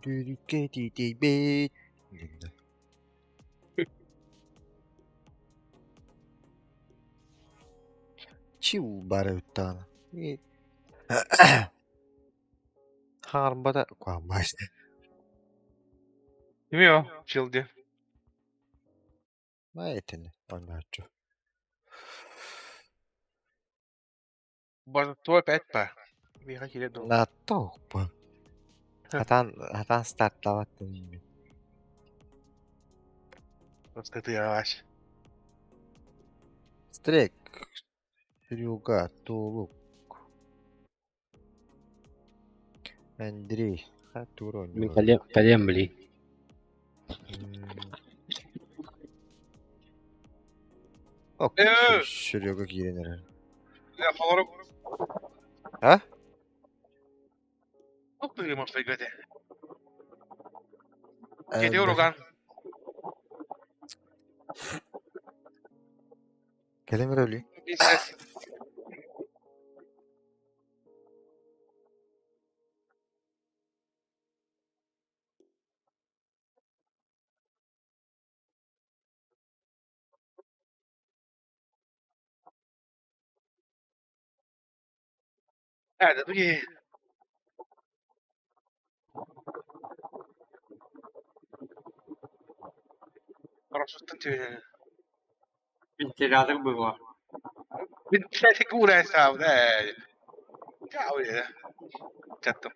Сүүрүккэ тиийбит Чиу баар эбит даҕаны Хаҥарбата куһаҕан Кимий ол чил диэн? Итини оонньооччу Боротуо эппэт ба? Миэхэ киирэ дуо? Нааттоохпун. Хатаан хатаан стартаабат мин. Ыстатыйаҕач. Стрек, Серега, Тулук, Андрей, тугу Мин оонньуулар? кэлиэм билий. Ок, Э! Серега киирэн эрэр. Холорук. А? Туох тыырымапсайга этэ? Кети урукан. Кэлэн эрэ Бизнес. Э, да туги. Хорошо, тебе. Вентилятор было. Вентилятор сауда. Cavolo. Certo.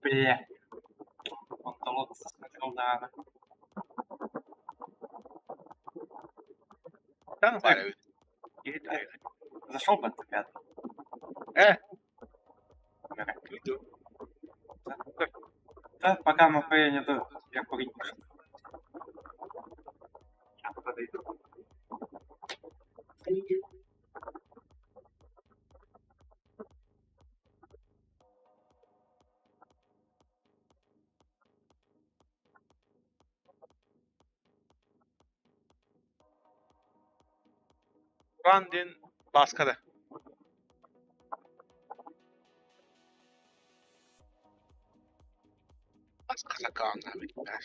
Бля. Онтон соскочил даҕаны. Там баар Зашел бы опять. Э. Да, пока мы не я курить пошел. Сейчас подойду. Уран диэн Бааскада. Бааска сакааннаабыттар.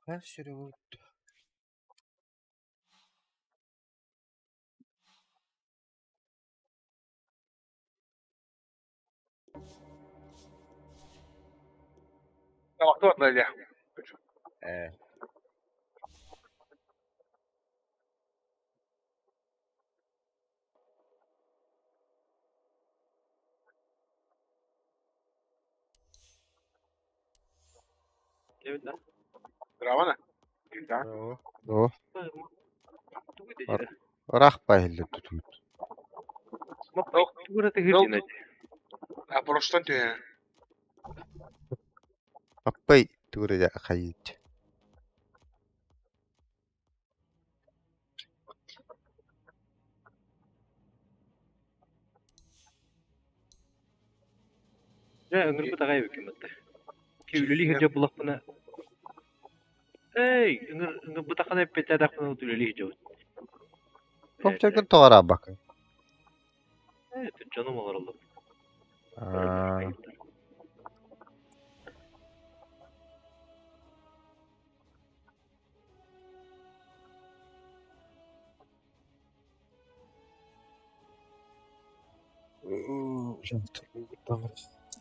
Ха, Серега Э. Браво. О. Ыраах баһыллар тутуут. А просто ты. Аппай тугура хайыт. Дьэ, ыҥырбыт аҕай эбиккин батта. Ки үлэлии сылдьар булахпына Эй, ыҥырбытаххына эппиэттээтэхпинэ үлэлии сылдьабын. Компьютерга тоҕо араабаккын? Ээ, дьонум олороллор. Аа,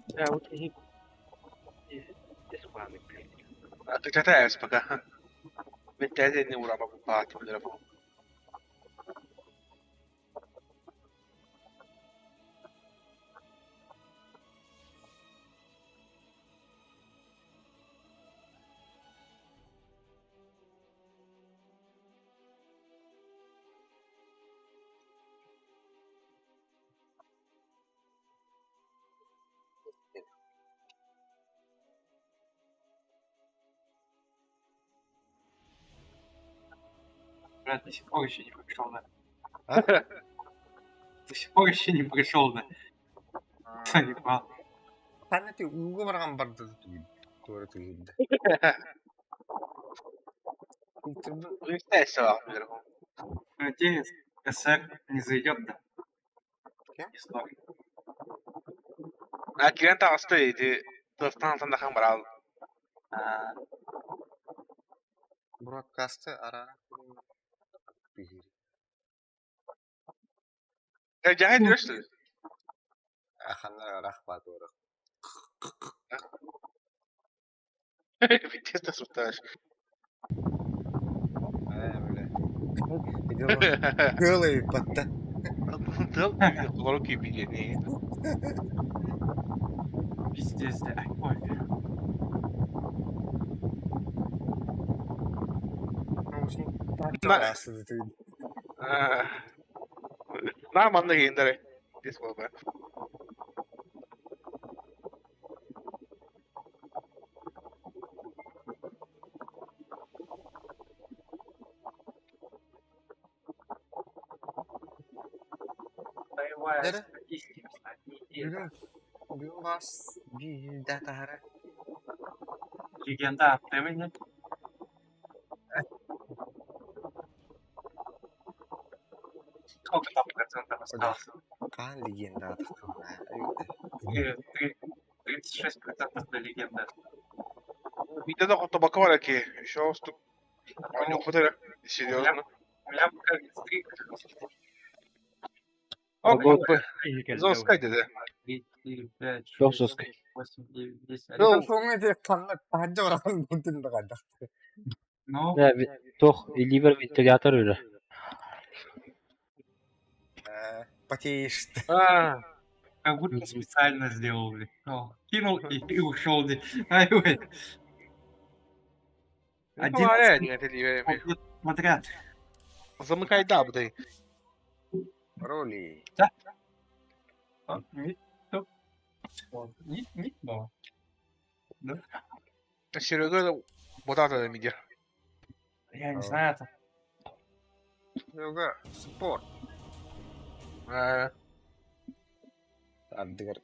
Да, вот и Отвечай пока. Вентилятор ураба баат. Брат, до сих пор еще не пришел, да. А? До сих пор еще не пришел, да. Заебал. Ханна ууга барган барды туора түһүрдэ. Надеюсь, СР не зайдет, да. Кем? Не знаю. А кирен таҕыста ити тыастан сандахан барал. А, Broadcast'ы араа биһири. Дьаһай дүөстү. Аханнар арах баатуора. Битиэс сутташ. Ээ бile. Кыылай батта. Тыл олору киипилени. Пиздец, да. Ай, ой. На манна кейиндere. Дис болба. Боевая Дere? статистика. Неделя. Бүгүн бүгүн бас биир тахара. Легенда от Темени. Сколько там процентов осталось? Хаан легенда 36% до легенды. Биде да хотобака бар ки. Еще уступ. Они хотели. Серьезно. У меня пока стрик. Зоскай деди. 3, 4, 5, Çok 6, жестко. 8, 9, 10, Ну, 11. Соңы де қанна таханжа баран бунтун да кайдак. Ну, Тох, ливер вентилятор öyle. Потеешь. А, как будто специально сделал, блин. О, кинул и ушел. блин. Ай, ой. Ну, 11 подряд. Замыкай да, будай. Роли. А, не, то. Не, не, но. Серега бодата миде. Я не знаю, там. Юга спорт. А, Ардыгар.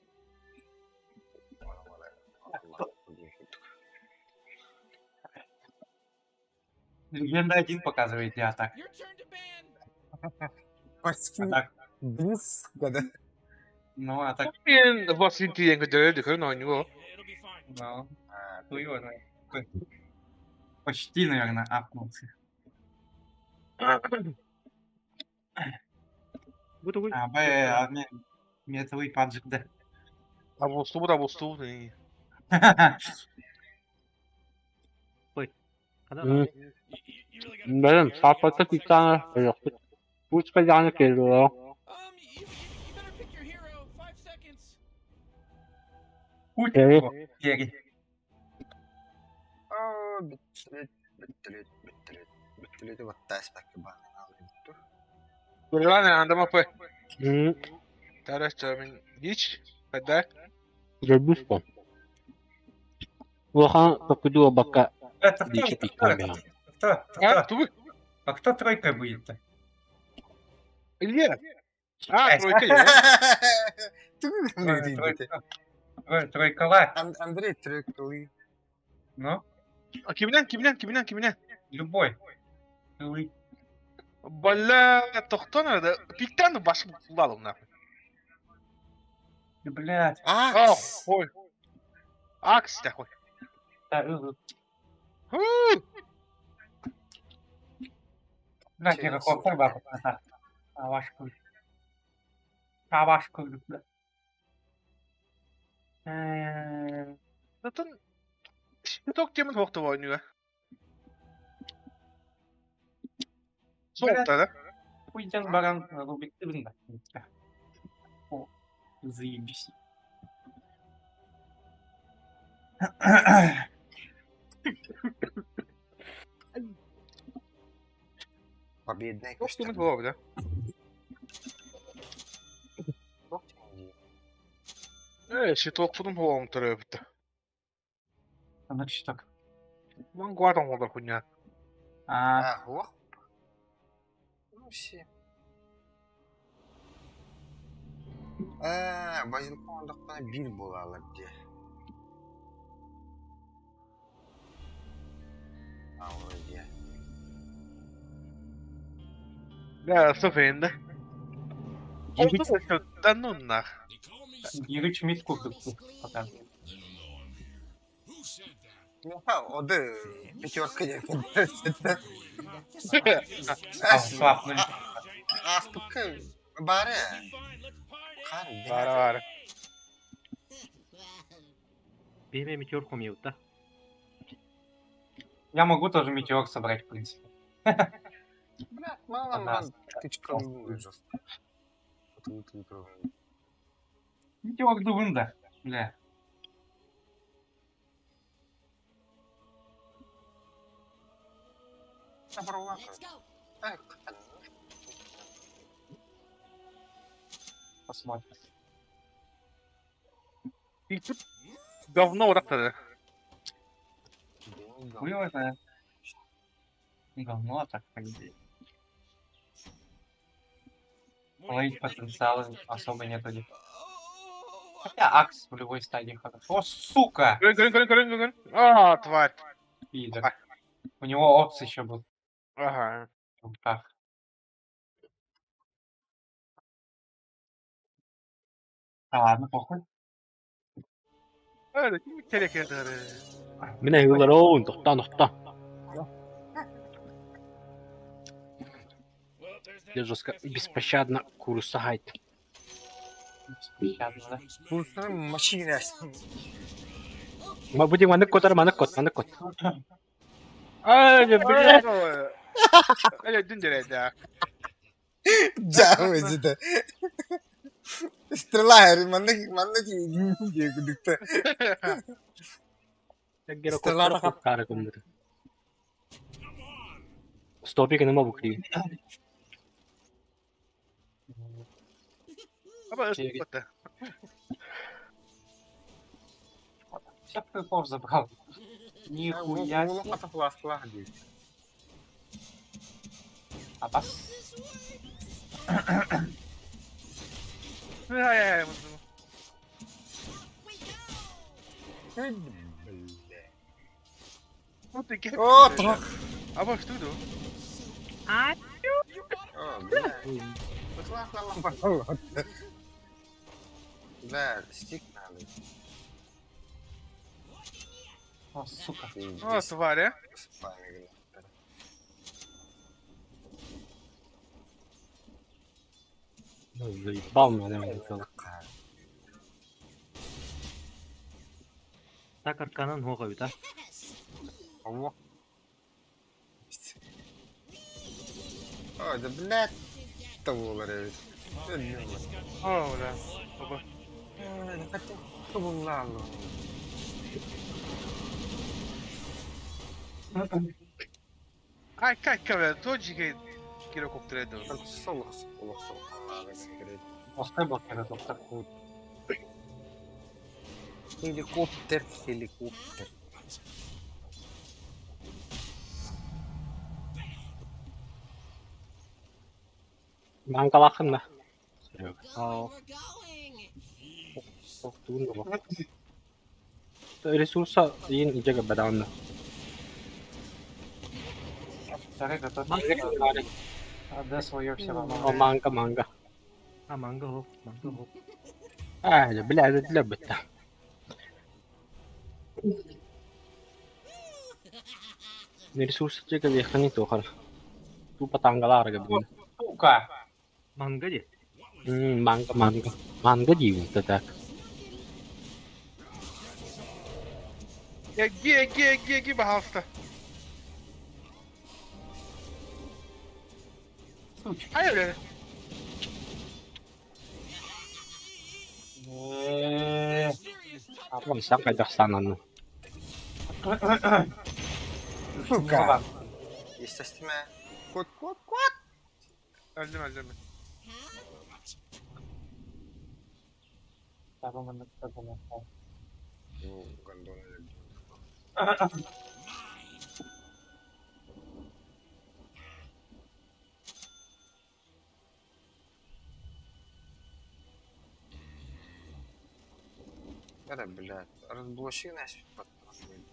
Легенда один показывает я так. Почти А так, бис года. ну, а так, Мен Василий көдөрө дүкөн ойнуо. ну, хуй его знает. Почти, наверное, апнулся. Бу тугуй. А, Б, а, мне, метовый паджик, да. Абусту бу абусту. Бәрім сапаты пиццаны жоқты. Пучка жаны келді о. Путь Э. Керри. Оо, бүттүлүт, бүттүлүт, бүттүлүт. Бүттүлүтү баттаас бакы баанын алып. Бурлан андама пы. Тарас чамин дич. Када. Жөбүс бон. Улахан токуду бакка Это кто? дичи Кто? пиккан. Кто? А, Кто? тубы. А кто тройкой будет-то? Илья. А, тройка. Тройка. Тройка ла. Андрей трекли. Ну, А киминэн, киминэн, киминэн, киминэн? Любой. Ылый. Бля, тохтон эрэ, пиктэн башым кулалым нахуй. Блядь. А, Акс! хуй. Акс такой. Да, ыл. Ху! Блядь, я какой баб. Аваш курдук. Аваш курдук, да. Затон щиток темын хуохта оонньууга. Суолта да? Уйден баран Рубиктыбын да. О, заебись. Победная Туох темын көстөр. буолуо да? Туох темын дии? Ээ, щитокпутун буолуом төрөөбүттэ. Значит так. Мангуатан олор хуйня. А, А, хуох? Ну, все. Аа, базилкон ондохпуна биир буолаалар дии. Аа, дии. Да, София, Гирич, Да ну нах. Гирич мид курдук пока. Оды пятерка диэн А, свапнули. Ааспыкка баары. Хаар Бара бара. Биһиме метеор хомуйбут да. Я могу тоже метеор собрать, в принципе. Бля, мало Ага. ман тычка жестко. Метеор дугун, да. Бля. Посмотрим. И тут говно урактады. Хуёво это. Говно так, по идее. Ловить потенциала особо нету. Хотя Акс в любой стадии хорошо. О, сука! Көрүн, көрүн, көрүн, көрүн, көрүн. А, тварь. Пидор. У него опс еще был Ага. в руках. А, ладно, похуй. Э, ким керек еді? Мин эһиги оон тохтоон тохтоон. Я жестко беспощадно куурусса хайт. Беспощадно, да? Машина. Ма будем маннык котар, маннык кот, маннык кот. Ай, блядь. Э, дүн дереді. Дьэ, это. Стрела, манна манна диэки Стрела кара көммүт. Стопик нема букри. Аба, өстіп Всех крипов забрал. Нихуя себе. Абас. Ай, ай, ай. Вот и О, трах. Аба, что это? О, бля. Бля, стик надо. О, сука. О, тварь, а. Заебал меня, наверное. Так арканан хоҕойута. О, да блядь, того ларевит. О, бля. Аба. Ай, кай, кай, тоже гирокоптер еді. Остой был гирокоптер. Хеликоптер, хеликоптер. Мангалахын да. Тугун да. Ресурса иин ижеге бадаанна. Вторых, а тот Манга, АД свое все равно. О, манга, манга. А, манга хоп, манга хоп. А, бля, это для быта. Ресурсы тебе не тохар. Тупо тангалар габин. Сука! Манга дии. Манга, манга. Манга диибин, так. Эги, эги, эги, эги, пожалуйста. Сучка. Ай, бля. Э, Сам Казахстанан. Сука. Естественно. Кот, кот, кот. Öldüm öldüm. Ну, гондона люблю. Да, блядь, разблочи нас под нахуй.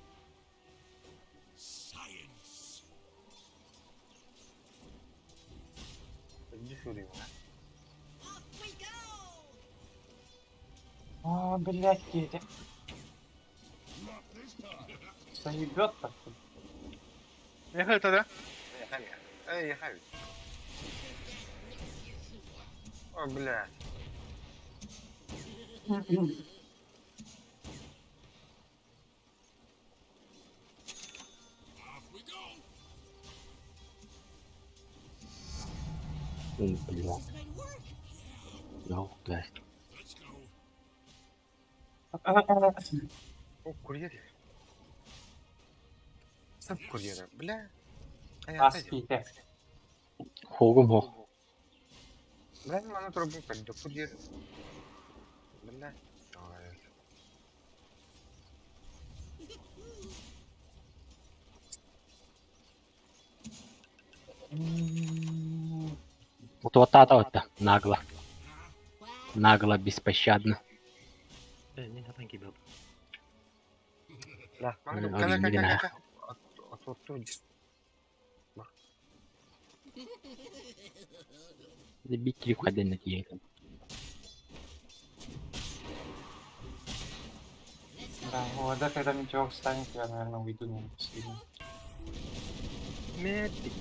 Иди сюда, бля. А, блядь, эти. Заебет так. Ехали тогда. Ехали. Эй, ехали. О, блядь. Бля. Ну, блядь. О, курьер. Сам курьера, бля. А я опять. Аските. Хогум хох. Бля, ну она трубу как до курьера. Бля. Ой. Вот вот это вот нагло. Нагло, беспощадно. Э, не хатан кибер. Бля, Ой, кала, кала, блин. кала, кала. А то тут. Бить один на Да, у АД, когда метеор встанет, я, наверное, уйду на последний. Медик.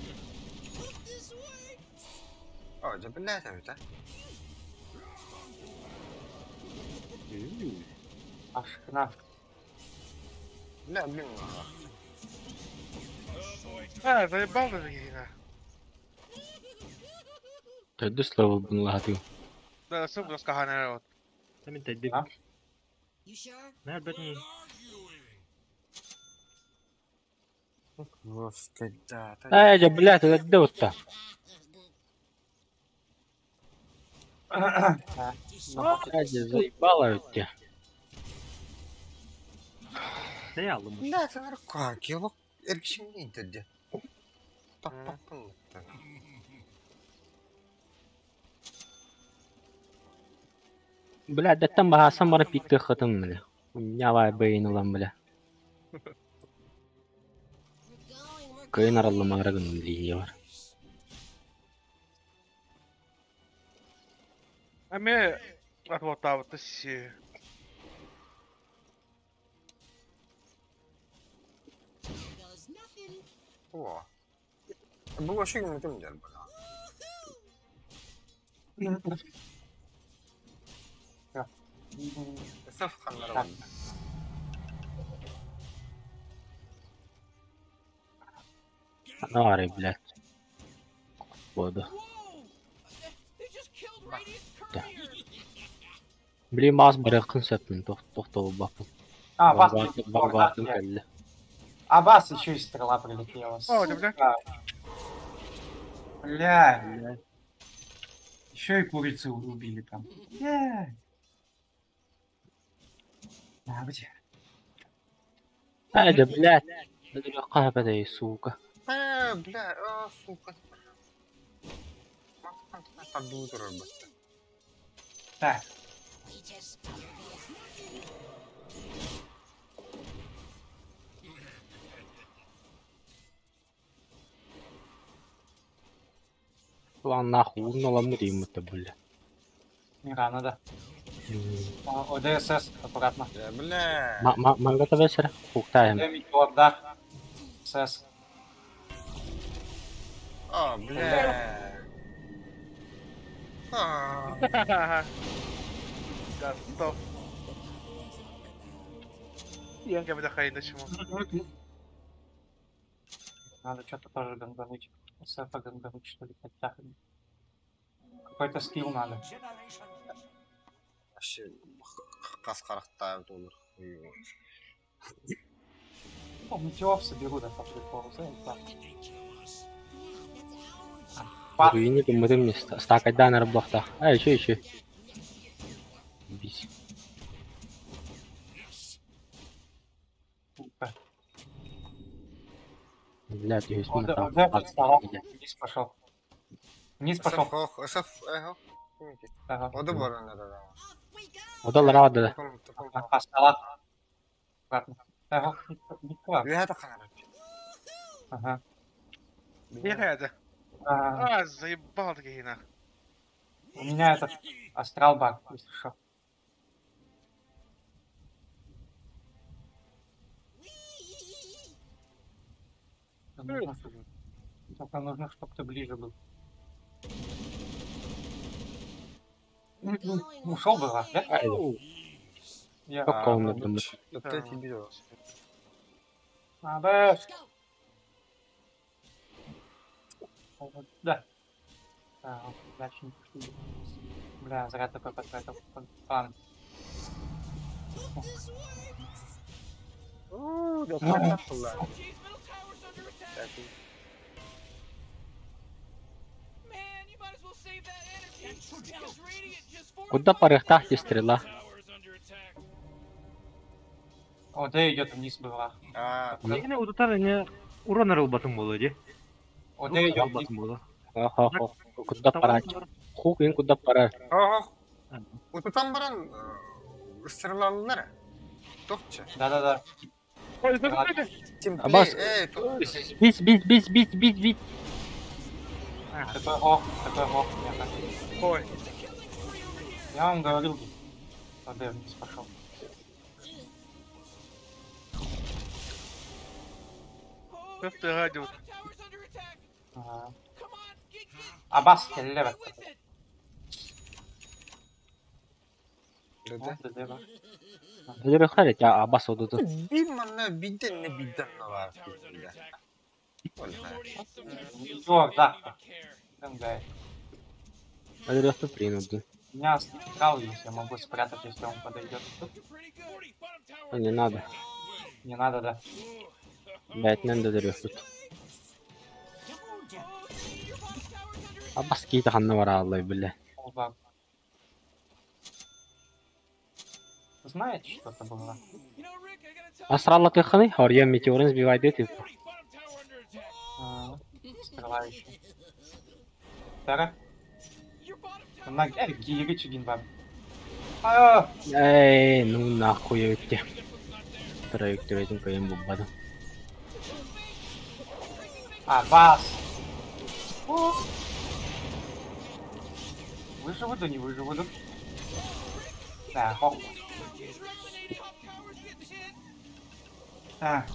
О, да блядь, а это. Ашкна. Бля, блин. А, заебал даже херня. Төрдүс левел буналаатыы. Да, сука, скахана вот. Там это А? Нэр бэтни. Господи, да. Эй, да, блядь, это где-то? Да. Блядь, заебало тебя. Да я ломаю. Бля, это наркоки, лок. Эркшин dedi. Пап, пап, пап. Бля, да там баһаасан бара пикте хытын, бля. Нявай бэйин улан, бля. Кыйын араллымаара гынным линия бар. А мне от вот там вот си. О. Было шигм этим дер, бля. Саф ханнар. Нары, блядь. Воду. Да. Блин, мас барыхын сөпмін, тоқтау бапын. А, бас, Барбатын кәлі. А бас еще и стрела прилетела. О, да, бля. Сука. Бля. Еще и курицу убили там. Бля. Да, где? Ай, да, блядь. Қападай, сука. Э, бля, а, сука. Так. Планнаах уун оламмыт ыйыммыта бля. Не рано, да. ОДСС, аккуратно. Да, бля. Манга табесер хуктаем. Д метеор, да. СС. А, бля. А, Готов. Я выдыхаю, чему. Надо что-то тоже гангануть. СФ гангануть, что ли, хотя бы. Какой-то скилл надо. Вообще, хас харахтаев доллар. Ну, метеор соберу, да, по приколу, да, Руини кыммытым стакайдаан арбахта. А, еще, еще. Бис. Бля, ты есть Вниз пошел. Вниз пошел. Ага. Одал рада. Ага, стола. Ладно. Ага, Ага. Это? А, заебал таки нах. У меня этот астрал баг, если что. Только нужно, чтобы ты ближе был. Ушел бы, да? Я... Комнату. Надо. Да. А, дальше не пошли. Бля, зря такой потратил. Ладно. Куда порыхтах стрела? О, да идет вниз была. Yine удутар не урон арылбатын болу ди. О, да идет вниз. болу. Ага, куда пора? Хук ин куда пора? Ага. Утутан баран ысырылалылар. Тохча. Да-да-да. Абас. Бис, бис, бис, бис, бис, бис. Такой ох, такой ох. Ой. Я вам говорил, ОД вниз пошел. Как ты гадил? Ага. Абас, лево. Абас одуду. Биден бар. Да. У меня астрал есть, я могу спрятать, если он подойдет. Не надо. Не надо, да. Блять, надо дырёхтут. Абас кейті ханна бар аллай, бля. Знаете, что это было? Астралла тыханы, хорья метеорин сбивает типа. Стрела еще. Тара? На гири бар. Эй, ну нахуй өтте. Траектория кайын буббадым. А, бас! Выживу, да не выживу, да. Да, хоп. Так.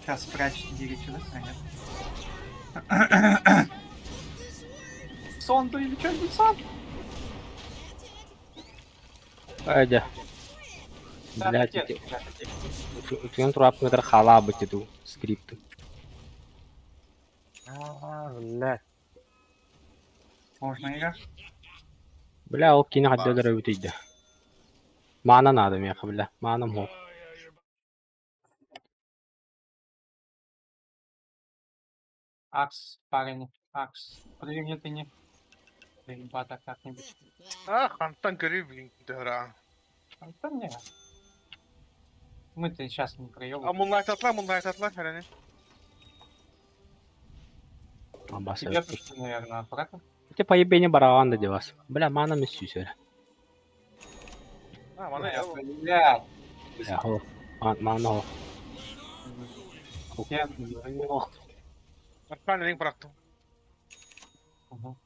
Сейчас спрячь Гирича, да? А, нет. Сон, да или что-нибудь сон? Айда. Блять, утен турап хала быть эту скрипты. А, блядь. Можно игра? Бля, ол кини хаддалар өтейді. Мана надо меха, бля. Манам хо. Акс, парень, Акс. Подожди, мне ты не... Ребята, как-нибудь. А, хантан көрі, блин, дыра. Да не. Мы-то сейчас не А проебываем. мунлайт атла, мунлайт атла, хәрәне. Тебе пришли, наверное, аккуратно. Ты поебени бараган да девас. Бля, мана ми сюсер. А, мана я. Блядь. Бля, хо. Мана хо. Я... Аркан ринг бырактым. Угу.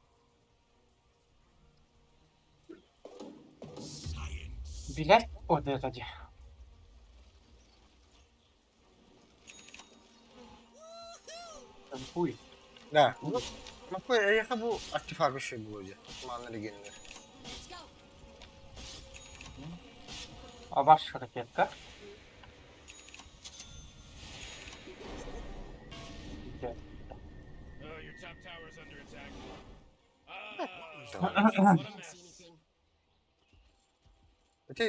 Билет от это где? Танкуй. Да. Макой, эйиэхэ бу артефакт үчүгэй буолуо дии. Мааны легеннэр. А ваша ракетка? Где? Ити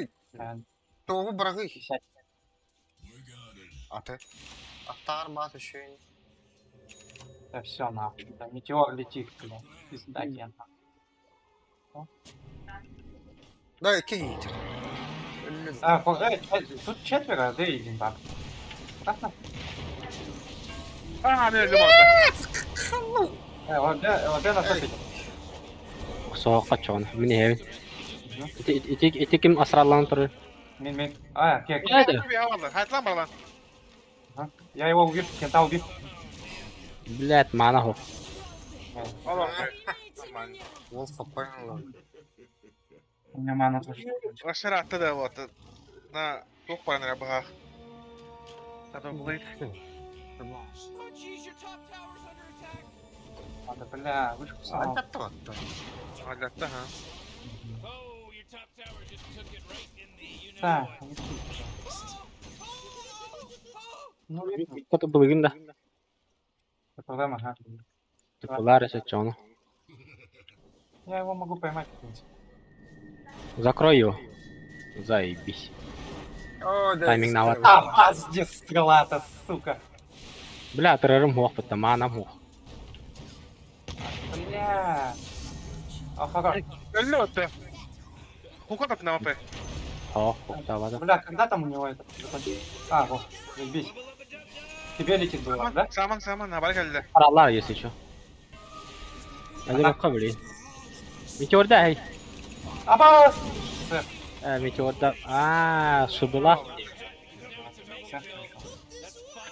туоҕу быраҕыы. Аты. Аттаар баат үчүгэй. Да все нахуй. Да, метеор летит, блядь. Пизда тебе нахуй. Да, икки киһи. А, тут четверо, да и один баб. Аккуратно. А, мен өлдүм алта. ЛГ, ЛГ на топе. Соҕоххо чоҕун. Мин иһэбин. Ити ити ити ким асраллаан турар? Мин, мин. А, кек. Это. Хайтлан баралан. Я его убил, кента убил. Блядь, мана хо. Олох. Нормально. Уол спокойно. У меня мана тоже. Ашар атты да вот. На туох баран эрэ быһаах. Надо, бля, вышку сломал. Аттаттабатта. Аллатта ха. Так, не тут. Ну, видно, Кто-то былыгын да. проблема, ага. Тупалар эсэ чоҕуну. Я его могу поймать, в принципе. Закрой его. Заебись. О, да. Тайминг нават. А, пиздец, стрела-то, сука. Бля, тырарым хуох бытта, маанам хуох. Бля. А, хорош. Өллө отты. Хука на мапе. Хоох, хуктаабата. Бля, когда там у него это закончится? А, вот, заебись. Тебе летит было, да? Саман саман набар кэллэ. Параллар если чё. Әлі баққа блин. Метеорда эй. Абас! Сэр. Метеорда. А, шубыла. Всё,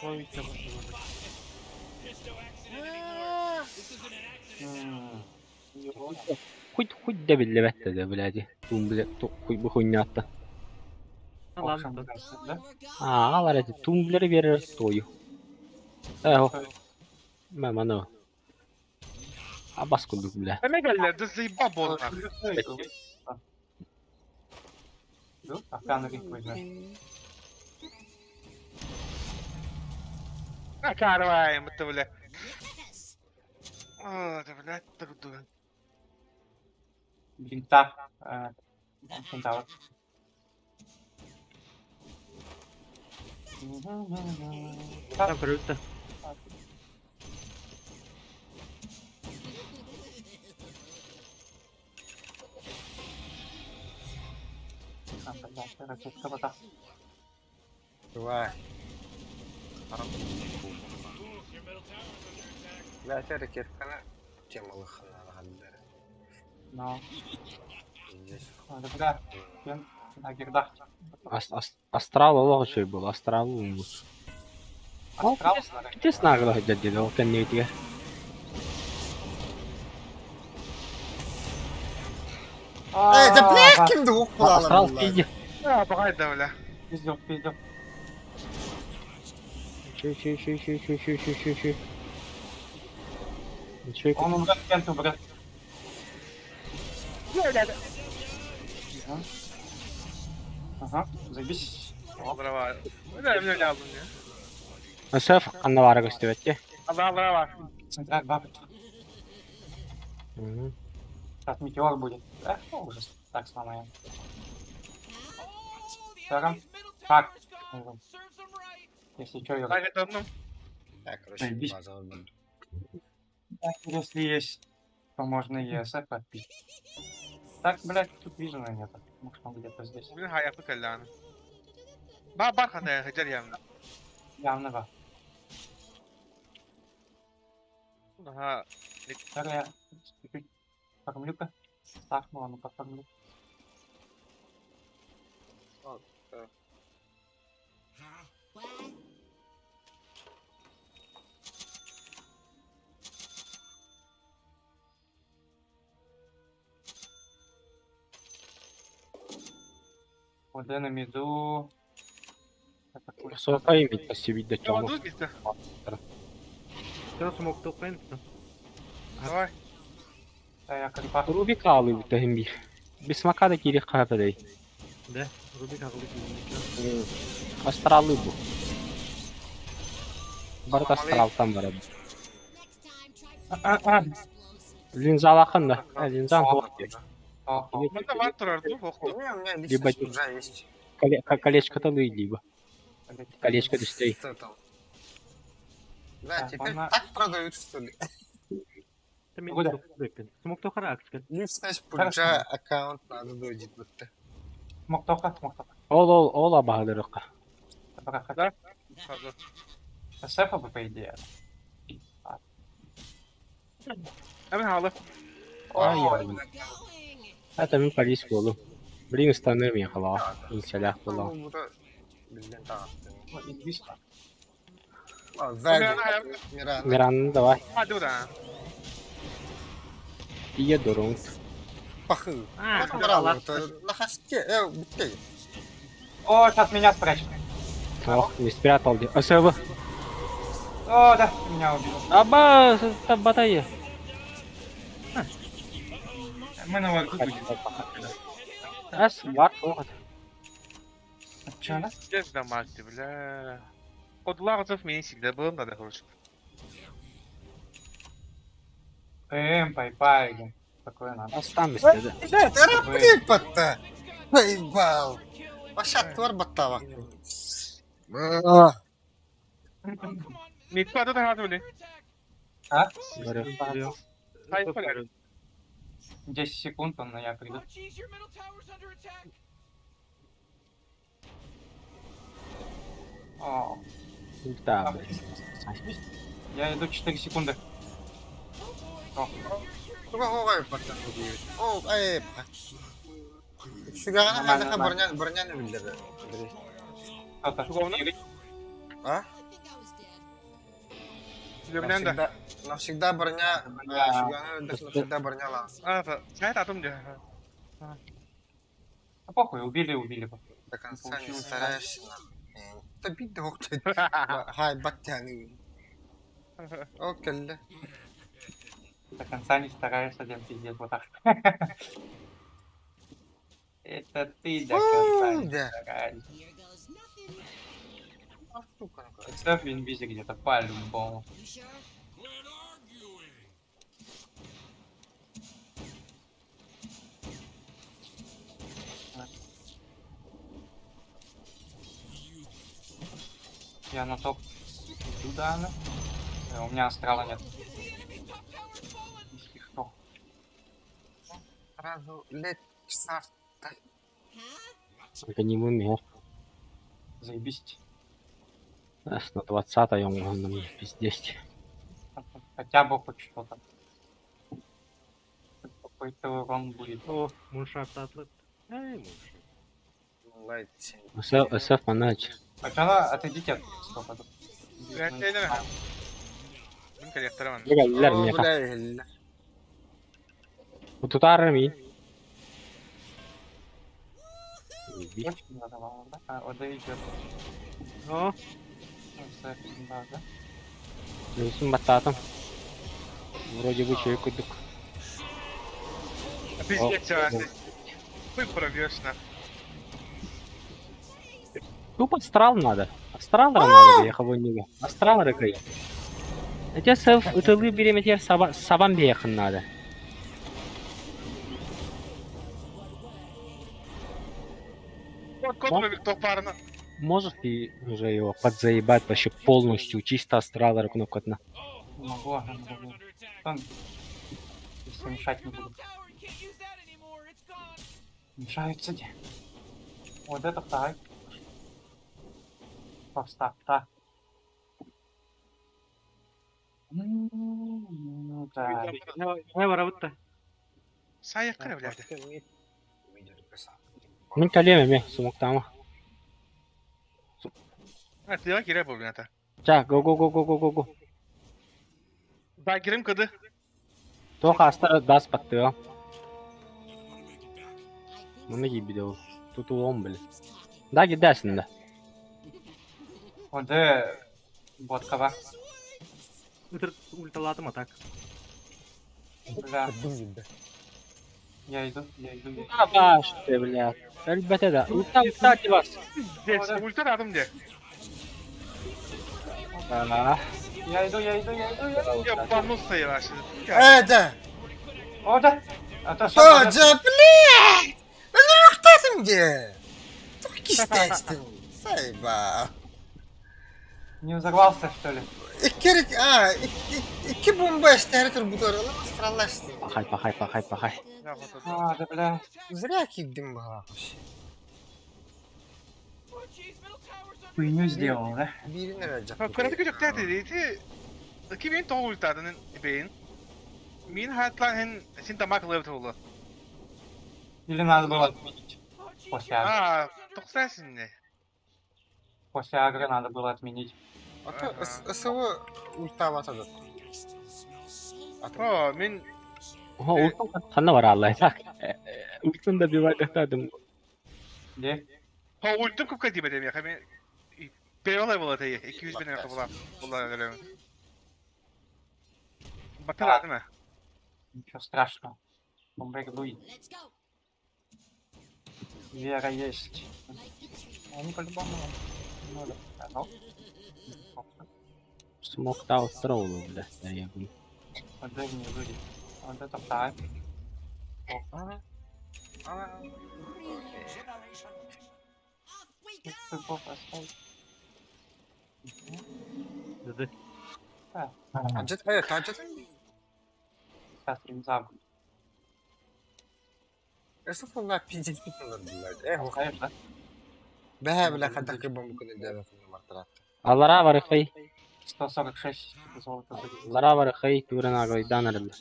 хорошо. М, Хоть хоть да биллебетте да блядь. Тум бля, хуй бу хуйнятта. Окшам, да? А, алар эти тумблеры берер тою. Э, Мә, маны. Абас курдук, бля. Эмэ кэллэ, да заебал буолла. Ну, Аркану ринг возьмешь. А, карваем, это бля. О, да блядь, так дура. Винта. Кентавр. Там круто. А, блядь, ракетка вода. Давай. Бля, ракетканы темалыхына гаддары. Но, Здесь. надо, бля, на гердах. Астрал олох үчүгэй был, астрал умус. Астрал? Тес нагла дядя, ол кэнниитигэр. Э, да бля, ким дух Астрал кулалар. пизде. А, баҕай да бля. Пиздёк, пиздёк. Чүй чүй чүй чүй чүй чүй чүй чүй чүй. Чүй. Он умрет, кент умрет. Ага, заебись. Браво. Бля, мен өлө алдым я. Сөф ханна бара көстүбэтти. Алла, браво. Централь бабы. Сейчас метеор будет. Эх, ну, ужас. Так, сломаем. Втором. Так. Если что, я... Так, это одно. Так, короче, Заебись. база буду. Если есть, то можно и ЕСФ отпить. Так, блядь, тут вижена нет. Может, он где-то здесь. Блин, хайапы кэллэ. Ба бар хана хажар явно. Явно, да. Ага. Вторая я чуть-чуть фармлю-ка. Так, ну ладно, пофармлю. Вот я на миду. Софа имит пассивит Я чоҥу. ваду здесь-то. Сейчас смог толкаем. Давай. Да, я крипа. Рубик аалыы бүтэһин биир. Бисмака да киирих хаападай. Да, Рубик аҕылык Астралы бу. Барыта астралтан барар. Линзалахан да. Линзан туох диэн. Мында бар турар ду, охту. Не, у меня Либо личность уже есть. Колечко-то либо. Колечко түстей. Что там? Да, Так, теперь она- так продают, что ли? Куда? Смог тохара акска. Личность пуджа аккаунт надо дойдет будто. Смоктоха, смоктоха. Ол ол ол абаһыдырыкка. Да? Пардон. Сефа бы, по идее. Hemen halı. Ай, Ой, ай. Это мин полис буолу. Блин, станыр мен халаа. Инсалах буолаа. Ну, будто, блин, так. инвиз. А, сзади. Мирана, Мирана. Миранны давай. Hadi ulan. Ие дурун. Пахы. А, Вот брал, это на хосте. Быстрее. О, сейчас меня спрячет. Ох, не спрятал. ди. Асабы. О, да, меня убил. Аба, табатай. Мы на варду будем. Ас, бар, ох. Че, да? Здесь да мать, бля. Одларцев меня всегда было надо, короче. Пай, Такое надо. Астан истеди. Терапевт-то! Поебал! Вообще, твар баттава. Никто от этого не. А? Говорю. Ай, поляк. 10 секунд, он, но я приду. О, Да, блин. я иду 4 секунды. О, эй, Шугана броня, броня не видели. Кто-то. Шуговна? А? Лебнянда. Навсегда, навсегда броня, Да. Шугана навсегда броня ланс. А, это, чай атом где? Да похуй, убили, убили. До конца не Получилось. стараешься. Да бить да ты. Хай, баттяны. Окей. До конца не стараешься, один пиздец, вот так. Это ты до конца не Да. стараешься. А, сука, ну-ка. Представь, в инвизе где-то по-любому. Я на топ иду, да, да. У меня астрала нет. Если что. Сразу лет часа. Это не умер. Заебись. Ас, на 20 он на мне пиздец. Хотя бы хоть что-то. Хоть Какой-то урон будет. О, муншар татлы. Эй, муншар. Лайт. СФ, СФ манач. Сначала отойдите от стоп. а Я не знаю. Мин коллектор man. Лер О, меха. бля, бля. Утутар ми. Очень надо, да? А, вот идет. О, Ну, да, да? Люсин бататом. Вроде бы человек кудук. Пиздец, а ты. Хуй пробьешь на. Тупо астрал надо. Астрал надо, я его не Астрал рыкай. Эти селф ытылы береметер сабан бехын надо. Вот кот пробил топ парна. Можешь ты уже его подзаебать вообще полностью, чисто астрал кнопка на. Могу, ага, могу. Там, если мешать не буду. Мешаются где? Вот это так. Просто так. Ну да. не барабытта. Сая кара, блядь. Мин калеме ме, сумоктама. А, ты кире бу, блядь. Ча, го го го го го го го. Да, кирем кыды. Тоха астра дас паттыа. Маны гибиде ол. Тут улом, блин. Да, кидайсың да. Оде Боткова. Ульталатым, а так. Бля. Я иду, я иду. Я иду. Абаш ты, бля. Өлбөтө да. Ульта, ульта вас. Здесь ульта радым де. А, Я иду, я иду, я иду, я иду. Я бану sayılar şimdi. Э, да. О, да. А то О, да, блядь! Өлөрөхтөөтүм дии. Туох кистээстин. Сайба. Не взорвался, что ли? Икки, а, икки бомба эстээри турбут оралар астраллаштын. Пахай, пахай, пахай, пахай. А, да, бля. Зря киирдим баҕа. Хуйню сделал, да? Биирин эрэ дьахтар. Кыраты көтөктөө dedi. Ики мен тоҕу ультадын бейин. Мин хатлан хин син тамак левт болду. Или надо было отменить? После агро. А, токсайсың не. После агро надо было отменить. А то СВ ультавата да. О, мен О, ханна бар аллай так. Ультын да бивай дактадым. Где? О, ультым көпкө диме деме. Мен Перевалай болот 200 бин кабыла. Була келем. Батар адымы? Ничего страшного. Бомбер дует. Вера есть. Они по-любому надо. Ну. Смоктау строулу, бля, я Вот дай мне люди. Вот это так. Да. Ажат, ай, ажат. Сейчас рюкзак. Эсэ пиздец бит Э, Знаешь, да? Бэхэ, бля, хадак бомбу күнү дэбэ мартара. Аллара барыхай. 146 золота будет. Аллара барыхай турана гойдан арылды.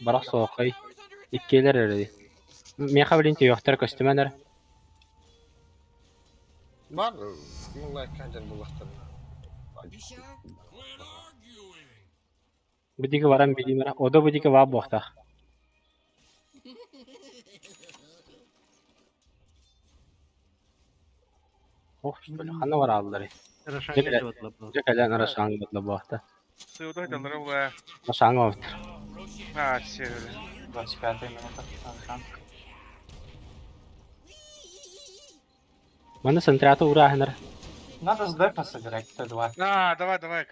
Барах соохай. Иккелер эреди. Меха билин түйөхтер көстүмөнөр. Бар, муллай кажан булактар. Будиги баран билимера. Одо будиги ва буохтах. Ох, бля, ханна бар аллары. Жекелен арашаң батла буохта. Сыуды айталары була. Ашаң оптыр. А, все. 25 минута. Ага. Маны сентрята урахынар. Надо с депа собирать Т2. А, давай, давай.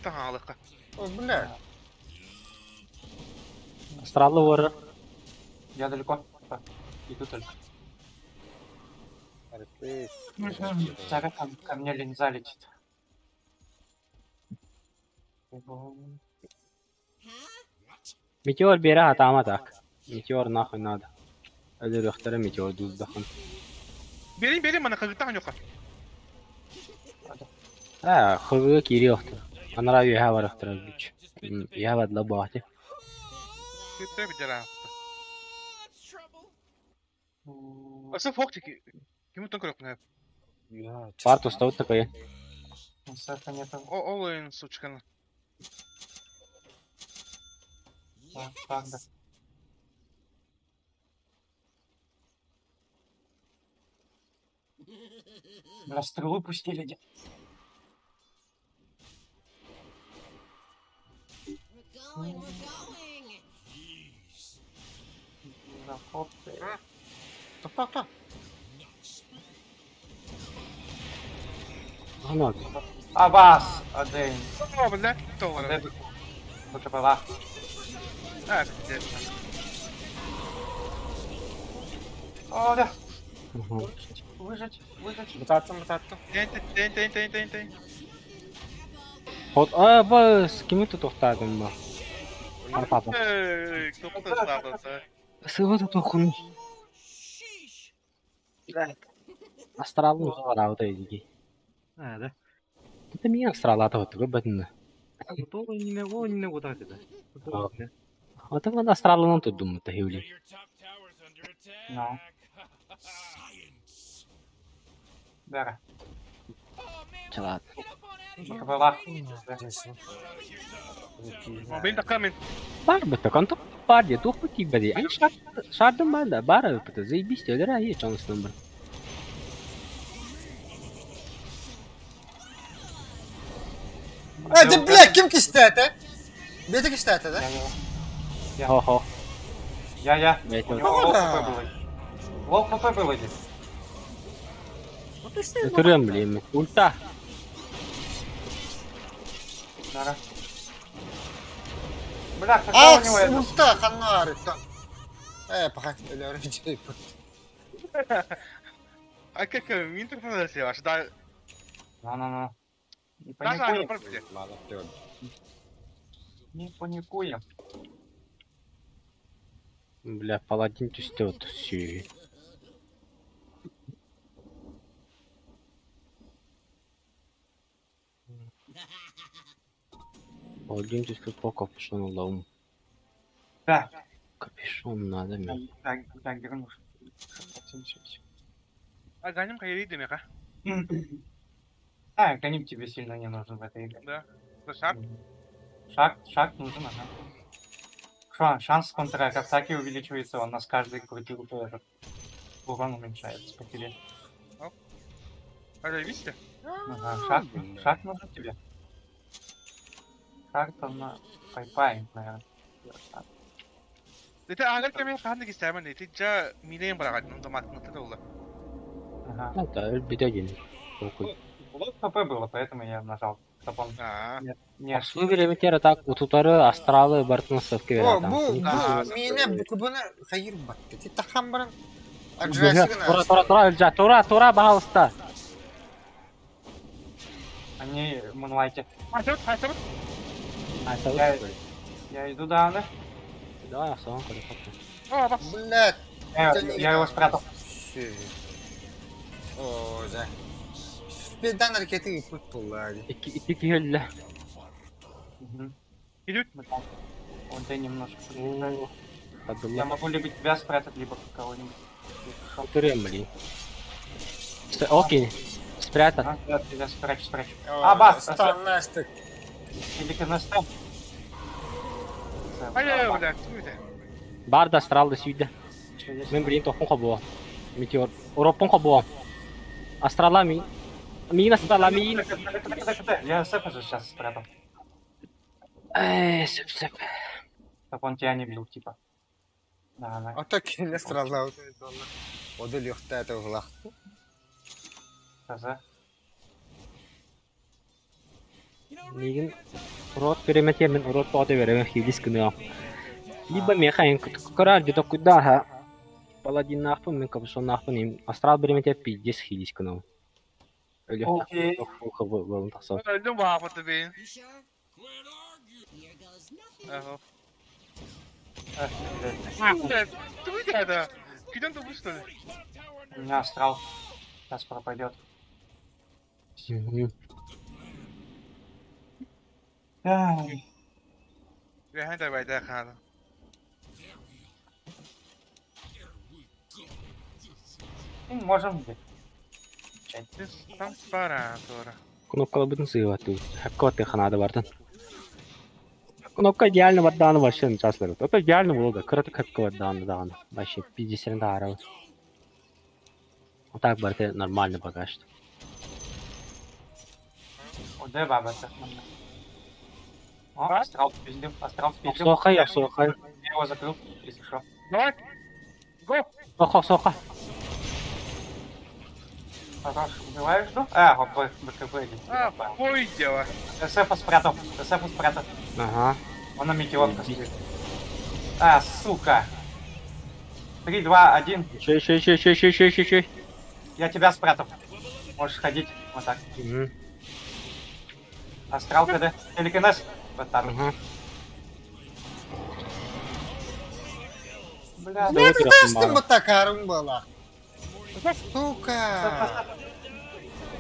Таң алыкка. О, бля. Астралы воры. Я далеко. Иду только. Зара там ко мне линза летит. Метеор бере атама так. Метеор нахуй надо. Өлөрөхтөрө метеор дуздахын. Берин, берин мана кыгыттан жокка. А, хыгы кири охтыр. Анара үйе бар охтыр güç. Үйе бадла баати. Көтөрө бит Аса фоктики. Ким утан көрөк Бар тостау такая. Сета нету. О, ол сучканы. Так, да. Бля, стрелу пустили. Где? Захоп. Топ, топ. Ано. Абас! Один. О, бля, доллар. БКП. А, пиздец. О, да. Выжить, выжить, выжить. Бытаттым, бытаттым. Тен, тен, тен, тен, тен, тен. Хот, а, бас, кими тутуктадым ба? Арпапа. Эй, кто садился? Сыгы тутукун. Астралын барабыта идиги. А, да. Это меня астралата вот такой бэтин. То не о не вот так это. Вот это астралын тут думаю, та хиули. Ну. Бера. Чалат. БКП. Бен такамин. Бар быта, конто бар де, тух пути бади. Ани шар шардым бар да, бар быта, заебись, өлөр ай чоңустан бар. Это, бля, ким кистээтэ? Бэйэтэ кистээтэ да? Я, Хо-хо. я, я. Блять, У него low хп было. Low хп было здесь. Өтөрүөм блин. Ульта. Нара. Бля, когда у Акс, него это? ульта, ханна арыта. Э, пока, өлөрү жейпит. А как мин тұрсың да На-на-на. Не Даже паникуем. Ладно, Не паникуем. Бля, паладин түстэ вот сүү. Паладин түстэ по капюшону лаум. Да. Капюшон надо мне. Так, так, вернусь. 77. А ганим хайри демеха. А, Ганим тебе сильно не нужен в этой игре. Да. Шаг. Шаг, шаг нужен, ага. Шанс контратаки увеличивается, он нас каждый крутил этот урон уменьшается по тебе. А видите? Ага, шаг, шаг нужен тебе. Шаг там на пайпай, наверное. Это агар кеме ханны кистәмен ити жа милен барагат ну домат ну тада ула. Ага. Ну да, өлбүтэ диэн. Толкуй. Low хп было, поэтому я нажал, чтобы он Аа. не Охсуу бириэмэтигэр так утутары, астралы барытын ставка О, берет бу, там. бу, миэнэ букубуна хайыр батты. Ти тахан баран. Тура, тура, тура, Ильджа, тура, тура, пожалуйста. Они мунлайте. Хайсабыт, хайсабыт. А, Я иду до Анны. Давай, охсон, көрө О, бас. Блядь. Я его спрятал. О, за. Спедан ракеты ыппыт буолла дии. Икки икки киһи өллө. Мгм. Идут. Он ты немножко. Я Абдулла. могу либо тебя спрятать, либо кого-нибудь. Хорошо. Өтөрүөм, блин. Окей. Спрятан. Ага, да, тебя спрячу, спрячу. А, бас, Станнастык. Или КНСТ. Ай, бля, туйда. Бар да астрал да сүйдэ. Мен блин тохпун хобуо. Метеор. Уроппун хобуо. Астрала ми. Миин астрала миин. Я СФ же сейчас спрятал. Эй, сөп сөп. Чтоб он тебя не бил, типа. Да, да. Ото кине страла. Одул юхта это углах. КЗ. Миигин урот бириэмэтигэр мин урот тоҕо беремин хилис гыныам. Либо миэхэ көрөр где-то куда ха. Паладиннаахпын мин капюшоннаахпын им астрал бириэмэтигэр пиздец хилис гыныам. Окей. Өлүөх тахсан. Өлдүм баапыты бейин. Ага. Эх, блядь. Туйда да. Киден тубу что ли? У меня астрал сейчас пропадет. Ай, Я давай да хана. Ну, можем быть. Там пара тура. Кнопкалабытын сыйбаттыы. Хаккоты ханаада бартын. Кнопка идеально бардааны вообще часлар. Это идеально было да. Кыраты хакка бардааны дааны. Вообще пиздесерин таарабыт. Вот так барты нормально пока что. О, баба, это О, астрал спиздил, астрал спиздил. Охсуохай, охсуохай. Я его закрыл, если что. Давай. Го. Ох, охсуоха. Хорош, убиваешь, жду? А, вот БКБ или. А, пой дело. СФ спрятал, СФ спрятал. Ага. Он на метеорка стоит. А, сука. 3, 2, 1. Еще, еще, еще, еще, еще, еще, еще, еще. Я тебя спрятал. Можешь ходить. Вот так. Угу. Астрал КД. Телекинез. Вот так. Ага. Бля, Блядь, Давай тастым вот такарым была. Сука.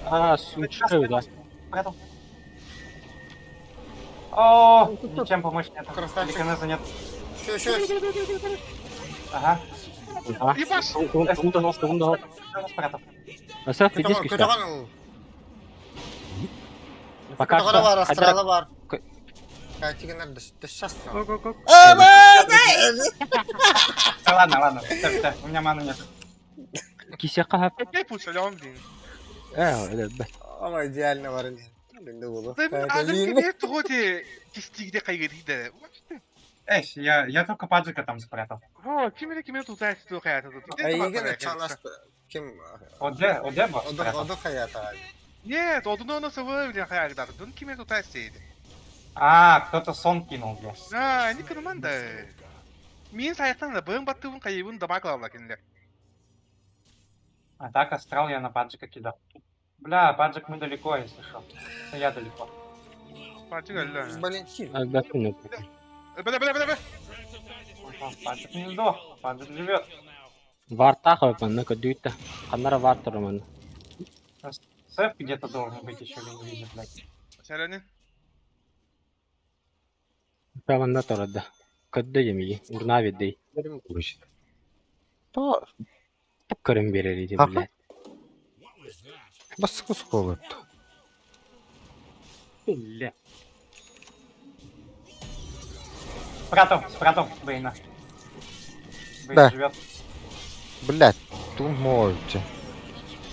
А, сучка, да. Спрятал. О, ничем помочь нет. Красавчик. Телекинеза нет. Еще, еще. Ага. Ага. Ебаш. Тугун тугун да. Спрятал. Асaf пиздец күстә. Көтөгөн Пока Көтөгөнө бар, что. астралы бар. Кө- Кайтигенер дөс Го, го, го. Да ладно, ладно. Так, так, у меня маны нет. Кисяка хап. Опять пусть, алём, блин. Э, это Ама идеально бар. Мин тоҕо ти кистигде хайгырыйда. Эй, я только паджика там спрятал. О, ким эрэ кими тутааччы хайата тут. Эйигин чалас ким Оде, Оде был спрятал. Оду хайата. Нет, одуну ону сывы билен хайагдар. Дун кими тутааччы edi. А, кто-то сон кинул, бля. А, не кыныман да. Мин саяқтан да быын баттыбын хайыбын дамак лавла кинилер. А так астрал я на паджика кидал. Бля, паджик мы далеко, если что. Это я далеко. Бачык әллә. Блин, хил. Альбертин Бля, бля, бля, бля. Ага, Паджик не сдох, паджик живет. Вартах манна көдүүтэ. Ханнара вартыр манна. Сэф где-то должен быть еще в инвизе, блядь. Сәләне. Манна торада. Көддө жемиги. Урна видей. То Көрөн берер иди Аха. блядь. баскы сколот. Бля. Спрятал, спрятал Бейна. Бейн Да. живет. Блядь, ту можете.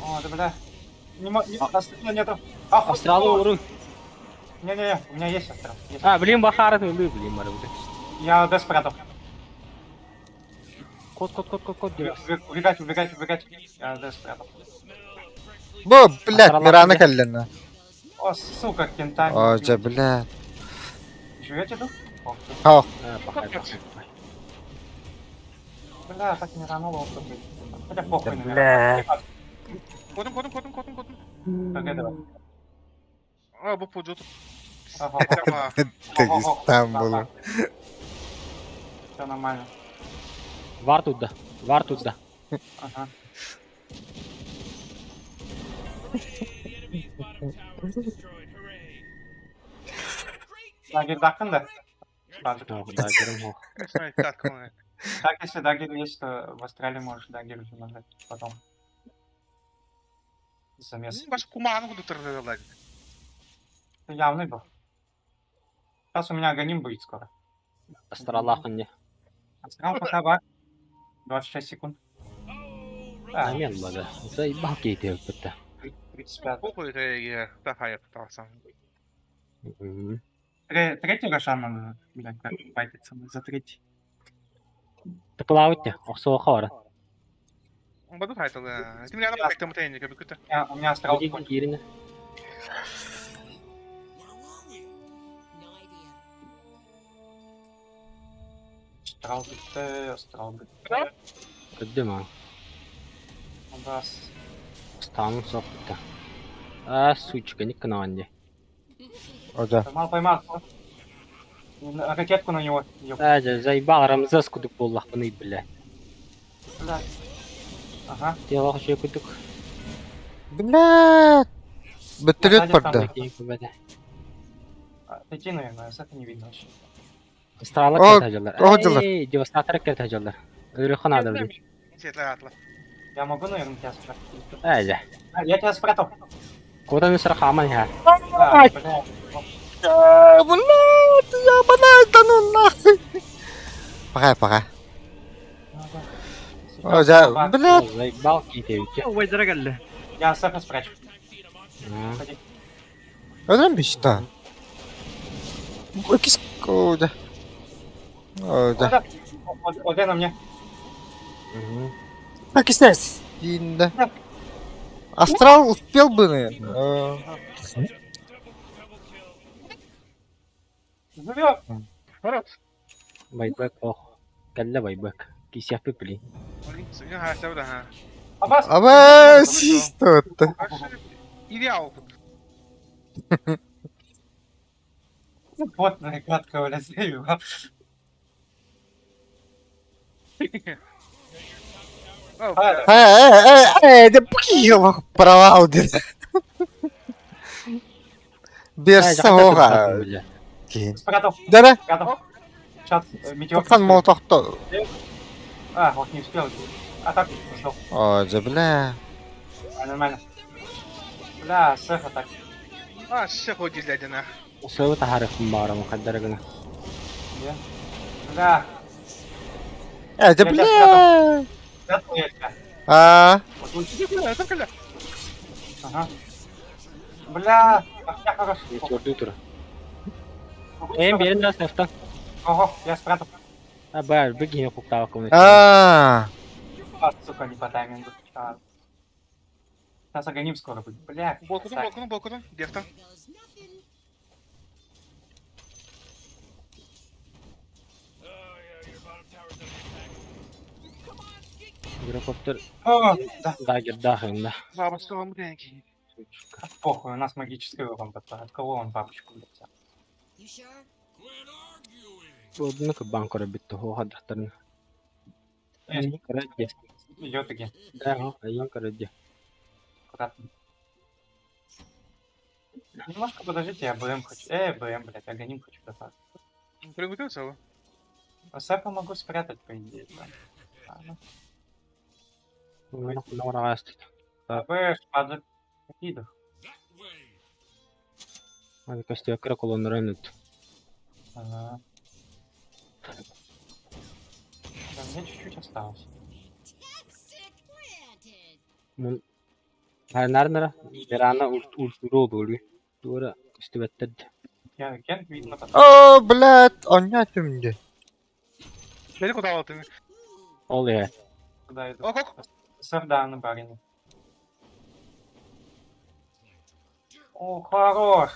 О, да бля. Не мо... Не... Астрала нету. Ах, Астралы урун. Не-не-не, у меня есть астрал. Есть. А, блин, бахарат ылы, блин, бары. Я ОД спрятал. Кот, кот, кот, кот, кот. Убегать, убегать, убегать. Я ОД спрятал. Бу, блядь, Астралах Мирана где? кэллена. О, сука, кента. О, дьэ, блядь. Живете тут? О, Хо. Бахай, бахай. Бля, так не рано ловко быть. Хотя похуй на меня. Блядь. Кодым, кодым, кодым, кодым, кодым. Как это? А, бу пуджу. Ага, Ты Стамбул. Все нормально. Вар туда. Вар туда. Ага. Дагер дакын да? Паджик. Да, көрөм. Так, если дагер есть, то в Австралии можешь дагер уже нажать потом. Замес. Баш кумаганы кудук тұрды. Это явный был. Сейчас у меня агоним будет скоро. Астралах не. Астрал пока бар. 26 секунд. А, Амен бада. Заебал кейте өпөттө. 35. Похуй это тахайып талсам. Третий Рошан надо, блядь, файтиться за третий. Тыклаутте, оксоха бара. Баду файталы. Ким рядом файтым тайны көбү көтө. У меня астрал кончился. Кирине. Астрал БТ, астрал БТ. Көддөм а. У нас Стану сокта. А, сучка, не кананде. О, да. Поймал, поймал. Ракетку на него. Ёп, А, заебал Рамзес кудук боллахпыны, бля. блядь. Ага. Телах же кудук. Блядь. Бөттөрөт Сзади там барды. Отойди, наверное, с это не видно вообще. Астрала О, кетажалар. о, дьылар. Эй, девастатор кетажалар. Өрөхөн надо, блин. Жетлер атла. Я могу, наверное, тебя спрятать? Ә, жа. А, я тебя спрятал. Куда сара хаман я. Да, бля. Блядь, я банан, да ну нахуй. Пока, пока. Надо. О, Сейчас, да, бак. блядь. Заебал кейте өтте. Убайдара кэллэ. Я Сефа спрячу. Ходи. Ödен бишта. Кис о, да. О, да. Ода, Оде на мне. А киснес. Да. Астрал успел бы, наверное. Живет. Хорош. Байбек, ох. Кэллэ байбек. Кисяпы, блин. Абас. Аба, систо. Идеал. Вот накатка, бля, заебал. О, Э, э, да пкил провал дед. Берсе оға. Бля. Спрятал, Да, спрятал. Сейчас, метеор. Тоқсан молотоқты. А, вот не успел. А так, ушел. О, да, бля. А, нормально. Бля, Сефа так. А, ще ходи дядина. Сөбө тахарых бара мухаддарыгына. Где? Бля, Э, да, Я тебя бля. спрятал я тебя. А, Вот тут. Ага. Ага. Бля, я хорош. Метеордуу тур. Эм берин да сефтан. Ого, я спрятал. А бар, бу киһи хуктаабакка Аа. А, сука, не по таймингу. А. Сейчас агоним скоро будет. Бля, Болкудун, красавчик. болкудун, болкудун. Дефтан. Гирокоптер О, да, дагердаах да. Бабасы вам деньги. похуй, у нас магический урон потом. От кого он бабочку, блядь, взял? Одну кыбаан көрөбүт туһуоха дахтарын. Есть. Көрөдде. Идет таки. Да, айын көрөдде. Аккуратно. Немножко подождите, я БМ хочу. БМ, блядь, агоним хочу достать. Приготовился его? А Сэпа могу спрятать, по идее, да. Ладно. Нораастыт. Бэш, падает. Какие Аны көстүөккө колоннорун үт. Ага. Да, мне чуть-чуть осталось. Мун Нарнара Мирана ультуро болу. Тура көстүбэттер. Я ген видно потом. О, блядь, оння түмдү. Бери куда алтын. Ол ээ. Куда иду? Ок, ок. Сэп, да, на барине. О, хорош!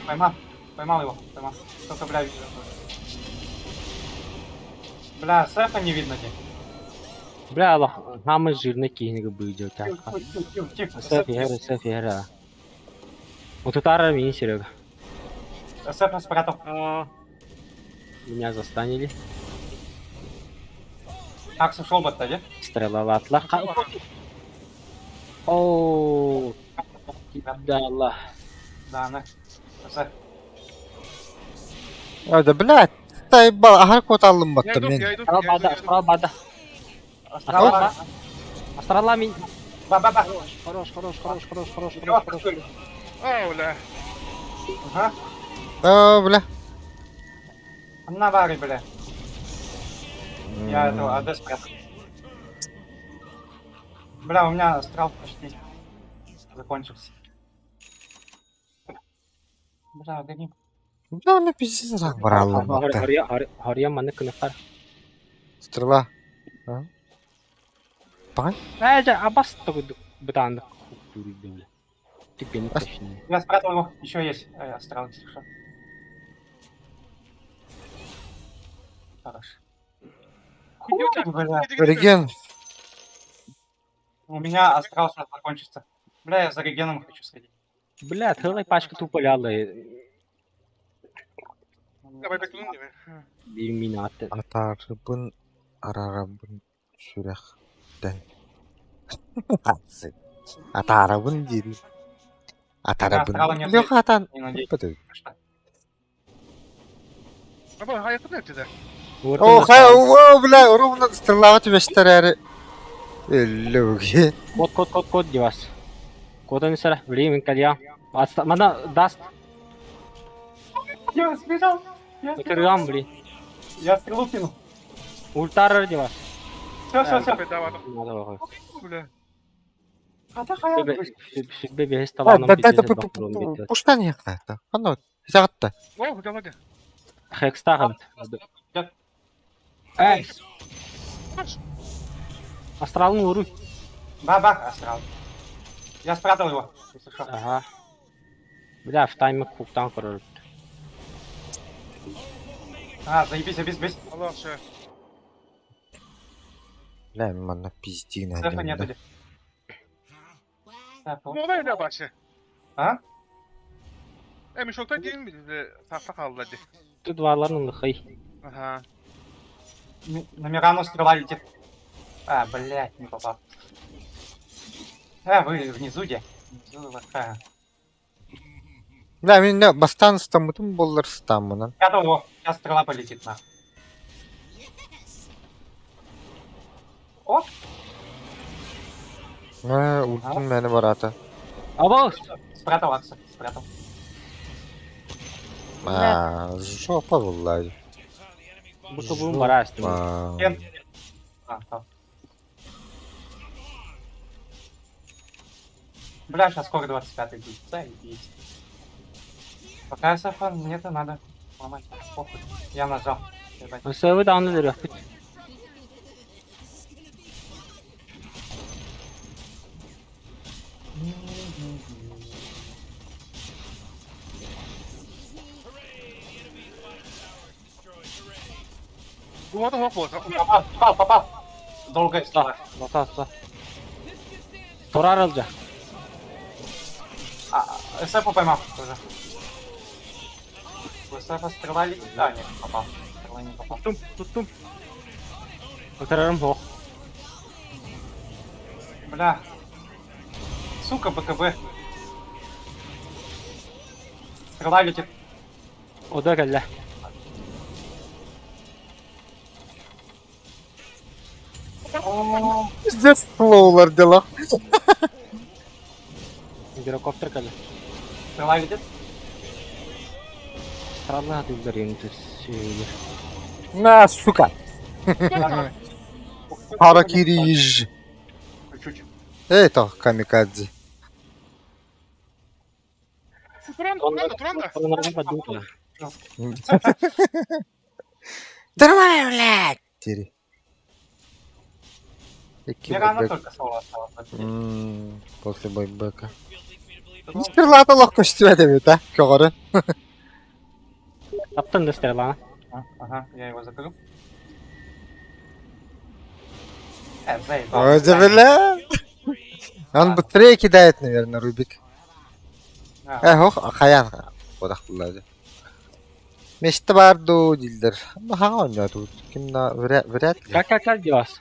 Поймал, поймал его, поймал. Только, бля, видно. Бля, Сэфа не видно где. Бля, Аллах, хамы жирный киһинигэ быйдё Тихо, тяха. тихо, тихо, тихо. Сэф иһэр, сэф иһэр. Утутара мин Серега. Сэфа спрятал. А, Меня застанили. Акс ушел бы оттуда, Стрелалатлар. О, да Аллах. Да, на. Сэф. А, да, блядь, тайбал, ахар кот алым Я баттым иду, мен. я иду, Астрал я иду, бада, я иду. астрал бада. Астрал. Астрала мин. Ба, ба, ба. Хорош, хорош, хорош, хорош, хорош, Его хорош, хорош. открыли. О, бля. Ага. О, бля. На баре, бля. Я этого АД спрятал. Бля, у меня астрал почти закончился. Бля, гони. Бля, оны пиздец рак бар алым батты. Харья маны кыныкар. Стрела. Әжә, абас тагы бытанды бля. Түгені точно. Я спрятал его. Еще есть астрал, если что. Хорош. Хуй, бля. Иди, иди, иди. Реген. У меня астрал сейчас закончится. Бля, я за регеном хочу сходить. Бля, тылай пачка тупо лялы. Давай, бек, ну, не. Bir мин атты. Атарыбын, арарабын, сүрэхтэн. Атарабын дири. Атарабын. Астрала нет. Леха атан. Не надеюсь. Бата. Что? Аба, hayatım ne dedi? О, хай, о, бля, ровно стрела тебе старары. Лёги. Код, код, код, код девас. Кодын сара, блин, калья. Аста, мана даст. Я сбежал. Я сбежал. Өтөргөн, блин. Я стрелу кинул. Ультарар девас. Все, все, все. Bedava. Надо Бля. Сүбе бес Да, таланым да, да, пуштан яқта. Ано, сағатта. О, давай. Хекстаган. Да. Эй. Астралын уру. Ба-бах, астрал. Я спрятал его, если что. Ага. Бля, в таймер куктан көрөр. А, заебись, заебись, заебись. Allah şey. Бля, манна пиздина. Сэфа нет иди. Сэфа. Ne oluyor ne başı? А? Emin şokta değil mi bizi? Tahta kaldı hadi. Тут duvarların лыхай. Aha. На Мирану стрела летит. А, блядь, не попал. А, вы внизу где? Внизу лоха. Бля, мен не бастан стамытым боллар стамынан. Спрятал его. Сейчас стрела полетит, нахуй. О, Мә, ультин мені барата. Абас! спрятал Акса, спрятал. А, жопа буллай. Бу тобун барастым. Жопа. Кен. А, там. Бля, сейчас скоро 25-й будет. Заебись. Пока СФ мне-то надо ломать. Похуй. Я нажал. Ебать. Өссө даҕаны өлөрүөхпүт. Уота суох буолса. Попал, попал, попал. Долго стрела. Бата бата. Турар ылдьа. А, СФ поймал тоже. У СФ стрела летит? А, нет, попал. Стрела не попал. Туттум, туттум. Ытырарым суох. Бля. Сука, БКБ. Стрела летит. Ода кэллэ. О, Пиздец, флоулар дела. Гирокоптер кэллэ. Стрела летит. Стралла дылдар сүөлөр. На, сука. Харакири ежь. Чуть-чуть. Эй, то камикадзе. Туран, туран, туран да. Нормально, блядь! Тири. Икки Мне рано байбек. только соло осталось. После байбека. Стрела-то легко көстүбэт а, көҕөрөн. Таптан да стрела. Ага, я его закрыл. Заебал. Ой, да бля. Он быстрее кидает, наверное, Рубик. А, Эх, ох, хаян. Бодах буллады. Мечта бар ду дилдер. Хаға ойнады. Ким на вряд ли. Как как как девас?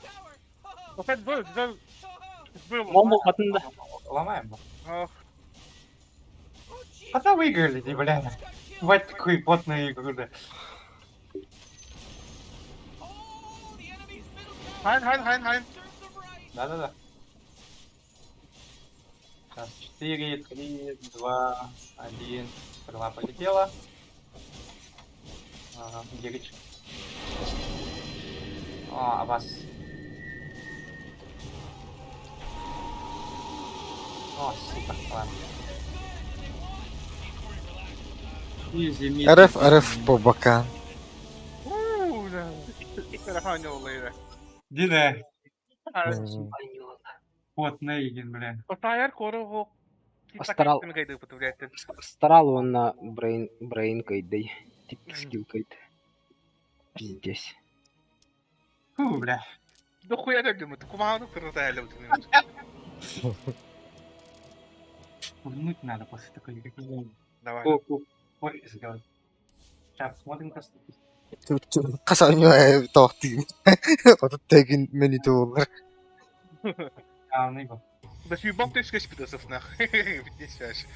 Опять был, был. Был. Момбу хатын да. Ломаем. Ох, Хотя выиграли, не, бля. Бать такую потную игру, да. Хайн, хайн, хайн, хайн. Да-да-да. Сейчас, 4, 3, 2, 1. Стрела полетела. Ага, Гирич. О, а вас... О, сука, ладно. Изи, мид. РФ, РФ по бокам. Уу, да. Телефон Дида, М. потный игин, бля. Отайар корого. Астрал. Старал он на брейн брейн кайдей. Тип скилл кайд. Пиздец. Фу, бля. Дохуя так думаю, куману кырытайлы. Курнуть надо после такой игры. Давай. Кофе сделать. Сейчас, смотрим как Хас ойноо тоохтыг. Одоо тэгин миний туулар. А, ну его. Да съебал ты скажи пидасов нахуй. Здесь вообще.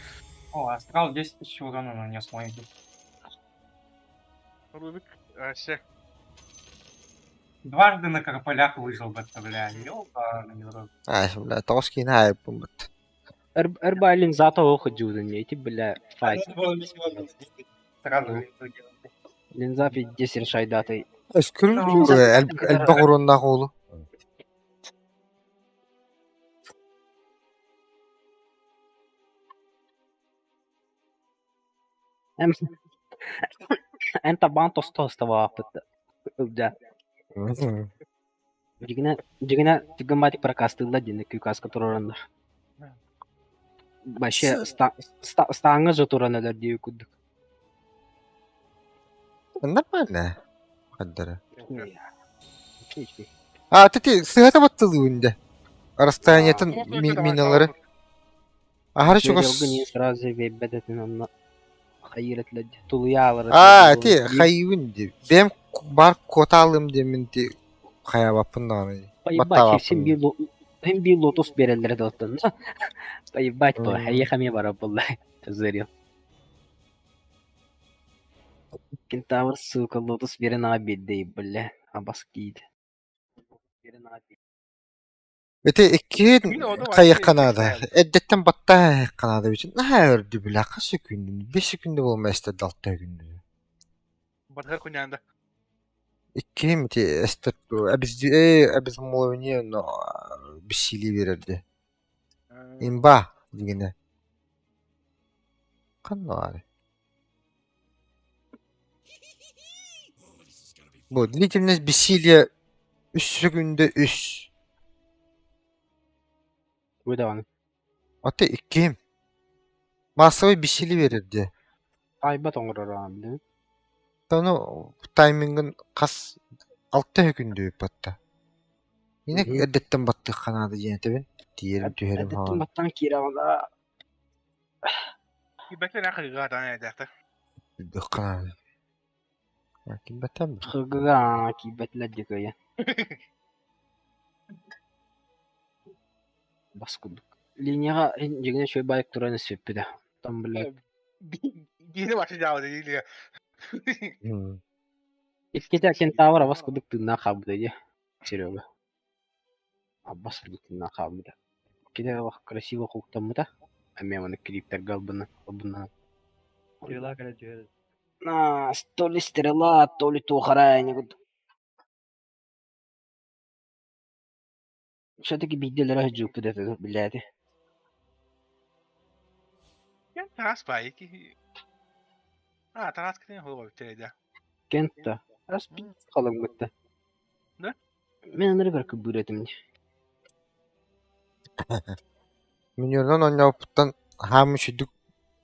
О, Астрал 10 тысяч урона нанес мой. Рубик, вообще. Дважды на карполях выжил бы, бля. Ёбаный в рот. Аа, бля, тоос кин хайп бут. Эрбалин зато охот жуден, эти бля файт. Сразу. Линза пиздец решайдатай. Өскүр элбэх уруннаах уулу. Эм Эн табан тосто оставааппыт. Ылдьа. Дьиҥинэ дьиҥинэ түгэн прокастыыллар диэн күүкааска туруораннар. Вообще стааҥҥа же туран өлөр дии курдук. Нормально. Хаддара. Үчүгэй. А, ты сыгата баттылы үнде. Расстояниетын миналары. Ахары чугас. Сразу биэрбэт онно хайыр этилэр тулуйаалар Аа, ти хайыбын ди. Бэм бар коталым демин ти хаябаппын даҕаны. Поебать, син биир син биир лотос биэрэллэрэ да оттон. Поебать, по хайыха эмиэ барар буолла. Зырил. Кентавр, сука, лотос биэрэн аҕа биэрдэ, бля, абас киит. Ити иккиһин хайыахха наада. Эрдэттэн баттаан хайыахха наада бүтүн наһаа өрдү бile хас секүндүн, 5 секүндэ буолма эстер алта күндү. Батгар куняанда. Иккиһин ити эстер абиз моловне но бессилие берерди. Имба. Дигинэ. Ханна баарый? Бу длительность бессилия үс секунда үс. Бу даҕаны. Аты иккиһим. Массовый бессилие берер дии. Таайбат оҥорор аан дии. Ону таймингын хас алта секунда ыыппатта. Инек эрдэттэн баттыахха наада диэн этэбин. Тиийэрим түһэрим Эрдэттэн хаалан. баттаан киирэҕин да Кибэтин ахыга даан эдээхтэр. Үрдүөххэ наада. Кимбэттэн бу? Хыгыга киирбэтилэр дии кыайан. Бас курдук. Линияҕа дьиҥинэ үчүгэй байык туран испиппитэ. Там, блядь, Биири башы дьаабыта диилигэ. Иккитэ кентавр абас курдук тыыннаах хаалбыта дии, Серега. Абас курдук тыыннаах хаалбыта. Иккитэ олох красиво куктаммыта. Эмиэ маны клиптэргэ албына албыннанан. Стрела кэлэ түһэр. На, то ли стрела, то ли туох арай курдук. Все-таки биирдэлэрэ сылдьыбыппыт этэ билээти. Тараас баайы киһи. А, тараас китин холуга бүтэрейдэ. Кент да. Раз халыҥмытта. Да? Мен ынырыгар кыбыыр этим дии. Минерынан оонньообуппуттан хаам үчүгдүк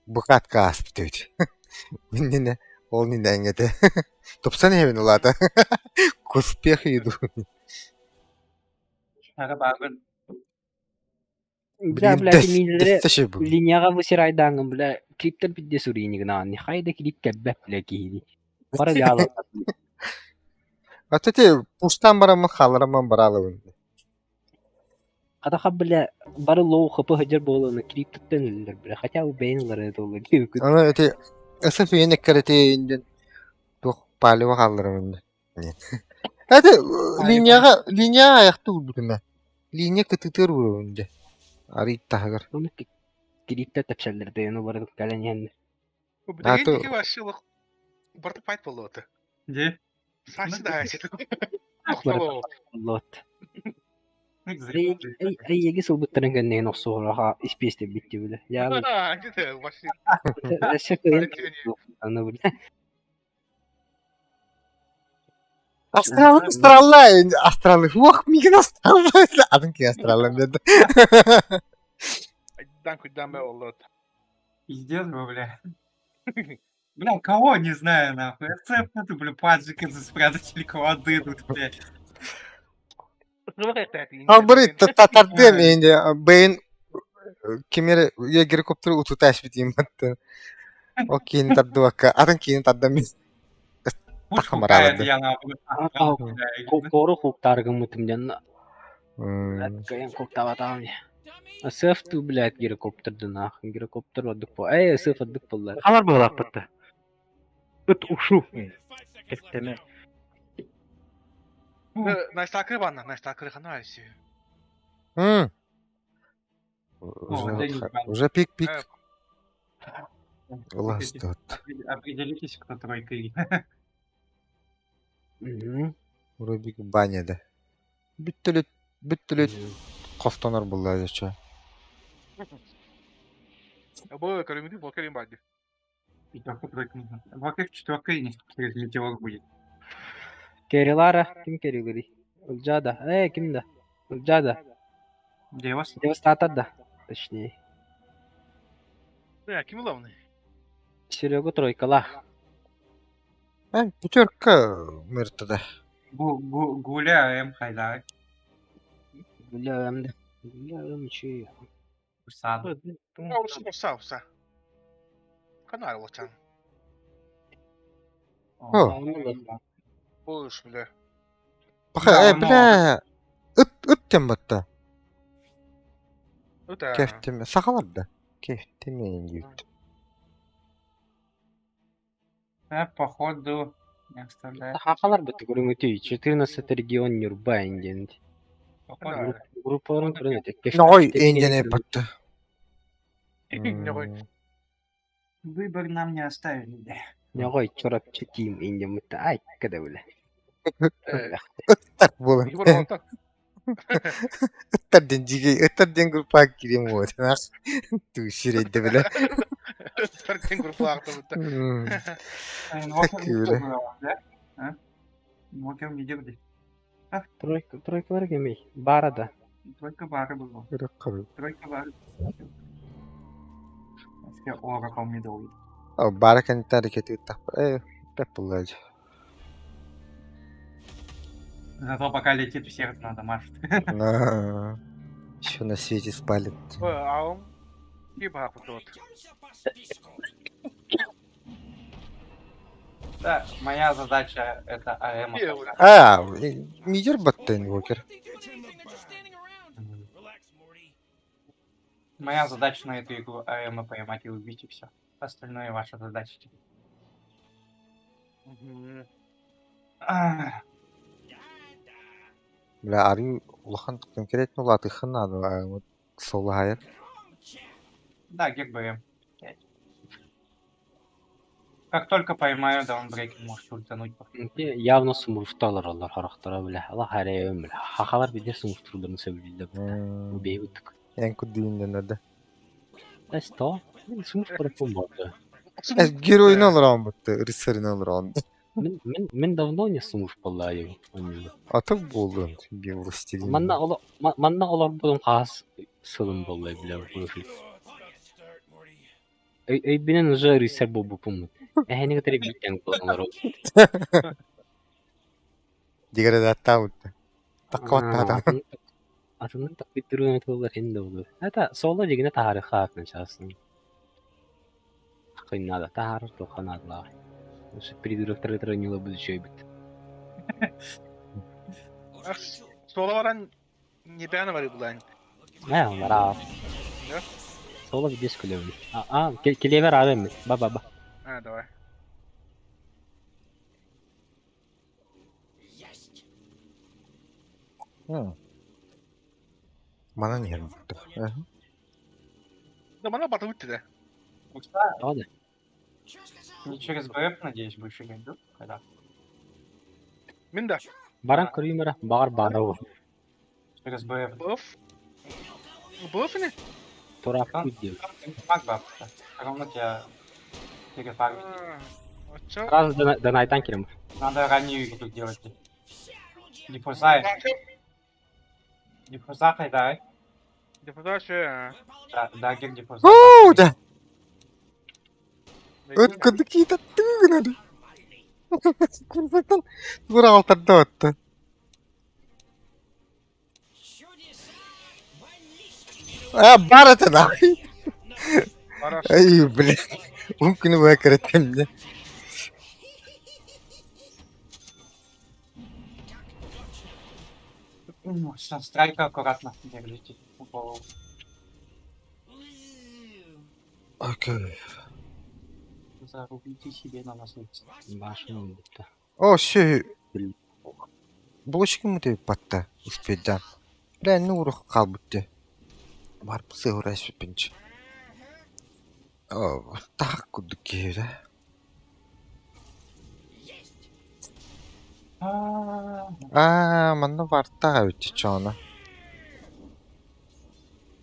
букатка ааспыт эбит. Иннинэ ол иннинэ этэ. Тупсан иһэбин улаата. К успеху иду. Ага баабын. Бля, Билигин бля, дэс миинэлэри дэстэши бу. линияҕа высирайдааҥҥын, бля, клиптэр бидде суруйнигынаан, хайда клип кэлбэт, бля, киһини. Бары дьаалалар. А ти пустан бараммын хаалараммын бараалабын. Хатаха, бля, бары лоу хапы сылдьар буолуона клиптэн өллөр, бля, хотя бы бэйэн ылара долла диэбиккит. Аны ити СФ эккэрэти индин туох палево хаалларабын. Это линияҕа линия аяхты урбутума. Линия кытытыр уурабын дьэ. Арый таһыгар. Оны клиптэр тэпсэллэр дэйэн олары кэлэн иһэннэр. Билигин ики вообще барта пайт болуота. Дии. Сашы да хачы. Барыта болуот. Эйиги сылбыттарын кэннигин охсуһураха испиэстэ битти биле. Я Вообще. өссө кыайан аны бile. Астралы астралла астралы. Уох мигин астралла. Атын ки астралла деді. Дан кудан бе болуот. Пиздец вы, бля. Бля, кого не знаю, нахуй. СЦ, это, бля, паджика спрятать или квады тут, бля. Албыры татардым енді бэйн кимер геликоптер утуташ битим батты. О кийин тардыбакка атын кийин тардам Пусть Тахамаралады. хукает, я нахуй. Бля, Кору хуктаргыммытым дьон кыайан куктаабатаҕым дии. Сыаф туу блядь гирокоптердын аах гирокоптер ордук бо ээ сыаф ордук буоллар. Халар быһалаахпытта. Ыт ушу. Кэттэмэ. Найстакыры банна, найстакыры хана айсы. Уже пик-пик. Ластот. Определитесь, кто тройка или. Рубик баня да. Бүттүлүт бүттүлүт хостонор булла дече. Бу көрүмүтү бокерин барды. Пятерка тройка нужна. Во-первых, четверка и через метеор будет. Керилара ким керилери? Ылдьаа Ээ ким да? Ылдьаа да. Где вас? Девастатор да. Точнее. Бля, ким главный? Серега тройкала. Э, пятерка мертвда. Гуля М. Хайдар. Бля, да. Бля, че. Сад. Уса, уса, уса. Хана олочан. О. Буш, бля. Баха, э, бля. Ыт ыт тем батта. Ыта. Кефтем сахалар да. Кефтем дейт. Э, походу, не оставляет. Хахалар бит көрүҥүтүй 14 регион Нюрба диэн. Походу, Группаларын көрөн этэ. Ной эндене батта. Ньой. выбор нам не оставили, да. Ньой чорапчы тим индеммит ай када бile. Ыттар болан. Егор Алтан. Ыттар диэн дьиги, ыттар диэн группаҕа киириэм уотунах. Туу сирэйдэ билэ. Ыттар диэн группалаахтабыт. Инвокер Күлэ. да? А? Инвокер лидер дии. Тройка, тройкалар кемей. Бара да. Тройка баары было. Ырыккабы. Тройка баары. Вообще Oracle middle. Бара кэнниттэн ракета ыттахпа. Э, бэт булла дьэ. Зато пока летит, всех надо машет. На. Еще на свете спалит. Аум. Ки баахпыт. Да, моя задача это АМ. А, мидер батта инвокер. Моя задача на эту игру АМ поймать и убить, и все. Остальное ваша задача. Ах, Бля, арыы улахан конкретно улаатыаххын наада суолаһайар. Да, ГБМ. Как только поймаю даунбрейкер, может ультануть. Явно смурфталар олар харахтара биле. Алла харайым биле. Хахалар бидер смурфтуларын сөбүлүллэр. Бу бейбит. Эн кудуйундан да. Эсто. Смурф көрөппүн болды. Геройун олорон бутты, рыцарин олорон. Мен мен мен давно не смурф боллайым. Аты болдун, властелин. Манна олор манна олор будун хаас сылын боллай биле. Өй бинен уже рыцарь болбупум. Эхени кытары биттен болалар. Деградаттаа бутты. Таккабаттаата. Атынын такпиттирүүнө тыллар хинде болду. Это соло дегене тахары хаакын часын. Кыйнада тахары тоханадла. Ошо придурок тренила будущее бит. Соло баран небяна бар булан. Не, бара. Соло видес күлөбүн. А, келевер абем. Ба ба ба. А, давай. Манан иһэр бутты. Да мана бата бүтті да. Ладно. Не через БФ, надеюсь, будешь играть, да? Когда? Мин да. Баран көрүмөрө багар бара. Через БФ. БФ. БФ не? Тура путь. Маг бабка. Равно тебя перефармить. Очо. Раз донайтан керем. Надо раннюю игру делать. Диффузай. Диффуза хайдай. Диффуза ше. Да, дагер диффуза. Оо, да. Ыт кудукита тыгынады. Курсактан тура алтарда отты. А, бар это нахуй. Ай, блин. Ун күнү бая киретем. Страйка аккуратно держите голову. Окей. Зарубите себе на наследство. Башым бутта. О, все. Булочки муты батта успедан. Бля, ну урух калбытты. Бар псы урайс пинч. О, так кудуки, да? А, манна варта өтче чона.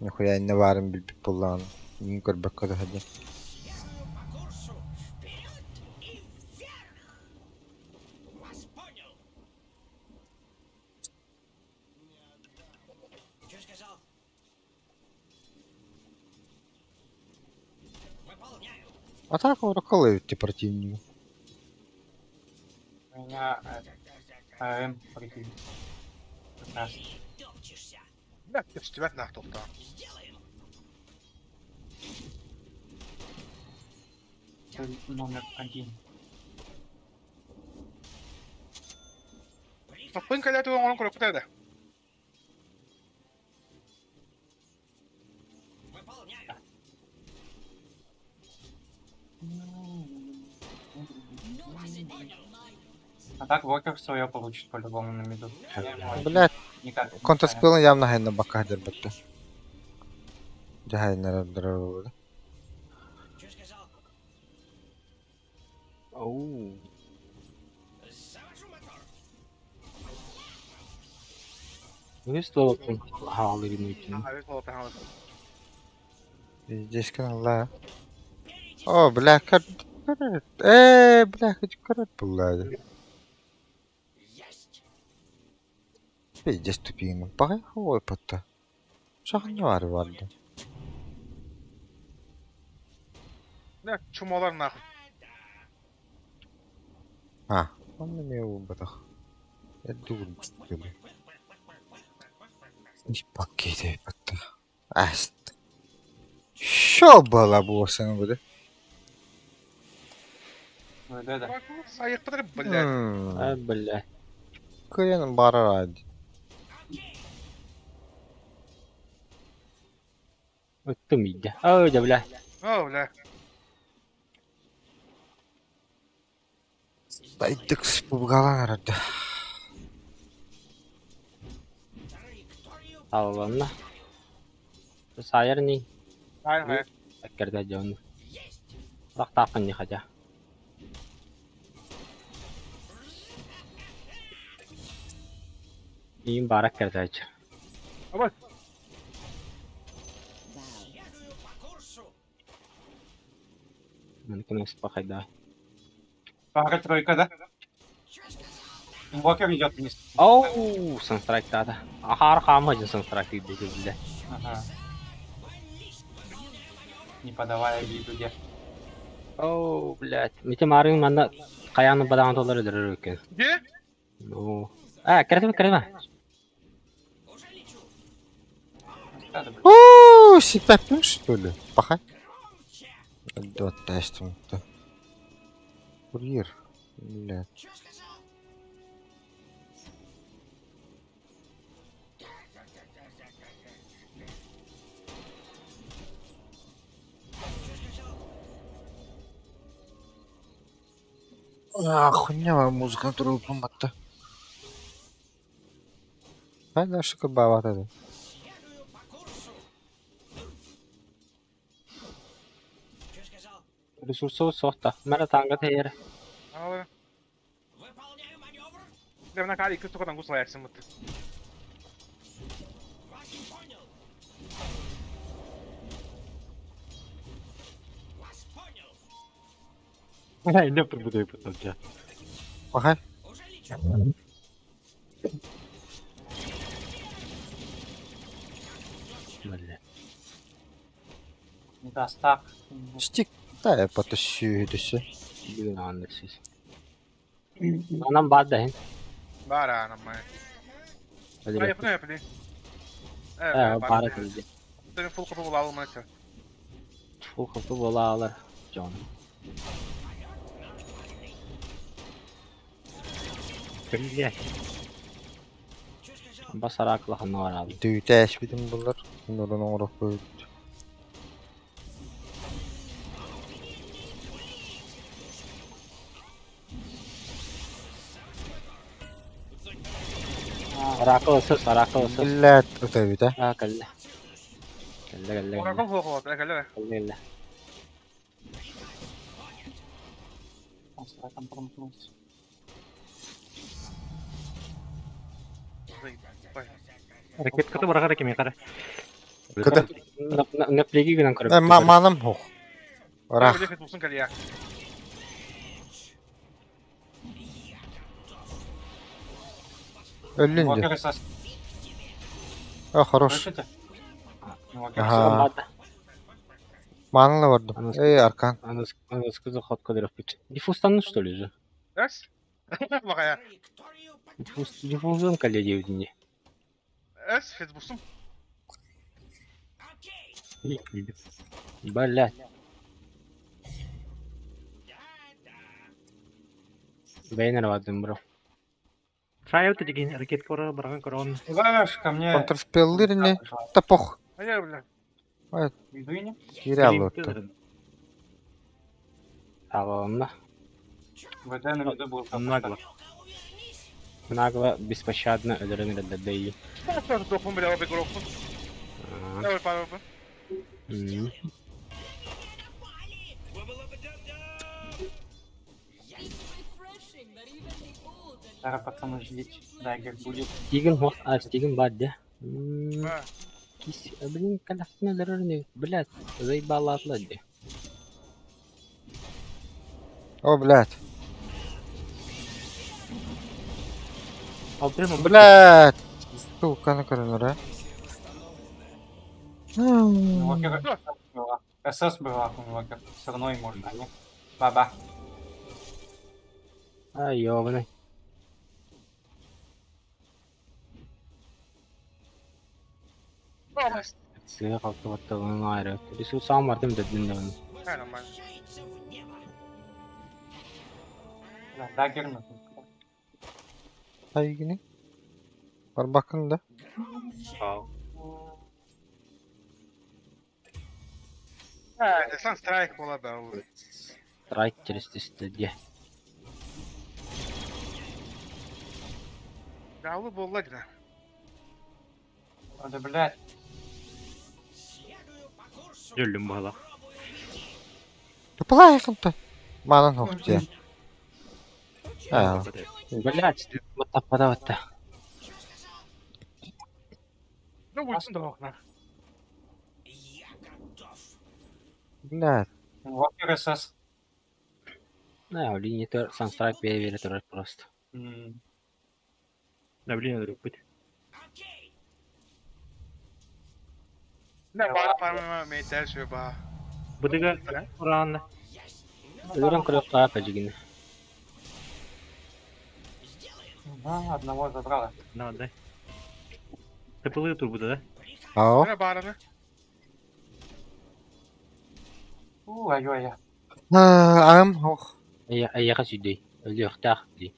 Нихуя не варым билбит буллаан. Мин көрбөккө да хади. А так оракол өтче противник. У меня АМ противник. Как раз. Да, тебя нах тоқта. Цель номер один. Топпын кәлә туган оның көріп кетеді. А так Вокер свое получит по-любому на миду. Блядь, Никак. не контрспелын явно хайна бака хадыр бітті. Жахайнар болды. Оу. Үһүс ловоппун хаалыырын үтүн. Үһүс ловоппун хаалыыр. Пиздец алла. О, бля, көр... Э, бля, көрөр буллады. Пиздец тупигин. Баҕай ой потта. Шахня бар барды. Бля, чумолар нахуй. А, он мне убатах. Я думаю, Пакеты потта. Аст. Шо была буосан буде? Да. Сайыктыр, блядь. А, бля. Кыйын барар ад. Ыттым иде. Ой, да, бля. О, бля. Байдык спугалан арады. Алланна. Сайыр не? Хайыр, хайыр. Әккерде жауын. Лақтақын не хотя. Иин барак кердәч. Абай. Мүмкін спахайда. Пара тройка, да? Инвокер идет вниз. Оу, санстрайк тада. Ахар хамажын санстрайк дейді бля. Ага. Не подавая виду, где. Оу, блядь. Мите марын манда каяны бадан толар өдөрөр экен. Где? Ну. А, кертеме, кертеме. О, сипәттің что ли? Пахай. Дот тестим. Курьер. Блядь. А, хуйня, музыка турулпун батта. Хайда шыкы бабатады. Ресурсы соқта. Мәрі таңға тейер. Алыр. Бля, мына кали икки тоқадан гусла ярсың бут. Не прибуду потом тебя. Пахай. Бля. Не даст так. Стик. Да, потащу это Бүгін андырсыз. Анам бар да хин. Бар анам. Öyle Yapın yapın. Э, бар килди. Senin full kapı bulalım maçı. Full kapı бола алар. Жон. Блядь. Басарак лаханы бар алды. Дүйтэш битим булар. Нурун оңроп койду. Оракыл сыз, оракыл сыз. Блядь, өтөбүт, а. А, кэллэ. Кэллэ, кэллэ, кэллэ. Oracle full kapı. Кэллэ. Кэллэ. Он с там промахнулся. Ракеткаты барахара кеме кара. Кыды. Наплеги гынан көрөп. Э, маным хух. Рах. Bulsun кэллэ. Өллүндү. Инвокер сос. О, хорош. Слышите? Инвокер Ага. Манылы бардым. Эй, аркан. Анасы заход кадыров бит. Диффузтан что ли же? Эс? Бакая. Диффуз диффуздан кэллэ диэбитини. Эс, фет булсун. Блядь. Бейнер бардым, бро. Сайып деген ракетка бара барган корон. Знаешь, ко мне... Контрспеллирни. Да пох. Айя, бля. Ведуини? Кире алып. Алонна. ВД на виду был. Нагло. Нагло, беспощадно өлөрөн эрэллэрдэйи. Топун бля, обе группу. Давай пару. Зараз, пацаны, ждите. Дагер будет. Стигин хос, а Стигин бар де. М, Ба. Кис, блин, калахтына дөрөр блядь, заебала атла де. О, блядь. Алтын он. Блядь. Сука, көрөнөр, а. Инвокер была. СС была у инвокер. Все равно и можно, а не? Баба. Ай, ёбаный. Сыга kalktı battığının ayrı. Ресурс бар дем дедин de. Ха, нормально. Бля, дагер нужен. Хайгини. Бар bakın да. Сан страйк була да. Страйк через тесте. Даулы болла гна. Да, блядь. Өллүм бала. Тупалай кынта. Манан хоқтия. А, Блядь, вот так подавать-то. Ну, ультун да окна. блядь. Инвокер СС. Да, линия төр, сан страйк бере турар просто. М, Да, блин, өлүп Да, бара парма мейтер шö ба. Быдыга ураанна. Өлөрөн көрөк каа кажигин. Да, одного забрала. Надо. Тепелы турбуда, да? Ао. Бара бараны. У, ай-ой-ой. Ам хох. Аяга сүдей. Өлүөхтаах ди.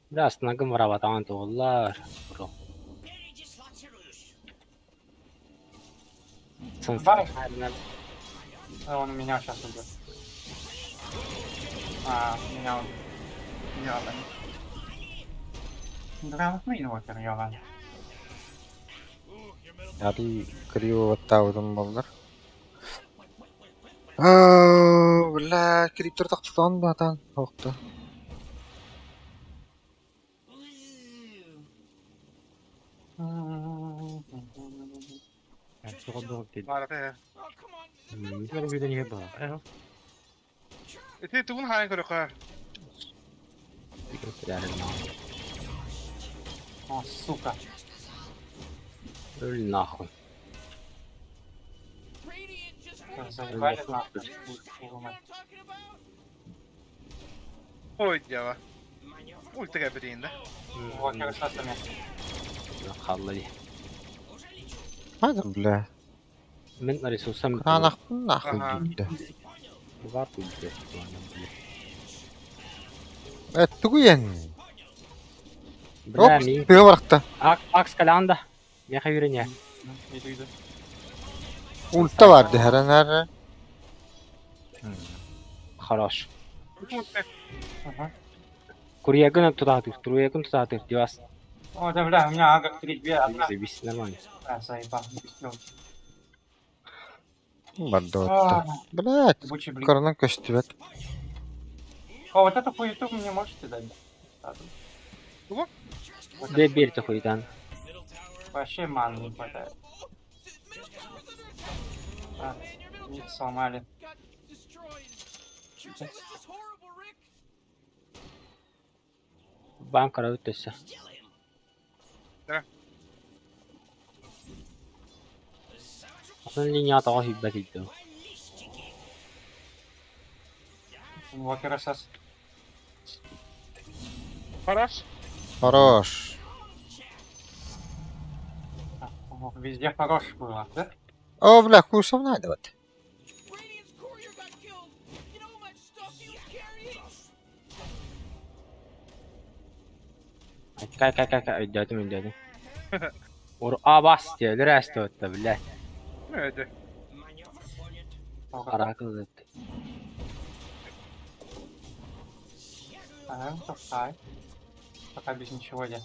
Да, астынагым барабатаан туоллар. Бро. Сан Бар. страйк. А, Он меня сейчас убьет. А, меня он. Ёбаный. Грамотный инвокер, ёбаный. Яри криво таудым болдар. Аа, бля, криптор тақтан батан. Хохта. Бара те. Бара бара. Эти тугун хайын көрөк. О, сука. Өл нахуй. Заебали нахуй. Твою мать. Ой, дява. Ультра берейин да. Инвокер СС-ами. Халла ди. Hadi бля. Мен ресурсам. Анахпын нахуй Ага. дейді. Бар туйды. Э, тугуен. Бля, Оп, мин тыга баракта. Ак акс каланда. Меха үйрене. Иду, иду. Ульта бар дихаран Хорош. Ага. Курьягын туда туруягын туда дивас. О, да, бля, у меня ага 3, 2, 1. Заебись, нормально. А, заебал, не успел. Барды А, Блядь, Ебучий блин. коронан көстүбэт. О, вот эту хуету мне можете дать? Ладно. Чего? Вот Де эту берте хуйтан. Вообще маны не хватает. А, мид сломали. Бан карабыт төссө. Да. Атын линия тага хиббет идди. Инвокер СС. Хорош. Хорош. А, о, Везде хорош было, да? О, бля, курсом надо вот. Кай кай кай кай өйдөтүм өйдөтүм. Ур абас диye рәсті өтті, блядь. Ödü. О, как- Аракыл өтті. А, ну, так. Пока без ничего я.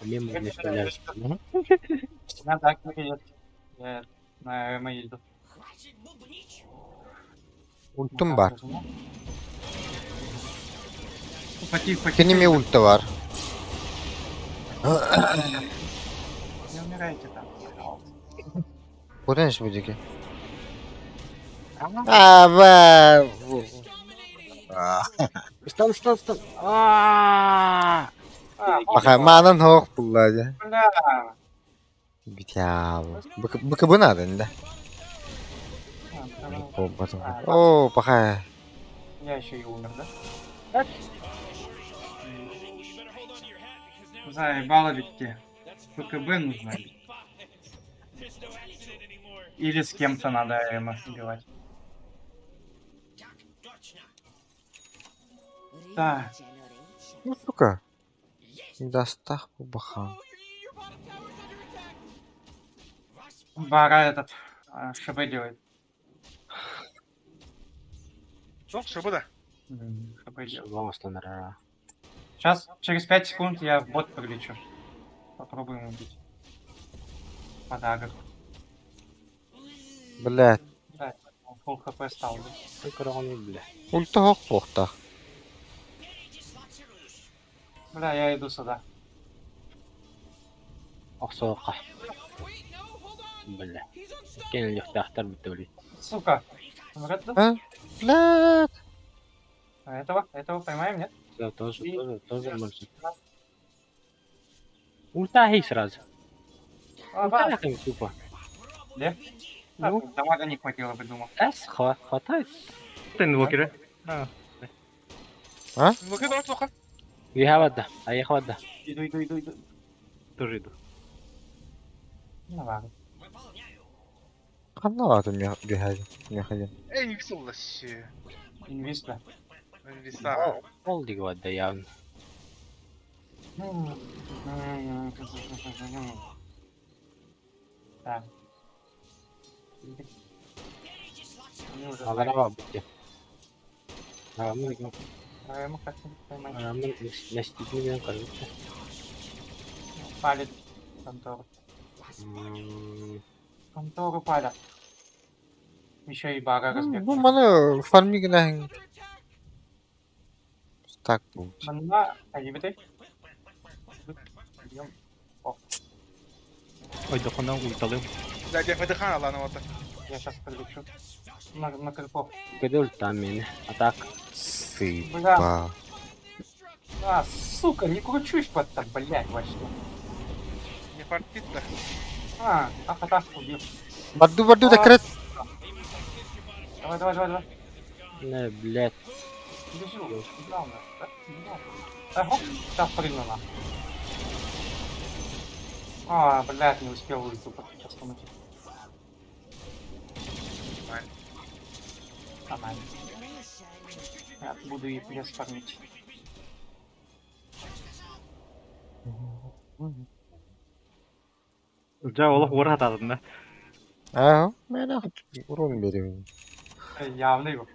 Мен не стреляю. На так есть. Я на М иду. Ультум бар. Потих, потих. Кини эмиэ ульта бар. Не умирайте там, пожалуйста. Кутан ис бу диэки. Аа, Стан, стан, стан. Аа! Баха маанан хоох булла дьэ. Бля, Битял. БКБ надо, да? О, пока. Я еще и умер, да? Заебало ведь те. БКБ нужно. Или с кем-то надо МФ убивать. Да. Ну, сука. Достах по бахам. Бара этот ШБ делает. Суох, шыбы да. ШБ делает. Оҥостон эрэр. Сейчас, через 5 секунд я в бот прилечу. Попробуем убить. Подарок. Блядь. Да, он фул хп стал. Да? Көрөҕүн бля. Ульта хоох буохтаах. Бля, я иду сюда. Охсуохха. Бля. Иккиэн өлүөхтээхтэр бүттэ Сука. Умрет, да? А? Блядь. А этого? Этого поймаем, нет? Да, тоже, И- тоже, тоже может. Ультахи сразу. А, ба. Ультахи тупо. Где? Ну. Дамага не хватило бы, думал. Эс, хватает. Инвокеры. Инвокер да суоха. Үөһэ барда. Айах барда. Иду, иду, иду, иду. Тоже иду. Ну ладно. Ханна баатым мехадин. Эй, инвиз олла си. Инвиз, да. Инвиза. Ол диги барда явно. Так. Они уже Алара барбыт. Арамын А ему как-нибудь поймать. арамын настигнен короче. Палит контору. Контору палят. Еще и бага Бу разбегается. маны фармигин Так будет. Манна, а ебеты? Идем. Ой, дохуна ульталым. Да, дьэ, фэдыхан аллаана ота. Я сейчас прилечу. На крипов. Кеде ультам мени. А так Сыпа. А, сука, не кручусь под так, блядь, вообще. Не фартит да. А, ах, ах, убил. Барду барду да крет. Давай, давай, давай, давай. не, блядь. Бежу. Главное. Да, да. А, хоп, да, прыгнула. нахуй. А, блядь, не успел ульту остановить. Нормально. Я буду и лес фармить. Дьэ, олох уора хатаатын да. Аа, мен урон берем. Явно его.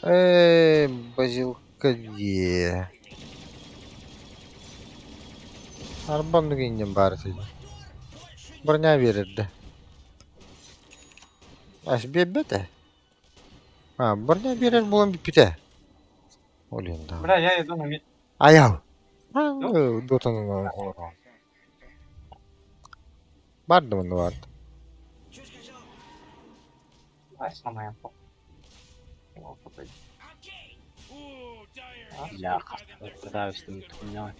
Эй, базилка где? Арбан дүгеннен бары сыйды. Броня берерді. Аш бербете. А, броня берер болан биппите. Олен да. Бля, я иду на мид. Аял. Дотанын олорон. Барды мында барды. Ай, сломаем. О, попади. Бля, пытаюсь там хуйня.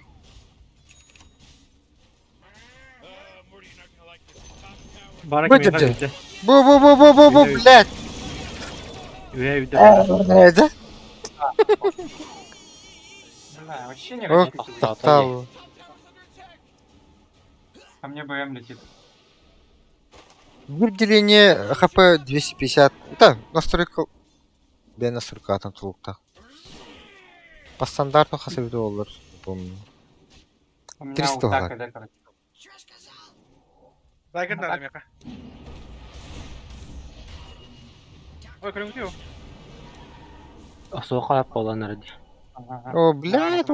Бара Бу кимиэхэ дьэ. үдэ. Бу бу бу бу бу бу блядь. Үөһэ үдэ. Это? Бля, вообще не Ох, рассчитываю. тоқтал. Ко мне БМ летит. Выделение ХП 250. Да, настройка. Бе настройка там тулукта. По стандарту хасабы доллар, помню. У меня 300 ульта ладно. КД, короче. Дайгер надо меха. Ой, көрүҥ Охсуохха болан эрэ дии. Ага. О, блядь,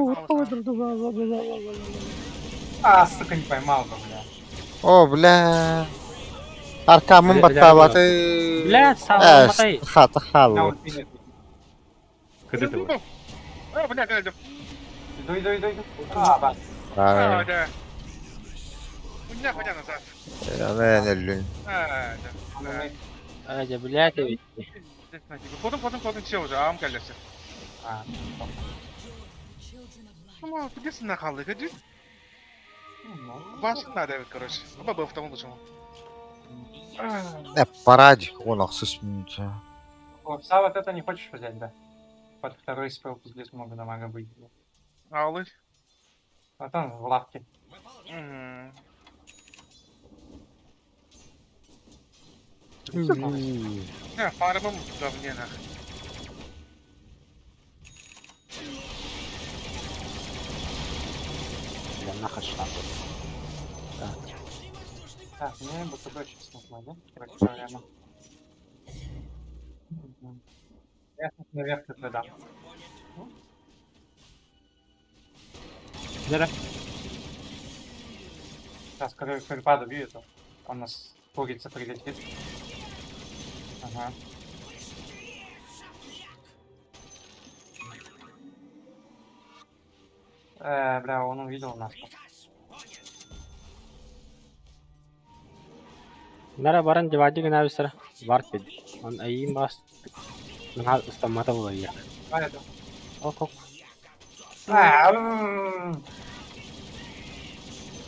А, сука, не поймал бы, бля. О, бля. Аркаммын баттаабаты. Блядь, саҕаламматай. Хата хаалла. Кыды тылы. А, блядь, öldüm. Иду, иду, иду, иду. А, бас. А, да. Хуйня, хуйня назад. Мен өллүн. А, да. Да. Ажа, блядь, эбит. Kodum kodum kodum şey olacak. Ağam kellesi. А, Ama bilirsin kaldı. Hadi. ну, Başın nerede evet короче. Ama bu hafta oldu Не, парадик, он ахсыс минута. Лапса вот это не хочешь взять, да? Под второй спел пиздец много дамага будет. Ağlı. Вот он в лавке. Не, фармым говне нах. Бля, нахер штамп. Так, мне БКБ сейчас нужна, да? Короче, проблема. Мгм. Я сейчас наверх это дам. Зара. Сейчас, когда крипа добью, то он нас курица прилетит. Ага. Бля, он увидел нас. Нара баран дивади гына бисара. Варт бит. Он айым бас. Нахал ыстаммата була. А, это. Ок, ок. А,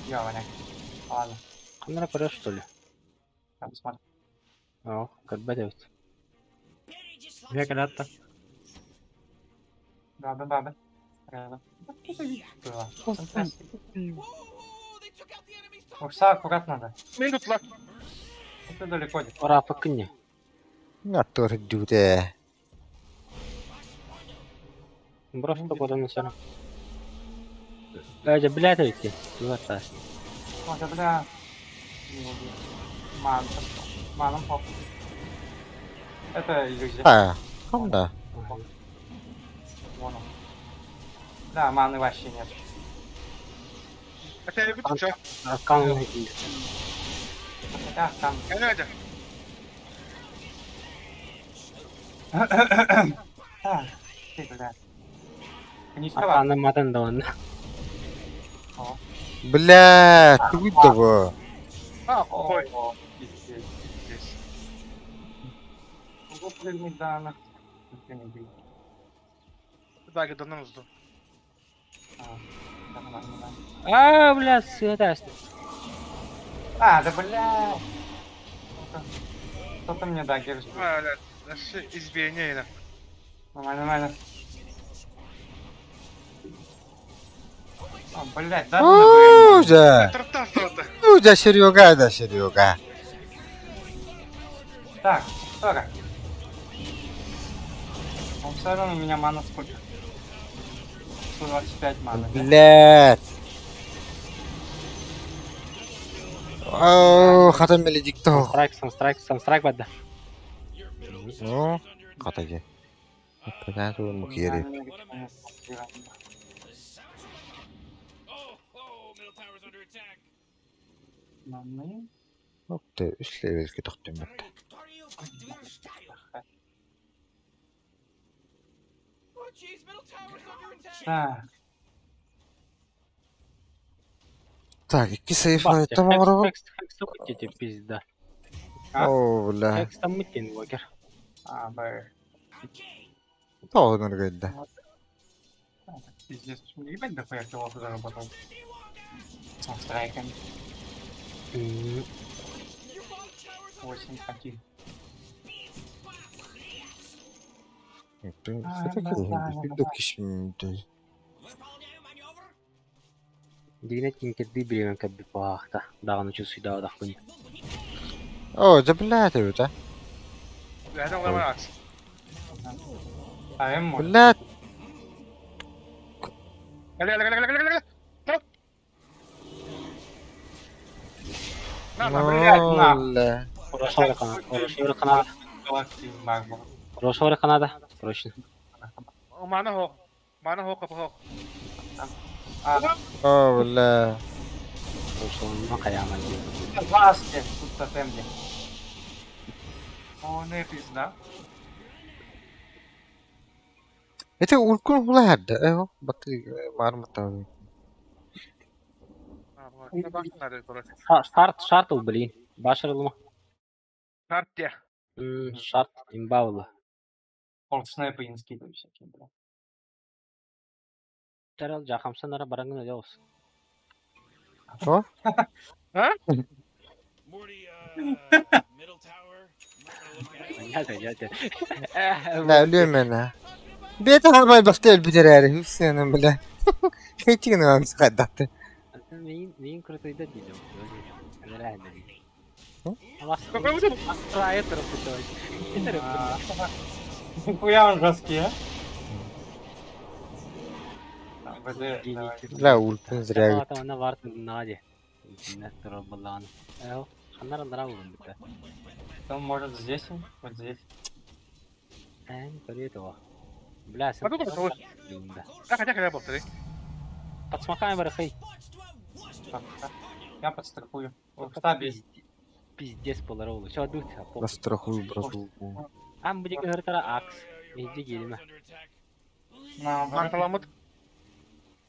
Ёбаный. Ладно, Канара көрөр что ли? там смотри. О, көрбөт эбит. Бля, когда-то. Баба, баба. Рядом. Было. Урса аккуратно надо. Beni tuttular. Это далеко. Ора пакынне. Аттор дюде. Просто кодан сара. Ажа, блядь, эбит. Дивата. О, да бля. Не убил. Ман, маном поп. Это иллюзия. А, ханда. Вон он. Да, маны вообще нет. Ateğe bir tutacak. Аркан Хотя там. Gel hadi. Так, ты, бля. Не скала. Арканы матан да онна. Бля, тугуйда бу. Ha, koy. О, пиздец. Yes. Могу прыгнуть, да, нах. Только не бей. Belki dondan uzdu. А, да, нормально, да. А, блядь, сыта. А, да бля. Кто-то мне дагер сбил. Ha, evet. Şey, izbeyine yine. Нормально, нормально. А, блядь, да? на Уже. Taraftar tarafta. Уже Серега, да Серега. БМ. Так, 40. Он все равно у меня мана сколько? 125 маны. да? Блядь. О, хатам меледикто. Страйк, санстрайк, санстрайк бадда. Ну, хатаги. Понятно, мукири. Маны. Ты үс левелге тохтум бит. Так, Так, икки сейф айтам оҕоро. Хекс, хекс, хекс, пизда. О, бля. Хекс там мытин, вокер. а, Б. Тоҕо гынна. Так, Пиздец, ебать дохуя киллов заработал. Со страйками. 8-1. Дигнет кинкерди биремен кабби паахта. Даганы чусуйда адахпын. О, да блядь, это. Nereden olamaz at. А М может. Блядь. Gel gel gel gel gel gel gel. Tamam. Ne блядь, нахуй. Бля. Рошоры канада. Рошоры канада. Галактик Марвел. Рошоры канада. Срочно. Mana ho. Mana ho kapı ho. А, О, бля. Рошоры макаяман. Ласки, тут тотем где. Полная пизда. Это улкун хула хадда. Эho, баты мармата. Шарт, шарт ыл, блин. Башырылма. Шарт те. Шарт имбаула. Ол снайпы им скидываю всякие, бля. Тарал жахамсан ара бараңын öyle Что? А? Да, өлүөмэнэ. Бэйэтэ хаамай бахта өлбүт эрээри, үс сыанан бля. Хейтигин ылан сыхайдахты. Мин мин крутойда диdim. Нихуя он жесткий, а? ВД, давай. Бля, ультын зря. Он может здесь, вот здесь. Бля, Подсмахаем барахай. Я подстрахую. Штабе. Пиздец полароулу. Что дуть? Настрахую, брату. Ам будет говорить акс. Иди гелима. На,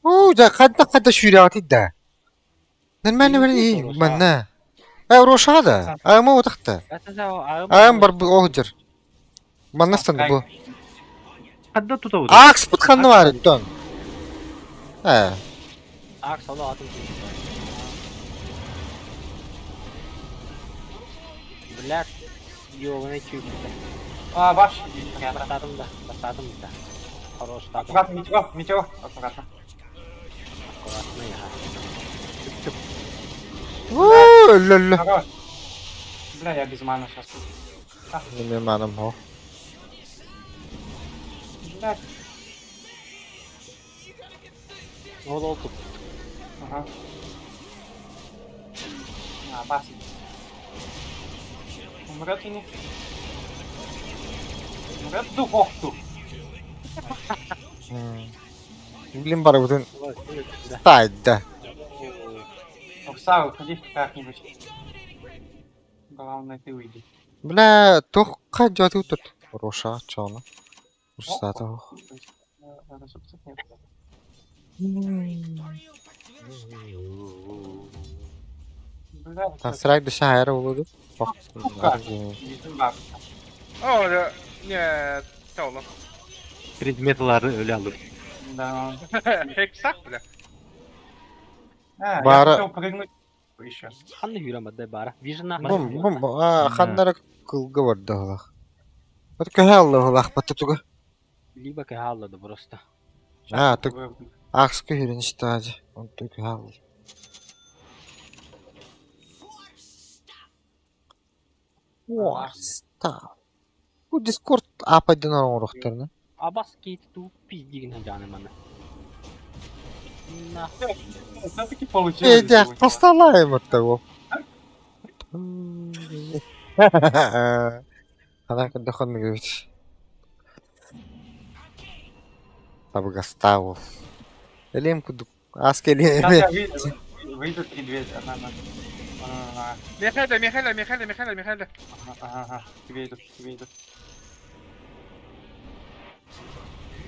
Оо, да, хадда хадда шүрәти да. Нормально бер манна. Э, рошада. Ама утахта. Ам бар оһдер. Маннастан бу. Хадда тута вот. Акс пут ханны бар тон. Э. Акс ала атым. Блядь, ёбаный чук. А, баш. Бастадым да, бастадым да. Хорош, Аккуратно, метеор, метеор. Аккуратно. Аккуратно, я. Чуп-чуп. Оо, лол. Хорош. Бля, я без маны сейчас. Не маным хо. Блядь. Ол ол тут. Ага. А, бас. Умрет и не. Умрет духовку. Блин, бар бутын. Тайда. Окса, уходи как-нибудь. Главное, ты уйди. Бля, тохка жаты тут. Роша, чона. Урсата. Тасрак дыша хайра болду. О, да, не, толо. Предметлары өле алыр. Да. Хексак, бля. А, Бара- я хотел прыгнуть еще. Ханны хүрәм бара. Вижна. Бум, бум, а ханнара кылга барды халах. Вот кахалла халах батутуга. Либо кахалла да просто. А, так акс көһөрөн истаажы. Он только кахалла. Уаста. Бу Discord апайдан оңорохторна. Абас кейт ту пиздигин жаным аны. На. Все-таки получилось. Э, посталаем от того. Она когда он говорит. Табгаставу. Элем куду. Аскели. Сейчас я выйду, выйду три двери. Одна, одна. Ага, Михайла, Михайла, Михайла, Михайла, Михайла. ага, ага. Тебе идут, тебе идут.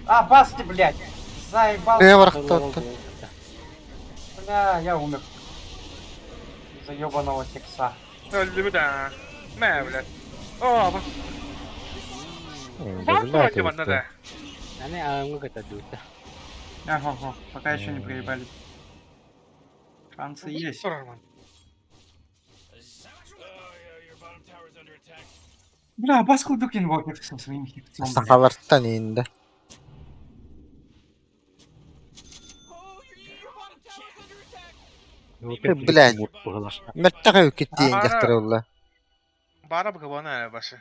А, басти, блядь! Заебал. Бля, я умер. Из-за ебаного текса. Өлдүбү да. Мэ, блядь. О, бас. Бас да. Аны аңы ката дута. Ага, ага, пока еще не проебали. Шансы есть. Бля, Баскул Дукин инвокер со своим хитцом. блядь. Сахалартан инде. Блядь. Мәрттәгә үкеттиен жактырылла. Бара быгыбана башы.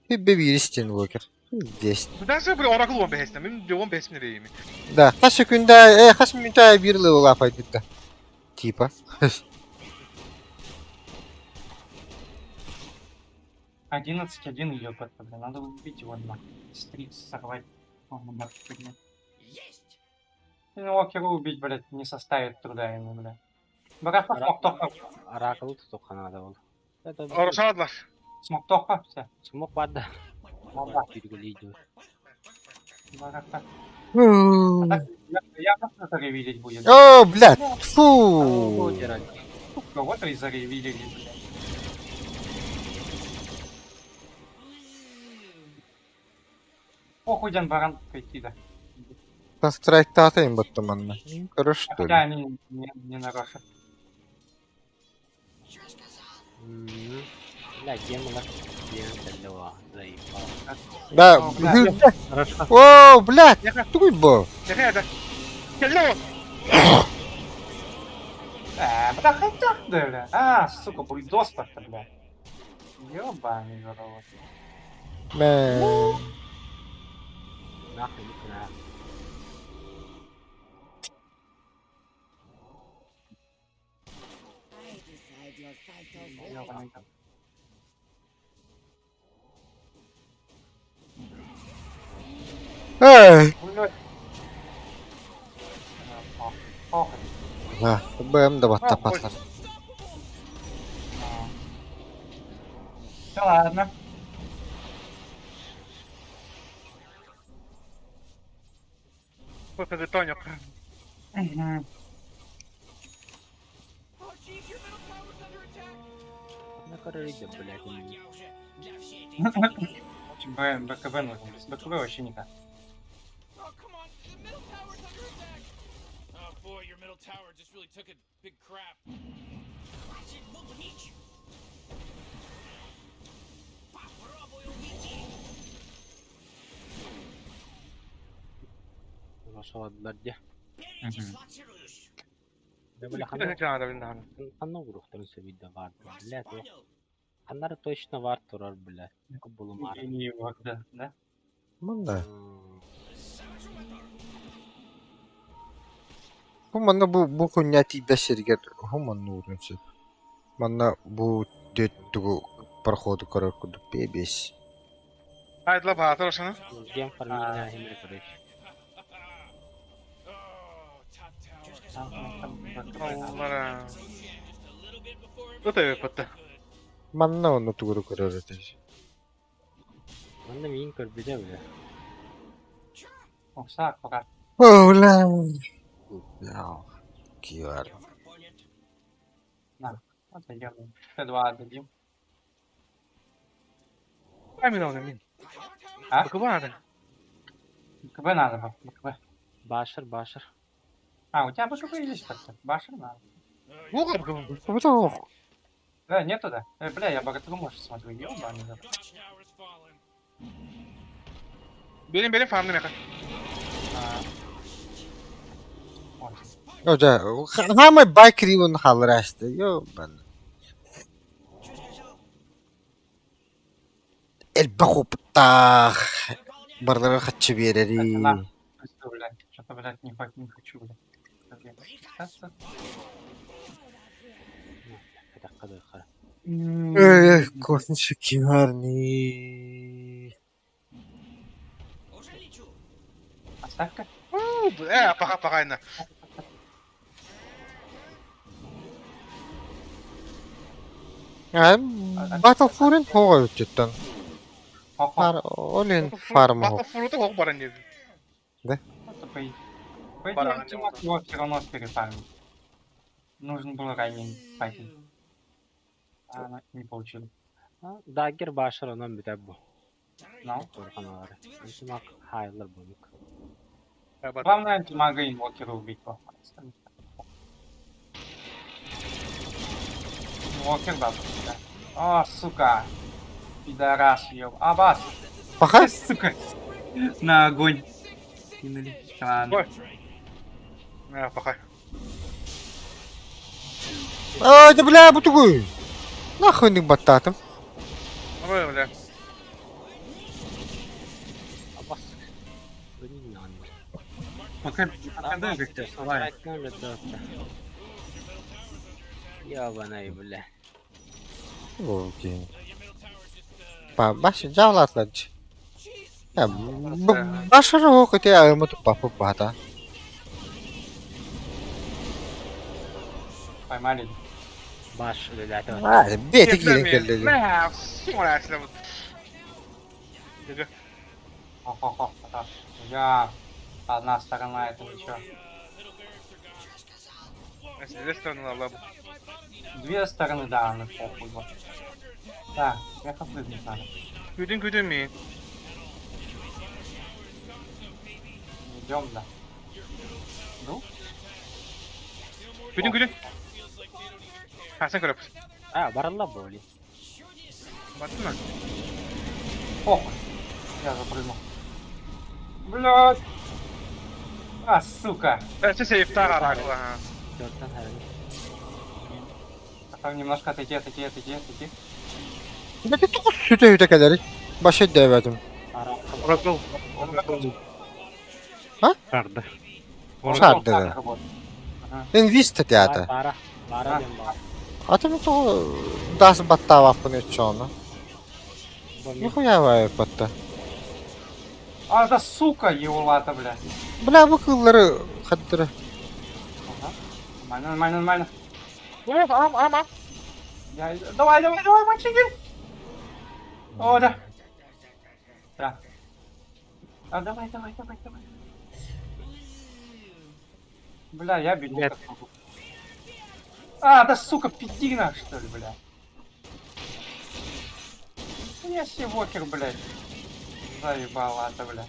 Хиббе биристен вокер. Здесь. Даже бир Oracle 15 Мен 15 ми дейм. Да, хаш күндә, э, хаш минутта бир левел апайды да. Типа. 11-1 идет это, бля. Надо убить его на стрит сорвать. Он на бабки поднять. Инвокера убить, блядь, не составит труда ему, бля. Барахов мог только... Оракул тутуккан ада бол. Орушадлар. Смоктоха, все. Смок бар да. Молда. Тюргүлүү А так, я просто заревилить будет. О, блядь, фу. Кого-то и заревилили, блядь. Похуй, ден баран прийти, да. Страйктаатайын баттым манна. Көрөр что ли? Хотя они не нарушат. Бля, гемалар. Гем заебал. Да, О, блядь. Хорошо. О, блядь, тугуй бу. Яха это. Келло. Бля, хотя, да, бля. А, сука, бульдоз то бля. Ёбаный в рот. Мэ. Нахуй не знаю. Ёбаный в рот. Эй. Блядь. Похуй. Да, БМ да батта патлар. Да ладно. Просто тоник. Мгм. На корыде, блядь. БКБ нужен. Без БКБ вообще никак. Oh boy, your middle tower just really took a big crap. Нашел где? Да, бля, ханна уруктарын сөбүйдө бар, блядь. Ханнары точно бар турар, блядь. Булумар. Не его, да, да. Мында. Бу манна бу бу хуйня тиийбэт сиригэр ху манна уурун сөп. Манна бу тугу проходу көрөр курдук бэбис. Айдла баатыр ошону. Гем фармина химер, короче. Oh, top tower. Там, там, там БКБ надо. Оллара. Өтө бөттө. Манна онно тугуру көрөр этэ. Манна миин көрбүтэ, бля. Овса, аккурат. Ола. Киар. На, отойдем. Т2 отдадим. Амин мин. А? БКБ надо. БКБ надо, БКБ. Башыр, башыр. А, у тебя БКБ есть как-то? Башыр надо. Уга БКБ. Да, нету, да? Бля, я богатыру, может, смотрю, ёбаный в рот. Top tower's fallen. Берем берем фармны меха. А. Ой, О, да. Хамай байкри он халрашты. Ёбан. Элбэх опыттаах. Барлары хаччы биэрери. На. Что, блядь, что-то, блядь, не, не хочу, блядь. Как я подписаться? Кадыр. Эх, космический киарни. Оставь-ка. Пока пока на. Battle Fury хоҕо үттүттэн. Хо-хо. Олин фарм Battle Fury хоҕ баран диэн. Да? Это по по идее, Баран антимаг его все равно перефармить. Нужен был ранний файтинг. А, она не получила. Дагер башыр онон бүтэр бу. Ну. Корханалары. Антимаг хайлар бунук. Главное антимага и инвокера убить. Во. Инвокер, да, да. О, сука. Пидорас, ёб. Абас. Пока? Сука. На огонь. Кинули. Ладно. Ой. Пока. А, да бля, бутугуй. Нахуй не бататым. Ой, бля. Абас. Блин, Пока, пока да, как давай. Ебаный, бля. Окей. Па, баш жаалатлач. Я, башыр хоқы айымы папы бата. Поймали. Баш үлэлээтэ. А, бэйэтэ киирэн кэллэ дии. Мэ, сура вот. Дыгы. Хо-хо-хо. Я одна сторона, это ничего. Две стороны лабу. Две стороны, да, ну похуй. вот. Так, меха прыгнуть надо. Күдүн күдүн ми. Идем, да. Ну, Күдүн күдүн. Хасан көрөп. А, баралла боли. Баттына. похуй. Я запрыгнул. Блядь. А, сука. Өссө сейфтар аракла. Дөртөн хараны. А там немножко отойти, отойти, отойти, отойти. Да ты тоҕус сүтэ үтэ кэлэри. Баша дэбэтим. Oracle. А? Сарды. Сарды да. Ага. Инвист театр. Бара. Бара дем бар. Атым тоҕо дас баттаабаппын өччону. Нихуя вай батта. А, да сука, еулата, бля. Бля бу кыллары хаттыра. Ага. Нормально, нормально, нормально. Ам ам ам. Я... Давай, давай, давай, мальчики! О, да. Да. А, давай, давай, давай, давай. Бля, я бегу Нет. как могу. А, да сука, пидина, что ли, бля. Я себе вокер, блядь. Заебала это, бля.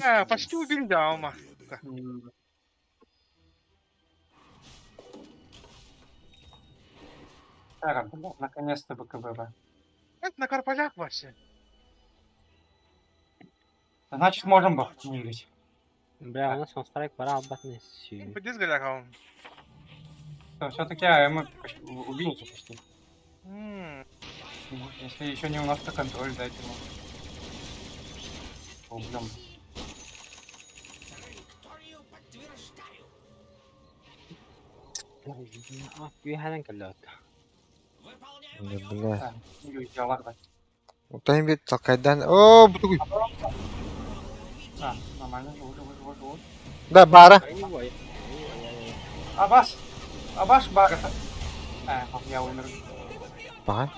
А, почти убили Даума. М. Так, бля, наконец-то БКБ. бля. Это на карполях вообще. Значит, можем бахнуть. Бля, у нас он страйк бара албатны сүй. Подез галяка он. Все-таки АМ почти, убил же почти. М. Если еще немножко контроль дать ему. Убьем. Үйханан кэллэт. Бля. Так, иллюзия, ладно. Утайм бит такайдан. О, бутугуй. А, нормально, живу, живу, живу, живу. Да, бара. Абаш! Абаш Бара-то. А, я умер. Бага.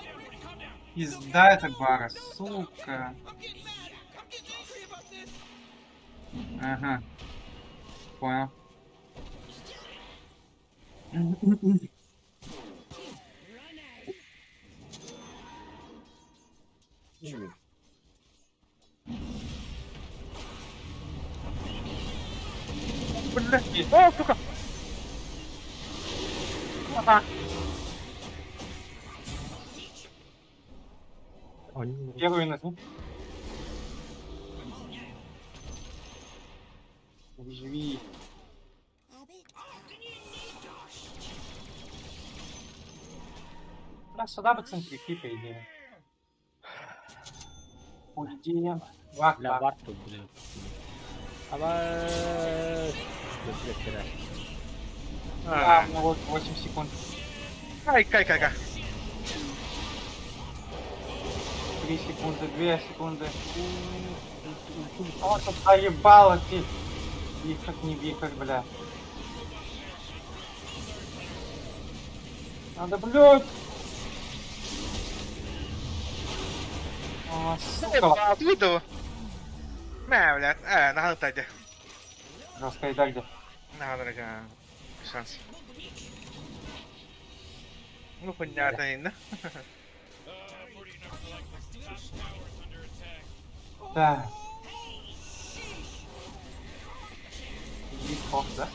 Пизда это Бара, сука. Ага. Понял. Бля. О, сука. Первую нажми. Живи. Да, сюда бы центрики, по идее. По идее. Вак, Бля, вак. бар тут, бля. Аба. Бля, А, ну вот 8 секунд. Ай, кай, кай, кай. 3 секунды, 2 секунды. О, тут заебало ты. Вихрь, не вихрь, бля. Надо, блядь. О, сука. Выдал. Мэ, блядь. Э, на тадя. Жестко и так где. На, дорогая. Шанс. Ну, понятно, инна. Да. Хип-хоп, да?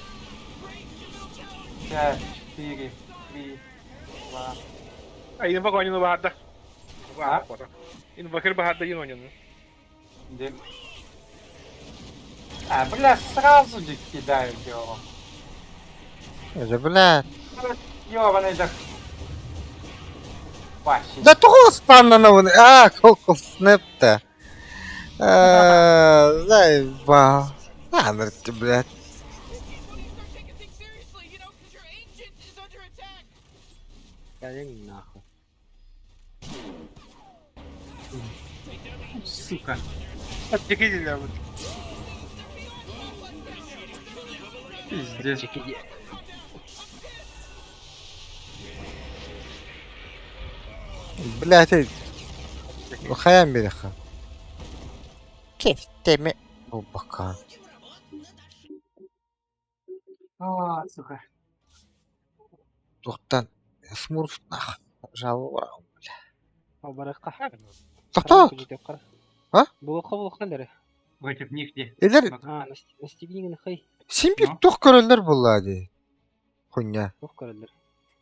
5, 4, 3, 2. А, инва гонину бахада. А? Инва кир бахада инонин. Где? А, бля, сразу же кидают его. Это, бля. Ёбаный да. Вообще. Да тоҕо спаннана А, коко снэпта. Заебал. А, ты, блядь. Start taking things seriously, you know, 'cause your ancient is under attack. Кэлин нахуй. Сука. Дикий вот. Пиздец. Блядь, хайаан биэриэххэ? Кэфтеме буолбакка. А, сука. Туохтан смурфтаах жалобалар. Барыахха. Тохтоо! А? Булуохха булуохха эрэ. Против них где? Элер А, настигни хай. син бир туох көрөллөр буоллаа дии. Хуйня. Туох көрөллөр.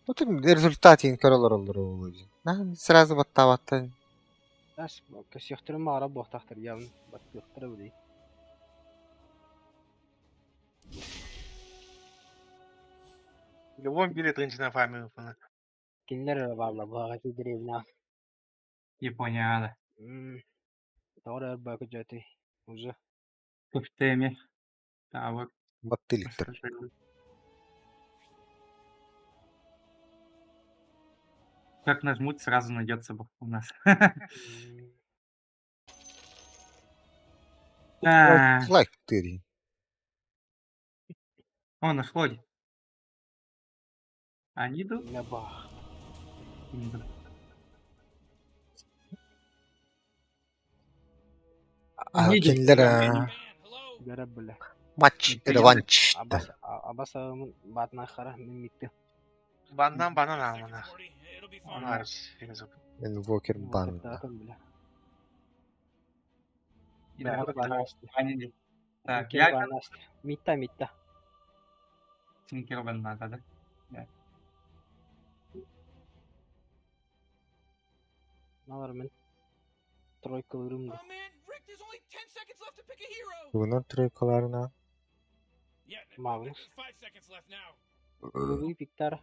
Отun результатын көрөлөр оллор буолуо дии. На сразу баттаабаттан. Тас көсүөхтөрүн баҕара буохтаахтар явно. Баттыахтара билий. В любом мире тринчина фармил. Кинилэр эрэ бааллар баҕа дэриэбинэ. Япония ада. Тоҕо эрэ бака дьэти. Уже. Кэфтеме. Тавык. Баттыылыктар. Как нажмут, сразу найдется у нас. Да. Лайк тыри. О, нашло. Они идут? Не бах. Не идут. А кинилэр Бэрэ бля. матч реванш. Абас абас батна хара мин митти. Бандан банан алмана. Инвокер бан. Бля. Да, Так, я Митта митта. Тинкер надо, да? Налар мен тройкалырым да. Oh man, Rick, there's only 10 seconds left to pick a hero. Bunun тройкаларына. Магнус. Луи Виктор.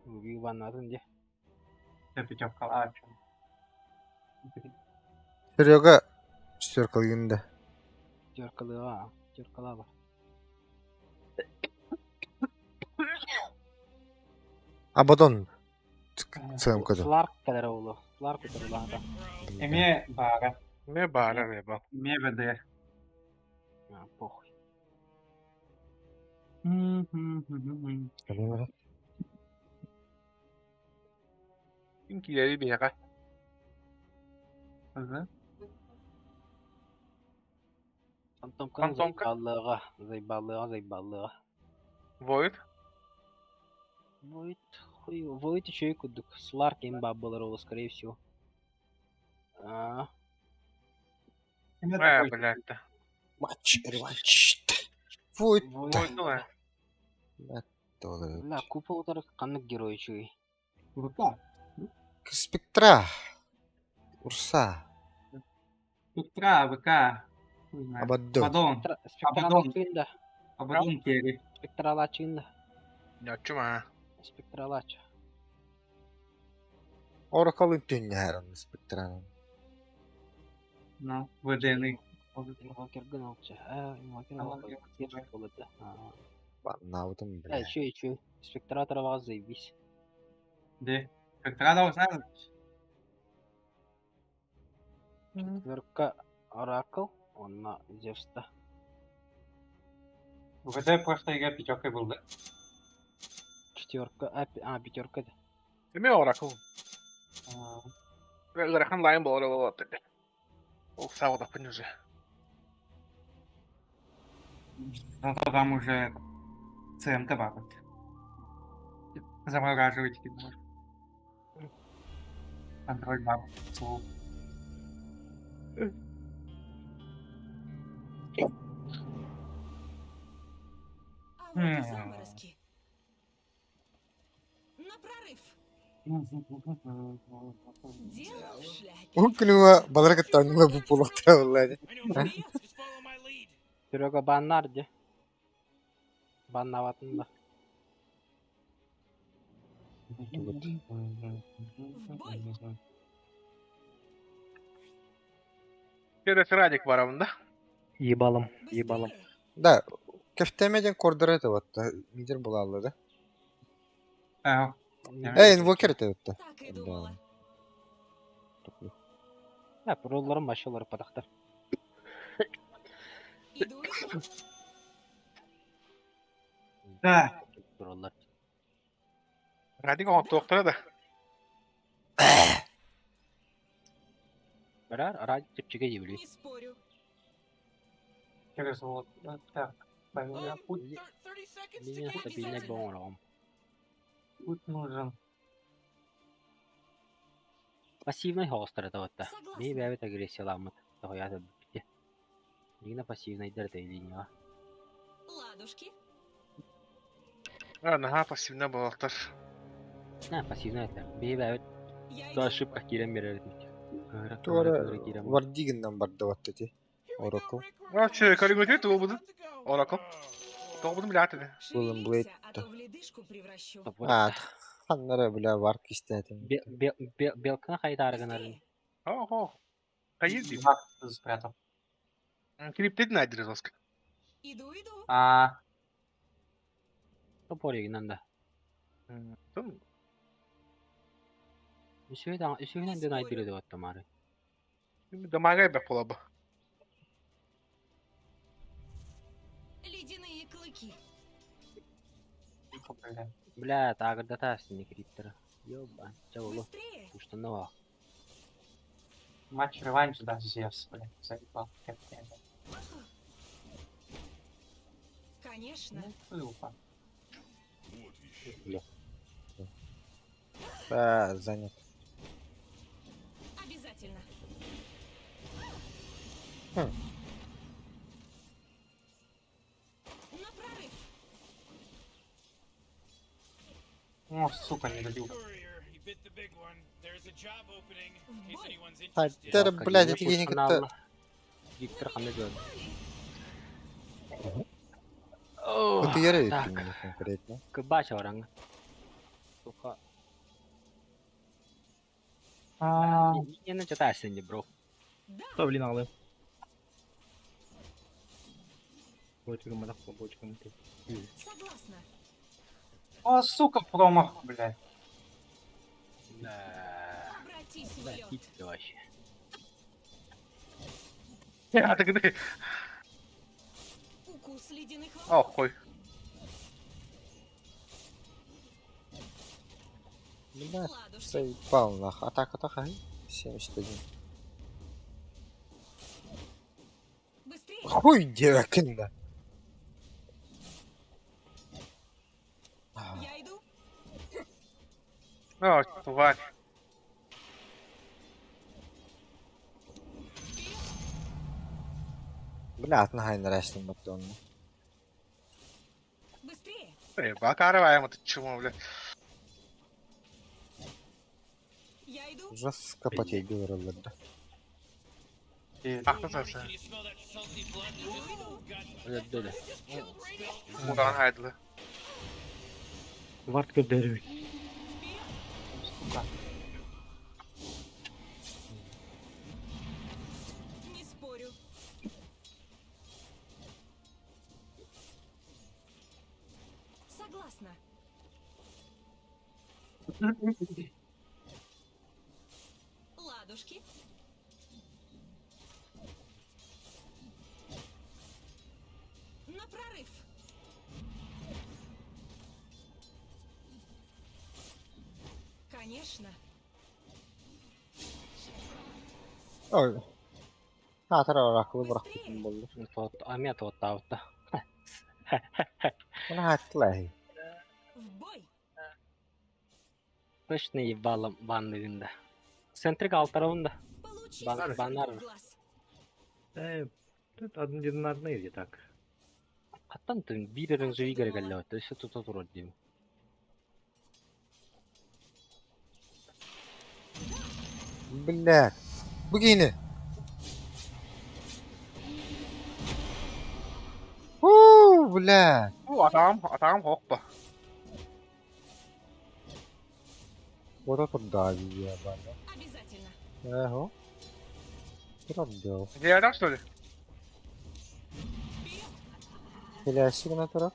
Луи баннатын де. Я пятерка лачу. Серега четверкалыгында. Теркалыга, теркалаба. Абадон. ЦМК-да. Сларк кадar oldu. Сларк кадar Эме бара. Не бара рыба. Эме ВД. А, похуй. Ким киери биэҕэ? Фантомка Фантомка? зайбаллыга, зайбаллыга, зайбаллыга. Void. Void, хуй, Void еще и кудук. Сларк имба был ролл, скорее всего. А, Эме Э, такой. блядь. да. Матч реванш. Фуй. Void. Void, ну, э. Бля, купол удар каннык герой чуй. ВК. Спектра. Урса. Спектра, ВК. Хуй знает. Абадон. Абадон. Спектрал Абадон. чуйнда. Абадон керри. Спектрала чуйнда. Нячума. Спектралач. Оракалы түннәрін спектранын. Ну, ВД-ны. Инвокер гыналчы. А, инвокер Ала, инвокер болот да. Баннаутым, Э, бля. чуй, чуй. Спектратор вас заебись. Да. Спектра должна быть. Четверка Оракл, он на Зевста. ВД прошлая игра пятеркой был, да? Четверка, а, а пятерка. да. Эме Oracle. Ыарахан лайын болар болот эти. Ол саудаппын уже. Зато там уже ЦМТ бабок. Замораживать кино. Контроль бабок. Слоу. А вот и заморозки. На прорыв. Дело в шляпе. Ол күнүгө балар кыттаныла бу болоктор болла. Серега баннар де. Баннаватын да. В бой. Керес Радик барабында. Ебалым, ебалым. Быстрее. Да, кефтемеден кордор это вот, лидер була да. А, Э, инвокер это вот. Так и думала. Да, ролларым машалар падахтар. Иду, иду. Да. Роллар. Радик оҥоттуохтара да. Барар, Радик чэпчэки дии Не спорю. Через вот так. Поменял путь. 30 seconds to Линия get стабильнай started. боҥороҕум. Путь нужен. Пассивнай хоҕустара табатта. Согласна. Бии бэйэбит агрессияламмыт. Тоҕуйаата бүппүтэ. Лина пассивнайдар да линияҕа. Ладушки. А, наһаа пассивнай буолуохтар. На, пассивнай этилэр. Бии бэйэбит Я да иду. ошибка киирэн биэрэр этибит. Кыыра Туора кыыра кыыра киирэн. Вардигиннан барда баттати. Oracle. Вообще, коллега, тугу будут? Oracle. Тоҕо будум билэт ини. Golden Blade. Шевелимся, а то в ледышку превращу. А, ханнара бля варк истэтим. Белкана хайдары гынарын. Быстрее. Ого. Хайыр дии. Вард спрятал. Криптид найдер жестко. Иду, иду. А, Топоригынан да. Тум. Үсүһүнэн ден айдыры деп аттамары. Дамагай бэх буолаба. Ледяные клыки. тихо, бля. Бля, таагырдата синни криптера. Ёба, чабылы. Быстрее. Уштанова. Матч реванш, да, Зевс, бля, заебал. Как я, бля. Конечно. Ну, ссылка. Бля. А, занят. Обязательно. Хм. На прорыв. О, сука, не добил. В бой. Хайдара, блядь, эти гени кытта. Виктор ханна көрдө. Ытыйар Так. эбиппин конкретно. Кыбач оранга. Сука. А, Линияны чата синни, бро. Да. То блин алы. Бочка мадах бочка. Согласна. О, сука, промах, бля. Да. Обратись в Да, лед. хит вообще. Я так и Укус ледяных О, волков. хуй. Бля, Ладушки. заебал нах. Атака атака. 71. Быстрее. Хуй девакин да. Я иду. О, тварь. Бля, атын хайнара эстин батты онно. Быстрее. Э, бакарываем это чмо, бля. Я иду. Жестко потейди да. И Ахта сasa. Иду, иду. Öyle Удан хайдылы. Вард көрдөрү. Вперед. сука. Не спорю. Согласна. Ладушки. На прорыв. Конечно. Ой. Хаатар оракылы бырахпытын болду. Амия туоттаабытта. Мына хаттылай. В бой. Точно ебалым банныгында. Центрик алтарауында. Получи Баннар. в глаз. Э, тут однородные где так. Хаттан тын биир рынжы игер галлабат. Өссө тута турар дейм. Бля. Бүгини. Хуу, бля. О, атам, атам хоппа. Вот это да, ебано. Обязательно. Эхо. Правда. Где я что ли? Вперед. Фляшик на тарaf.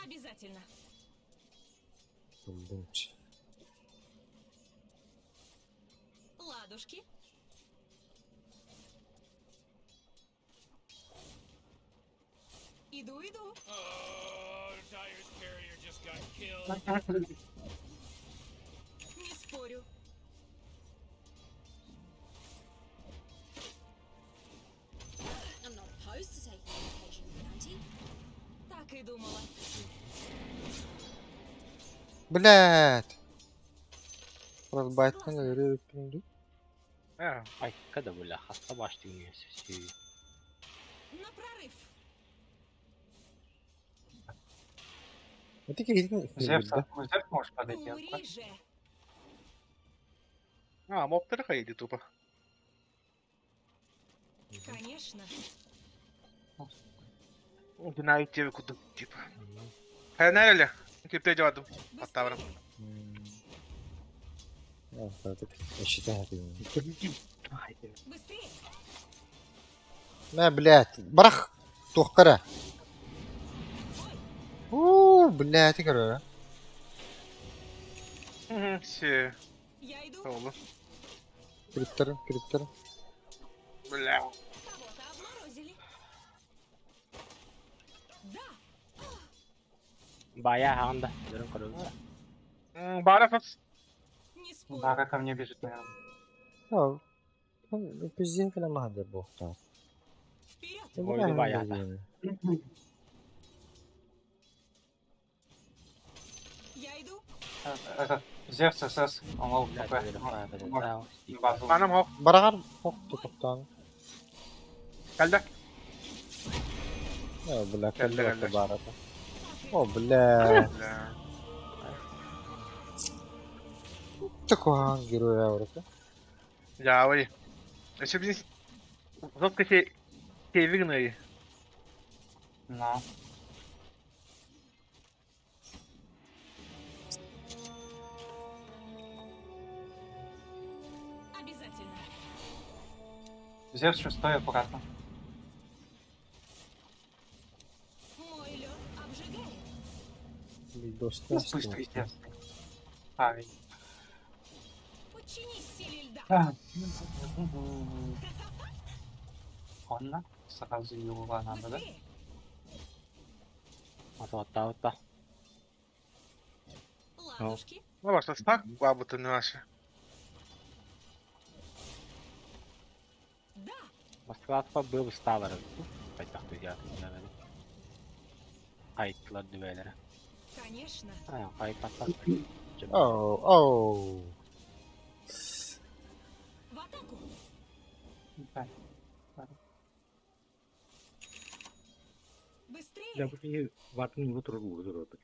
Обязательно. Блин. Ладушки. Иду, иду. Не спорю. I'm not opposed to taking an occasional bounty. Так и думала. Блядь. Разбайтын өрө өппүн А, Айка да бля, хаста баштыгын сү. На прорыв. Ити киһитин Зевс, ну, Зевс можешь подойти. Умри же. а мобтары хайди тупо. Конечно. Динамик тебе куда типа. Хайнарели. Кипте жавадым. Аттаврым. Быстрее. Мә, блядь, барах туохкара. Уу, блядь, көрө. Все. Я иду. Oldu. Кириптер, кириптер. Бля. Кого-то обморозили. Да. Бая ханда. Дөрөн көрөбүт. Бара фас. Не спорю. Бара ко мне бежит, наверное. Я, пиздец, кэлэмаһа буохтаа. Вперед. Ойду бая. Я иду. Этот, Зевс СС, он лол Блядь, ПП. дөрөн Базу. Анам хоп. Бараҕар хох тутуктаан. Калда. Э, бля, Кэллэ, кэллэ кэллэ. барата. О, бля. Бля. Такухан героя урата. Я ой. Еще блин. Жестко се северный. Ну. Обязательно. Зевс шестой, аккуратно. Мой лед обжигает. Быстрый Зевс. Парень. Подчинись силе льда. Да. Онна. Сразу юла надо, да? Быстрее. Ататтаа та. Ладушки. Ну, ваша стак бабуты наши. Да. Москватка был ставар. Байтак дүйдэ. Айтлар дүбэлэр. Конечно. Аа, айпаттар. Оу, оу. В атаку. Да. Быстрее. Я бу ватын улу турар ууру турар бит.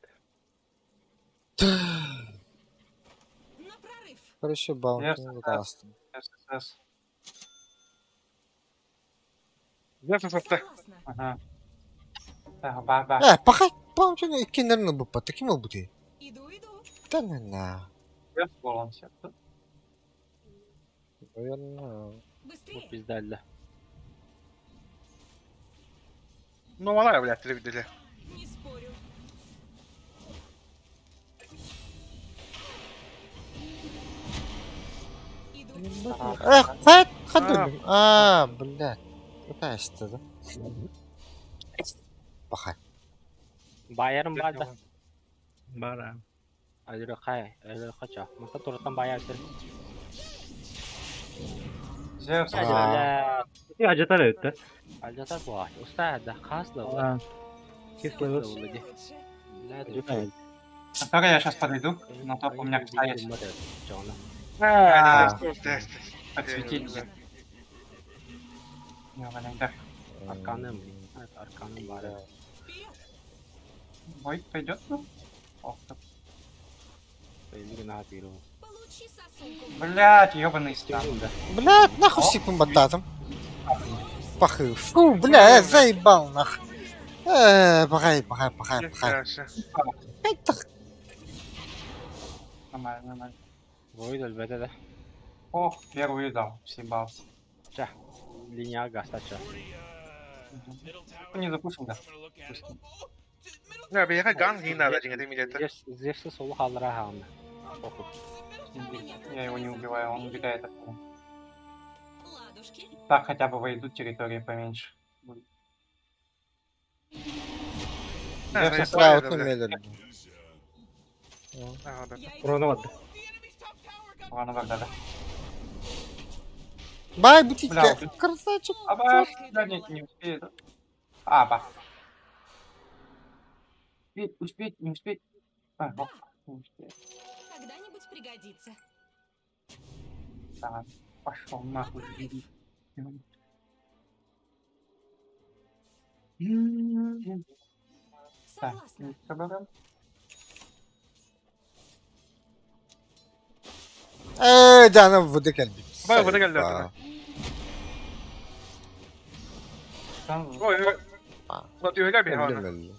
На прорыв. Короче, баунтин астым. Зевс СС. Зевс сатта. Согласна. Ага. Так, ба-ба. Э, пахай, баунтин иккиннэрин ылбыппат, ким ылбытый? Иду, иду. Та-на-на. Зевс болон сетті. Наверное. Бу Быстрее. биздэллэ. Ну, малая, блядь, видели. Не спорю. Иду. Эх, хайт, хадым. А, блядь. Это да? Пахай. Баярым баада. Бара. Өлөрө хай, өлөрө хача. Мата тураттан баяр сир. Зевс Аа. Бля, Ити ажатар өттө. алжатар буа. Уста да хасла. Аа. Кислый Лучше. Лучше. Бля, Который я сейчас подойду, но топ у меня стоит. А, Подсветить. Ёбаный, да. Арканым, арканым бар. Вперед. Бой пойдет? ну? Ох ты. Билген хатыру. Получи сосулку. Блять, ёбаный стан. Блядь, нахуй сипун баттатым. Пахы. Фу, бля, заебал нах. Э, пахай, пахай, пахай, пахай. Это Нормально, нормально. Войд өлбөтө да. Ох, первую дал, съебался. Ча. Линия гастача. Мгм. Не запушим, да? Пусть. Я бияха ган гина да жиңа демилет. Зевс Зевс солу халлара хааны. Оху. Я его не убиваю, он убегает от меня. Ладушки. Так хотя бы войдут территории поменьше. Сраутун мэлэр. Урона барда. Урона барда, да. Бай, бутикка. Красавчик. Аба, да нет, не успеет. Аба. Успеть, успеть, не успеть. А, ох, не успеет. Когда-нибудь пригодится. Так, пошел нахуй. иди. Так, Согласна. Э, Диана ввд кэлбит. Бай, ввд кэлбит. Там Ой, ой. Вот югля бегала. Обязательно.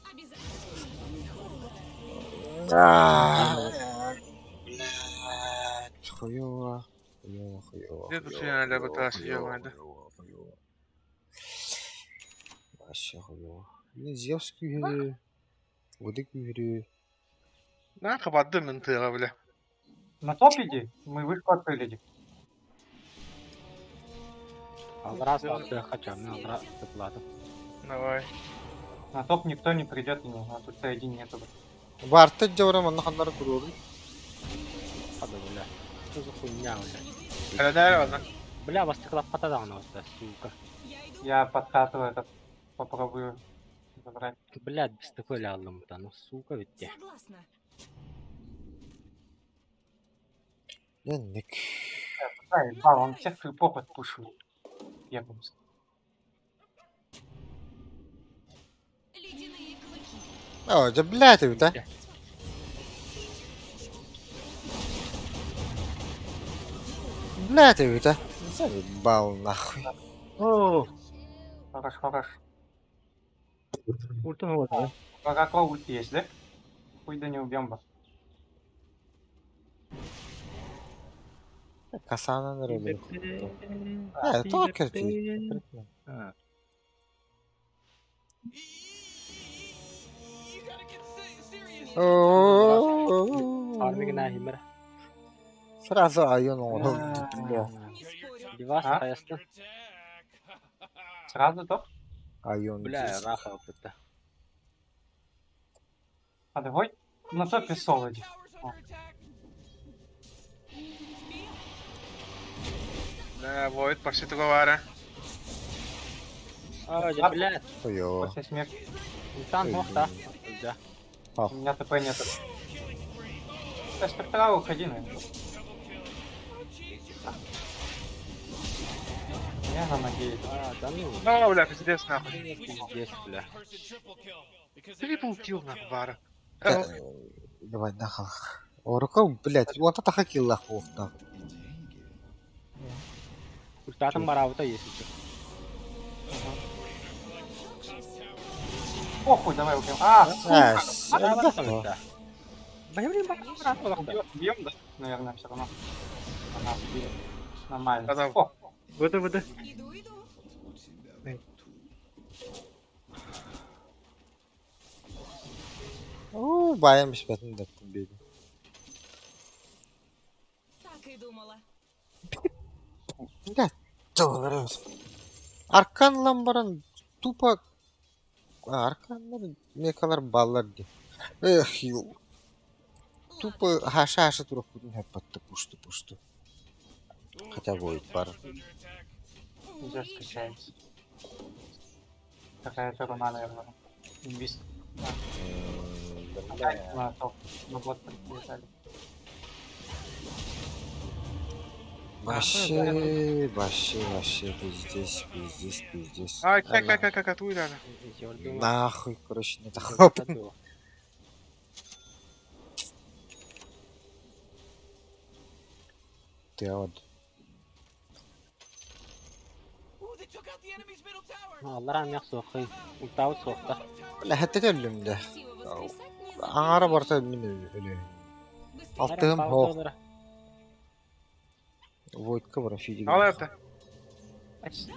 Блядь, хуёво. Хуёво, хуёво. Где тут я ля бата съела, да? Хуёво. Вообще хуёво. Блин, Зевс күйірі. Вд күйірі. На, хабады мен тыга, бля. На топ иди, мы вышку открыли. Алрас хотя бы, алрас плату. Давай. На топ никто не придет, не, а тут один нету. Барта жаурам онно ханнары туруорун. Хада, бля. Что за хуйня, бля? Бля, да, ладно. Бля, вас так лапата да, сука. Я иду. Я подкатываю этот, попробую забрать. Блядь, без такой лялым да, ну сука ведь те. Согласна. Янник. Да, ебал, он всех крипов отпушил. Ебался. Ледяные клыки. О, да блядь, да? Блядь, да? Заебал нахуй. О, Хорош, хорош. ультан болады. Оракла ульт есть, да? Хуй да не убьем бы. Касанан рыбы. Э, то кирпи. А, You gotta get serious. Армигна химер. Сразу айон он. Не спорю. Девас А? хаяста. Сразу топ? Айон. Бля, раха вот это. А давай на топе соло иди. Бля, вот, пошли туговара. А, да, блядь. Хуёво. После смерти. Ультан мог, да? Да. У меня ТП нет. Да, спектра уходи, наверное. Я на ноге иду. А, да ну. А, бля, пиздец, нахуй. Пиздец, бля. Трипл килл, нахуй, бара. Давай нахуй. Орка, блядь, вот это хакилах нахуй. Ультатом бараута есть еще. Похуй, давай убьем. А, А, сука! Да. Блин, блин, Убьем, да? Наверное, все равно. Она убьет. Нормально. Да-да. О, ВД, ВД. Иду, иду. О, баям беспятын да беди. Так и думала. Блядь, долларов. Аркан ламбаран тупо... А, арканнар мекалар баллар ди. Эх, ю. Тупо хаша-хаша турук будун хэппатта пушту пушту. Хотя будет пара. Идешь, скачается. Какая-то руна, наверное. Инвист. Бля. На топ. На бот прибежали. Вообще, вообще, вообще, пиздец, пиздец, пиздец. Ай, как, как, как, как, туй, да. Нахуй, короче, не так. Ты вот. Алларан яқ соқы. Ультаут соқта. Бля, хәтта төллүм дә. Сила воскресать не Аңара барта мин өлө. Быстрее. Алтыгым хох. Войдка бар фидик. Ал это.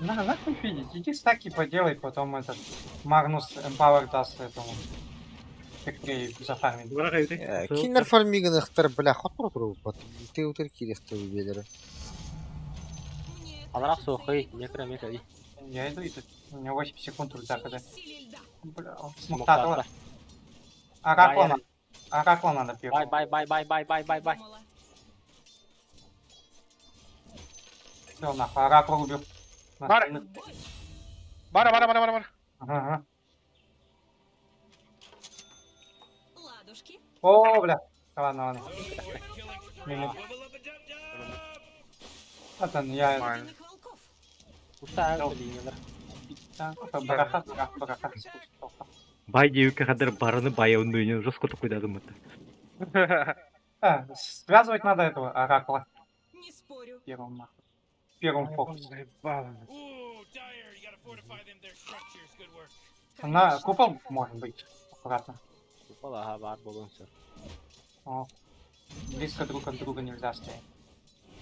На, нахуй фидить, иди стаки поделай, потом этот Магнус Эмпауэр даст этому Спектре зафармит. Бара кайды. Кинер фармигын ыхтар, бля, хотор туру бат. Ты утыр кирехте белер. Мне Алларак кажется, соқы. или Некра мека. Я иду, и тут у меня 8 секунд ульта в когда. силе льда. Бля, он смоктатала. Оракла надо. Оракла надо Бай первого. бай бай бай бай бай бай бай. Думала. Все, нахуй, Оракла убил. На Бар. остальных. В бой. Бара бара бара бара бара. Ага, ага. Ладушки. О, бля. Ладно, ладно. Минут. Это я... Нормально. Водяных волков. Устаа Да. линиялар. Да, Бараха, бараха, бараха. Бай диэбиккэ хадыр барыны байа оннуйун жестко токуйдадым это. А, связывать надо этого Оракла. Не спорю. Первым нахуй. Первым фокус. На купол может быть. Аккуратно. Купол аха баар буолуон сөп. О, близко друг от друга нельзя стоять.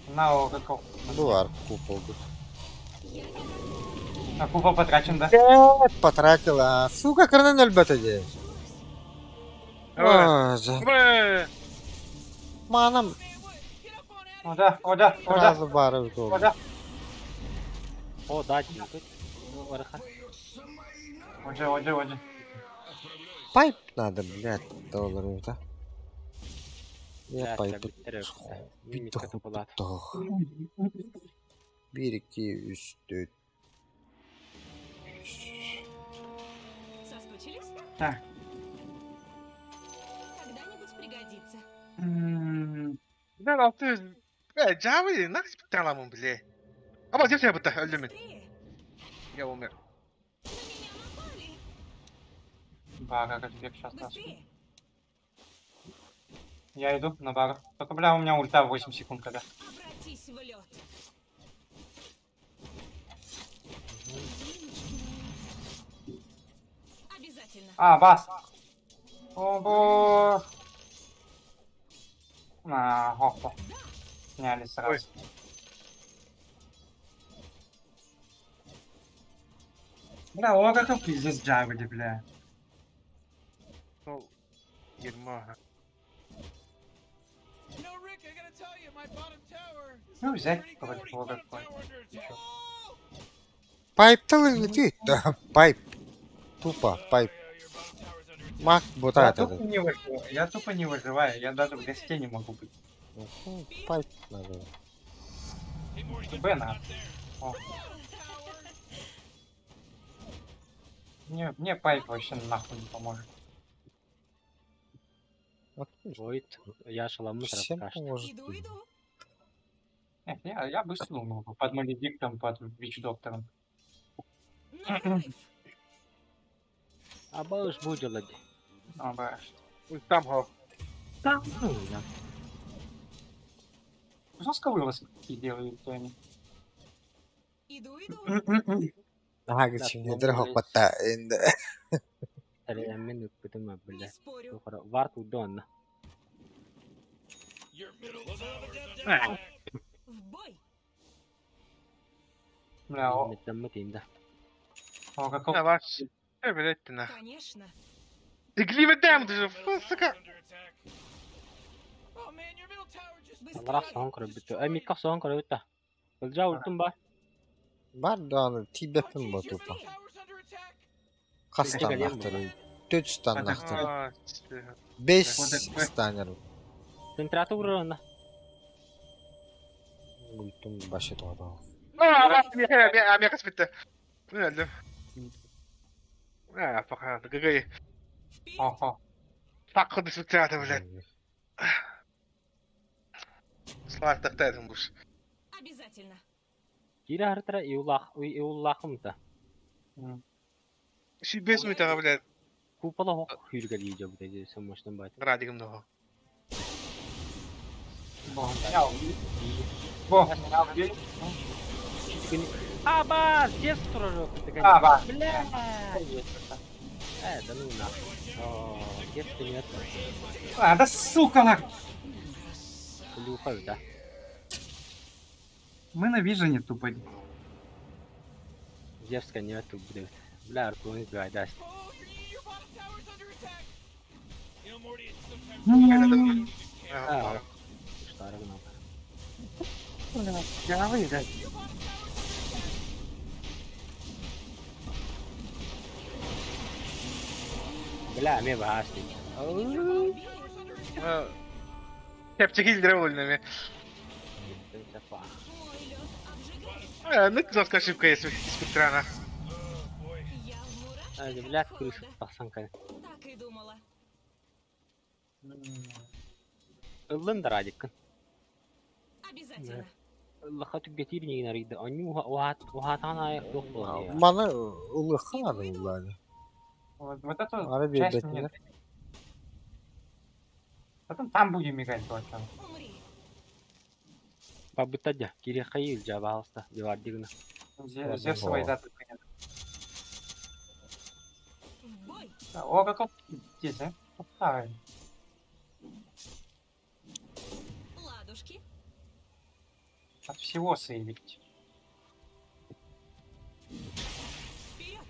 На Оракл. Бу бар купол. А купол потрачен, да? Потратила. Сука, кырынан өлбөтө дии. Ой. Ой, Бля. Манам О, да, о, да, о, да, сразу бары о, да. О, да, диэбит. Ыарахан. Оджи, оджи, оджи. Пайп надо, блядь, долларов, да? Я Блядь, пайп. бүттэр эбит. Мимикка тупалаат. 1, 2, 3, 4. Соскучились? Так. Когда-нибудь пригодится. М, Ben 600... Бля, Java nasıl bir talamım bile. Ama kimse yaptı öldü mü? Быстрее. Ya olmuyor. На меня напали. Бара разбег сейчас нас. Быстрее. Я иду на бару. Только, бля, у меня ульта 8 секунд когда. Обратись в лед. Обязательно. А, бас. О, бог. На, хопа. Сняли сразу. Бля, Оракл пиздец джавели, бля. No, 20 ha. Ну, взять против Оракла. Пайп летит. Да, пайп. Тупо, пайп. Мак Я бутает тупо этот. не выживаю, я тупо не выживаю, я даже в госте не могу быть. Ну, Пайп надо. Б на. О. Мне, мне пайп вообще нахуй не поможет. Ой, я шаламы Всем тарапкашт. поможет. Иду, иду. Эх, я быстро думал, под Маледиктом, под Вич-доктором. На прорыв. Абалыш будила. А, бля, Ultam ha. Да, ну, да. Жестко вылазки делают они. Иду, иду. Ага, şimdi хоппатта. Енді. Тэрэммин үппүтүм Не бля. спорю. Варт удонна. В бой. Бля, о, Миттаммыт инда. Оракл. Ne var? Evet ettin ha. Конечно. Глива дам сука. Алларах Быстрее. соһон көрөбүттү. Э, микка соһон көрөбүттэ. Ылдьаа ультум ба. Бар дааны тибеппин бу тупо. Быстрее. Хастан Быстрее. ахтыр. Төт стан ахтыр. А, Бес Вот станер. Центрата урарана. Ультум башы тоғады. Амия bitti. Ne öldüm? А, пока. ГГ. Вперед. Ого. Фак дисфункционал, блядь. Слар тактайдым буш. Обязательно. Кире хартара иулах иуллахымта. М. Ши 5 минут, блядь. Купола хок хүргэл ийж өгдөө суммашдан байт. Радигым но. Бо, меня убили. Бо, меня убили. Аба, здесь турар А, ба. Бля. Э, да ну на. О, детство нет. А, да сука, нах. Плюха, да. Мы на вижене тупо. Зевска нет будет. Бля, аркун избивай, даст. А, Что равно. Я выиграю. Бля, ме басти. Чэпчэки илдьэрэ буолла эмиэ. Ну, жесткая ошибка есть спектрана. Блядь, крыша тахсан кэлэн. Так и думала. Ыллын да Радиккын. Обязательно. Ыллаха түггэтиир нигин арыйда. Онньуу уһаатаан аайы туох буолар. Маны ылыахха наада буоллаҕа. Вот, вот эту Ары часть мне... биэрбэтилэр. Потом там будем играть точно. Умри. Бабыта дьэ, кириэххэ илдьэ баалыста, дивардигына. Зевсова и даты принят. В бой. О, как здесь, а? Правильно. Ладушки. От всего сейвить. Вперед.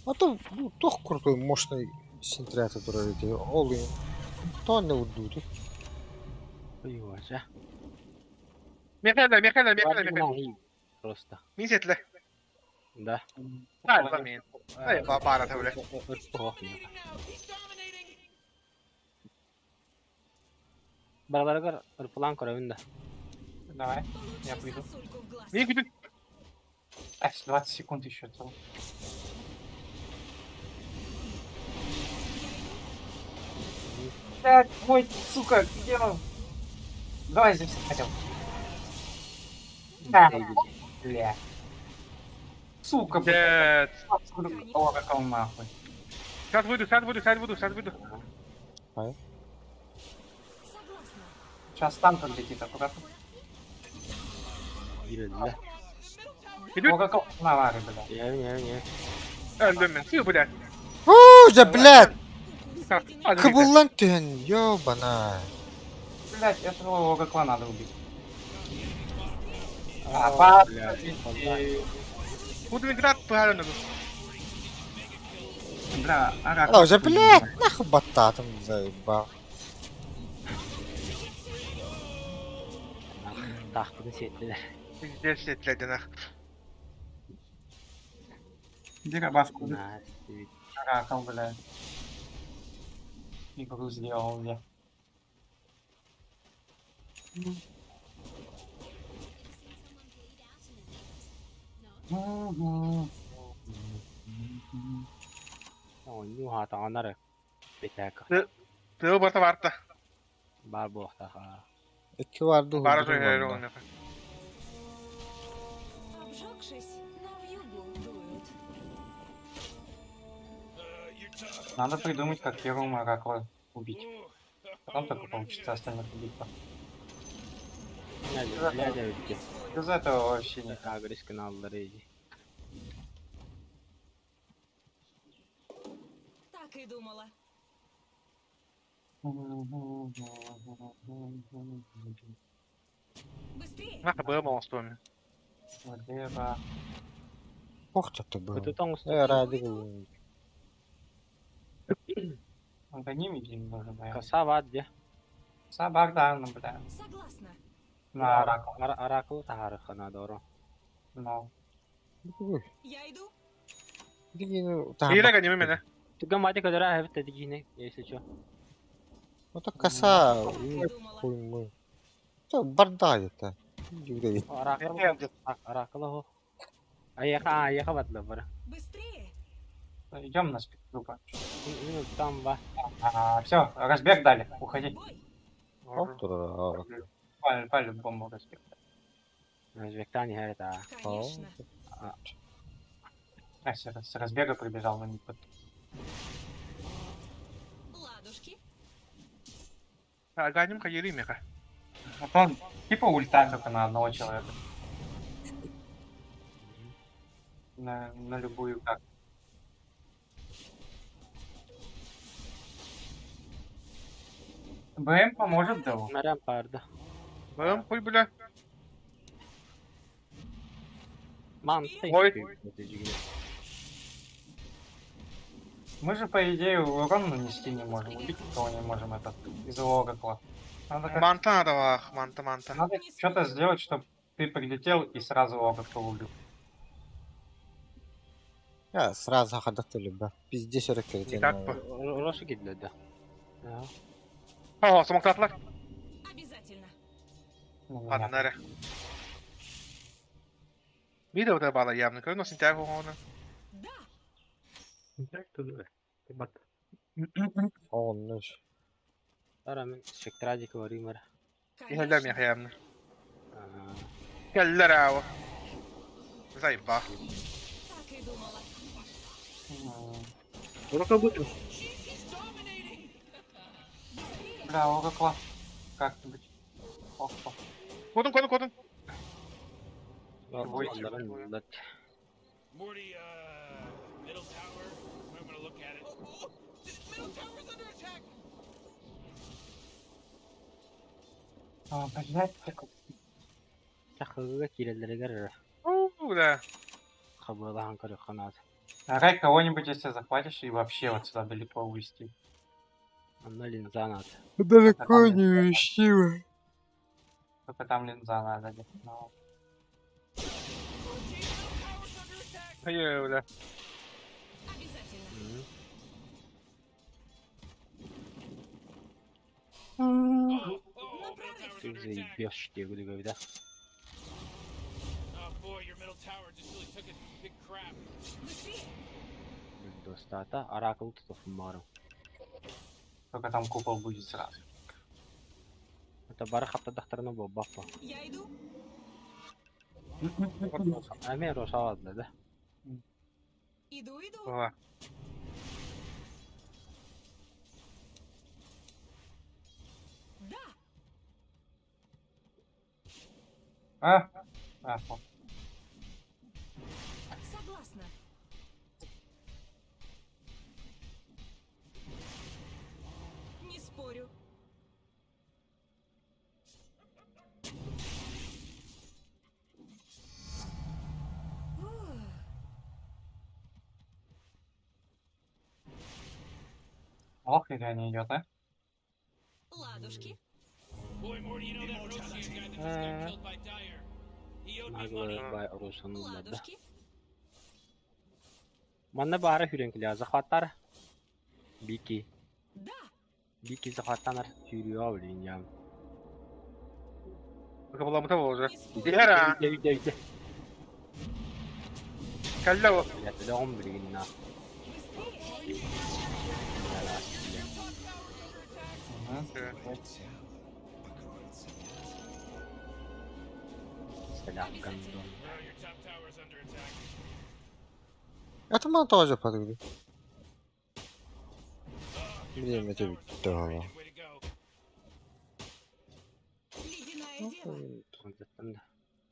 А то ну, туох крутой мощный синтрята турар ити. Ол тоон не урдууту. Уйуача. Михаил, Михаил, Михаил, Михаил. Просто. Мин сетле. Да. Ай, мин. Ай, бара тавле. He's dominating. Бараларыгар ырпылаан көрөбүн да. Давай, я Получи приду. сосульку в глаз. Мин күтүн. Так, 20 секунд еще. Цел. Блядь, мой, сука, где он? Давай здесь хотел. Да, бля. Сука, блядь. Блядь. О, как он нахуй. Сейчас выйду, сейчас выйду, сейчас выйду, сейчас выйду. Согласна. Сейчас танк летит, аккуратно. Киирэллэ. Идут. О, как он на ларе, бля. Иэбин, иэбин, иэбин. Öldüm мен. Сыы, блядь. Уу, дьэ, блядь! Hadi Кыбыллан түһэн, ёбана. Блядь, этого Оракла надо убить. А, ба- Буду играть правильно. Бля, Оракл. А, уже, блядь, нахуй баттаатым заебал. Таахпытын сиэттилэр. Пиздец сетледин ах. Дерабавку. Наа, сиэбит. Оракл, бля. Игру сделал я. Seen someone bleed out in an event? No? Оонньуу уһаатаҕына эрэ битээк Тыы барта барта. баар буолуохтаах. Икки барды Бара уһулдум сөйһөр манна. ону. Обжегшись, на вьюгу дуют. Надо придумать, как первому Оракла убить. Потом только получится остальных убить. Блядь, эбит. Без этого вообще никак. Агрис каналлары иди. Так и думала. Быстрее. Нахы быым оҥостуом. Влево. Ох, чаты был. Көтө тоҥус. Э, ради был. Гони видим нужно, наверное. Коса баар дьэ. Сабардана, бля. Согласна. На Оракл. Оракл таһаарыахха наада оро. Но. Я иду. Биирэ ганимы мене. Түгэн маати көтөрө эбит дигине, если чё. Это коса. Так и думала. Хуй мой. Это бардак это. Юрий. Оракл Оракл оһо. Айаха, айаха батла бара. Быстрее. Идем на спецгруппа. Там ба. все, разбег дали. Уходи. В бой. Оп, тура. По-любому разбег. Өзбектан иһэр этэ. Конечно. А, с разбега прибежал на них. Ладушки. Ганим хайыры меха. Вот он типа ульта только на одного человека. На любую как. БМ поможет, да? Мэрем барды. Быым хуй бля. Манты. Ой. Мы же, по идее, урон нанести не можем, убить никого не можем этот из Оракла. Надо, как... Манта надо вах, манта, манта. Надо что-то сделать, чтобы ты прилетел и сразу Оракла убил. Я сразу хадах төлөбө. Пиздец өрө Не так по. Рошу кидле да. Ага. О, смоктатлар. Обязательно. Ну, меня. Аннары. Bir de o da bağlı явно. Көрін осын тәг оғаны. Да. Так туда. Бат. Оннуш. Ара мен спектрадик ваример. Ихэллэр Конечно. миэхэ явно. Аа. Кэллэр аава. Заебал. Так и думала. М, Урока будет. Jeez, he's dominating. Быстрее. Бля, Оракла. Как-нибудь. Опа. Кодун, кодун, кодун. Ой. Morty, middle tower. I'm gonna look at it. Oh, oh, middle tower's under attack. А, блядь, такой. Чахыга киреллеригер Уу, да. хабылахан көрөхханаат. Рай кого-нибудь, если захватишь, и вообще вот сюда далеко увести. Анна линзанаат. Далеко не вещи. Только там линза надо. где-то, ну. Oh, jeez, middle tower's under attack. Хайы, бля. Обязательно. Oh, На oh, middle прорыв. tower's Ты under attack. заебешь тебе, да? Oh boy, your middle tower just really took a big crap. Быстрее. Достата оракул тутуфмару. Только там купол будет сразу. Это бары хаптадахтарына болбаппа. Я иду. Аме рошаладла да. Иду, иду. Ова. Да. А? А, вот. Согласна. Не спорю. Ух, Ох, или не идет, а? Ладушки. Boy, Morty, you know that Roshan guy that just got killed by Dyer. He owed me money. Наглы бай рошанула да. Ладушки. Манна бары хүренкиле захваттар. Бики. Да. Бики захваттанар хүрүө блин я. Кабыламыта болжа. Не спорю. Яра. Үтэ үтэ үтэ. Кэллэ о. Я телегом билигин на. Быстрее. Мгм. Селях гандон. Oh, your top tower's under attack. Это мало тоже подойдет. Oh, your Блин, top это tower's ведь здорово. overrated. Way to go. Ледяная дева.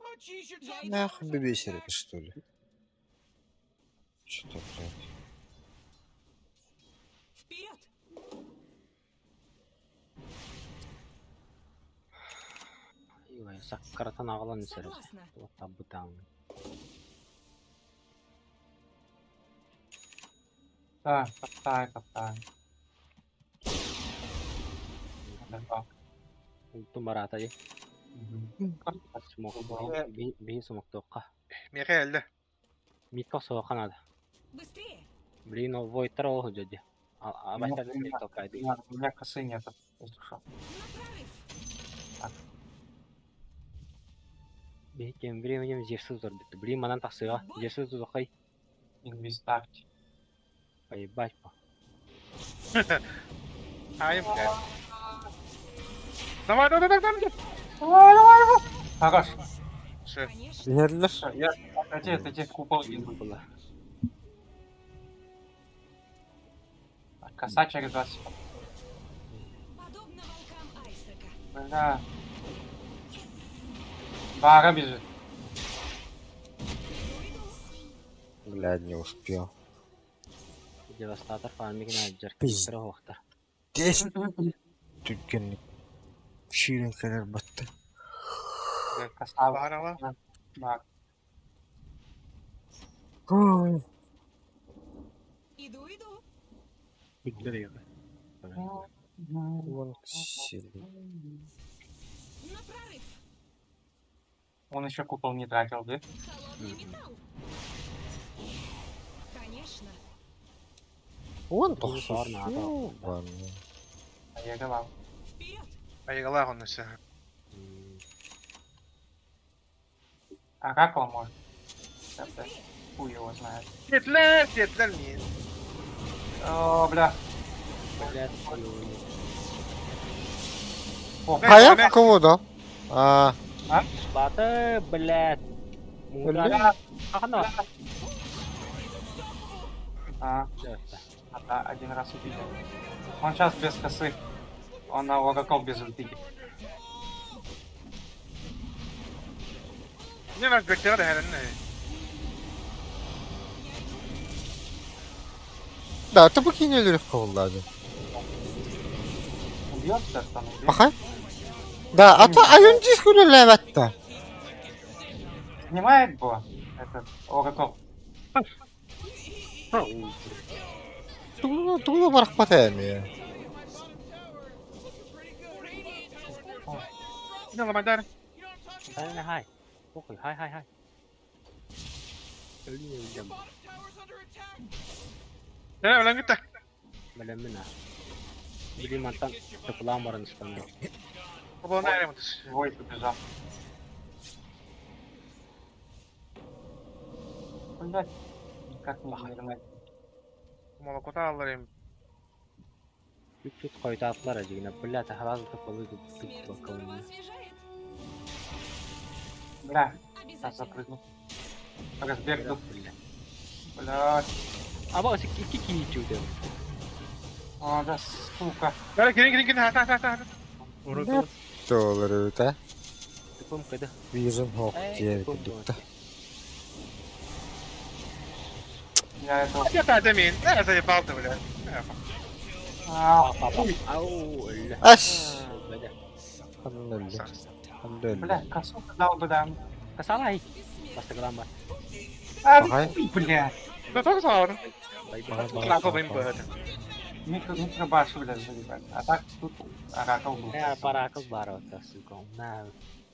Oh, jeez, your Я top иду. Нахуй бебесер это что ли? Что-то, блядь. Вперед. Саккаратан аҕалан сэрэ. Согласна. Табытаң. Да, каптай, каптай. Да. Ултум барата ди. Мгм. Смок. Би смоктоққа. Миэхэ эллэ. Митка соқанада. Быстрее. Блин, ол войтар ол жөдө. А баштардан У меня- толкайды. У меня косы нет, если что. На прорыв. Би тем временем Зевсу зорбит. Блин, манан тахсыга. Зевсу тудукай. Инвестарти. Поебать по. Айым, блядь. Давай, давай, давай, давай. Давай, давай, давай. Хорош. Ше. Конечно. Билерлер. Всё, я отойди, отойди, купол иду. Была. Так, Коса через 20 секунд. Подобно волкам Айсека. Бля. Бара бежит. Иду, иду. Блядь, не успел. Девастатор фармигин аджар. Пиздец. Вахтар. Здесь. Түркенlik. Şirin kadar battı. Коса. Баарала. Бар. Ой. Иду, иду. Вон силы. На прорыв. Он еще купол не тратил, да? Холодный металл. Конечно. Уон Соор тохсус. наада. Айыгалаах. Вперед! Айыгалаах онно өссө. Оракул может. Это хуй его знает. Сиэтлэр, сиэтлэр миин. О, бля. Блядь, О, Хайа кого да? А, Баты, блядь. Өллө? бля. Ахана. А, да, один раз убили. Он сейчас без косы. Он на Оракул без ульты. Не наш бектера да хәрәнне. Да, это бу кийин өлөрөх кабыллады. Убьет сейчас там, убьет. Баха? Да, а то айон диск үлэлээбэтта. Снимает было этот Оракул. Тугу тугу барахпат эми. Не ламадар. Хай, хай. Похуй, хай, хай, хай. Нэ өлөн гитте. Бэлэммин аа. Били мантан тыпылаан баран ыстанна. Обона әрем дис. Войт убежал. Блять, никак не вернуть. Молокота аллар Үт-үт хойутаатылар эдьигинэ. Блядь, сразу тыпылыы Смерть здорово освежает. Бля, сейчас Обязательно. запрыгну. Разбег тут. Бля. Блять. Аба икки киһи чүүтэ. О, да сука. Бәрі кирин кирин кирин хата хата хата. Оракул. Толору та. Тыпым кыды. Визум хок диэби Тыпым курдукта. Я этого... Я та мин. Не заебал ты, бля. А, Ау, өллө. Ас. Бля. Ханна өллө. Ханна өллө. бля, косу дал бы да. Касалай. Бастыгылаан бар. А, Бахай. бля. Да только саур. Бахай. Лако бим быт. Микро, микробашу, блядь, заебали. А так тут оракул был. Э, паракыл бар ота, сука. На.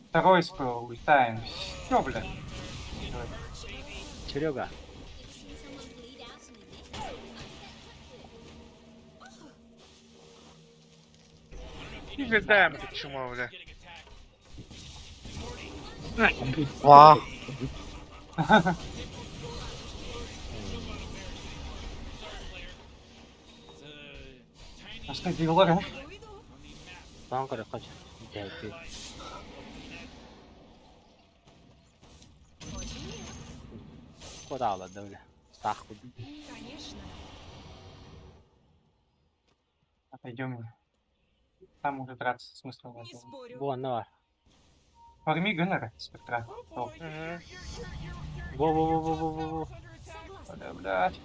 Второй спел, улетаем. Все, блядь. Серега. Ever seen someone bleed out in the neck? Не видаем ты чмо, бля. Ва. А что дело, а? Таң көрө кач. Дәйти. Очень мило. Куда да, бля. Сах. Конечно. Отойдем. Там уже драться смысла Не нет. спорю. Бу онно бар. Фарми Гуннера, спектра. О, Во во во во во во во. Согласна. бля, блядь.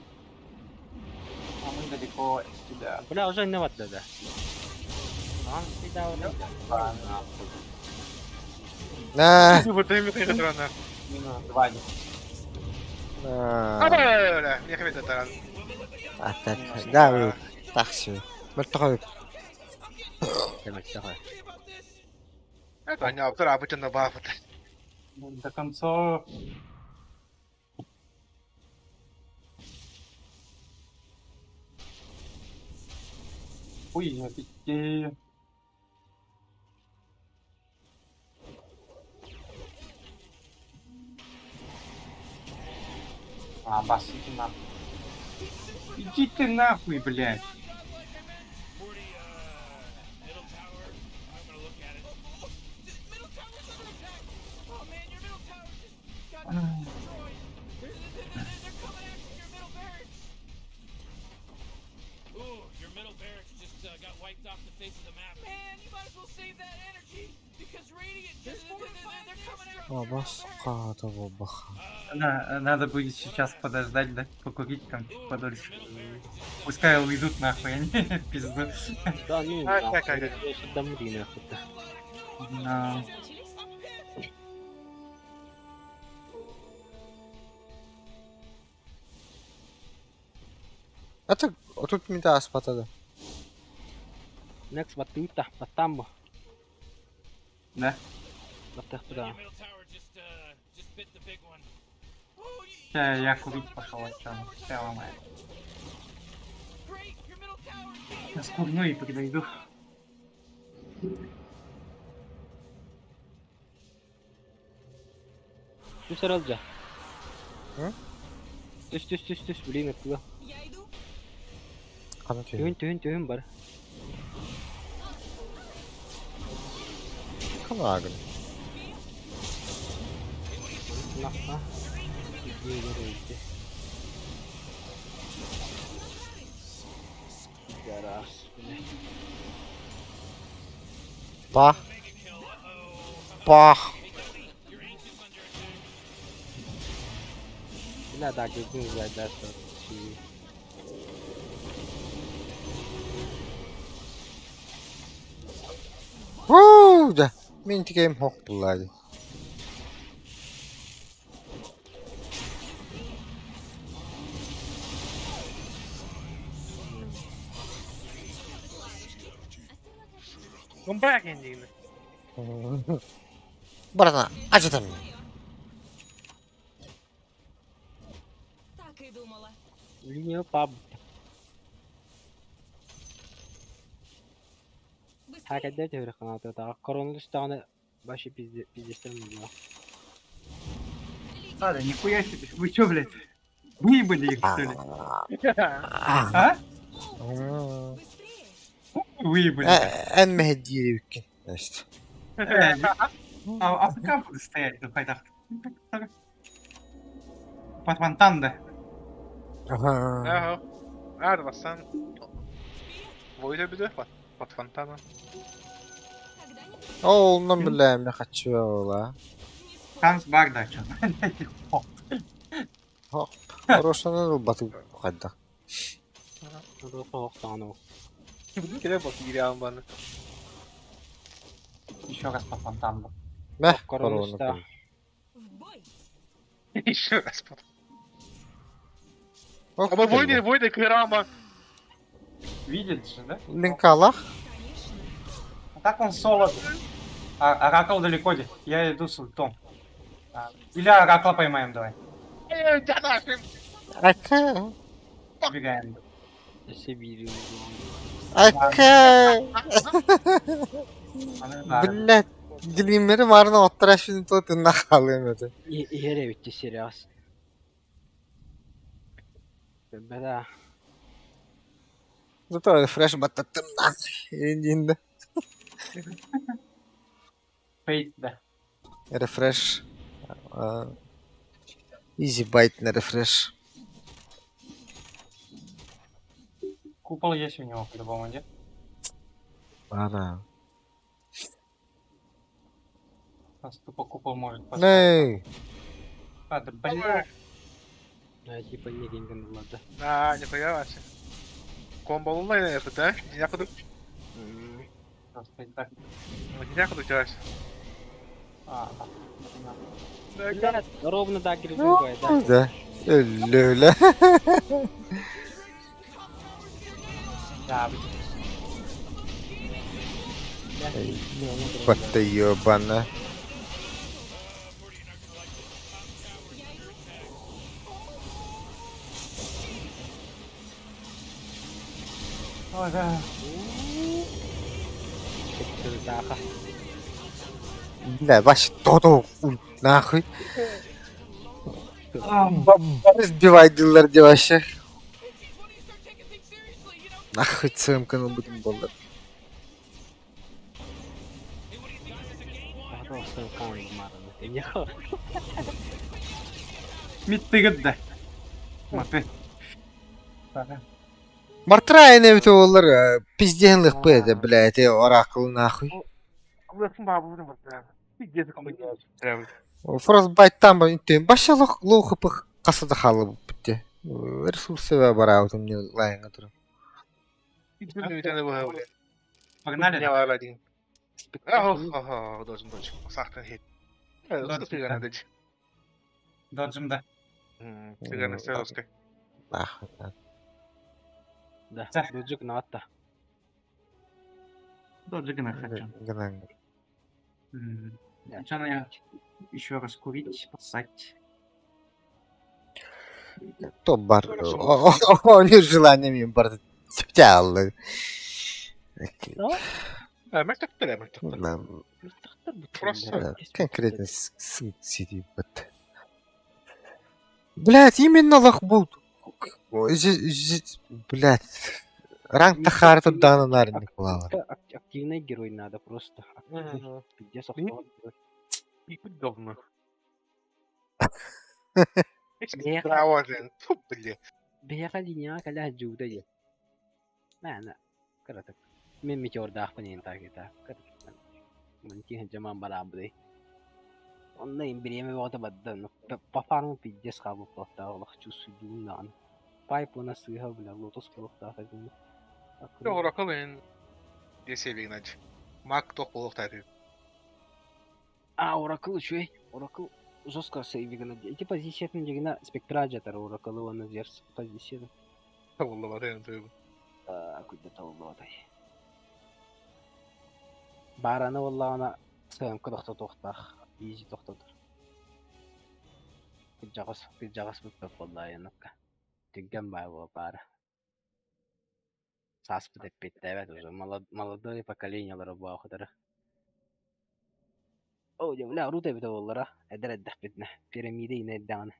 А мы далеко от тебя. Бля, уже не вот да. Он всегда Ладно. Нэ. Вот ты мне тарана. Минус два. А, На. бля, мне хватит таран. А так. Да, вы. Тахсы. Мөлтөхөй. Это не автор, а на баф. До конца. Ой, офигеть. А, бас, иди нахуй. Иди ты нахуй, блядь. Middle tower's under attack. Oh man, your middle tower just got destroyed. They're coming after your middle barracks. Ooh, your middle barracks just got wiped off the face of the map. Man, you might as well save that energy because Radiant just they're coming after А your middle бас barracks. каата баха. Надо будет сейчас подождать, да? Покурить там чуть подольше. Пускай уйдут нахуй, они в пизду. Да ну, А, нахуй. так, так, Я сюда мури, нахуй. На. Закончились? Это тут мида аспатада. Next баттыта, баттамбо. Да? Баттах да. Your middle tower just bit the big one. Э, я курить пошел от чего, все ломает. Сейчас курну и подойду. Түс аралдьа. М? Түс түс түс түс блин аттыга. Я иду. Хана Түһүн түһүн. түһүн түһүн бар. Хана агын. Нахха. Иди Гарас. Пах. Пах. Бля, да, гүгүн зайдашта. Уу, да. Мин тикейм хох буллады. Come back in Братан, а что там? Так и думала. Линия паб. Быстрее. Хакадя тебе канаты та корона түстәгәне башы пизде пиздестерме була. Ладно, нихуя себе, вы чё, блядь, выебали их, что ли? А? Быстрее. Выебали. Эн мехедири үккен. Значит. Э, А АФК буду стоять на файтах. Под фонтан, да. Ага. Ага. Аар бастан. Войда биде под фонтаном. Когда-нибудь Ол, нам бля, я хочу ола. не спорь. Шанс бар, да, чё. Хорошо, бату хадда. Тоқтану. Келе бак кире баны. Еще раз под фонтан. да. Мeh, Корона корона. да. В бой. Еще раз под. Аба войда войда кырама. Видит же, да? Линкалах. Конечно. А так он соло. А, Оракул далеко, де. Я иду с ультом. А, или Оракла поймаем давай. Э, дядашим. Ака. Убегаем. Себири. Ака. Аны да. Блядь. Глиммери марна оттарашын то тынна халым это. Иһере битти сериас. Бәдә. Зато фреш баттаттым нахуй. Индинде. Фейт, да. Рефреш. Изи байт на рефреш. Купол есть у него по-любому, нет? Ара. Нас тупо купол может поставить. Ней. А, да бля. Да, типа не генген булады. А, не появился. Комбо онлайн это, да? Я буду. Просто и так. Я буду делать. А, да. Бля, ровно да грибы, да. Да. Өлө. Да, блядь. Батта ёбана. Ой, да. Даха. Бля, вообще то нахуй. Сбивай дилер де вообще. Нахуй цемканы будем болар. Просто кан марны. Нехо. Миттыгыт да. Маты. Ага. Мартра эне бит олар пизден лых бля, это оракул нахуй. Frostbite там интен баша лох лох пых касада халы битте. Ресурсы бар аутым не лайнга тур. Погнали. Должен дочь. Сахтан хит. Доджим, да. Нахуй. Да. Да. Доджик натта. Доджигана хочу. Гнан. Сначала я еще раз курить, поссать. То бар оонньуур желание мин барыта чааллы. Мөлтөктөр, мөлтөктөр. Просто Конкретно сидит. Блять, именно лох был. Блять. Ранг тахары турдаҕына наарыннык буолалар. Активный герой надо просто. Пиздец охтоҕор герой. Пипит говно. Браво, Фу, блин. Биһиэхэ линияҕа кэлэ сылдьыбыта дии. Мээнэ кыратык. Мин метеордаахпын иһин таакыта. Кыратык. Мантиһ дьаман бараабыдай. Онно им бириэмэ бөҕөтө барда. По фарму пиздец хаалбыт олох чувствуйдуун даҕаны. Пайп уонна сыыһа бля лотос буолуохтаах этим. Оракыл эн десебигнаж. Мак тох буолуохтаах. А, Оракл үчүгэй. Оракл жестко сейвигана. Эти позициятын дьигина спектра жатар Оракл уонна Зевс позициятын. Табыллыбат эн тыыбын. Куйда табыллыбатай. Баараны буоллаҕына сыамка тохтотуохтаах. Изи тохтотор. Кырдьаҕас кырдьаҕас быппат буоллаайаныкка. Түргэн баа буола баара. Сааспыт эппиэттээбэт уже молодое поколениелара буоахытара. Оо, дьэ, бля, урут эбитэ буоллара, эдэр эрдэхпитинэ, пирамида иҥнэ эрдэҕинэ.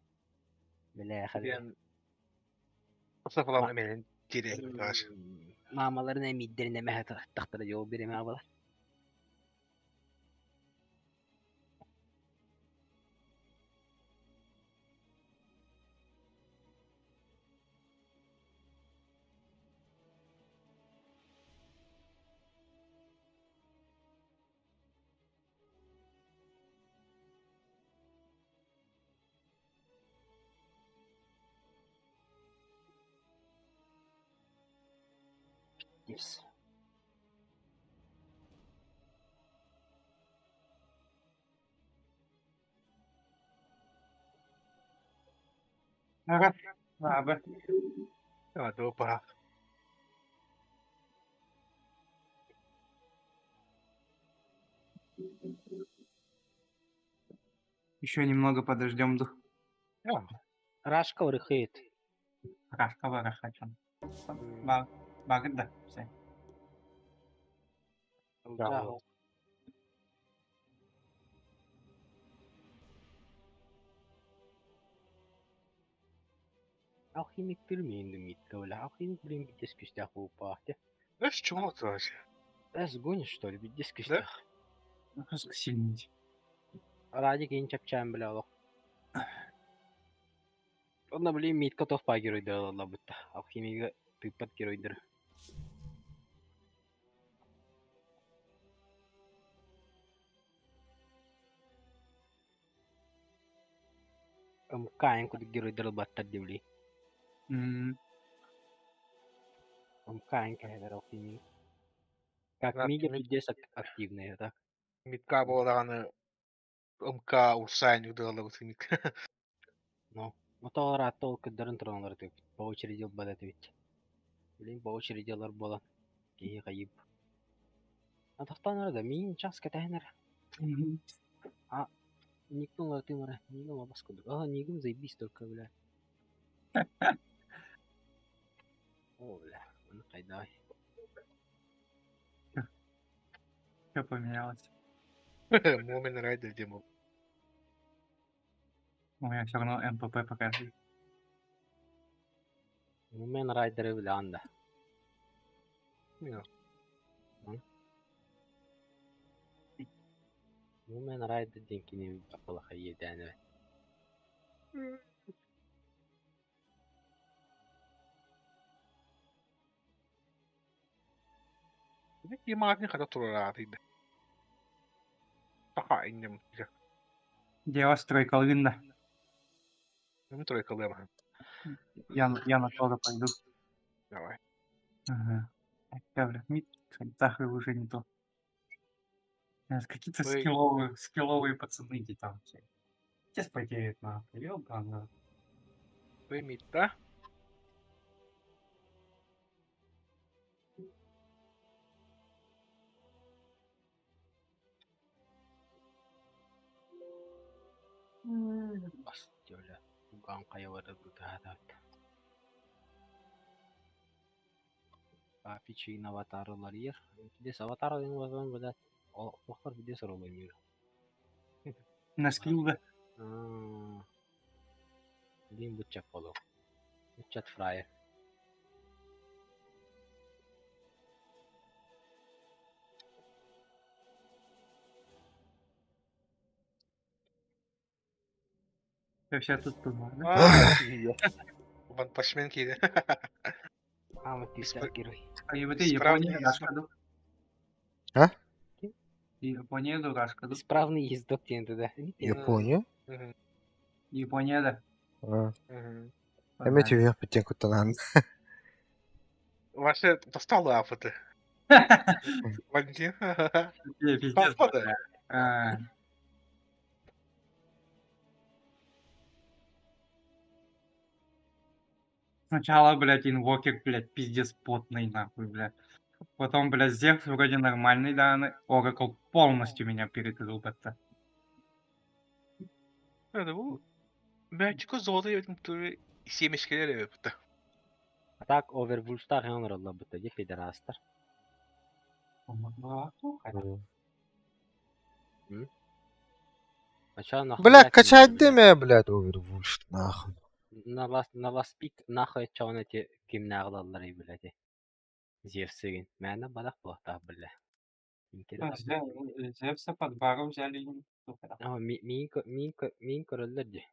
Бэлээхэ Диэн Сафалам эмэлин тиэрэ бааш. Маамаларын эмиийдэрин эмэһэ тахтара дьол бириэмэ абала. Yes. Ага, аба. Дуопа. Еще немного подождем дух. Рашка рыхает. Рашка варахачан. Багыт да. Все. Да. Алхимик түрмейінді митка бля. Алхимик, блин, пиздец күстях упахте. Знаешь, чего это вообще? Да, сгонишь, что ли, пиздец күстях. Сильный. Радик ең чапчаан бля олох. Онно, блин, митка тохпа геройдар алла бутта. Алхимига тыппат геройдар. Мкаин кудук геройдар баттар дебли. Мкаин кэһэлэр алхимик. Как мига пиздец активные, так? Митка буолаҕаны МК урсайн удалабыт митка. Ну, мотолар атта ол кыддарын тураналар тыып. По очереди бада ведь. Блин, по очереди алар буолан. Киһи хайып. Атахтан да мин час кэтэһэнэр. А, никтон латымара, нигом абаскуду. А, нигом заебись только, бля. О, бля, ну кайдай. Что поменялось? Мумен Райдер демо. У меня все равно МПП показывает. Мумен Райдер бля анда. Мумен Райдер диэн аппалаха иэдээнэ. Кимаатын хата турараатыйда. Таха иннем. Дело стройка лында. Мен тройкалыам. Я на тоже пойду. Давай. Ага. Бля, мид, кстати, уже не то. Какие-то скилловые, скилловые пацаны где там все. Сейчас потеют на ёбана. Вы мид, да? Бас, бля. Вукан хайа барар бытаатаат. Папичиин аватар уларыйар. Здесь аватар один блядь, олохтор видео роллойнуур. На скилл да. Дин буччат болу. Буччат фраер. Вообще тут было, да? Ван Пашмен киирэ. Ама тиста герой. А ебать, Япония, Рашка, А? Япония, да, Рашка, да. Исправный ездок диэн да. Япония? Япония, да. Эме түһүөх бүттен куттанаан. Вообще достал афыты. Валентин. Пиздец. Сначала, блядь, инвокер, блядь, пиздец потный, нахуй, блядь. Потом, блядь, Зевс вроде нормальный, да, Оракл полностью меня перекрыл, как-то. Мальчику золото семечкелер эбит. А так овервульстар ханралла быта же педерастар. Бля, качать деме, блядь, овервульф, нахуй. На ласпик нахуй чоон эти кимнааҕылаллар блядь. Зевсигин. Мээнэ балах буохтаах бля. Зевса под бару взяли. Миин көрөллөр ди.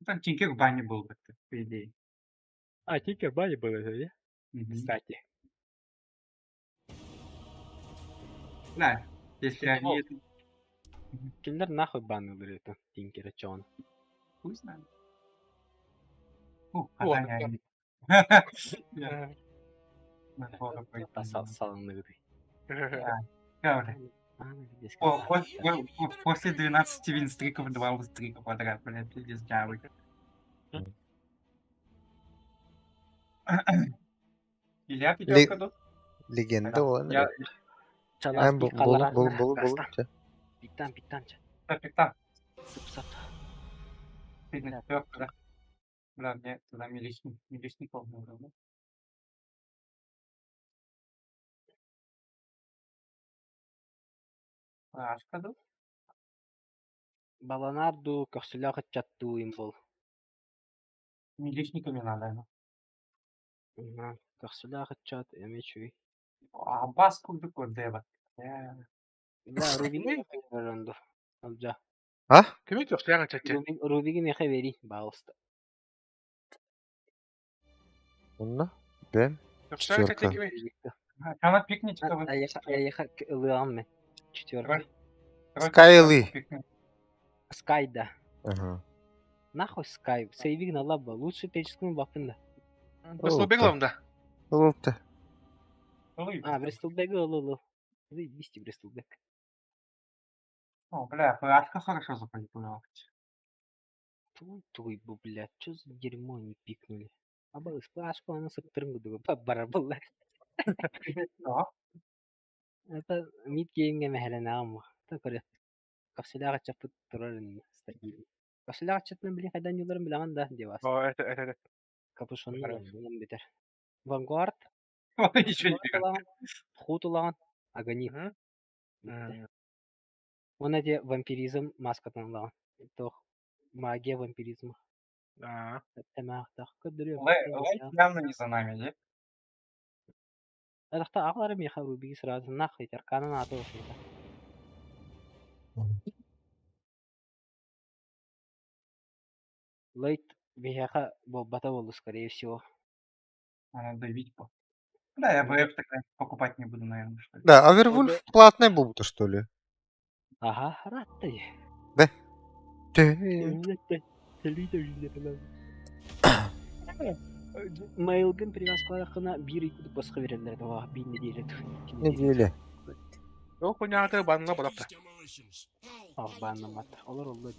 Там Тинкер в бане был, по идее. А, Тинкер в бане был, да? Кстати. Да, если они... Киндер нахуй баннылар это, Тинкера чон. Хуй знает. Фу, Салынныгы. После 12 винстриков 2 винстрика подряд, блядь, пиздец, дявый. Илья пятерка тут? Легенда ол. Бул, бул, бул, бул. Пиктан, пиктан. Пиктан. Сып-сап. Ты на пятерку, да? Бля, мне тогда милишников нужно, да? Рашка тут? Баланарду көхсүлээх ыччаттуу им бол. Милишниками надо. Көхсүлээх ыччат эме чүй. Аббас курдук көрдө Да, Рубин рондо. Алжа. А? Кими көхсүлээх ыччат? Рубиги мехе бери, пожалуйста. Онна? Бэм. Четверка. Она пикничка. Я ылыам мен. Четверка. Скайлы. Скай, да. Ага. Нахуй Скай. Сейвиг на лаба. Лучше печескую бапында. Бристолбек да. Лопта. А, Бристолбек, лоло. Заебись Бристолбек. О, бля, Рашка хорошо запалила. Туй, туй, блядь, что за дерьмо они пикнули? А был сплашку, она сыптырнгу, барабылла. Это мид геймге мехеленаам. Та көрө. Капсуляга чапыт турар стабильно. Капсуляга чапытын билин хайдан юларын билеген да девас. О, это это это. Капюшонну булан битер. Вангард. Еще не Худ улаган. Агонит. Он эти вампиризм маскатын улаган. Тох магия вампиризма. Лейт явно не за нами, да? Арахта аҕалара миэхэ Рубиги сразу нахуй арканан аата охута. Лейт биһиэхэ буолбата буолла скорее всего. Надо давить по. Да, я БФ тогда покупать не буду, наверное, что ли. Да, Авервульф платный был будто, что ли? Ага, рад ты. Да. Мейлгын привязкаларына биир кудук босхо береллер да биир неделя. Неделя. Ол хуняты банна бодапта. Ах, баннамат. Олар олду.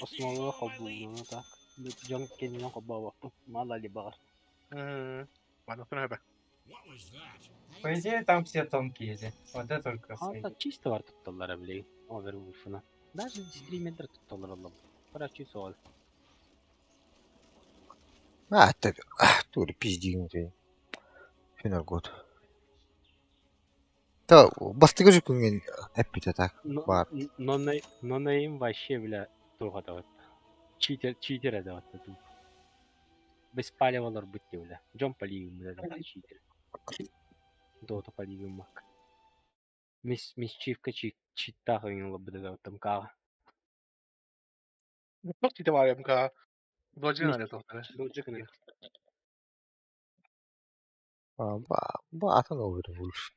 Основа холбуулуну так. Дьон кенинен холбообоппун. Мала ли багар. Банна хөбө. По идее, там все тонкие эти. Вот это только Ата средний. чисто бар тутталлара билигин Overwolf'una. Даже стримердер тутталлар оллом. Короче, сол. А, это... Тур пиздигин ты. Финал год. Та бастыгы же күнген эппите так бар. Нонейм вообще, бля, туға дават. Читер, читер дават тут. Без палевалар бытты, бля. Джон полигым, бля, да, читер. Дота полигым мак. Мис, мисчивка чи, читтах бля, да, там кага. Туох бар МК. Дожина тоқтары. Доджик Ба, ба атын Overwolf.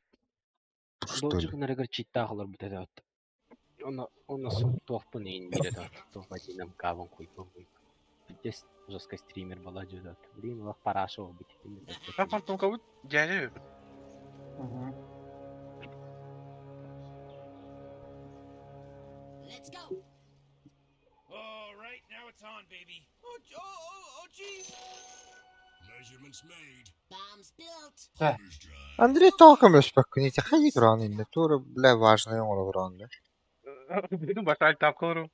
Что ли? Доджик нарыгар читтахалар бля, да. Она, она туохпун эйн бире да. Туохпатинам каван куйпун. Пиздец, жесткий стример была дюдат. Блин, лах парашова быть. Рафан тонка бут дьээдэ Мгм. Let's go. All right, now it's on, baby. Oh, oh, oh, oh, jeez. Bombs built. Да. Андрей толком өспөккүн ити хайы туран инде тура бля важный оҥоро туран да. Бу башал тапкылырым.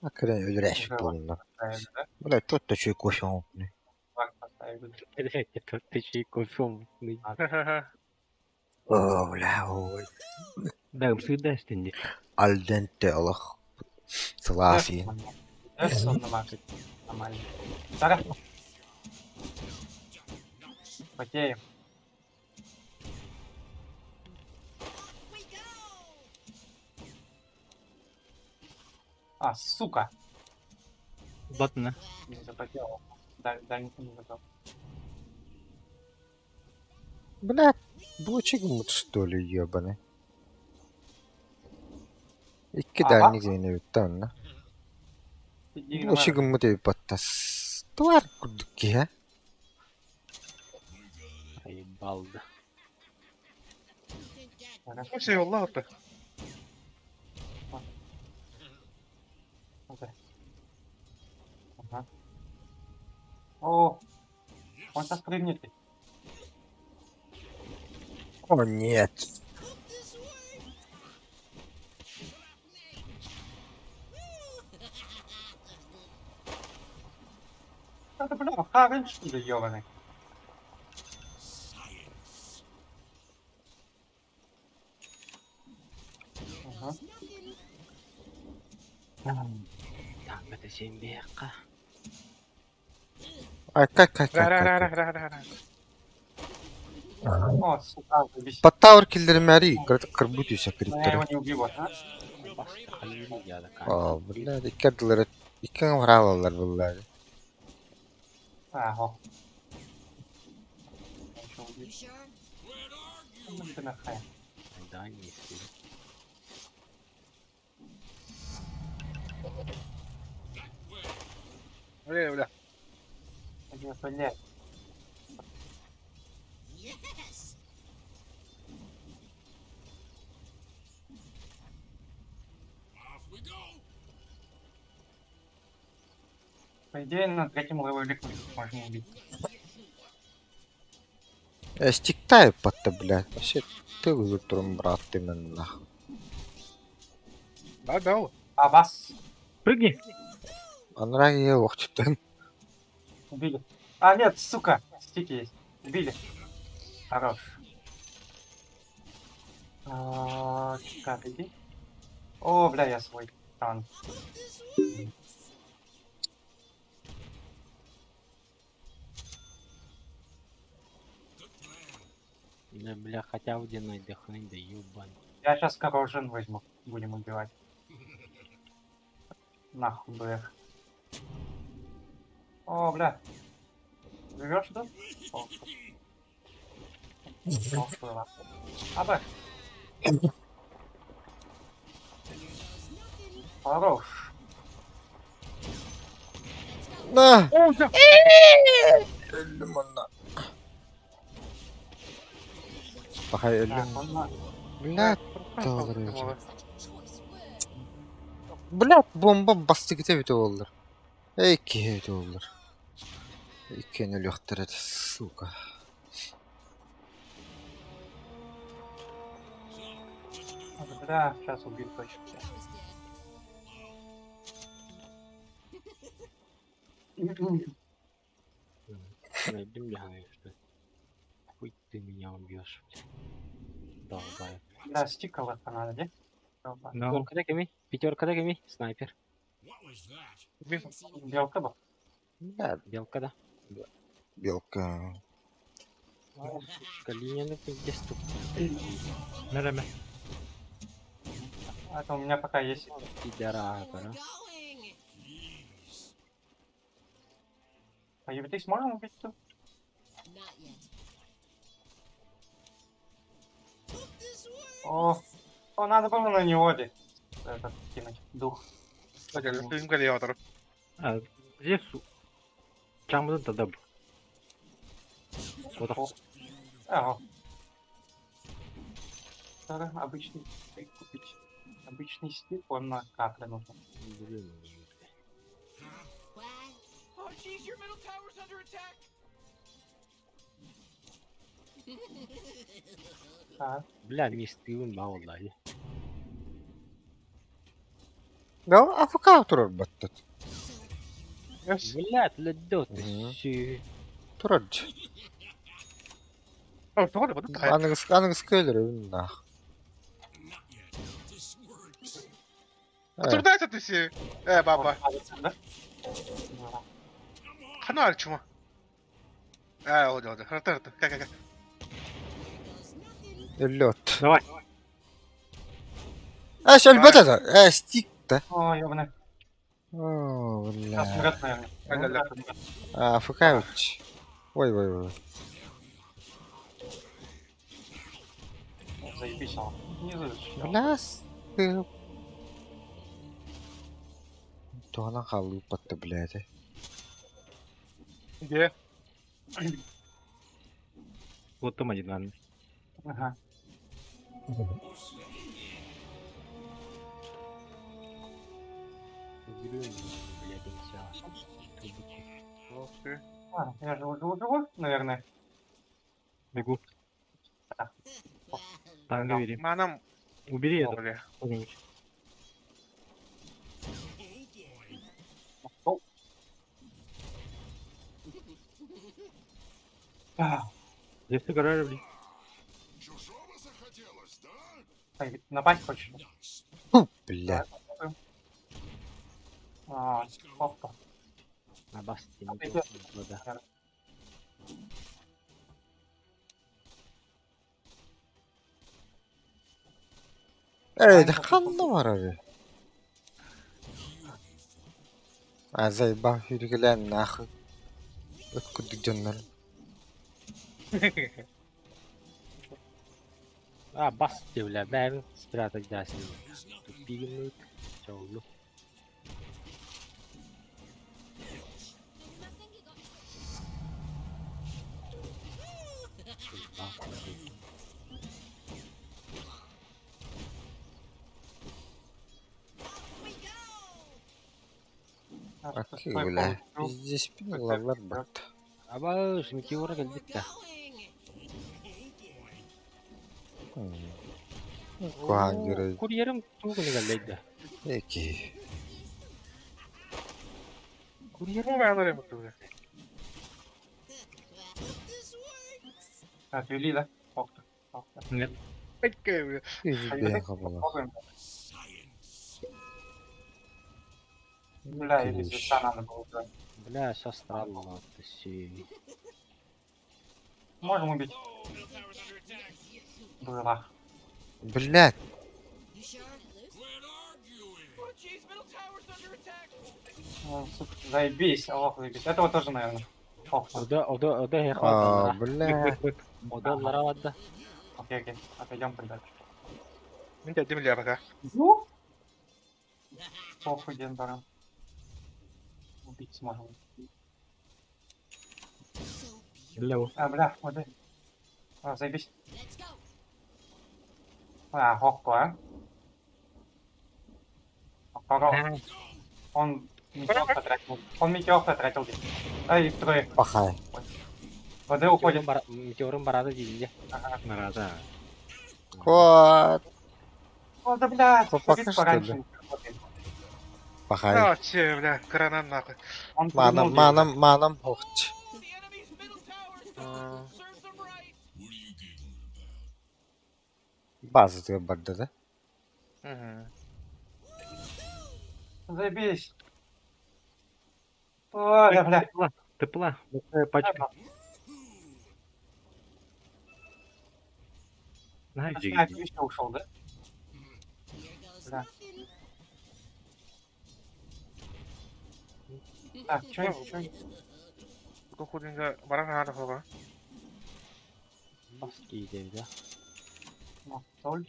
Акырын өлүрәшит Ага. буолунна. Правильно, да? Бля тот та чүй кофе оҥоппун. Флаг поставили. Блять, это ты чей кофе. О, бля, ой. Да, всегда стенди. Аль денте олох. Сылаафи. Дефс он на максе. Нормально. Сара. Потеем. We go. А, сука. Батна. Не запотел. Дальний не забрал. Бля, блочик мут что ли ебаный. Икки Ага. дальний день бүтті Иди Блочик мут баттас. Туар курдук киһи. Ебал да. Вообще Allah атты. Ага. О, он сейчас прыгнет. О нет. Это, бля, Харен, что ли, ёбаный? Ага. Так, это семь века. Ай, как, как, Ра как, ра ра как. ра ра ра. О, сука, висит. Паттаур киллеримэри кырбут үсэ Но я его кириттери. не убью, а? Баста халили я да О, бля, иккердилер иккен варалалар буллар. А, о. Я еще убью. You sure? Ну, ты нахуй. Да, не если. Бля, бля. Иди, блядь. Yes. По идее, на третьем левеле можно убить. Стиктай патта, бля. Вообще ты турум брат ты мен нах. Да, да. А, вас Прыгни. Анраги вахтыттан. убили. А, нет, сука, стики есть. Убили. Хорош. А, Так, иди. О, бля, я свой танк. Да, бля, хотя бы где найдохнуть, да ебан. Я сейчас коррожен возьму. Будем убивать. Нахуй, бля. О, бля. Живешь, да? О, О, было. А, бля. Хорош. На! О, да. Өлдүм онна. Пахай Так, өлдүм. он на- Бля, Doğru. Such choice words. Бля, бомба бастыгыта бите болдур. Эй киһи эбитэ буоллар. Иккиэн өлүөхтэрэ этэ, сука. Да, сейчас убьют точно. Найди мне, что Хуй ты меня убьешь, блядь. Долбаев. Да, стикала надо, да? Долбаев. No. Пятерка кеми? Пятерка кеми? Снайпер. Белка был. Да, Белка, да? белка. Сука, линия пиздец тут. Нереме. Это у меня пока есть. Пидора, А ебитесь сможем убить тут? О, о, надо было на него этот кинуть дух. А, здесь Чамбыдан тогда Вот О. Ага. Надо обычный стик купить. Обычный стик, он на капле нужен. Блин. Oh jeez, your middle tower's under attack. Так. Бля, не стылым мало Да, АФК турар баттат. Бля, ледет Мгм. ты. Турар. Oh, тоҕо да бу Аныгыс аныгыс көлөр нах. Турда это ты Э, баба. Да? Хана арчума. Э, ода, ода. Харта, харта. Ка, ка, ка. Лед. Давай. Эш, әлбәттә, э, стик та. О, ёбаный. О, Сейчас бля. умрет, наверное. Да-да-да. Умрет, умрет. А, АФК Ой, ой, ой. Заебись он. Не защищал. Бля, ты. Тугана халып батты, блядь. Где? Вот там один, ладно. Ага. Бля, пенсия. А, я живу, живу, живу, наверное. Бегу. Да. Танго бери. Манам. Убери это. Бля. кто-нибудь. О. А, Здесь ты гараж, блин. так, напасть хочешь? Фу, бля. А, опа. На басте А ты не где? да. Эй, да ханна бар abi. А заебал хүргелән нахуй. Өткүдүк дьоннор. А, басте, бля, бәрін спрятать дасың. Тупигнут. Чаулу. Акы бля. Здесь пиналар бат. Аба, метеора келбитте. Кухан герой. Курьерым тугын келді. Эки. Курьер баалар эми бля. Отвели, да? Ох ты, ох ты. Нет. Айка, бля. Yüzбен кабала. Попробуем. Бля, или Куш. звезда надо было брать. Бля, сейчас странно. Ты Можем убить. Была. Блядь. Oh jeez, middle tower's under attack. Ну, сука, заебись, ох, заебись. Этого тоже, наверное. Ох, Ода, ода, ода, А, хехват. бля. Ода, ларавада. окей, окей. Отойдем тогда. Мен дедим бля пока. Ну? Похуй, ден баран. Убить сможем. Бля, А, бля, вот это. А, заебись. А, охо, а. Охо. Он... Метеор потратил. Он метеор потратил. Ай, второй. Пахай. ВД уходит. Метеорун барада диилле. Ага. Нарада. Кот. О, да блядь, Попака, чуть что ли? пораньше. работает. Пахай. А, че, бля, кранан нахуй. Он Манам, прыгнул, манам, манам. Охч. The enemy's middle tower is gone. Serves them right. База барда да? Мгм. Заебись. О, да, бля. Тепла, тепла. Большая пачка. На, А, иди. ты еще ушел, да? Here goes Да. nothing. Так, чё, чё? Кухудинга баран хаада хога. Бас кииде да. Ну, соль.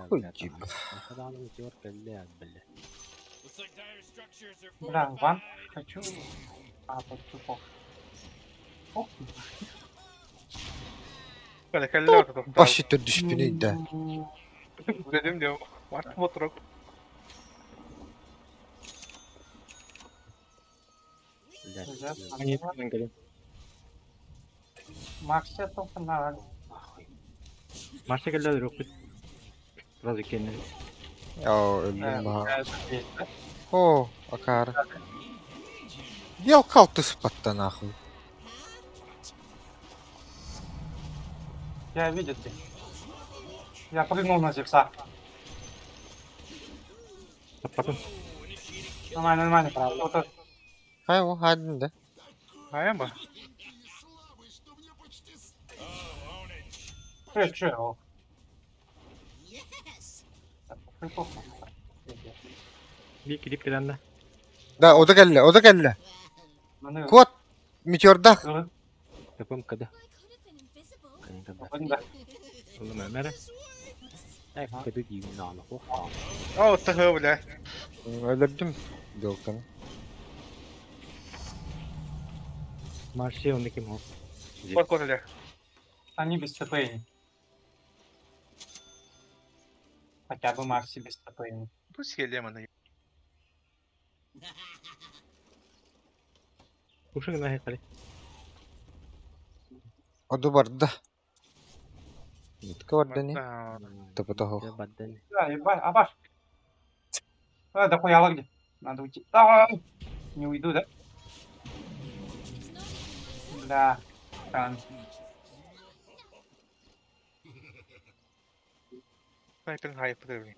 Хуй тебе. Метеор кэллэ, бля. Looks like dire structures are Бля, ван, fortified. хочу. А, под тупо. Ох, Бля, кэллэ оту. Баш түрдүшпүнүй да. Дедим дио. Варт мотрок. Бля. Нельзя. Они там Макс, я только на... Нахуй. Марса кэллэ рөхпүт. Сразу кеннер. Оо, өллүм баха. Есть, да? О, акар. Дел калтыс патта нахуй. Я видит ты. Я прыгнул на Зевса. Таппатын. Нормально, нормально. Вот это. Хай о, хадин да. Хайма. Че, че, о. Yes. Так, прикол. Би кирип кэлэннэ. Да, ода кэллэ, ода кэллэ. Ну, Кот. Метеордах. ну, Тепым кыды. I could have been invisible. Кэннэ да. ну, да. Олла мэмэрэ. Эй, кыды диин наана. Ох, О, тахы, бля. Өлөрдүм. Делканы. Марси онны ким хо. Кот кот бля. Они без ТП. Хотя бы Марси без ТП. Ту сиэлэ маны. Кушың на хали. Оду барда. Нитка барда не? Тапата хо. Баддан. Да, ебать, абаш. А, да хуяла где? Надо уйти. А, не уйду, да? It's not even my Бля. Ран. Снайпер хайп, бля.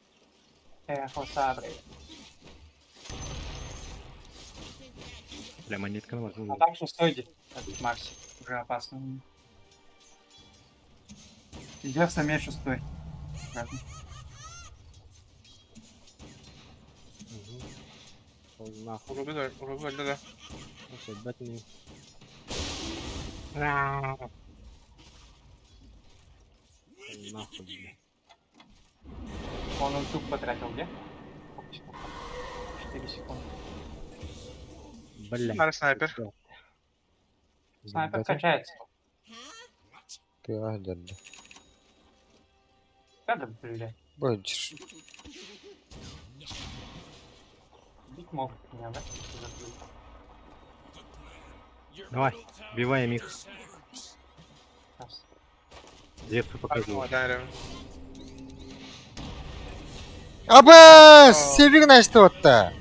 Эхо, сабры. Бля, монетканы бар. А так шестой где? Этот Марси. Уже опасно. Зевс на шестой. Аккуратно. Ол нахуй. Урубы, урубы, бля, да. Бэтмен. Нахуй, бля. Он ульту потратил где? 4 секунды. Бля. Ара снайпер. Снайпер качается. Ты ахдарды. Да, да, бля. Быдж. Бить могут меня, да? Забыл. Your Давай, middle tower убиваем их. under attack. Сейчас. Зевсу показываю. Да, Абас! Севиг начты отта.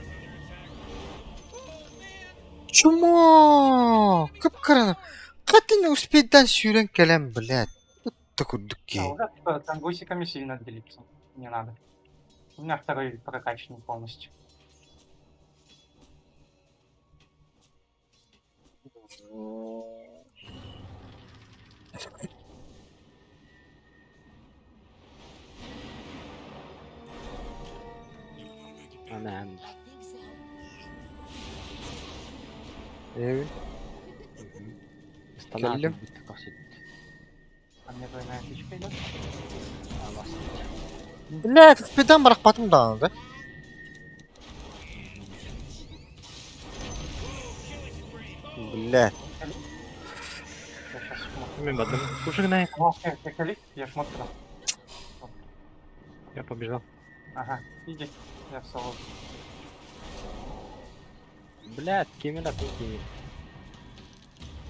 Чумо! Кып-кыраны. Катын успейдан сүйрен кэлэн, блядь. Ытта курдук А, ки. уже типа, тангусиками сильно делиться. Не надо. У меня второй прокачанный полностью. Анаан. I think so. Эви. Станаа Кэллим. бүт косит. А мне двойная отличка идет. Абас. Блядь, успейдан барах батым дааны да. Блядь. Я сейчас шмот. Мен бардым. Кушың на О, э, э, я шмот дал. Я побежал. Ага, иди. Я в соло. Блядь, кимин атын кими?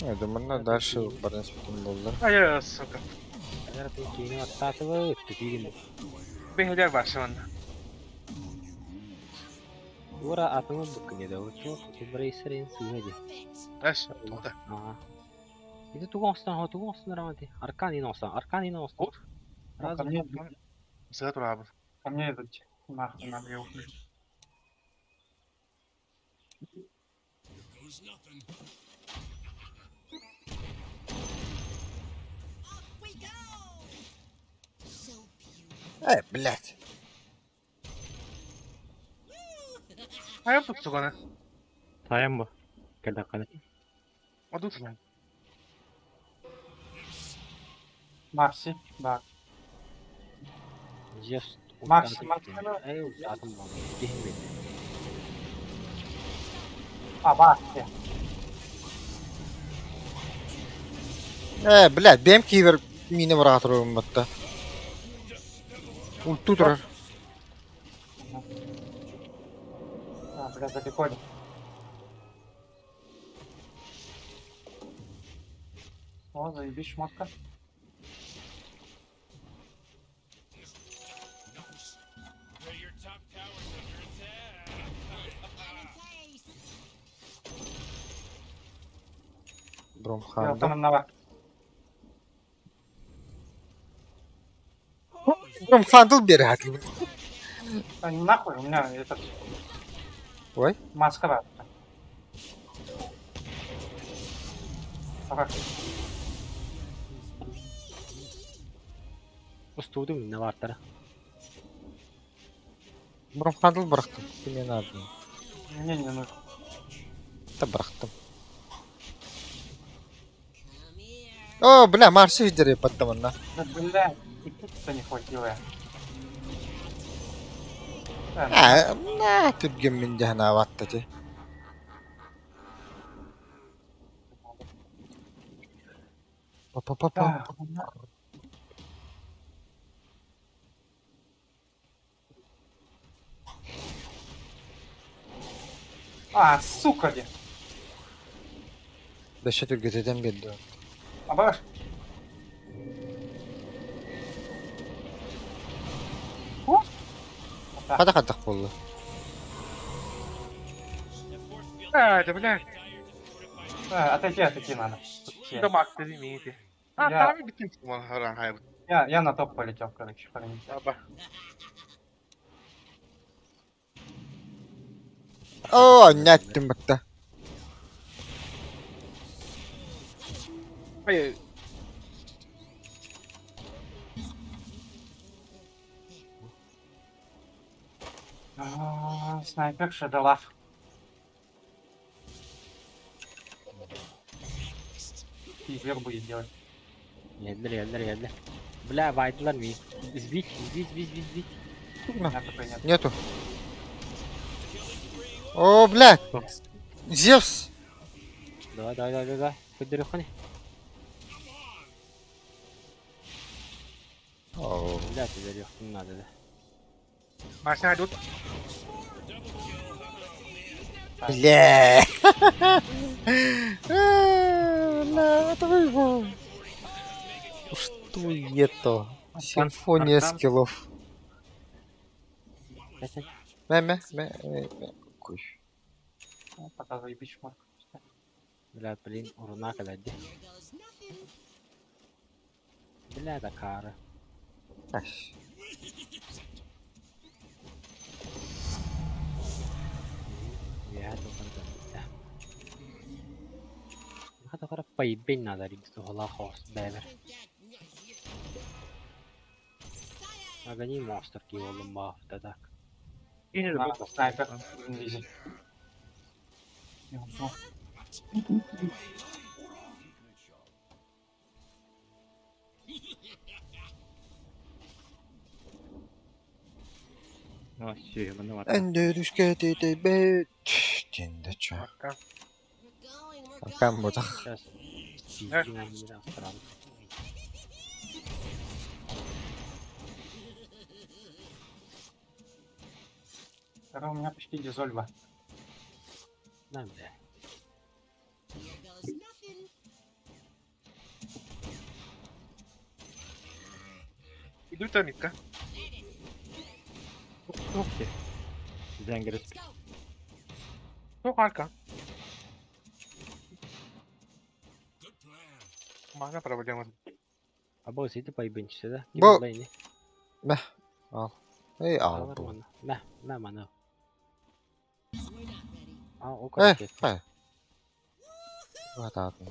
Это манна дальше баран спитин боллар. Ай, сука. Атын кими аттаатыбыт, тупигин. Бэһэлэр барсыманна. Ура атымы буккыне да, вот брейсерин сыыһа ди. Эс, тоқта. Ага. Ити тугу оҥостон, тугу оҥостон рамати. Аркан ин оҥостон, аркан ин оҥостон. Вот. Раз, Ко мне, Сыга турабын. ко мне идут. Нахуй надо, я ухожу. Goes nothing. Off we go. So beautiful. Э, блядь. Хайа тутсуганы. Тайам бу. Кэллэххинэ. Одутунан. Марси, да. Зевс. Макс, Макс, Эй, атын бар. Кихин бит. А, Марси. Э, блядь, бэм кибер мини бараатырым батта. Ульту турар. А, бля, далеко. О, заебись, шмотка. Well, your top tower's under attack. I'm in place. Бром Я ханды. там на Бром хандыл бери хатыл. Да нахуй, у меня этот... Ой. Маска, да. Давай. Устуудум не бартара. Бром хандыл бырахтым. Киме надо. Мне не нужно. Та бырахтым. Come here. О, бля, Марси видери паттаманна. Да, бля, и тут-то не хватило. Да, А, на, түрген мен жахана ватта ти. Па-па-па-па. да, у меня- А, сука, где? Дөшө түргетеден берди. А баш? Хада хадах болду. А, это, блядь. Отойди, отойди надо. Тут все. Да мак ты имеете. А, Я- там и битин харан хайб. Я на топ полетел, короче, парень. Аба. О, няттым батта. Ай, А, Снайперша дала. И вверх будет делать. Geldiler geldiler geldiler. Бля, байдылар ми. Сбить, сбить, сбить, сбить, сбить. У меня такой нет. Нету. О, блядь. Зевс. Давай, давай, давай, давай. Көдөрөхүн. О, Бля, көдөрөхүн надо да. Марси хайдут. бля. Бля, это выиграл. Что это? Симфония Аркан. скиллов. Качан. Мә, мә, мә, мә, мә. Куй. Ну, Пока заебись шмотка. Бля, блин, уруна кэлэрди. Here goes nothing. Бля, да кары. Аш. Я тоқыр Хата қара пайбен надо ригс хола хос бәбер. Агани монстр ки олым да так. На, снайпер в инвизе. Я ушел. А, все, виноват. Эндерүшке тетебет. Тенде чо. Аркан. We're going, we're Аркан going. бутах. Сейчас пиздин астрал. Второй у меня почти дизольва. На, бля. Here goes nothing. Иду там митка. Yok ki. Zengerez. Let's go. Yok arka. Mana проблема. Або сити пайбынчысы да. Ким Бу- булла ини? Ал. Эй, ал Алар бу. маны. Мә, мә маны. We're not ready. А, о Э, короче. хай. Бататын.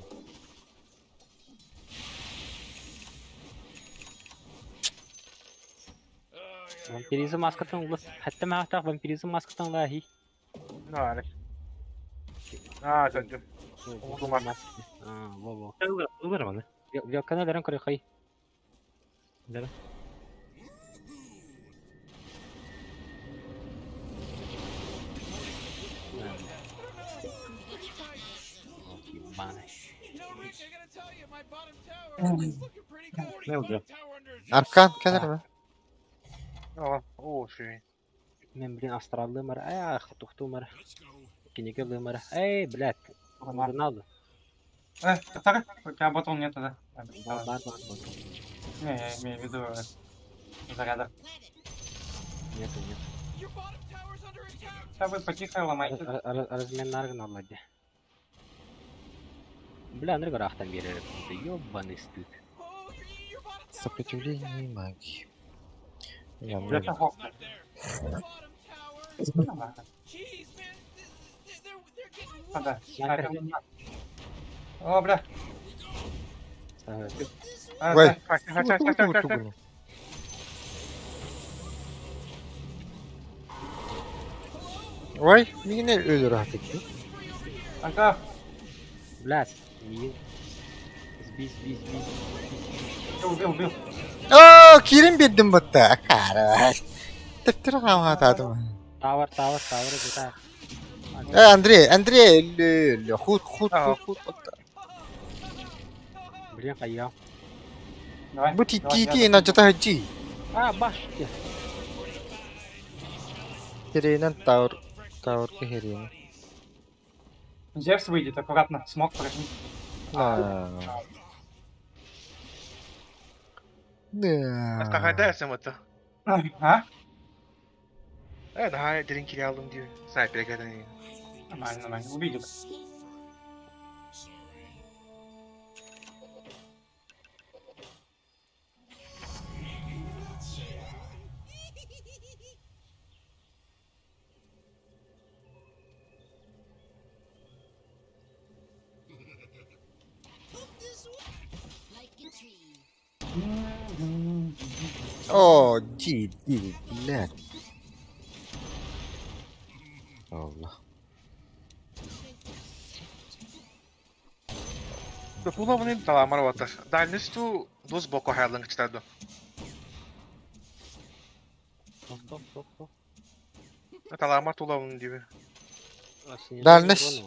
Вампиризм маскатын улас. Хәтта мәхтах вампиризм маскатын лахи. Ну, алек. А, дöndüm. Oldu А, во во. Ылыр, ылыр маны. Вилкана дәрен көрөхай. Дәрен. You know, Rick, I gotta tell you, my bottom tower is looking pretty good. Ne oldu? Аркан кэлэр ме? О, şey. Мен блин астраллы мар, ай, хатухту мар. Кинеге мар. Эй, блядь. Ладно. Роналду. Повтори, у тебя ботл нету, да? А, Бар, давай. бар, бар, бар. Не, я имею в виду заряда. Нету, нету. Your bottom tower's under attack. Да вы потихо ломайте. Размен наргын Бля, ныргырахтан берер. Ёбаный стыд. Oh, your, your bottom tower's under Сопротивление attack. магии. Я Бля, блин. хок. Not there. The bottom tower. Ну ладно. Jeez, man, they're getting А, да. wrecked. Снайпер. О, бля. А, Ой. да. Kaç kaç kaç kaç kaç kaç. Ой, мигне өлөр атык. Ага. Блядь, миин. Сби, сби, сби. Убил, убил. О, кирин бердим бутта. Кара. Тептер хаматадым. Тавар, тавар, тавар, это. Э, Андрей, Андрей, ле, худ, худ, худ, худ. Блин, кая. Давай. Бу ти давай, ти я ти на жата хажи. А, баш. Херенен таур, таур херен. Зевс выйдет, аккуратно. Смог прожми. На. Başka На. hayda sen А? Evet daha derin kili aldım diyor. Sniper'e kadar iyi. Нормально, нормально. Увидел. Like a tree. О, ди, ди, блядь. Allah. Tuğla talamar vatar. Дальностью дос боку hayalın kıçlardı. Стоп, стоп, стоп, стоп. Talamar tuğla bunun gibi. Дальность.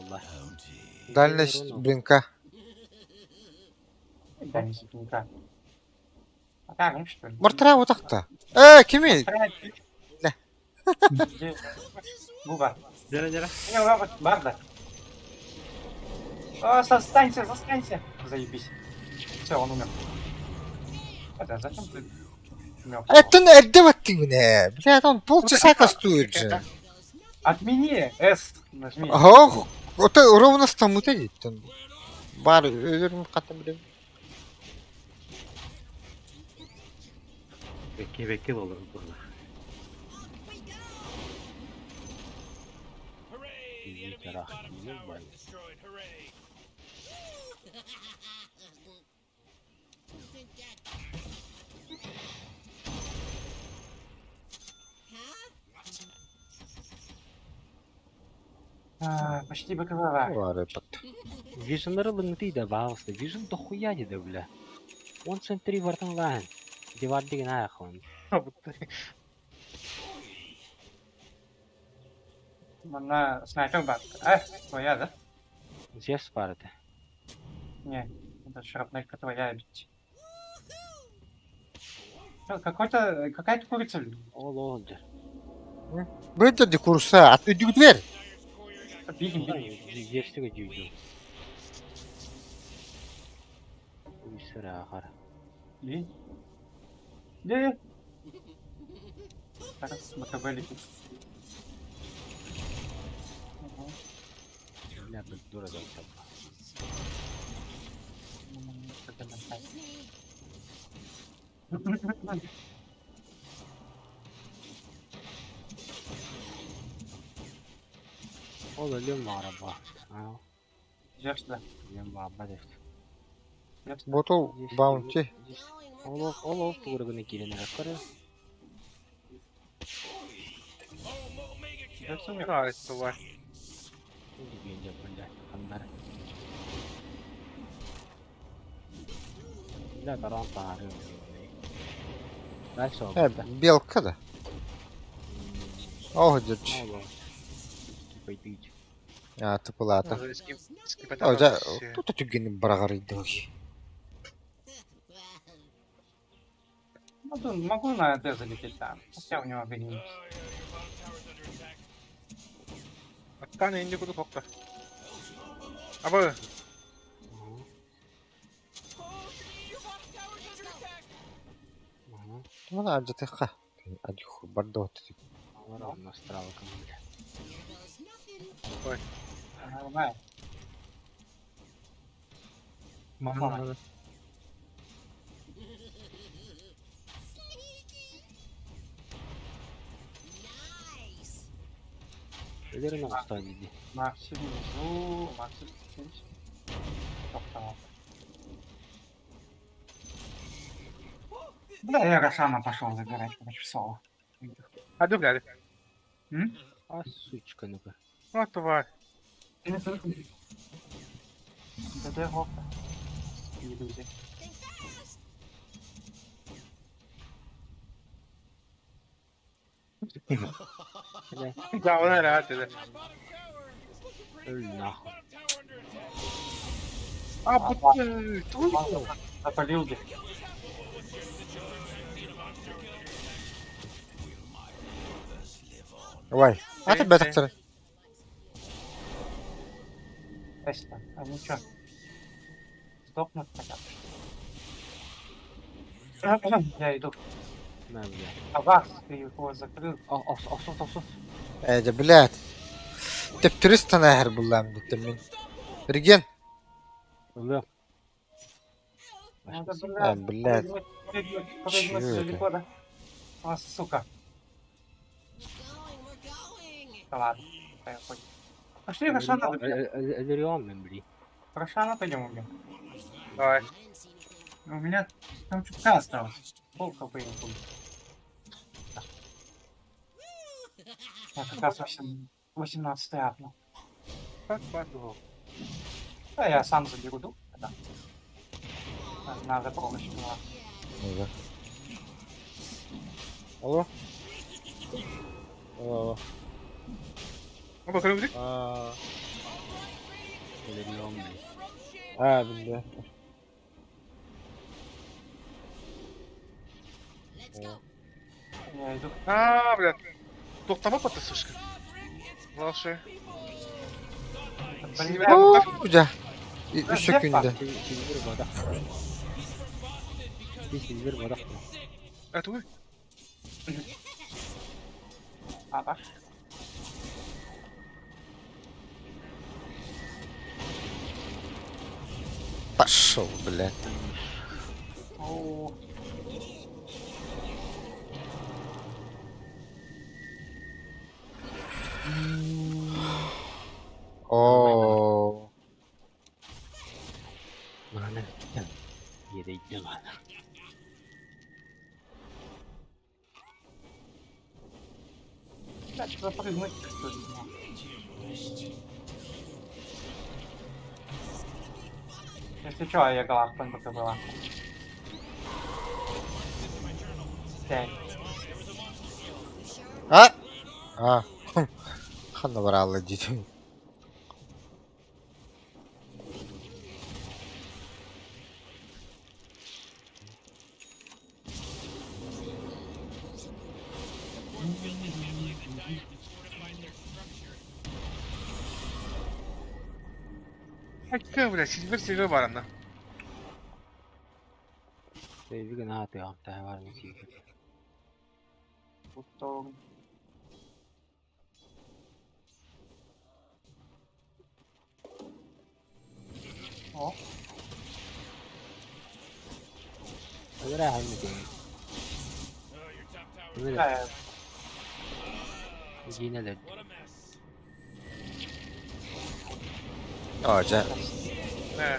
Дальность блинка. Да, не никак. А как, ну что ли? Мортра утакта. Э, кими? Да. Где? Буба. Дәрә, дәрә. Не, робот, барда. О, застанься, застанься. Заебись. Все, он умер. Это зачем ты мёртв? Это эрде баттыгыне. Блядь, он полчаса кастует же. Отмени S нажми. Ага, это ровно стамута дейт. Бар өлөрүм каттым билем. Бекке бекке olur burada. Hooray! The Извините, enemy's рах, bottom tower ебаный. is destroyed. Hooray! Think that. Huh? А, почти БКБ. Бар бат. Вижнлары лыңды да багысты. Вижн дохуя не да, бля. Он центри вартан лайн. Девар деген аяқ он. На снайпер бар. А, твоя, да? Зевс бар это. Не, это шрапнелька твоя ведь. Чё, Какой-то, какая-то курица. Ол ол жер. Быйда ди курса, ат үдүгдер. Видим, видим. Версига дьүүдүү. Уйсарахар. И? Де? Раз, МКБ летит. Ага. Бля, дура да Что-то там так. Ол өлүм баара ба. Идешь сюда. Өлүм баара деп. Идешь сюда. Ботул баунти. Ол ол тугурганы кирен көрө. Идешь сюда. Да, это Дигенде бля, хандар. Бля, таран тары. Дальше Э, белка да. Ох, держи. Пойдите. А, тупылата. О, да, тут түгені барағар иді. Ну, тут могу на Д залететь там. Хотя у него огонь. Аттан инди куду кокта. Аба, Мына ажатыққа. Ажуху барды отты. Настралка, бля. Нормально. Мана. Өлөрүн оңостон диди. Макси внизу, Макси здесь. Тоқтамал. Бля, я Рошана пошел забирать, короче, в соло. аду бля. М? А сучка ну-ка. Вот тварь. ДД гока. Иллюзия. Бля, Да, он рад, да. өл нахуй. А, бут, туй. Запалил где? Ой, а ты бәтіқтір. Эста, а ничего. Сдохнуть хотят. Я иду. На, бля. А вас, ты его закрыл. Ос, ос, ос, ос. Э, блядь. Теп турист әхір бұллам деттім мен. Реген. Өлө. Надо, А, блядь, блядь. прыгнуть, прыгнуть, прыгнуть Чё это? далеко, да? А, сука. Да ладно, поехали. Пошли Рошана добьем. Өлөрүн мен бли. Рошана пойдем убьем. Давай. У меня там чутка осталось. Пол хп не будет. Да. Я как раз 18 апнул. Так, паду. Да, я сам заберу дух. Да. Надо помощь была. Ну да. Алло? Алло, алло. Аба, көрөбүт. А, Өлөрүн бли. а, бля. Я иду. А, бля. Тоқтама паты сушка. Лашы. Блин, О, жа. Үш күндө. Силвер бадак. Силвер бадак. А, туй. А, ваш? Пошел, блядь. О, О, Мана. Едейде мана. блядь, запрыгнуть, что ли? Если что, я голах ПНБК была. Пять. А? А. Ханна баралы дейді. Айка, бля, Сильвер Сильвер баранна. Сейвиги наатыам таһабарны сиибит. Потом... О, Öyle hangi değil. Öyle да, yine Оо, дьэ, Э,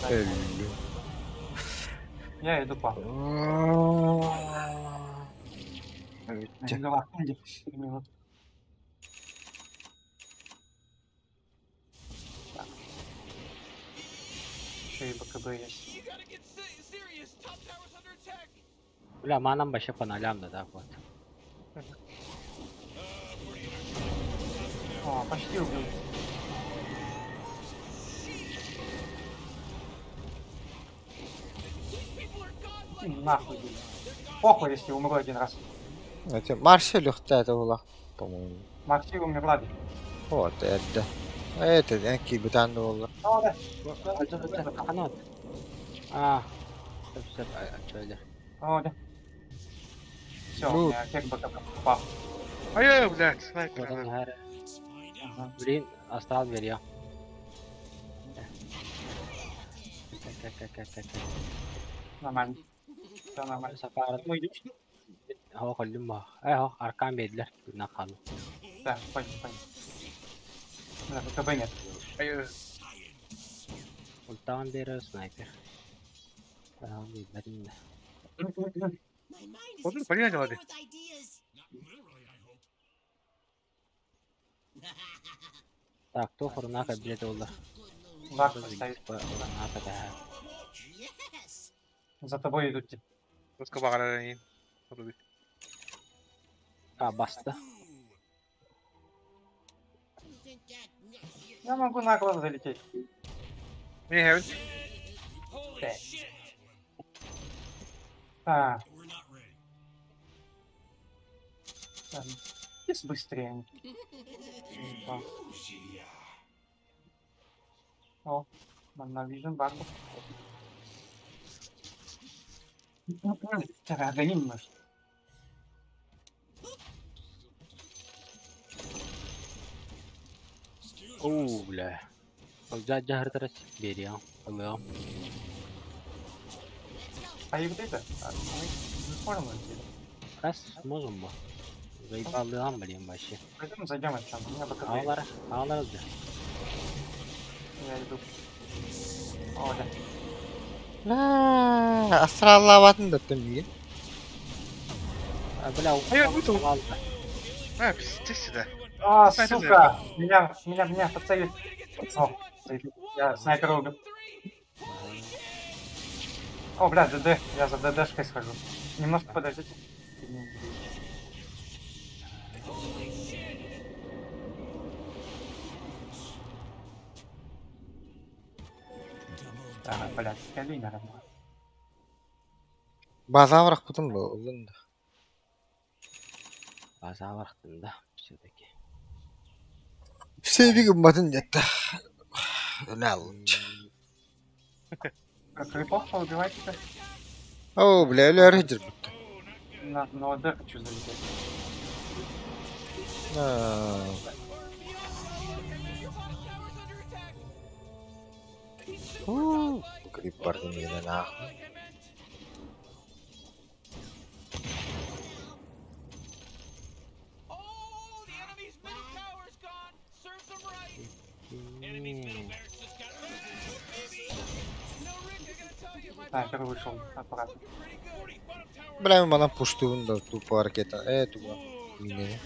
өллүм. я иду к вам. Өттө. Минут. Так. Еще и БКБ есть. You gotta get serious. Top tower's under attack. Бля, манам баша паналям да так вот. О, почти убил. Иди нахуй, блин. Похуй, если умру один раз. Это Марсель это была, по-моему. Макси умерла. ведь. Вот, это. Это, я кибитан была. О, да. Канат. А. Сөп şöyle. О, да. Все, у Ну. меня эффект БКБ попал. ай, блядь, снайпер. Oradan her Ага. Блин, astral veriyor. Так, так, так, так, так. Нормально. Все нормально. Sefer Ну, идешь? hava kollum ba. Ay ho, arkam bediler. Nakalım. Да, понял, понял. Да, БКБ нет. Ай, Ultan beri sniper. Tamam, bilmedim de. My mind is Вот это понятно, exploding ладно. with ideas. Так, то хурунака билет oldu. Лак поставить. Хурунака да. Yes. За тобой идут. типа. Жестко багарар. А, басты. Isn't that nice? Я могу на глаз залететь. Мне хевен. Да. А. Там. Здесь быстрее. Да. О, на Vision баг. Так, а гони немножко. Oo, бля. Olca jahar veriyor. Alıyor. А и вот это, а, мы не сможем уйти. Раз можем bu. Zayıf блин вообще. Пойдем зайдем от чем. У меня БКБ. есть. Ağlar, ağlar öldü. Я иду. О, да. Ла, астраллаабатын да миигин. А, бля, Ай, вытал. алды. А, пиздец сюда. А, Снайпер сука! Меня, меня, меня подсадит. О, заебись. Я снайпера убил. О, бля, ДД. Я за ДДшкой схожу. Немножко подождите. А, блядь, я наверное. База бырахпытым бу, улун да. База бырахтым да, все-таки. Сейвиг гымматын диэтэ. Өлө алынчы. Крипов поубивайте. О, бля, өлө жүрбүт. На ОД хочу залететь. А, Фу, Крип барды миигин нахуй. Oh, the enemy's middle tower's gone. Serves them right. М, No, Rick, I gotta tell you, my Снайпер bottom вышел tower is аккуратно. looking pretty good. Бля, мин манан пуштуубун да тупо ракета. Э, туга. Минени.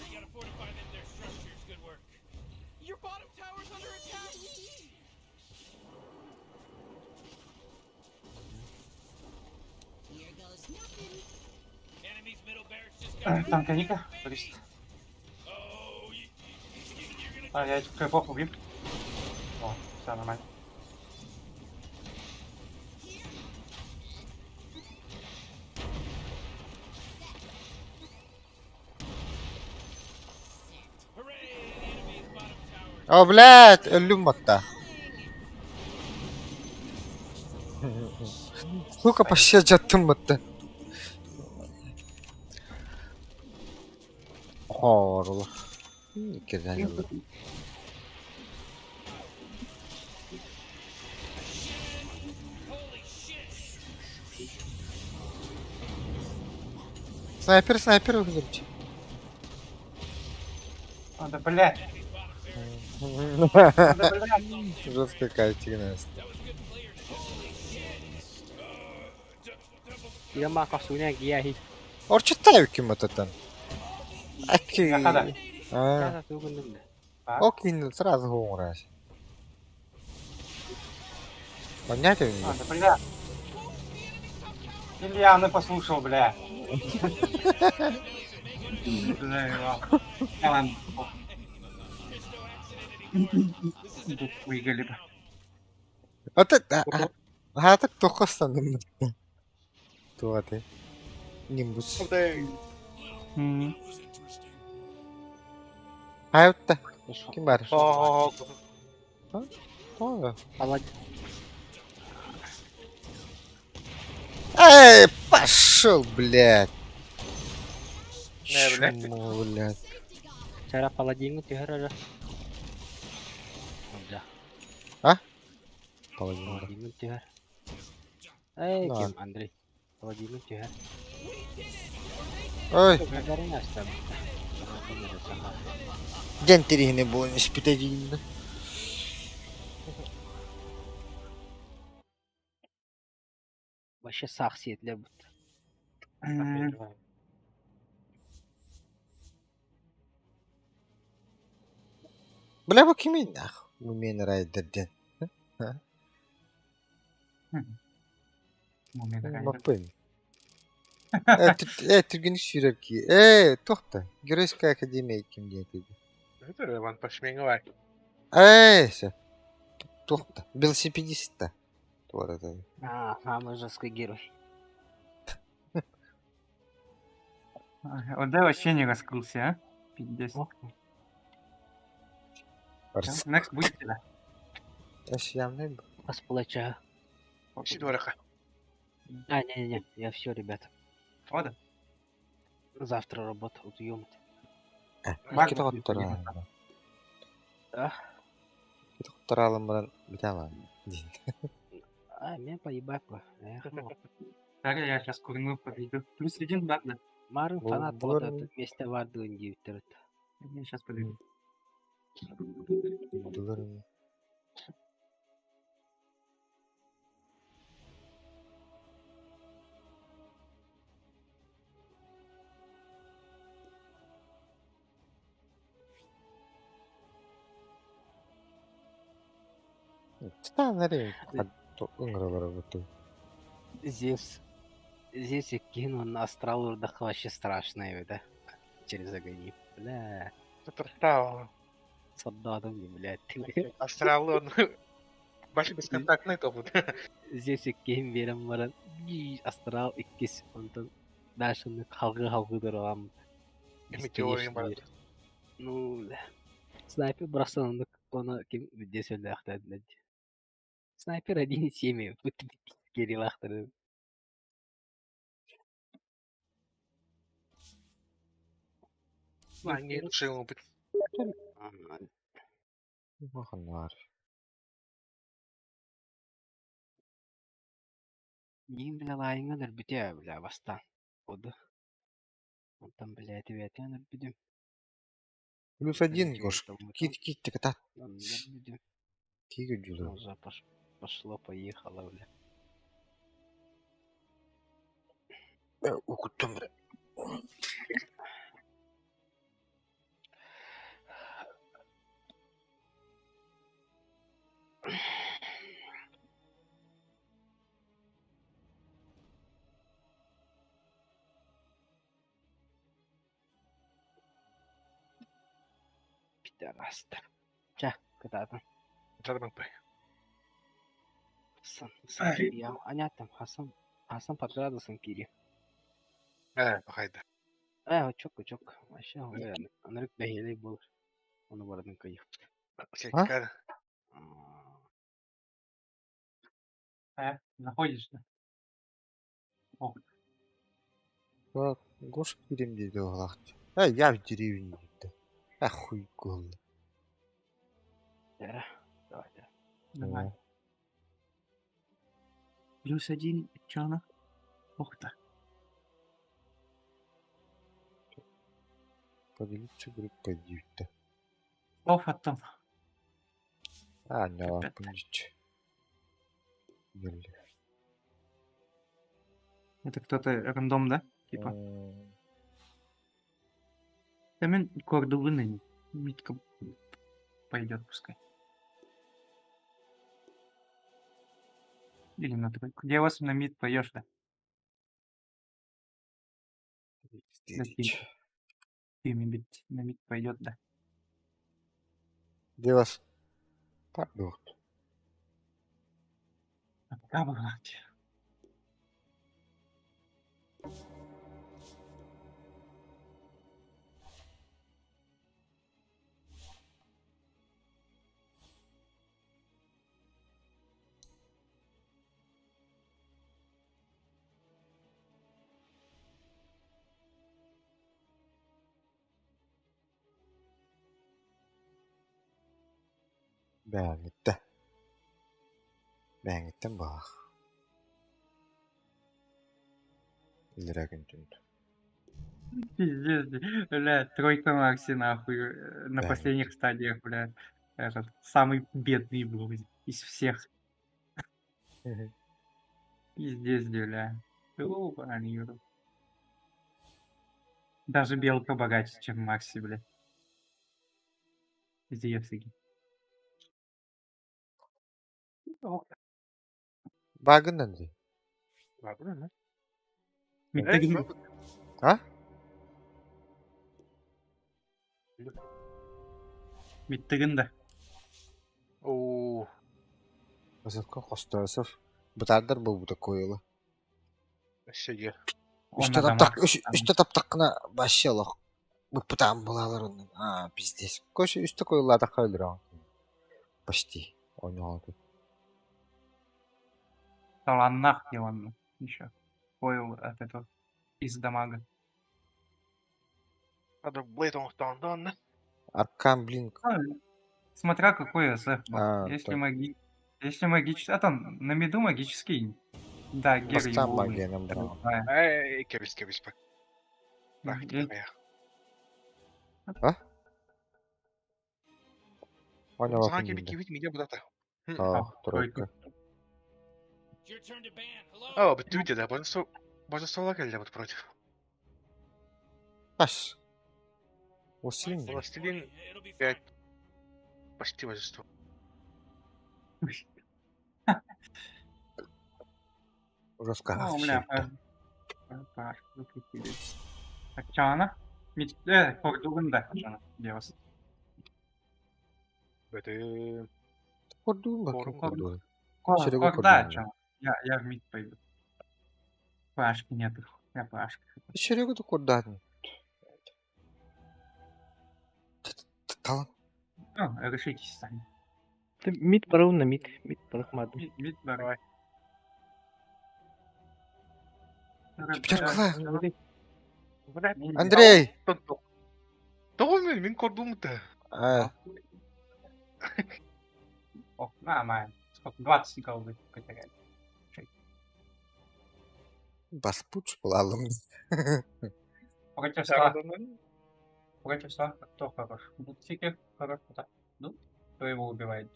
Your bottom tower's under attack. Here goes nothing. Там Каника, турист. А, я этих крипов убью. О, все нормально. О, блядь, өллүм батта. Сука, почти жаттым батта. Хоорулар. Иккиден Снайпер, снайпер выходит. А, да блядь. А, да блядь. Жесткая картина. Ема косуня гияхи. Орчуттай ким ототон. Аки. Хада. А, окей, сразу хуурас. Понятно? А, да бля. Ильяны послушал, бля. Бля, его. Ладно. Выиграли бы. Ото хаатар тохостанным. Туаты. Нимбус. Хайутта. Ким бар? О, О. Эй, пошел, блядь. Не, блядь. Чмо, блядь. Чара паладиҥҥа түһэр эрэ. Да. А? Паладин. Паладиҥҥа түһэр. Эй, Да. ким Андрей. Паладиҥҥа түһэр. Ой, Барын астам. ден терихine bu испытательно. Вообще сах сиетлер бут. Бля, бу кимин нах? Мумен райдер ден. Маппын. Э, түргені сүйрер ки. Э, тоқта. Геройская академия ким диэн Это Иван Пашменговай. Э, все. Тоқта. Велосипедист-то. Вот это. А, самый жесткий герой. Вот да вообще не раскрылся, а? Пиздец. Next будет да? Эш, явный. Пас плеча. Сидораха. А, не-не-не, я все, ребят. Ода. Завтра работа, утуем. Кити хоттора. А? Кити хоттора баран битама. А, меня поебать бы. Эх, ну. Так, я сейчас курну подойду. Плюс один бар, да? Марын фанат вот этот вместе вардуын диюттер. Я сейчас подойду. Булар. Титаннары ыҥыралара буту. Зевс. Зевс кинул на астрал урдах вообще страшно, да? Через огонь. Бля. Это Солдатом не, блядь. Астрал он. Баши бесконтактный то будет. Зевс кем берем баран. Астрал иккис. Онтон дальше халгы-халгы дыралам. Метеорим баран. Ну, бля. Снайпер бросал, он ким здесь блядь. Снайпер 1.7, вот Кириллахтер. А, нет, шилу быть. Маханар. Ним, бля, лайыңа бите, бля, бастан. Оды. Он там, бля, ответен бидем. Плюс один, Гош. Кит, кит, так та. Киги джула. Уже пошло, поехало, бля. Укуттум, бля. Пидораста. Ча, кытаатын. Жарбан пай. Хасан, Хасан кири. Анятам, Хасан, Хасан подградусын кири. Э, хайда. Э, чок, чок. Вообще, анырык бәһелей бол. Оны барадын кайып. А? Секкар. А, заходишь, да? Ох, Гош киирим диэти быһыылаах. Э, я в деревне диэтэ. Э, хуй буолла. Э, давайте. давай. Плюс один, чё она? Ох так. Поделиться группой диэбитэ. Оф, а там. Аа, ньалааппын диччи. Это кто-то рандом, да? Типа. Да мен кордубыны митка пойдет пускай. Или на тройку. Где вас на мид пойдешь, да? Да ты, ты мид, на мид пойдет, да. Где вас? Так, дух. Пока бывать. Бэҥҥиттэ. Бэҥҥиттэн баах. Илэрээ күн түнт. Пиздец, бля, тройка Макси, нахуй, на Да. последних стадиях, бля, этот, самый бедный был из всех. Пиздец, бля. Ёбаный в рот. Даже Белка богаче, чем Макси, бля. Пиздец. Багын Андрей. Ладно, Миттагин- А? Миттагин, да. Оо. Осовка хостосов. Бытардар буолбута куойула. Өссө Он Үстэ на таптак, домах үс- там. үстэ таптаккына вообще олох быппытаан булаалар оннун. Аа, пиздец. Көш үстэ куойулаатахха өлөрөҕүн. Почти. Ойноҕо Таланнах и он еще. Понял от этого. Из дамага. Надо Блейд оҥостоон Аркан, блин. Ну, Смотря какой СФ был. А, Если так. маги... Если магический... А там на миду магический. Да, Гера Бастаан его магиянан браҕан. Да. Эй, кэбис кэбис бак. Е- Ойноҕо Саҥа кэби кибит мигэ будата. Аа, тройка. It's your turn to ban. Hello. Оо, бүттүбүт да, божество божество кэллэ бут против. Ас. Властелин. Five seconds Властелин warning. It'll be fine. пять. Почти божество. Жестко. О, бля, пар, выкрутили. Так, чё она? Мид... Кордуган, да, чё она? Где вас? Бөтүм. Кордуун ба, Кордуун. кордуун. Кор, Серега Корда, Кордуун. чё? Я в мид пойду. Пашки нету. Я Пашка. Серега да кордаатын. Талан. Ну, решитесь сами. Ты мид барабын на мид. Мид барахмадым. Мид, мид, давай. Пятерка. Блядь. Андрей! Тоҕо мин мин кордуум да. А, О, нормально. Сколько? 20 голды потеряли. бас пуч булалым. Против 100. Против 100. Кто хорош? Бутикер хорош. Да. Ну, кто его убивает?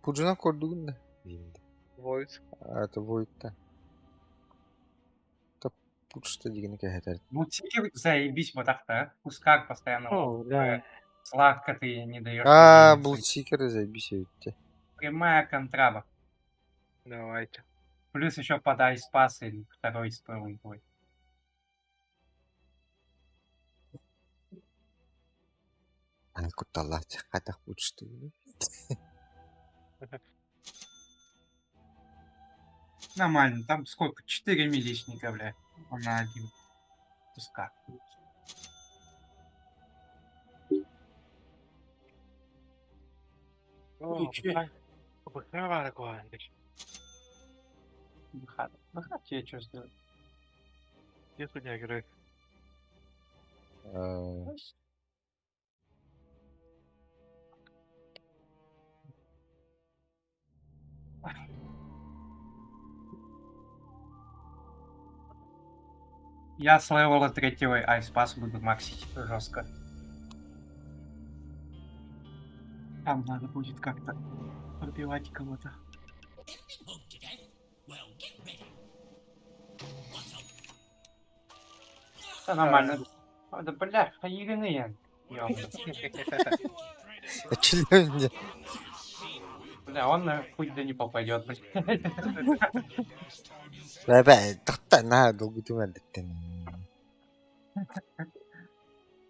Пуджuna кордуун да. Войт. А, это будет та. Та пуч-то дигини кэхэтэр. Бутикер, заебись вот так-то, а. Кускар постоянно. О, да. Сладко ты не даешь. А, двинуться. Блудсикеры заебись эбитте. Прямая контраба. Давайте. Плюс еще подай спас или второй спелл твой. А, кутталаах хатах пуч дигини. Нормально, там сколько? 4 миличника, бля. Он на один. Кускар. Ичи. БХ баара куһаҕан. БХ. БХ тебе что сделать? Где хуйня играет? Я с левела третьего Айспас буду максить жестко. Там надо будет как-то пробивать кого-то. Да нормально. А, да бля, хаирины я. Эчилиэн Бля, он на путь да не попадет, блядь. Бэ тахта на долгутум эрдэттэн.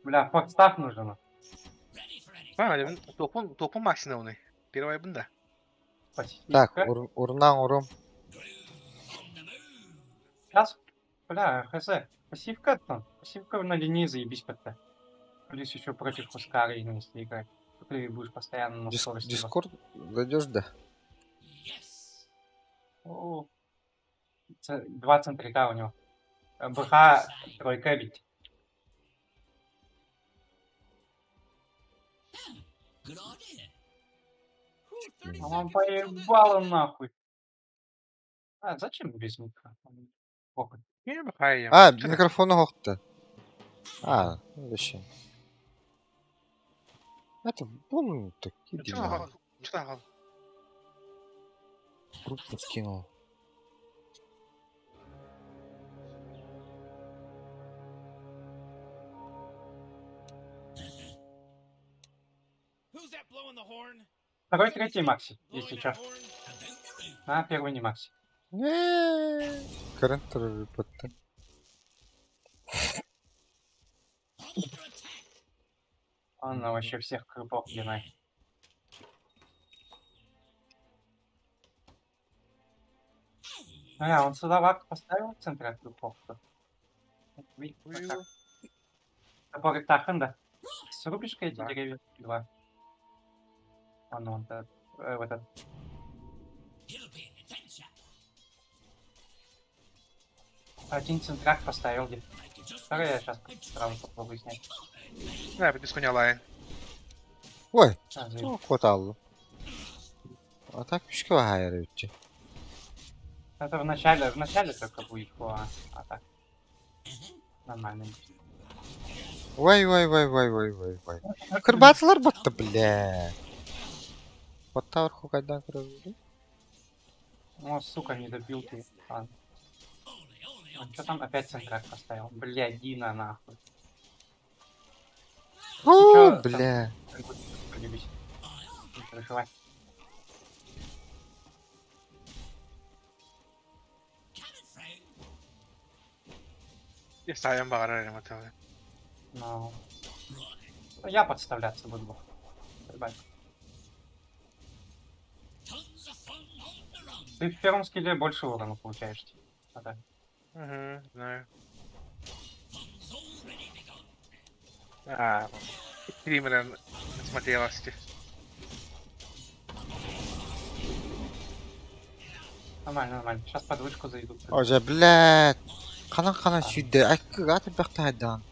Бля, форстав нужен. Правильно, топун, топун максимум. Первая бында. Так, Пассивка. урнаң урум. Сейчас, бля, хз. Пассивка там. Пассивка на линии заебись под Плюс еще против Хускара, если играть. Ты будешь постоянно на скорости. Дискорд зайдешь, да? О, Два центрика у него. БХ тройка ведь. А он поебал нахуй. А зачем без микрофона? Похуй. А, микрофону хохта. А, ну зачем? Это вон такие дела. Что Группу скинул. Второй, третий Макси, если чё. А, первый не Макси. Карантер Он вообще всех крупов длиной. А, он сюда вак поставил в центре крупов. Топорик Таханда. Срубишь-ка эти Да. деревья? Два. Он, он, да, вот этот. Один центрак поставил где. Второй я сейчас сразу попробую снять. Да, подписку не лайн. Ой, А, заебись. коталлы. А так пüşкө хайыр үтче. Это в начале только будет, а так. Нормально. Вай вай вай вай вай вай вай. Кырбатылар батты, бля. Баттавар хукайдан кырылды. О, сука, не добил ты. Ладно. А что там опять центрак поставил? Бля, Дина, нахуй. О, бля. Полюбись. Не переживай. Сайын бағарар едім. Ну. Я подставляться буду. Ребят. Ты в первом скилле больше урона получаешь. А так. Угу, знаю. А, стримера насмотрелась. Нормально, нормально. Сейчас под вышку зайдут. Ожа, блядь. Канан канан сүйді. Әккі гаты бәқті хайдан.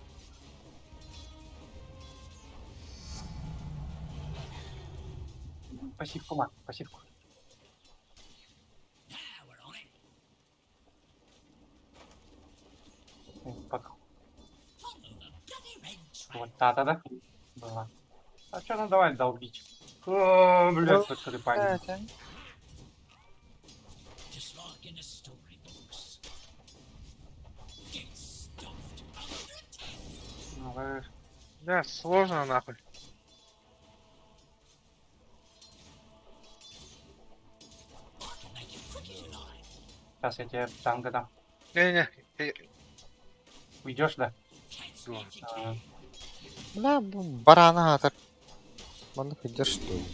Пассивку, мат, пассивку. Под... Вот та-та, да? Была. А что, ну давай долбить. О, блядь, под крипами. Ну, Да, сложно нахуй. Сейчас я тебе танго дам. Не-не-не. Уйдешь, да? Да. Бля, барана атар. Маны хыджар что ли?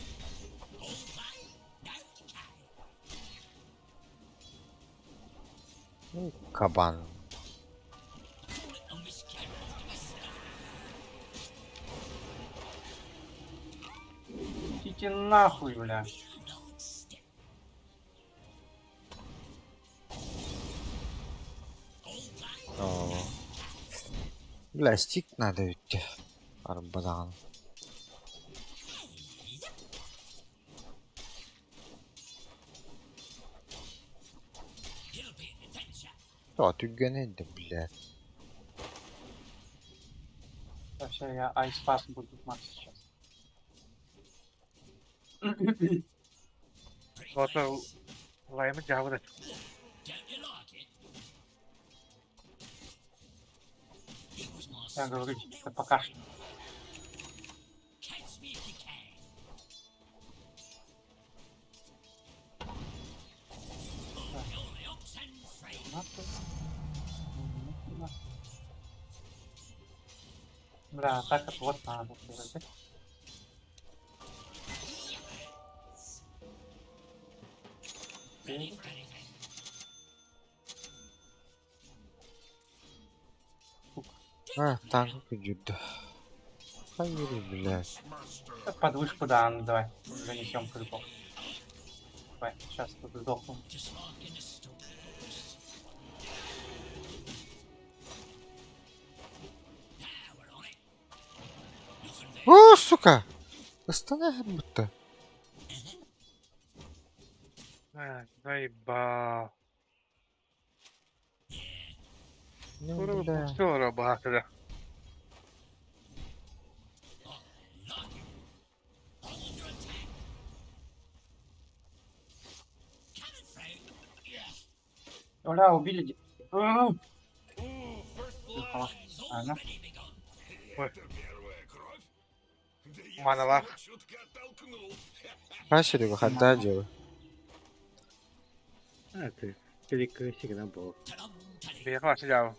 Ну, кабан. Идите нахуй, бля. Оо. Бля, стик надо ведь. Арбадаҕын. Тоҕо түргэнэй да, блядь. Вообще я айспас буду макс сейчас. Ото лайымы жабыда. Я говорю, это пока что. Бля, так вот вот надо сделать. да? Окей. А, танк күдьүрдэ. Хайыр, блядь. Да Под вышку, да, ну давай, занесем крипов. Давай, сейчас тут сдохну. О, сука! Ыстана будто. Заебал. Ну, бля. Все баһаатыда. Оля, убили. А! Ладно. Маналаах. Хашири хадда дьиэ. А, ты. Перекрестик, да, был. Бэйэҕэ барса дьаабы.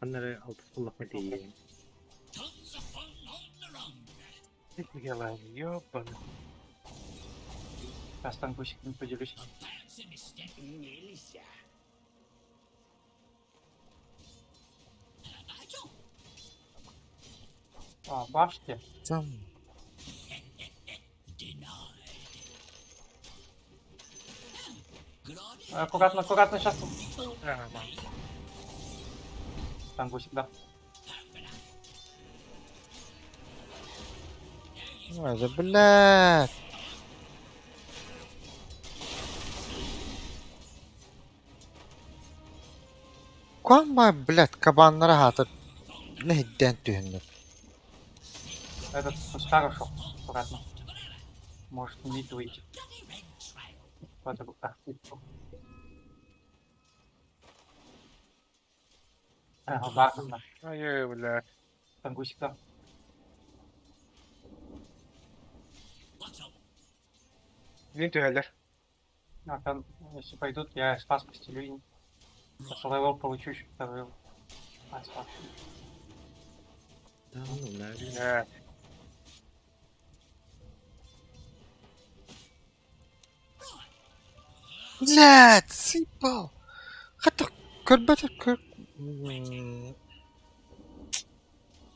Аннары алтыс буллахма тиийиэм. Ёбаный. Сейчас тангусиком поделюсь. А, башки. Там. Аккуратно, аккуратно, сейчас. Ага, Тангусик, да. Ой, да блядь. Куамма, блядь, кабаннара хаатар. Нэһиддээн түһэннэр. Этот куста ушел. Аккуратно. Может мид выйти. Под архитектуру. Ага, бахнул. Ай, блядь. Тангусик, да. Мин түһэллэр. А, там, если пойдут, я спас постелю им. Сейчас левел получу еще второй. А, спас. Да, ну, наверное. Блядь. Блядь, сыпал. Хата көрбөтө көр.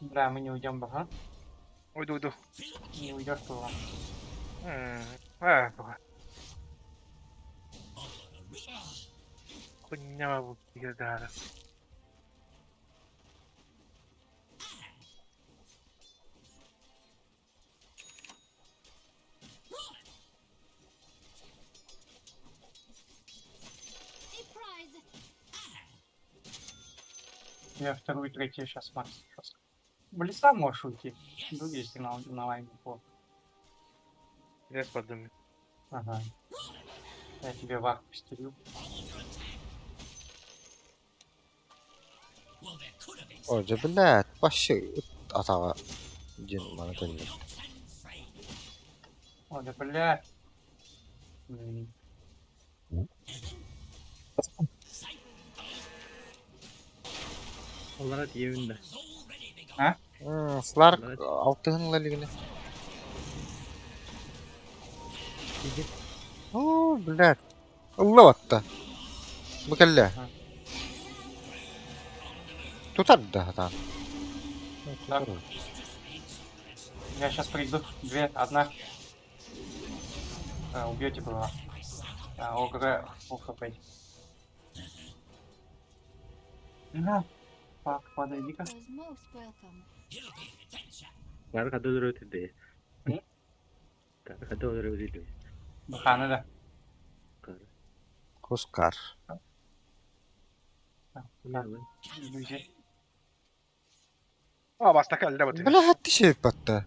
Да, мы не уйдем, ага. Уйду, уйду. Не уйдешь, то А, Хуйня бу да. A prize. Я вторую, третью сейчас макс. Сейчас. В леса можешь уйти. Другие если на лайне по. Лес подумай. Ага. Я тебе вар постелю. О, да блядь, вообще атаҕа диэн маны төннөр. О, да бля. М, Олара тиийэбин да. А? Сларк алтыһын ылар Тиийдим. О, блядь. Ылла батта. Бу кэллэ. Ага. Тутар да хатаан. Так. Я сейчас приду. Две, одна. А, убьете было. А, ОГР, ОХП. На. Пак, подойди-ка. Was most welcome. Бары хада өлөрө өтүдэ. М? Кары хада өлөрө өтүдэ. Баханы да. Кары. Хускар. Иллюзия. А, бастака элле бутын. Бля, хатты şey батта.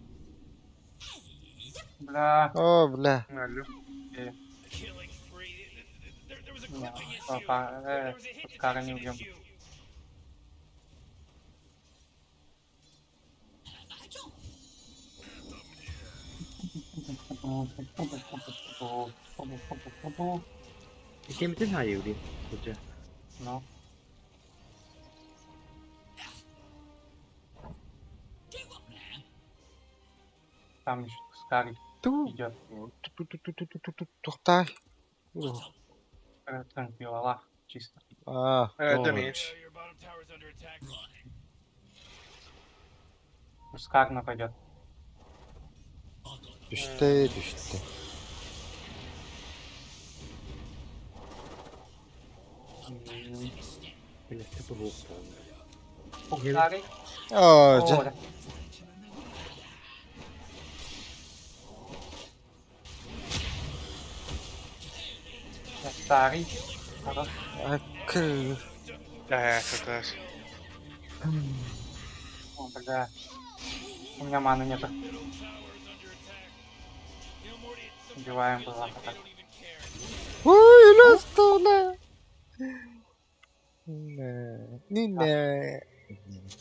Бля. О, бля. Алло. Killing spree. There was a Не, clipping issue. папа, There was a hit Хускара не detection убьем. issue. Икемитин хайы улин. Куча. Ну. Там еще Хускар Ту. идет. Ту-ту-ту-ту-ту-ту. Тухтай. Транквилла, чисто. А, Дами. Your bottom tower's under attack. Хускар нападет. Түстэ, түстэ. Бля, сепа бук. Хускари. О, жа. О, да. Я старый. Хорош. Акы. Да, это О, бля. У меня маны нету. Middle tower's under attack. You know, Morty, it sometimes Убиваем feels было like they так. don't even care. Ой, ластуна. Не, не. Illusion.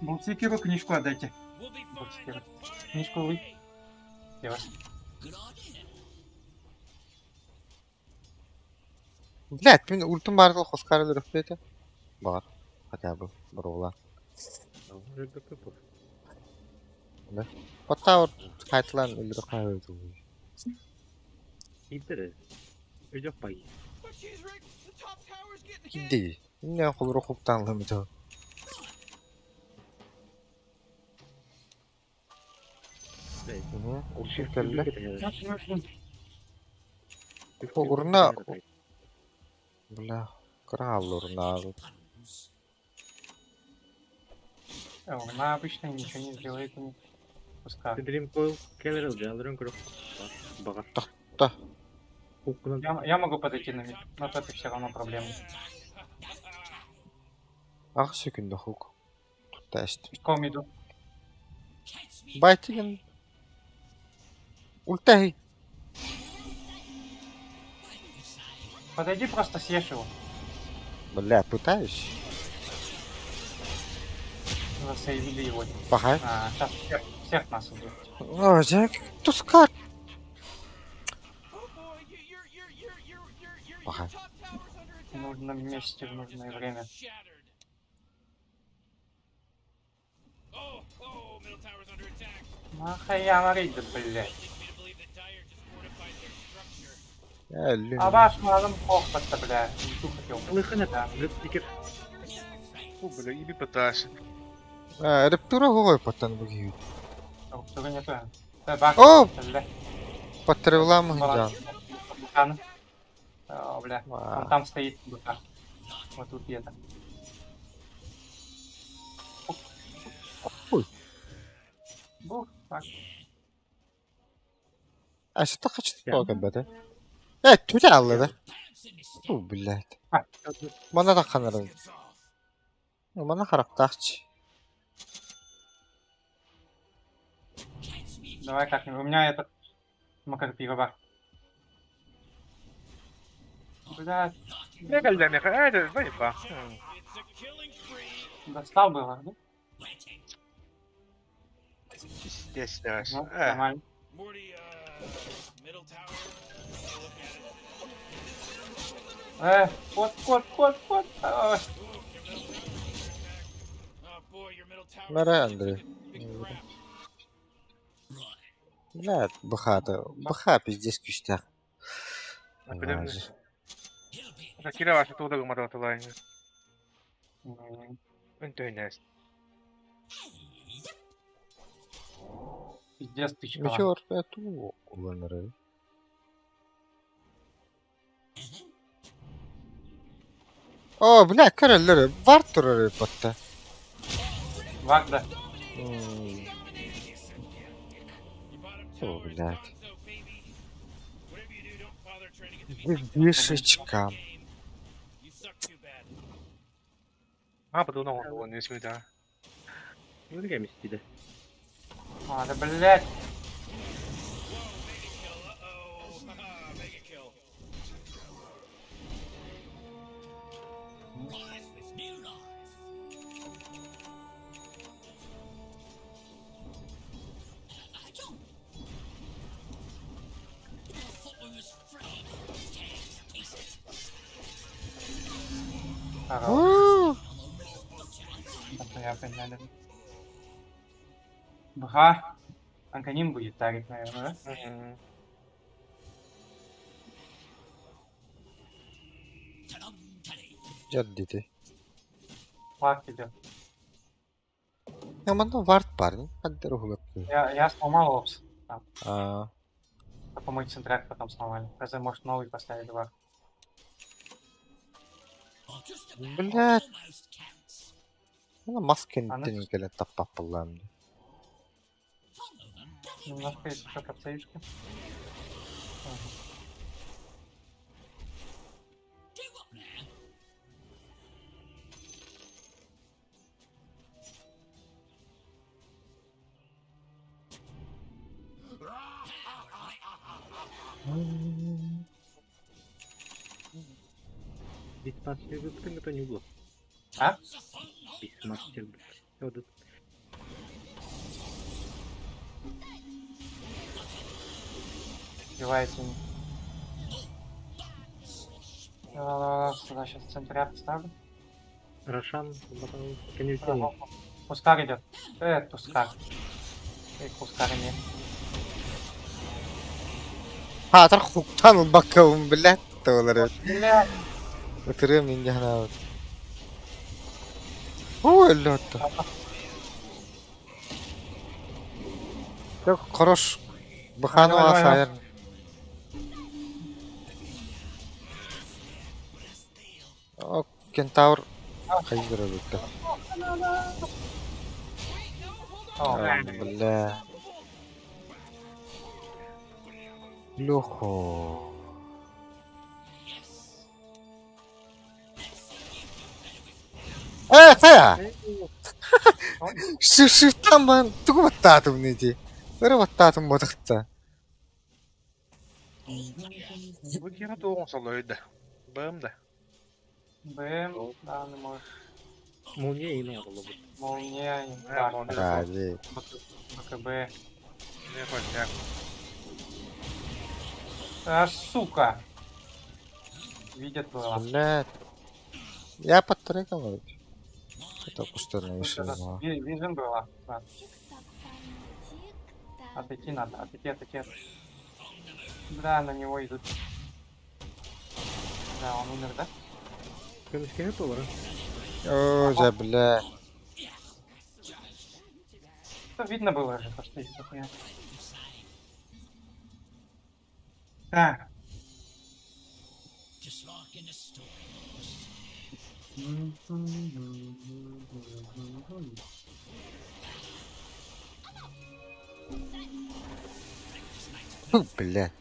Булсикеру книжку отдайте. We'll be fine. Булсикеру. Let's party. Книжку вы. Я вас. Блядь, мин ультым бар хускар өлөрөхпөтө. Бар. Хотя бы брула. Потаур хайтлан өлөрөх Итере. Өйдөк бай. But jeez, Rick, the top tower's getting hit. Кидди. Не холру хуптан лымды. Ультым келле. Урна. Бля, крал урна. Она обычно ничего не сделает. Не. Пускай. Dream Coil келер жалырын көрөк. Бага. Та. Уккунан Я могу подойти на мид, но топе все равно проблемы. Ах секунда хук. Тутта эст. Ком иду. Байтигин. Ультахи. Подойди, просто съешь его. Бля, пытаюсь. Засейвили его. Пахай. А, сейчас всех нас убьют. О, жак, тускар. Oh boy, you, your your your your your your your Ага. top tower's under В attack. нужном месте, в нужное время. Shattered. Oh, oh, middle tower's under attack. Нахуя варить, да, блядь. Leads me to believe that Dire just fortified their structure. Әлі. А ваш мадам хохот-то, бля. Ульту хотел. Лыхына. Да. Лыхына. Фу, бля, иби пытаешь. Рептура гой потан буги. Ульту нету. Да, бак, О! бля. Потревлам Баланс. гиджан. Букан. О, бля. Он там стоит, быка. Вот тут где-то. Ой. Бух, так. А что хочет только бәді? Э, түрі алды. Фу, блядь. Мана да қанырын. Мана характарчы. Давай как-нибудь. У меня этот... Макарпива. Бля, Не кэллэ меха. Это заеба. It's a killing spree. достал было, да? Здесь давай. Ну, нормально. Morty, middle tower. Take a look at it. Кот, кот, кот, кот. А, Oh boy, your middle tower. Мара, Андрей. Big crap. Бля, бахата. Баха пиздец күштәк. Кира ваша туда гумата тулайны. Үнтүһүнээс. Пиздец тычкалар. Метеор туу уланары. О, бля, көрөллөр, бар турар батта. Вак, да. О, блядь. Вишечка. А, потом он не смеет, Ну, я мстили. А, да блядь. Хорош. Это я подняли. Бха. Анканим будет тарить, наверное, да? Дьэр Фак идет. Я манна вард парень, хаддер уһулаппы. Я сломал опс. Там. Аа, Только мой центрак потом сломали. Разве может новый поставили вар? блядь. Мына мас Аны- кэнниттэн кэлэн таппаппыллаам. Немножко еще капсаишки. Битмастер бүктің это не было. А? Битмастер бүктің. Убивайте. Сюда сейчас центря поставлю. Рошан, потом конюсин. Пускар идет. Тускар. Кускар не. Хаатар хуктан ылбаккабын, блядь, тоолар. Бля, Ытырыам инде ханаабыт. Оо, өллө отто. Хорош. Бахану Давай, давай, асайар. О, кентавр хайдыр бүттэ. О, Бля. Лехо. Э, фая! Шифтан бан тугу баттаатым неди. Өрө баттаатым бодохта. Бу киһи туоҕун соллойда. Бым да. БМ, да, не можешь. Молния и надо было бы. Молния, Э, да, молния. Ради. БКБ. Не хотя. А, сука! Видят было. Блядь. Я под треком вроде. Это пустырная Вот вещь. это Вижен было. Да. Тик-так, парень, тик-так. Отойти надо, отойти, отойти. Да, на него идут. Да, он умер, да? Көмүскеһи туолара. О, за бля. Это видно было же, то, что есть дохуя. Так. Фу, бля.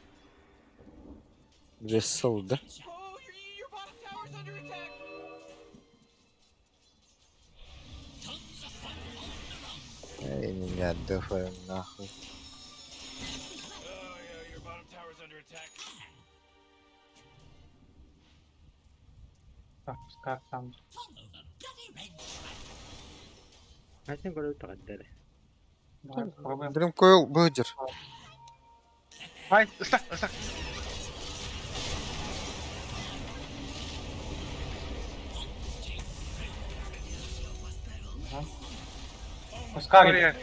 Ресол, да? Oh, your bottom tower's under attack. Эй, меня дыхаем нахуй. Oh, yeah, your bottom tower's under attack. Так, как там? Айсен көрөбүт таҕаддары. Давай попробуем. Дрим Койл быдыр. Ай, ыстак, ыстак. Пускай. Смотри,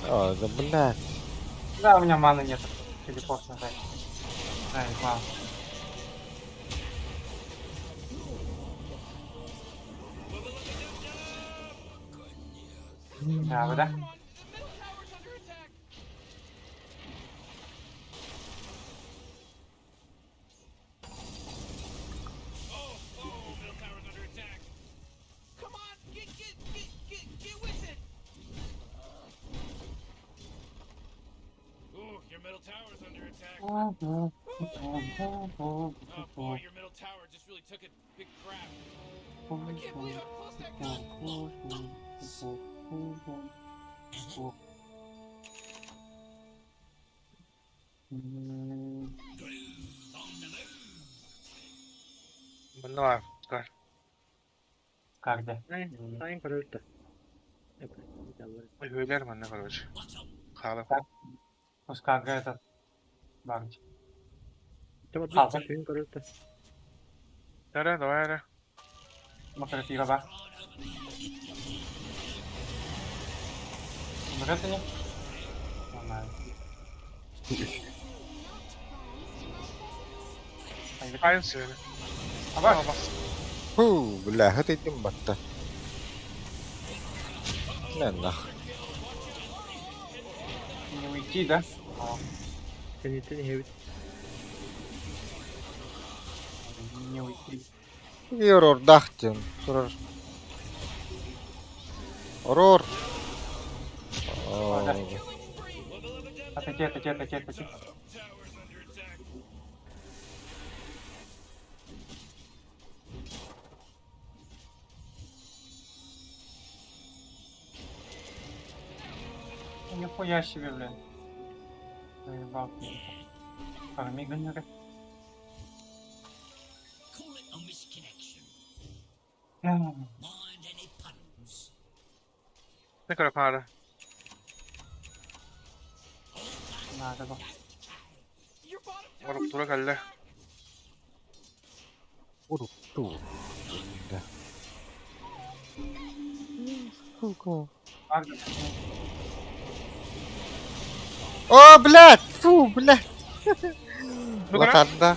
О, да бля. Да, у меня маны нет. Телепорт нажать. Да, не знаю. Да, да. Come on, the middle tower's under attack. Oh, oh, middle tower's under attack. Come on, get get get get get with it. Ooh, your middle tower's under attack. Oh boy, your middle tower just really took a big crap. I can't believe how close that got. Манна бар. Карда. Сайын көрөлтө. Өйлөр манна короче. Хаалап. Пускай этот. Барч. Халса. Көрөлтө. Дара, давай, ара. Макаратира бар. Умрет они? Нормально. Айын сөйле. Аба, Бас. Фу, бля, это идем батта. На нах. не уйти, да? О, Сенитин хебит. не уйти. Ерор дахтен. Сурар. Орор. Да. Отойди, отойди, отойди, отойди. Tower's under attack. Нихуя себе, блин. Заебал. Фарми гонеры. Ne kadar para? Надо было. Your bottom tower. Барып тура кэллэ. Ту. Да. Сука. Арда. О, блядь! Фу, блядь! Ну, кара? Латанда.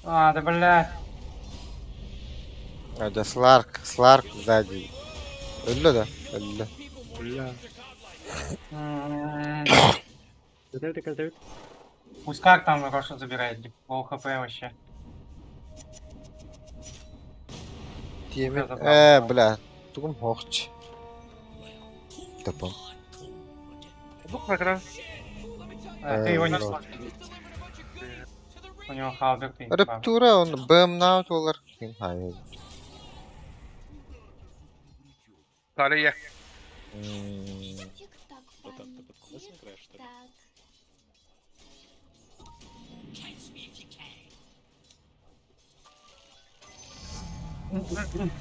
А, да блядь. Да, Сларк, Сларк сзади. Өллө да, өллө. Бля. М-м-м. Көтөбүт, көтөбүт. Пускай там Роша забирает, лоу хп вообще. Тиэмин. Забрал. Бля, тугум хоохч. Тапам. Бук макара. Ты его не вот. сможешь. У него халберт и Рептура, он БМ наут олар. Хай. Тария. Тик-так, Братан, ты парни, под КС играешь, что ли? тик-так.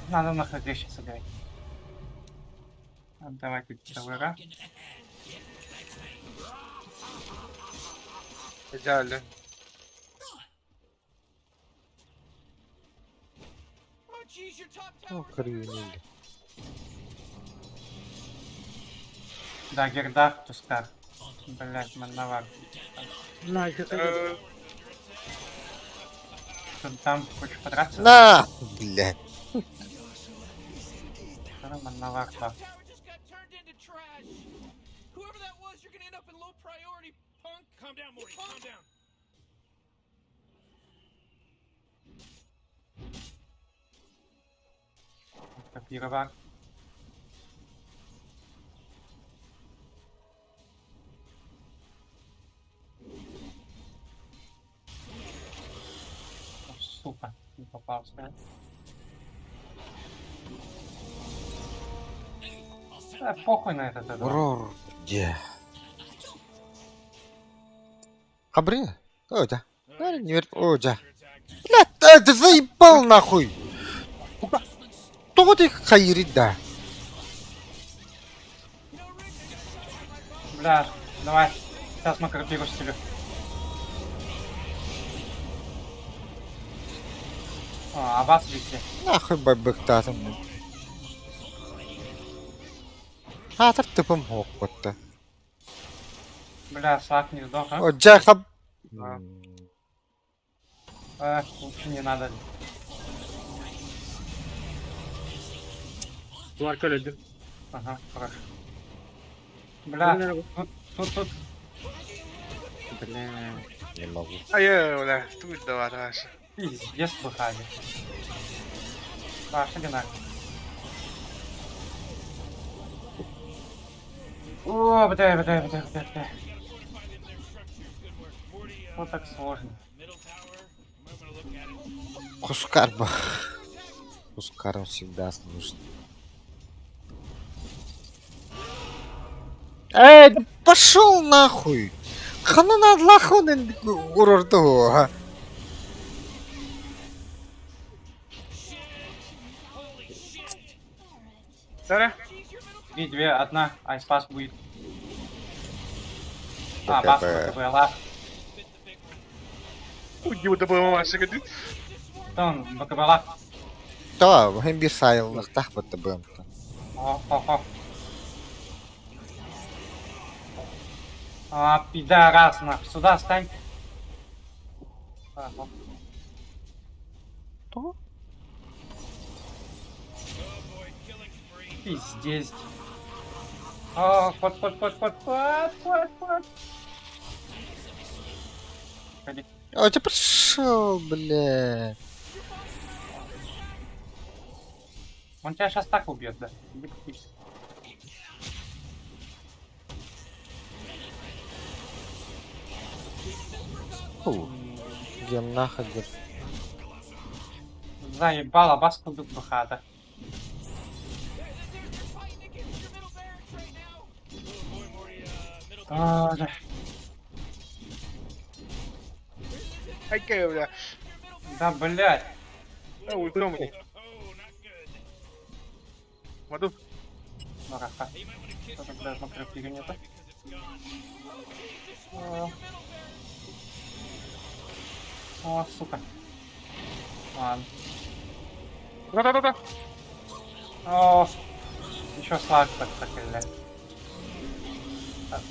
Надо на ХГ сейчас играть. Давайте тавера. Идеально. Oh jeez, your top Ну, tower's under хренели. attack. Да, Гердах, Тускар. Блять, Манновар. На, Э, Что там хочешь подраться? На, блядь. Манновар, да. Top tower just got turned into trash. Whoever that was, you're gonna end up in low priority, punk. Calm down, Morty. Calm down. Копировар. О, Сука, не попался. Да, похуй на этот этот. Орор. Где? Хабри? О, да. Не верь. О, да. Блядь, ты заебал нахуй! Кто ты хайрит, да? Бля, давай. Сейчас мы крапиру стелю. О, а вас видите? Нахуй бабыктатым. Хатыр тыпым хоқпытты. Бля, Слак не сдох, а? О, жа хаб... Да. А, лучше не надо. Туларка өлөрдүм. Ага, хорошо. Бля, тут, тут, тут. Бля. Не могу. Айы, бля, тут давай, Раша. Пиздец выходит. Паша, динак. О, бля, бля, бля, бля, бля. Вот так сложно. Хускар ба. Хускаром всегда нужен. Эй, да пошел нахуй! Ханан адлахун урорду. Сара? Три, две, одна. Айспас будет. А, бас БКБ. БКБ, лав. Уйди, да Маша, говорит. Что он, БКБ лав? Да, hem bir sayıllıqtah бытты бымты. О, о, о. А, пидорас, нах. Сюда стань. А, вот. Что? Пиздец. О, ход, ход, ход, ход, ход, ход, ход. Ходи. О, ты пришел, бля. Он тебя сейчас так убьет, да. Иди практически. Фу, Гемнаха, Заебала, баску бхата. А, да. Айка, бля. Да, блядь. Да, ультом мне. Воду. Ну, раха. Что там даже на нету? О. О, сука. Ладно. Да-да-да-да. О, еще слаг так так, блядь.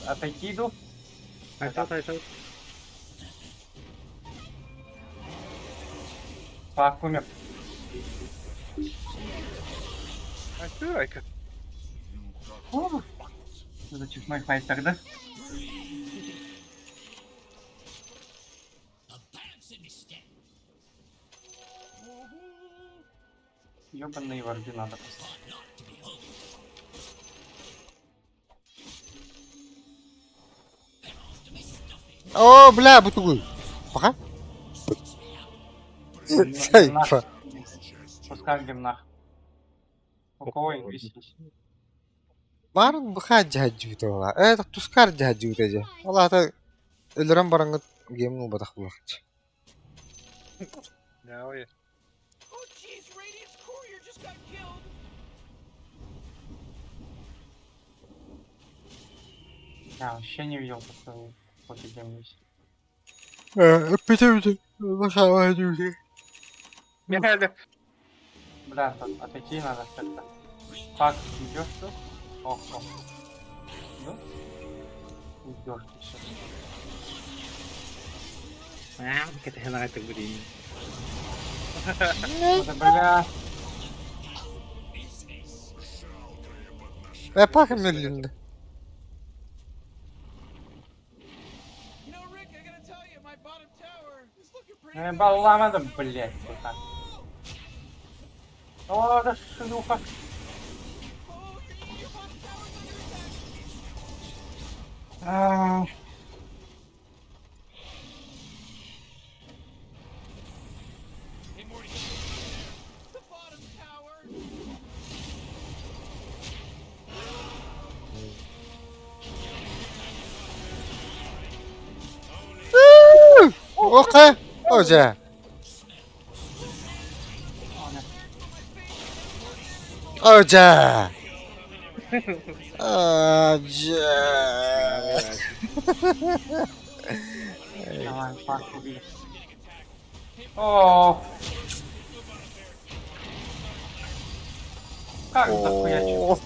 Отойти иду. Айсат, айсат. Слаг умер. Айка, айка. Фу. Зачерпной файтер, да? Ёбаные варди надо поставить. О, бля, бутугуй. Пока. Сайфа. Пускай гимнах. У кого инвиз есть? Барын быха жаджута ола. Э, тускар жаджута же. Ола ата өлөрөн бараңыт гемн убатах булакчы. Да, ой. Oh jeez, Radiant's courier just got killed. Я вообще не видел, такой вот гемн есть. Э, пите-пите. Быха жаджута. Бля, Бля, тут отойти надо как-то. Фак, идешь тут? Ох, ох. Да? Уйдешь ты сейчас. А, это хана блин. Да, бля. Э, пахам мөллүндө. You know, Rick, I gotta tell you, my bottom tower is looking pretty. Ну, ебала надо, блядь, сука. О, да шлюха. Oh, your bottom tower's under attack. А, The bottom tower. Ока. Ожа. Ожа. Ожа. Давай, фак, убили. О. Как захуячил?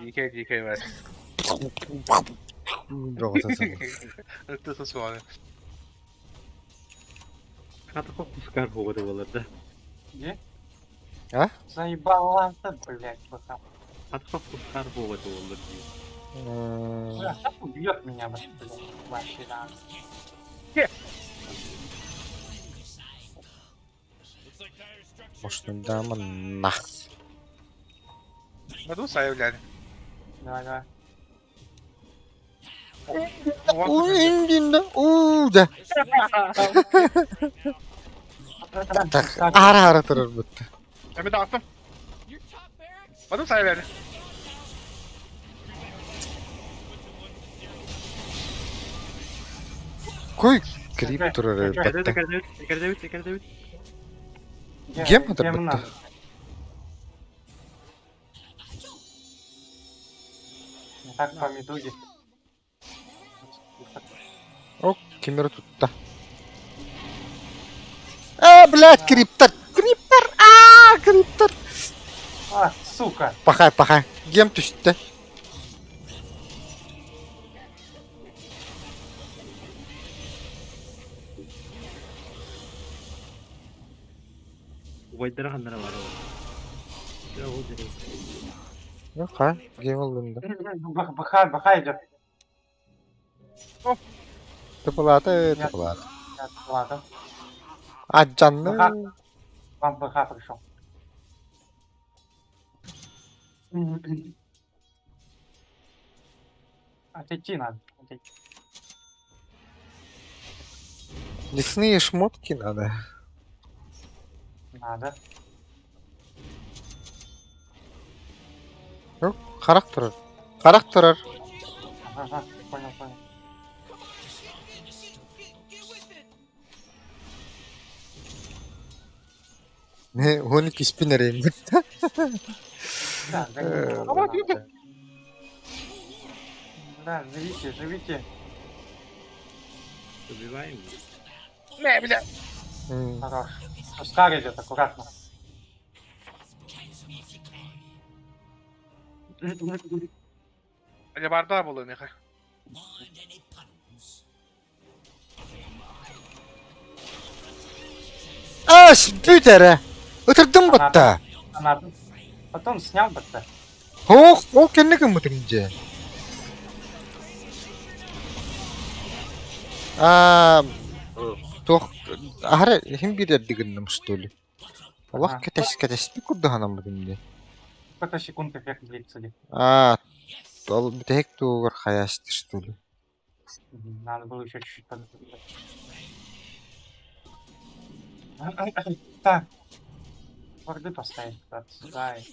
Дикая, дикая, бля. Бро, Это суаны. Хата пускар буолар буолар да. Где? А? Заебала-то, блядь, вот там. Хата пускар буолар буолар дии. Бля, как убьет меня, блядь, вообще, да. Может, дама нах. Баду сайвляли. Давай, давай. Уу, да. Так, ара-ара турар бутта. Эми даҕаттым. Баду сайвляли. Кой крип турар Кэрдэбит, бутта. кэрдэбит, кэрдэбит, кэрдэбит. Гем это Гем бутта. надо. Не так по медузе. О, кемер тутта. А, блядь, криптор! Криптор! А, криптор! А, сука! Пахай, пахай. Гем түстэ. Убайдара ханнара бар ол. Дьэ, ол дьэ. Ну, ха, гем ыллында. БХ, БХ идет. Тыпылаты, тыпылаты. Нет, ладно. А, жанны. Вам БХ пришел. Отойти надо. Отойти. Лесные шмотки надо. Надо. Ну, характер. Характер. Ага, понял, понял. Не, он киспинер бутта. Да, Э, да, Да, живите, живите. Убиваем. Не, бля. Хорош. Пускай идет, аккуратно. Алебарда буолуо миэхэ. Ас, бүт эрэ. Ытырдым бутта. Она... Потом снял бы то. Ох, ол кэннэ гыммытым дьэ. А, туох аһара иһин биэрэрди гынным что ли? Олох Ага. кэтэс кэтэспит курдук санаммытым дии. Сколько секунд эффект длится? ли? Аа, ол бүтэһик тугугар хайаасты что ли? Мгм, Надо было еще чуть-чуть подождать. Так. Варды поставить куда-то сюда. и-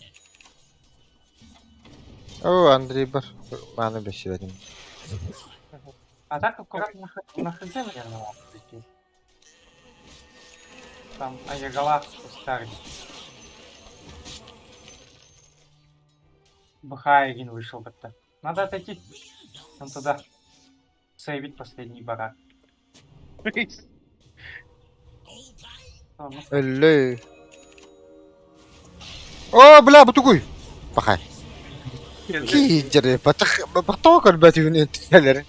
О, Андрей бар. Маны бэсибэтим. А так аккуратно на на ХЗ, наверное, надо прийти. Там Аягалах Пускарди. БХ один вышел как-то. Надо отойти. Он туда. Сейвить последний барак. А, ну, Өллөө. О, бля, бутугуй. Пахай. Киидер, батах, батох көрбөтүгүн этилер.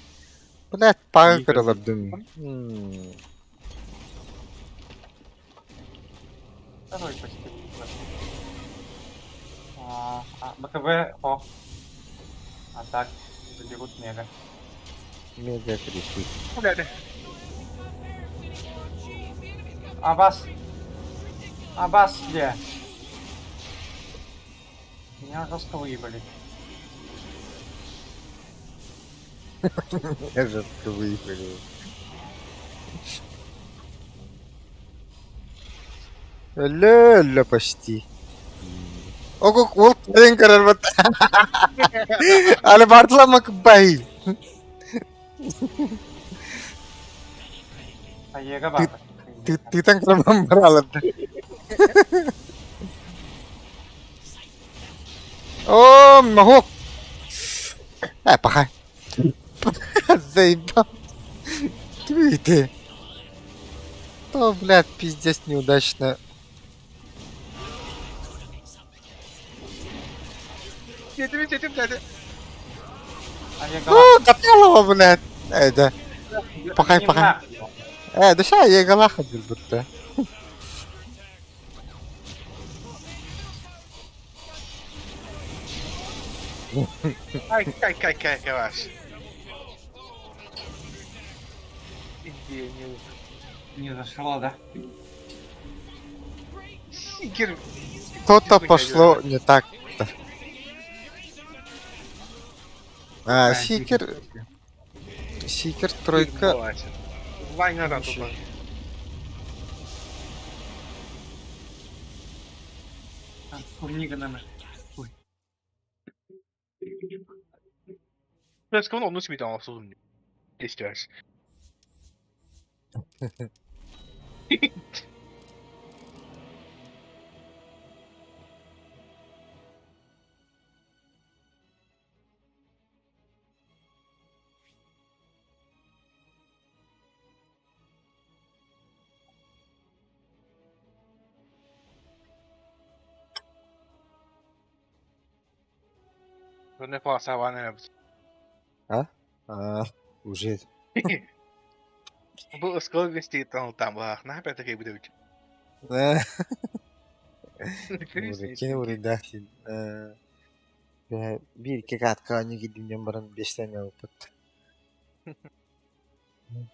Блядь, пага көрөлөрдүм. Второй почти. А, а, БКБ, о. А так, заберут мега. Мега крипи. Бля, Абас! Абас где? Меня жестко выебали. Я жестко выебали. Өллө, өллө почти. Ого, ол кэлэн көрөр бат. Али бардыламак бай. А Ега баба. Ты тытан крамам бараларды. О, махок. Э, пахай. Заебал. Ты ты. То, блядь, пиздец неудачно. Сиэтим, сиэтим, блядь. А Ега О, готово, блядь. Э, да. Пахай, Не пахай. нахуй. Э, да ща я галаха будто. Ай, кай, кай, кай, кай, Идея Не зашло, да? Сикер. Что-то пошло не так-то. А, Сикер... Сикер тройка. Вайна да тут. Курнига нам. Ой. Presque onu simit alsın. Ister. Ne fasa var ne yaptı. А? А, уже. Бу оскол гостей там бах, на опять таки будет. Кини уридахтин. Бир кекатка они гидинен баран бештен опыт.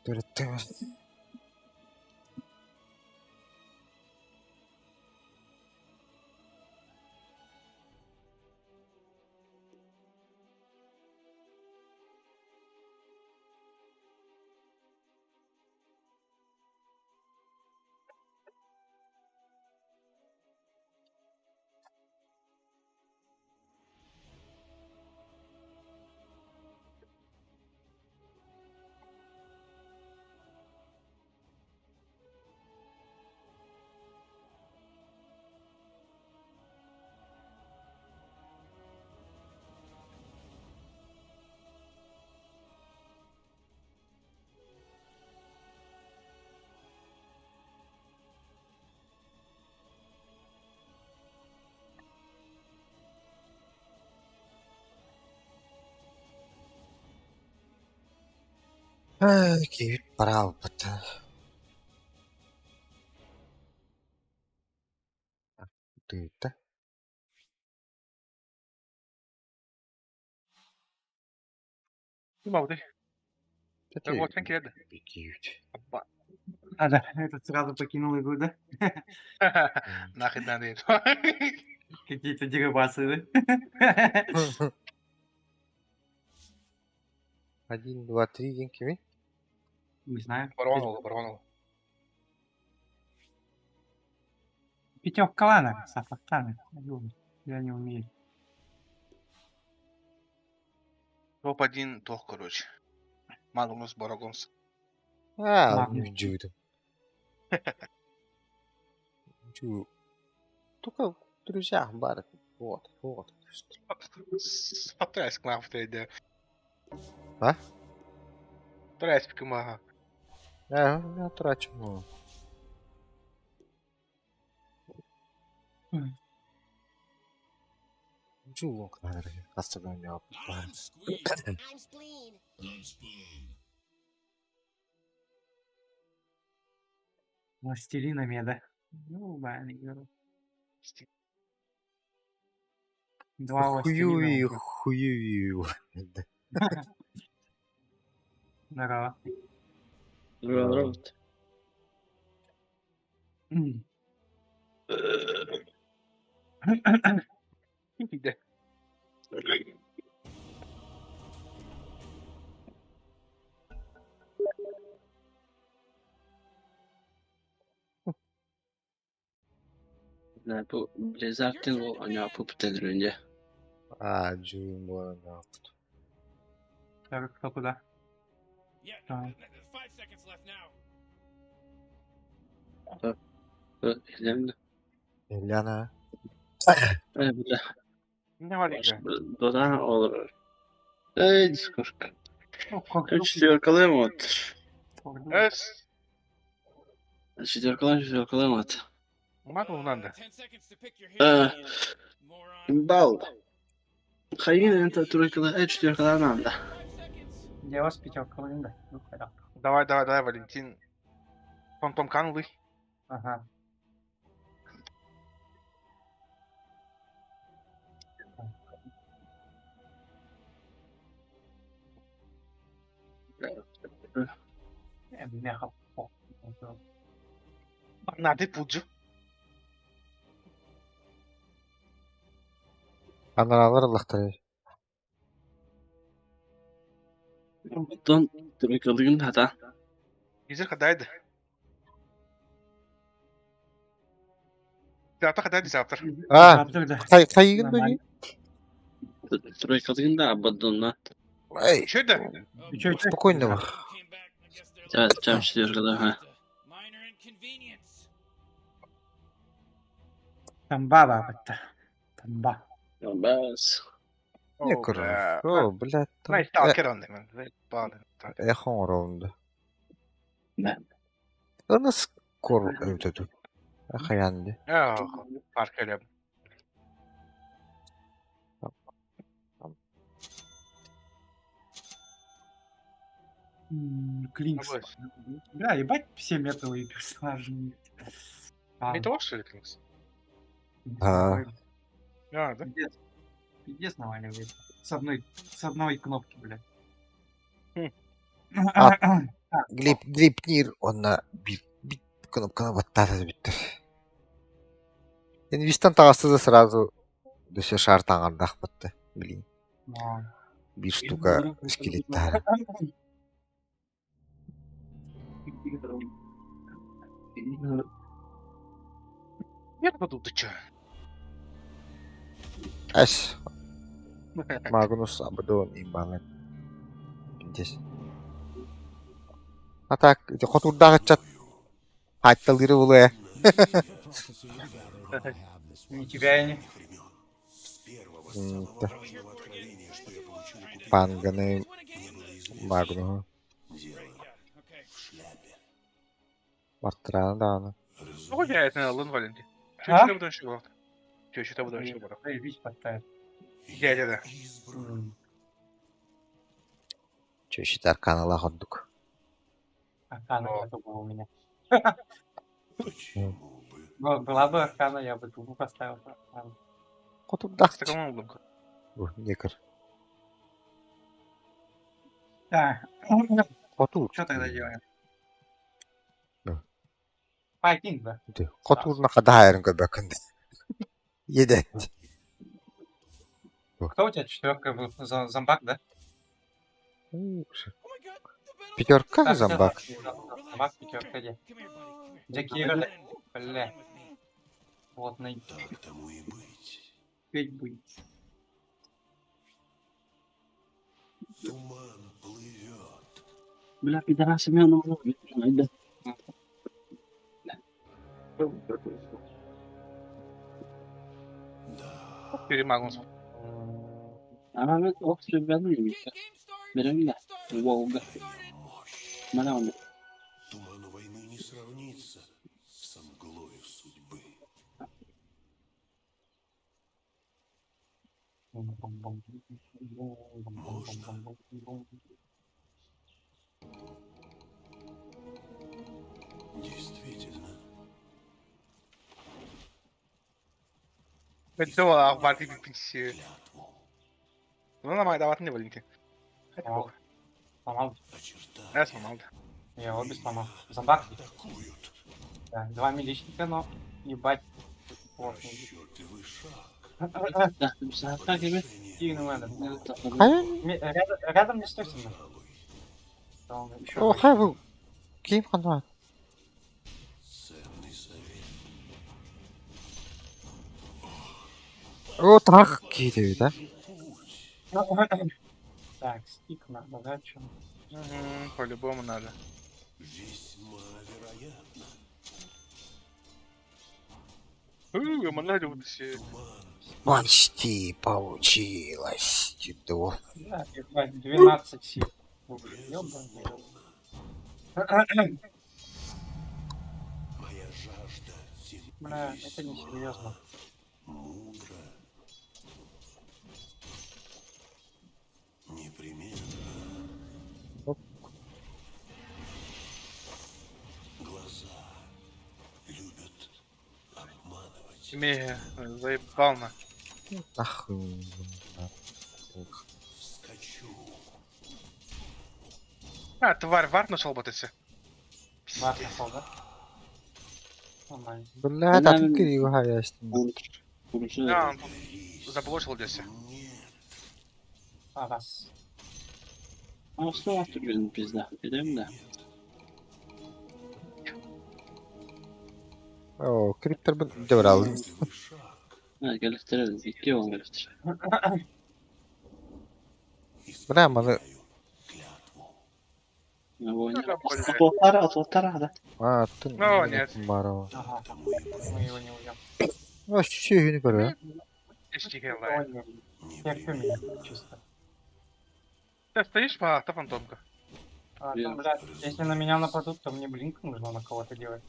Төрөттө. Киит бараалбыт. Тыытта. Ким алды? Вот кирди. Киит. А, да, этот сразу покинул игру, да? Нахрен надо. Какие-то дерибасы, да? 1, 2, 3, ден кими? Не знаю. Баронол, баронол. Пятерка лана, Сафактана. Я не умею. Топ-1 тох, короче. Магнус Барагонс. А, Магнус. жуйдум. Жу. Только друзья бар. Вот, вот. Треск нахуй иде. А? Треск мага. А, я трачу. Жу надо. Оставляю. I'm squeezed. I'm spleen. I'm spoon. Властелина меда. Ну, блин, Два властелина. Хуюи, уже. хуюи. Здорово. Здорово. М. Иде. Ne bu Blizzard'ın o hani bu önce. А, жуйм болан. Так, кто куда? Yeah, Давай. 5 seconds left now. Elimde. Ляна. Bu da Ne var ya? Dodan olur. Ey Discord. Ну, как Üç yakalayamadı. Evet. Üç yakalayamadı. Üç yakalayamadı. Magnus da. 10 seconds to pick your hero, you moron. Bal. Hayır, انت تركلا üç yakalayamadı. 5 seconds. Я вас пятерка да? Ну, хорошо. Давай, давай, давай, Валентин. Фантом Канлы. Ага. Меха Нады пуджу. Анараалар ыллахтара. Оттон тройкалыгын хата. Изер хадайды. Завтра хадайды завтра. А, хайыгын били? Тройкалыгын да абадонна. Эй, Что это? спокойно бар. Чам четверка, да. ага. Тамба бабатта. Тамба. Бас. Не көрөр. О, блядь. там- Най сталкер он мен. Заебал. Эхо оронду. Да. Аны скор өтөдү. Ахаянды. Парк элем. Клинкс. Бля, ебать все метровые персонажи. А, Не того, что ли, Клинкс? А. А, да? Пиздец. Пиздец наваливает. С одной кнопки, блядь. Хм. А. Глип Глипнир онна бир бит кнопканы баттады биттер. Инвистан тағасы да сразу дөсө шар таңардах бытты. Блин, Но. бир штука скелеттары. Я буду ты чё? Әс, Магнус Абадон имбалан. Здесь. А так, хотурдағы чат хатталыры булы. Ни тебя и не. Панганы Магну. Бартраны дааны. Ну, я это Лун Валенти. А? Что это было? Что это было? Заебись подставит. Я, я, да. М, Чөшит арканала ходдук. Аркана О. нету было у меня. Была бы Аркана, я бы трубу поставил. Аркану. Хотурдах. С таким углом. Некер. Так, Хотур. что тогда делаем? Да. Файтинг, да? Хотурна хадайрын көбөкүндө. Еде. Кто у тебя четверка был? Зомбак, да? Пятерка Так, зомбак. Зомбак, пятерка где? Где Кира? Бля. Плотный. Так тому и быть. Петь будет. Туман плывет. Бля, пидорасы меня на Да. Да. Перемагнус. А ох, ребята, Берем, Волга. Мощь. Маляуна. Туману войны не сравнится с мглою судьбы. Действительно. Это Варди Пипси. Клятву. Ну, нам давать не Валенти. Сломал. Сломал. Очертания Я сломал, да. Я обе сломал. Зомбак. атакуют. Да, два миличника, но ебать. Плотный. Расчетливый шаг. Да, так тебе. Кинул этот. Хайа. Рядом не стой со мной. Пожалуй, Там ещё О, хай бу. Ким хана. ценный совет. О, трах киде да. Путь Так, стик надо, да, чё? Мгм, По-любому надо. весьма вероятно. У, манна все. Туман Почти получилось. Чудо. Да, ебать, 12 сил. Ёбаный. Моя жажда земли Бля, это несерьезно. мудро. Непременно. Оп. Глаза любят обманывать. Ме заебал на. Нахуй. Вскочу. А, тварь, вард нашел вот эти. Вард нашел, да? Нормально. Блядь, а тут Кирилл хаястин. Да, он тут заблочил здесь. А, раз. Aslında түргенин пизда. Билем да. О, криптер бин дебрал. Ha, geliştirelim. İki yol geliştir. Бля, маны Ne bu oyun? Atotlar, atotlar hadi. А, тын. Ну, нет. Барова. Ага. Мы его не уйдем. Ну, сүһүнү көрө. Терпим чисто. Ты стоишь по та фантомка. А, там, блядь, если на меня нападут, то мне блинк нужно на кого-то делать.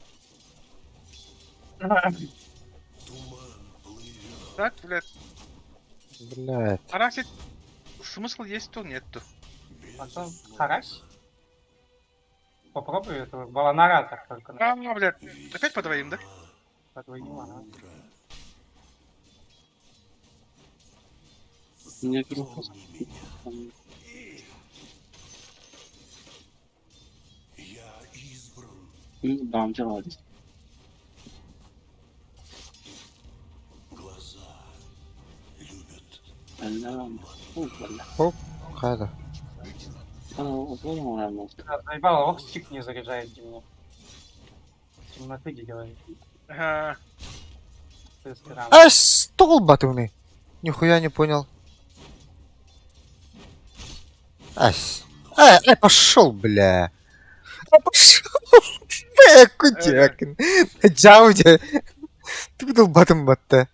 Так, блядь. Блядь. Харасить смысл есть, то нету. Потом харась? Попробуй этого баланара так только. А, ну, блядь, опять по двоим, да? По двоим, ага. Не группа. Бамча var. Хоп, қайда? Да, заебало, ох, стик не заряжает меня. Темноты делает. Ага. А, стол батуны. Нихуя не понял. Ась. Пошел, бля. А, пошел. Кутякин. Джауди. Ты был батым батта.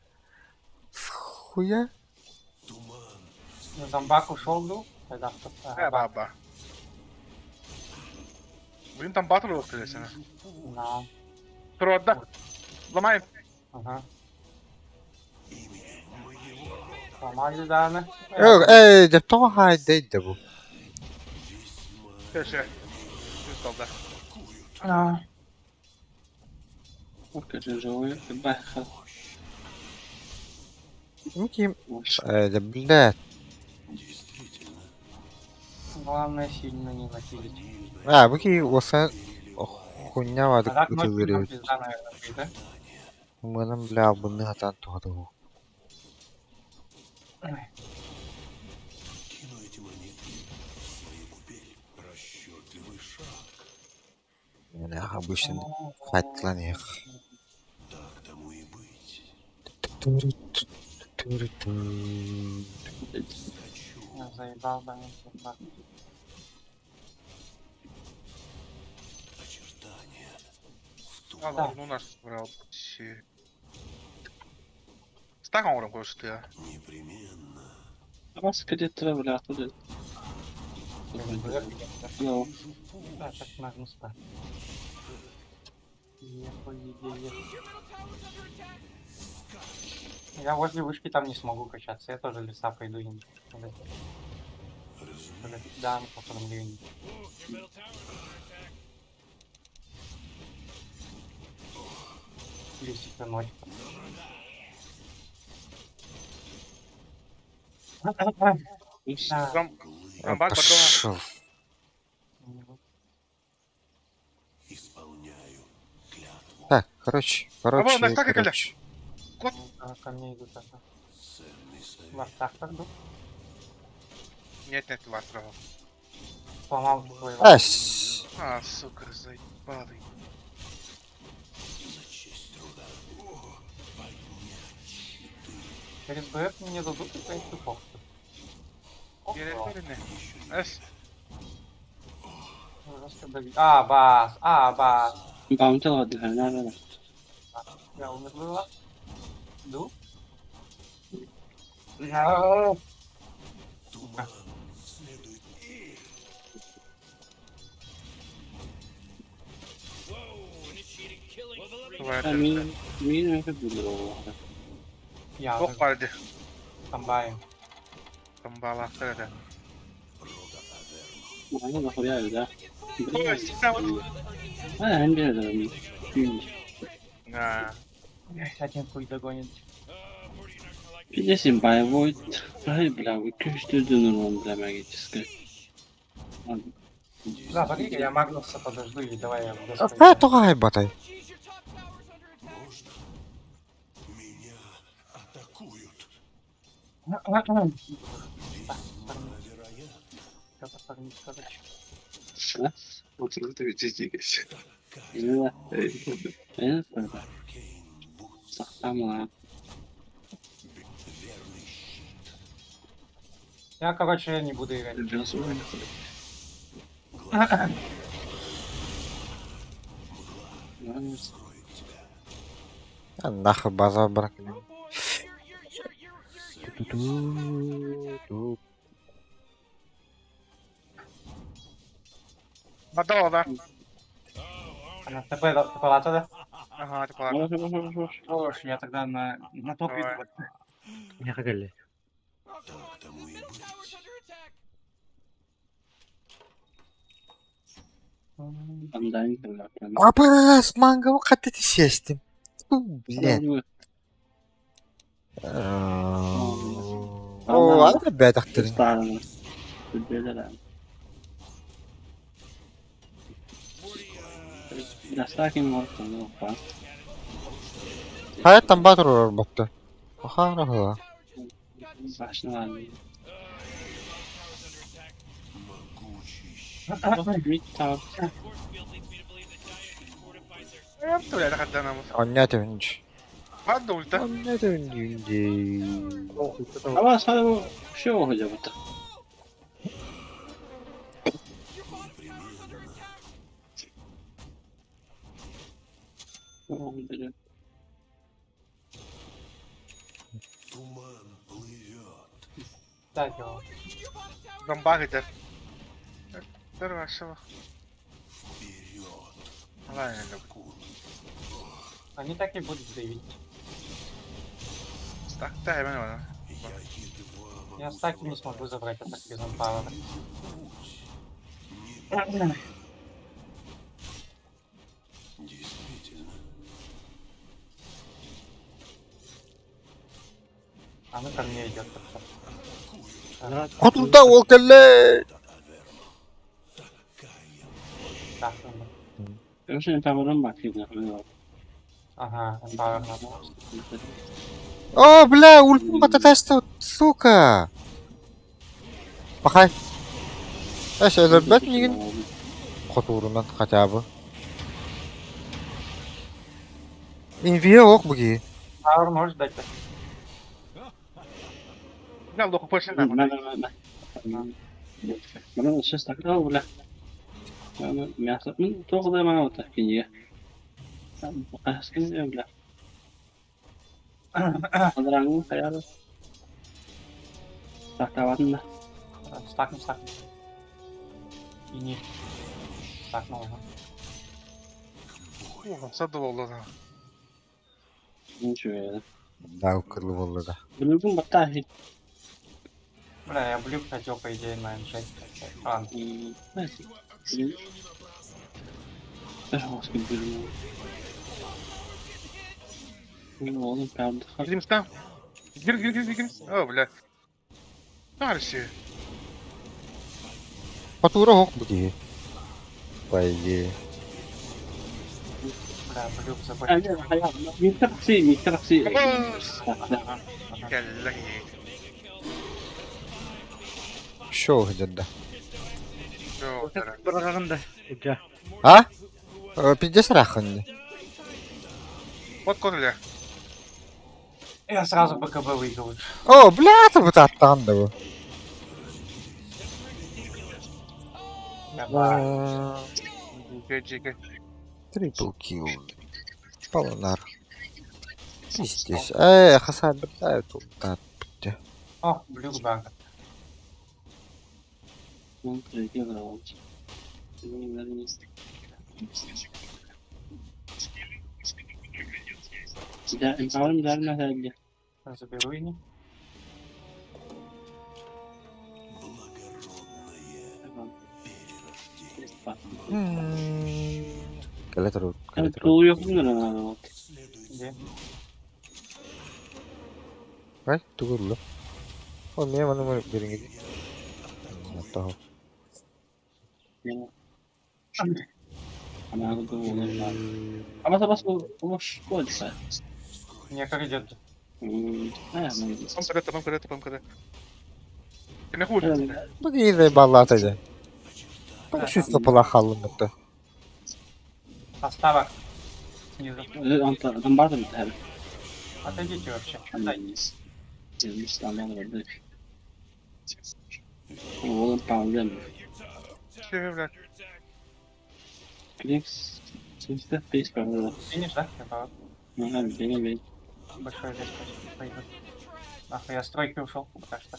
Хуя? Ну, зомбак ушел, был. Тогда Э, баба. Блин, там батл открылся. Да. Трудно. Ломаем. Ага. Сломали, да, Эй, да то хай да бу. Все, все. Все, да. А. Ники. Да, блядь. Главное сильно не накидать. А, бу оса хуйня А вады так ночью нам ытылыры. пизда, наверное, будет, да? Мыным, бля, бұны атан туғады. Кину эти монетки в свою купель. Расчетливый шаг. Мене обычно хаттылан ех. Так тому и быть. Я заебал, да, заебал. А, да. Ну, наш брал. Стакан урам кое-что. Непременно. Бас где-то бля, тут. Ну. Да, так нужно спать. Ехал, е, Я возле вышки там не смогу качаться, я тоже леса пойду им. Да, потом ливень. Плюс еще ночь. Да. Зомбак Пошел. Исполняю клятву. Так, короче, А вон, короче, на стаке, Коля. короче. Кот. Ко мне идут это. Ценный совет. Вартах так был. Нет, нет, вард Сломал твой Ась. А, сука, заебалый. За честь труда. Поднять щиты. Через БФ мне дадут и пойти похуй. Эс. А, бас, а, бас. Бамча var, nerede? Я умерла. Ду? No. Туман следует. Min min öyle buluyor. Я Бог пальди. Комбайн. Тамбала, это. Aynen bak да. Ой, всегда вот. А, hem bir de Да. Блять, один хуй догонит. Bilirsin Bayvoid. Ay бля, bu köştü dönür onu бля магически. Да, погоди, я Магнуса подожду и давай я в лес Э, пойду. тоҕо хайбатай? Jeez, your top tower's under attack. Можно? Меня атакуют. Весьма вероятно. Что-то фармить, короче. Аркейн Бутс. Верный щит. Я, короче, не буду играть. Глаз. Мгла скроет тебя. Нахуй база барак. Oh boy, your your your your your your top tower's under attack. Бадала, да? Она ТП, ты палата, да? Ага, это палата. Хорош, я тогда на топ Давай. иду. Меха кэллэ. Oh, come Так on, тому the и middle быть. tower's under attack. Апас, манга хаттати сестим. Блядь. О, аны бәдәхтерин. Хайаттан батыр батты. Ахара Tower ха. just got destroyed. Могучий щит. Force field leads me to believe that Dire just fortified their Э, бля, это когда нам. Ання төвнж. Ладно, ульта. Ання төвнж. Your bottom tower's under attack. Туман плывет. Так, его. Your bottom tower's Зомбак under идет. attack. Хорошо. Вперед. Ладно, люблю. Кун. Они так и будут давить. Так, да, я понимаю. Я едва могу Я стаки не смогу совладать. забрать от без ампара. Путь. Не Действительно. Она ко мне идет как-то. Хотурда ол кэллэ. Так, ну. Ага, эмпауэр надо. О, бля, ульту бататаста, сука. Пахай. Эш, өлөрбөт мигин. Хотурунан хотя бы. Инвие ох буги. Пауэр можешь дать? Я лоху больше нахуй. Стакни, стакни. И не. Стакнул, ага. О, садовал, да. Да, укрыл болду да. Бля, я блюк хотел, по идее, на М6. Ладно. Гримс там. Гир, гир, гир, гир. О, бля. Дальше. Хотура ох буги. По идее. Бля, блюк забыл. Кэллэ. Шоу где-то. Всё, дорогой. Бырагагын да. Ужа. А? Пиздец рахын. Вот кот, бля. Я сразу БКБ выиграл. О, бля, ты вот аттан да бу. Я Джига, джига. Трипл килл. Полонар. Пиздец. Эй, хасан, бля, тут. О, блюк банк. Заберу и не. Благородное перерождение. Кэлэ кэлэ Следует Где? Ай, тугурлу. О, мен маны бириңи. Того. Не, как идет? Топом КД, топом КД, топом КД. Ты меня хуже. Бу киһи баллаата дьэ. Сүүс топула хааллыммытта. Поставок. Снизу. Отойдите вообще. Че, блядь? Финиш, да? Я Большой здесь пойдет. Нахуй, я с тройки ушел пока что.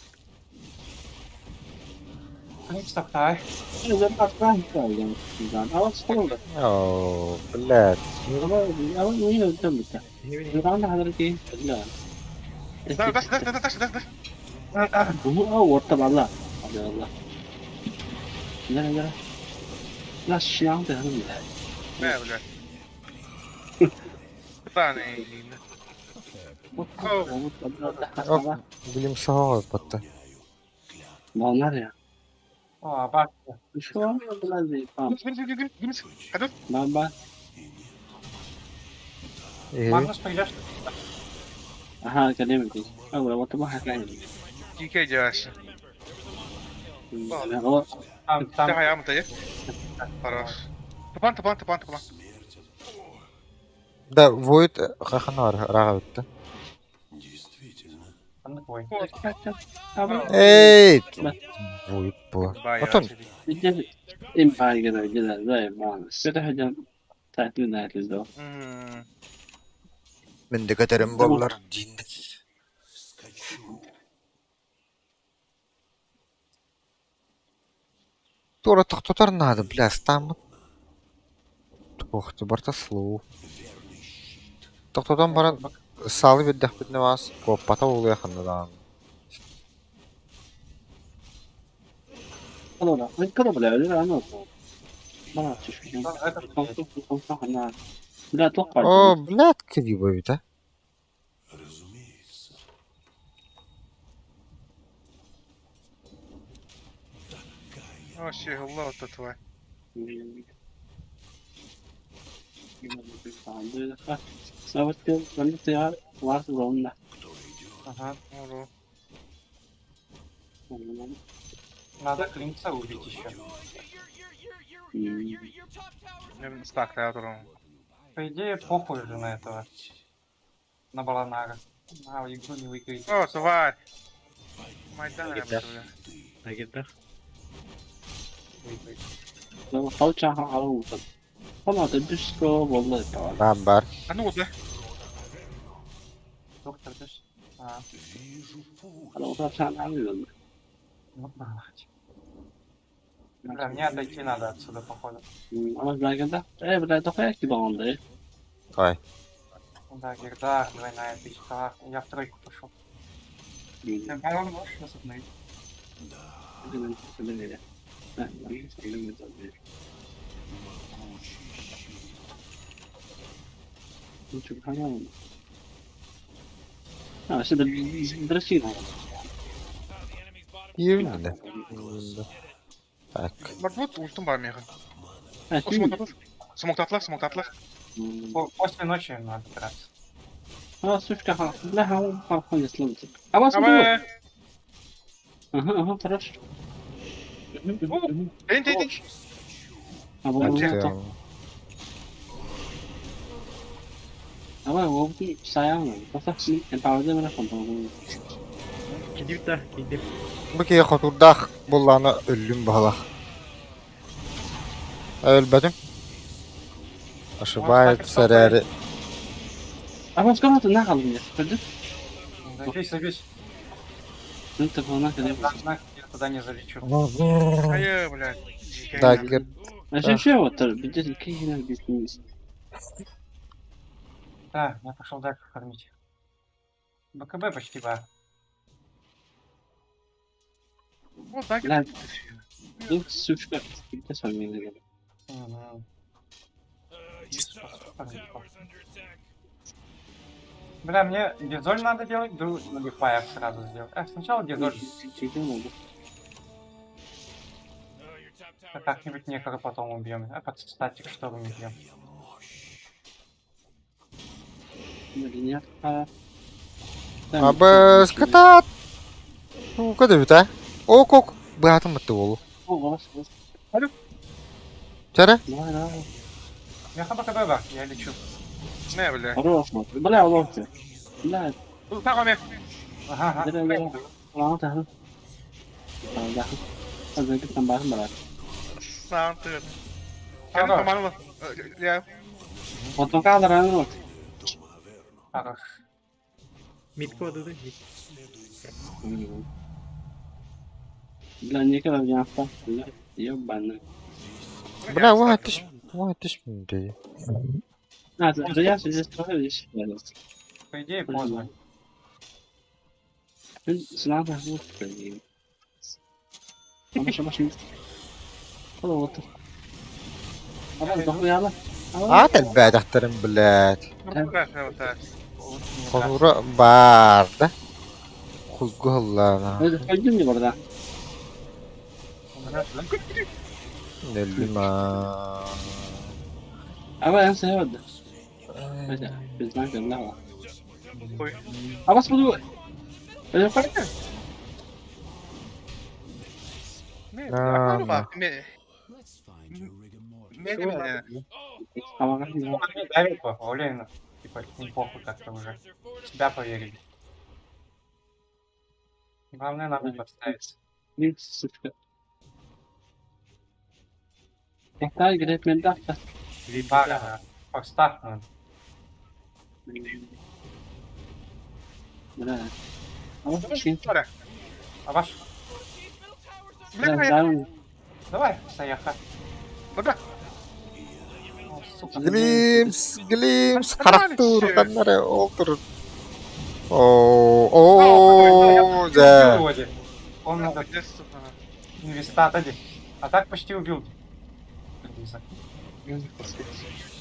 Клинкс топтай. Оо, блядь. Да, да, да, да, да, да, да. Не, блядь. Да, не, не, не. Билим саҕа батта. О, бабки. Гимс, гимс, гимс, гимс. Готов? Э, Магнус, придешь? Дикая дяша. Там, там. Давай, я мутаю. Хорош. Топан, топан, топан, топан. Да, Void хаханар раҕабытта. Действительно. Там твой. Эй! Void бу. Отон мен де көтөрүм боллар дин. Скачу. Тура тохтотор надо, бля, стаммыт. Ох, ты барта слоу. Верный щит. Тохтотон баран салы бирдэхпитинэ баас куоппата уулуйаханна даҕаны. О, блядь, криво ведь, а? Разумеется. Такая О, сигла вот твой. Кто идет? Ага. Ну, Надо Клинкса убить еще. ну. Стак, да, турун. По идее, похуй же на этого. На Баланара. На игру не выиграете. О, тварь. Майдан, я бля. Агентах. Выиграете. Бам бар. А ну, да. Доктор, ты ж- А, Вижу путь. ну, блядь. Бля, мне отойти надо отсюда, походу. Ай. Да, Гердар, двойная тысяча. Я в тройку пошел. Ты барон можешь нас обновить? Могучий щит. Июньда. Так. Барбут ультум бар меха. О, смок татлар. Смок татлар, смок татлар. После ночи надо драться. Абе. Тень, тень, тень. Это... Кидип да, кидип. Бу киһи хотурдаах буоллаҕына өллүм баһылаах. Өлбөтүм. Ошибается эрээри. Забейся, забейся. На, я туда не залечу. Ай, блядь. Да, гер... Да, я пошел дальше фармить. БКБ почти ба. Вот так. Мгм. Бля, мне дизоль надо делать, или фаер сразу сделать. А, сначала дизоль. А как-нибудь некого потом убьем. А под статик шторм убьем. Блин, я... Абыс кытаат! Туга да бүт, а? Ок ок, быһаатын бытты буолу. Алло. Чара? Давай, давай. Я ХБКБ бар, я лечу. Не, бля. Хорош, вот. Бля, ловко. Бля, Так, оме. Ага, ага. бля, бля. Ладно, да. Да. Азыр там барын бар. Саан тыгын. Кәне команды. Я. Потом кадр вот. Хорош. Митко адыды. Бля, некогда я Бля, ебаный. Бля, уа түш мінде. А, ты я здесь строю, здесь. По идее, поздно. Надо вот. Вот. Аат элбээтэхтэрин, блядь. Хонура бар да. Хуйгу хыллаана. Пойдем не вода. Нөллүма. А я все Без знака, да. А вас буду. Давит по, уверенно. Типа, неплохо как-то уже. Себя поверили. Главное, нам не подставиться. Сука. Когда говорит, ментах, Бага, форстах, ну. Да. А вот А ваш? Давай, Саяха. Бада. Сука. Глимс, глимс, характур, каннары, олтур. О, о, да. Он надо инвеста отойди. А так почти убил.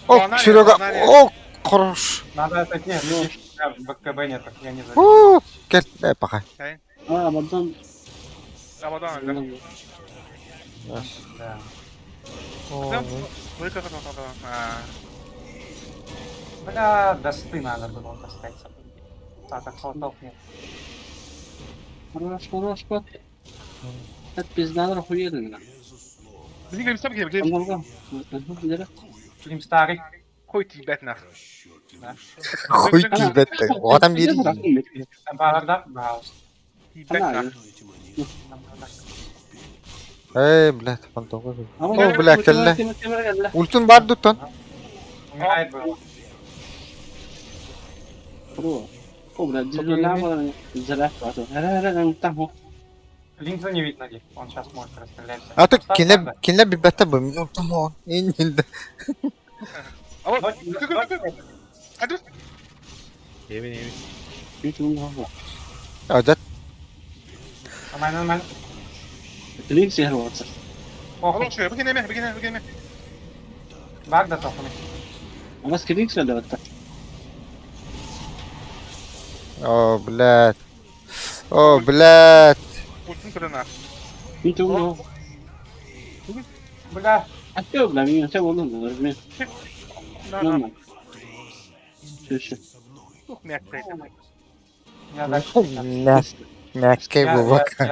О, Серега, о, хорош. Надо отойти, БКБ нет, я не знаю. О, кел, пока. А, потом. Рабадан, да. Да. Бля, досты надо было таскать с собой. А, так слотов нет. Хорош, хорош, кот. Это пизда охуенно. Клим старый. Хуй тибет нах. Хуй тибет. Оҕотон биэрии. Барда, пожалуйста. Тибет нах. Эй, блядь, фантом. О, бля, кэллэ. Ультун бар дуттан. Умирает был. О, блядь, Линза не видно, он сейчас может расстрелять. А то кине кине бибетте бу. Ну, там он. Евин, евин. Адат. Нормально, нормально. Линк сehir Ох, бигин эме, бигин, бигин эме. Баг да тохуми. Бас клинк сөйлөп О, блядь. О, блядь. Ультун турана. Бля. А что, бля, меня все волну, возьми. Да, да. Ух, мягкая. Я дальше. Мягкая глубоко.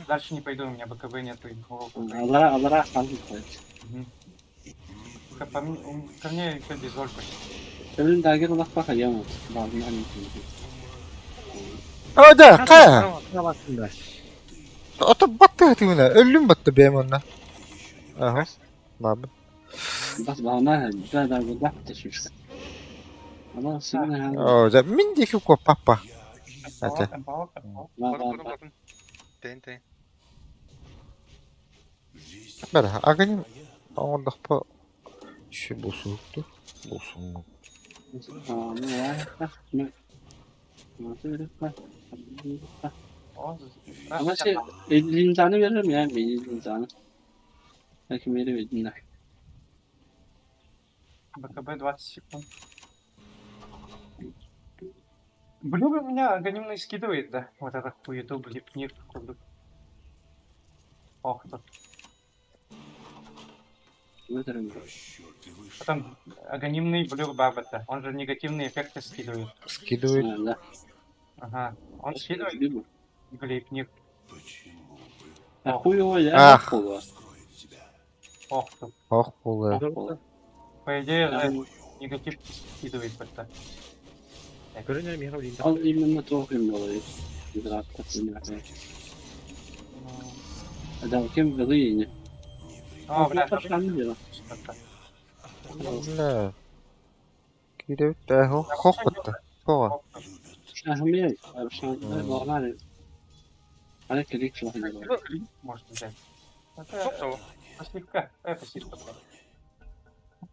Дальше не пойду, у меня БКБ нету. Алара, алара, Ко мне еще дизоль почти. Блин, да, где лах пока я вот. О, да, кая. Ото батты тимine, өллүм батты бэм онна. Ага. Бабы. Бас бағана, да, да, да, да, О, да, мин диэки ко папа. Ате. Тен, тен. Бара, агани оңордохпо ши бусукту. Бусуңу. Ama şey, imzanı veririm ya, benim imzanı. Belki veremedim de. БКБ 20 секунд. Блюбы меня анонимно скидывает, да? Вот это хуету, блипнир, куда. Ох, тут. Потом анонимный блюр Бабата. Он же негативные эффекты скидывает. Скидывает. Да. Ага. Он скидывает глейпник. А хуй его, я Ах. хуй. Ох ты. Ох, буолла. По идее, же негатив скидывает это. Көрүнэр миэхэ билин Он именно то имел Да, кем было О, бля, не. Бля. Киирэ хох бытта. Тоҕо? Может взять. Это пассивка. Это пассивка, блядь.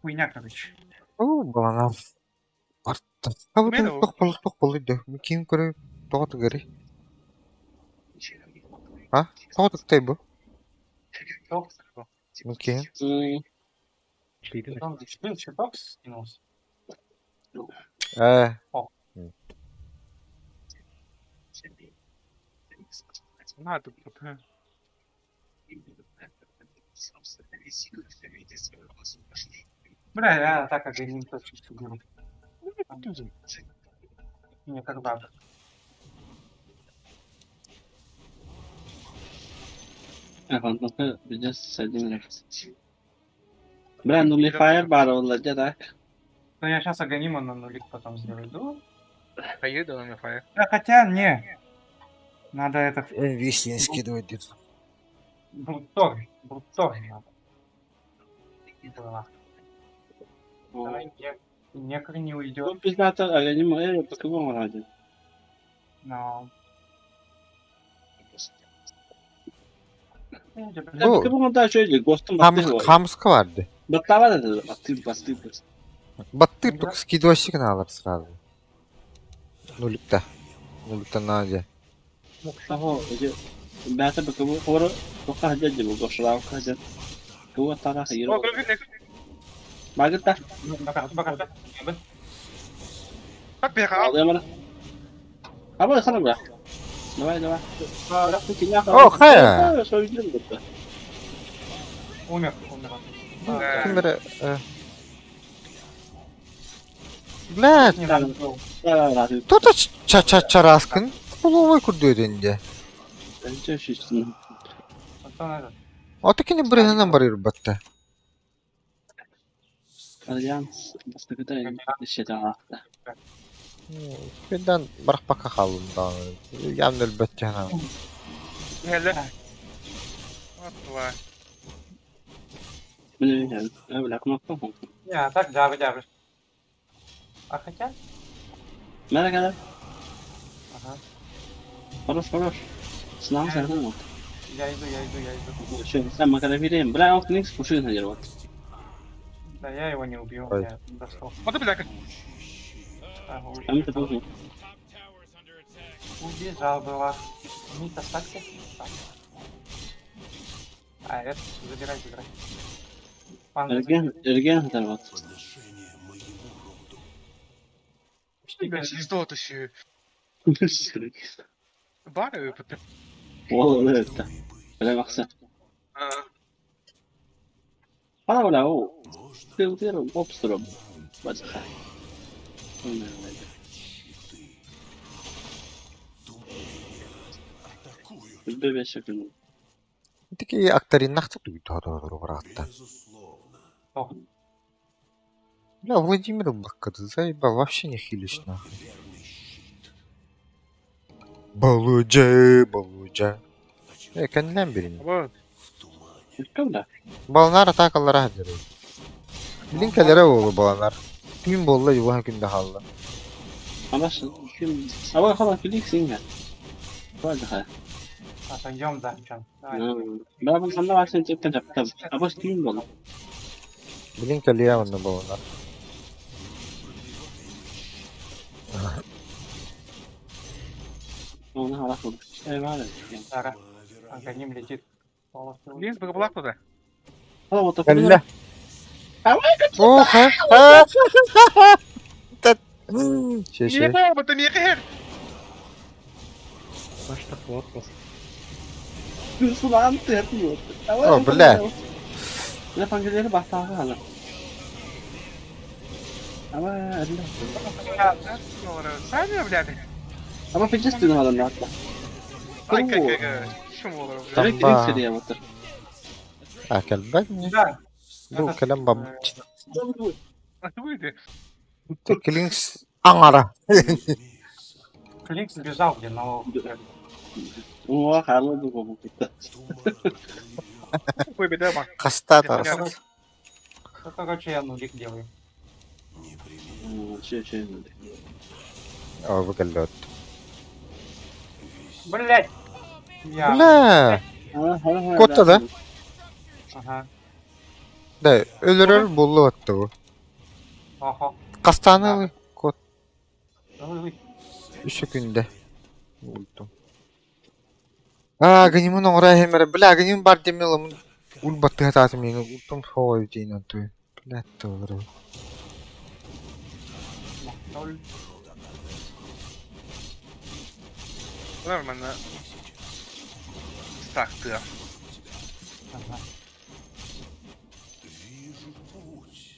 Хуйня, короче. Оо, баланам. Барта. Хабытын тох бол тох бол дэ. Ким көрө тоҕо тыгары? А? Тоҕо тыктай бу? Окей. Он блин, щиток скинулся. Э. Надо. Бля, я так агоним точно беру. Не как баба. Бля, нулифайр бар ол так. Ну я сейчас аганима на нулик потом сделаю. Поеду на фаер. Да хотя не. Надо этот... Висень скидывать где-то. Брутор. Брутор надо. Было. Давай, некр не уйдет. Ну, пиздато, а я не могу, я по какому ради? Но... Ну, Хамска барды. Баттава да, баттыр, баттыр. Баттыр, только скидывай сигналар сразу. Нуликта. Нуликта надо. Ого, эти... Бята бакабу хору, тока хаджа джибу, гошрау хаджа. Куа тара хайро. Багыта. Аба сана бра. Давай, давай. О, хая. Умер, умер. Ким Бля, кто-то ча-ча-чараскын половой курдуйденде. Отакини биринен барыр батта. Альянс бастыгыда ишете Бедан барах пока халым да. Ям элбетте хана. Хеле. Вот Не, а так да, да. А хотя? Мера Ага. Хорош, хорош. Сынам сардан вот. Я иду, я иду, я иду. Что, сам макарафирем. Бля, ох, никс пушин надерват. Да я его не убью, я достал. Вот бляка. Там это тоже. Убежал была. Мита, ставьте. А, это забирай, забирай. Эрген, Эрген надерват. Что ты еще? Бары والله это. Бля, мақса. Ала бля, о. Ты обстром. Бадха. Такие акторин нахты братта. Бля, Владимир Бакка, заебал, вообще не хилишь нахуй. Балуджа, балуджа. Кэннилэн бирин. Баланар атакалара хадыр. Билин кэлэрэ уолу баланар. Түүн болла юбаха күндэ халла. Амаш, ким... Аба хала клик синга. Бадха. Отойдем, да, чем. Бля, бу санда васен чептен чаптам. Абаш түүн болла. Билин кэлиэ онно баланар. Оны хала кул. Эй, бара. Сара. Аганим летит. Линз была туда. Кэллэ. О, ха. Че, че. Не, это мир. О, бля. Бля, пангелери баттааҕы хаалар. Аба, эрдэ. Сами, блядь. Аба, пиздец ты надо наатла. Ай, как, как, чем олорор, блядь? Тамба. Клинкс диye А кэлбэт не? Да. Бу Этот, кэлэн бабыт. Выйди. Клинкс аҥара. Клинкс сбежал, блин, но... Уҥуоҕа хаалла дуу буолбут. Ой, беда, ма. Хаста таҕыста. Ну, короче, я нулик делаю. Че, че, Оо бу кэллэ от. Блять! Я... Бля! Куотта да? Ага. Да, өлөрөр буолла бу. Охо. Хастааны куот Ой, ой. үс күндэ. Бултум. Аа, гынимын оҥоро иһимэрэ. Бля, гыним бар демилым. Ул баттыга таатым миҥэ. Ултум хоой диин онтуй. Бля, толору. Ноль. Нормально. Так, ты. Ага. Вижу путь.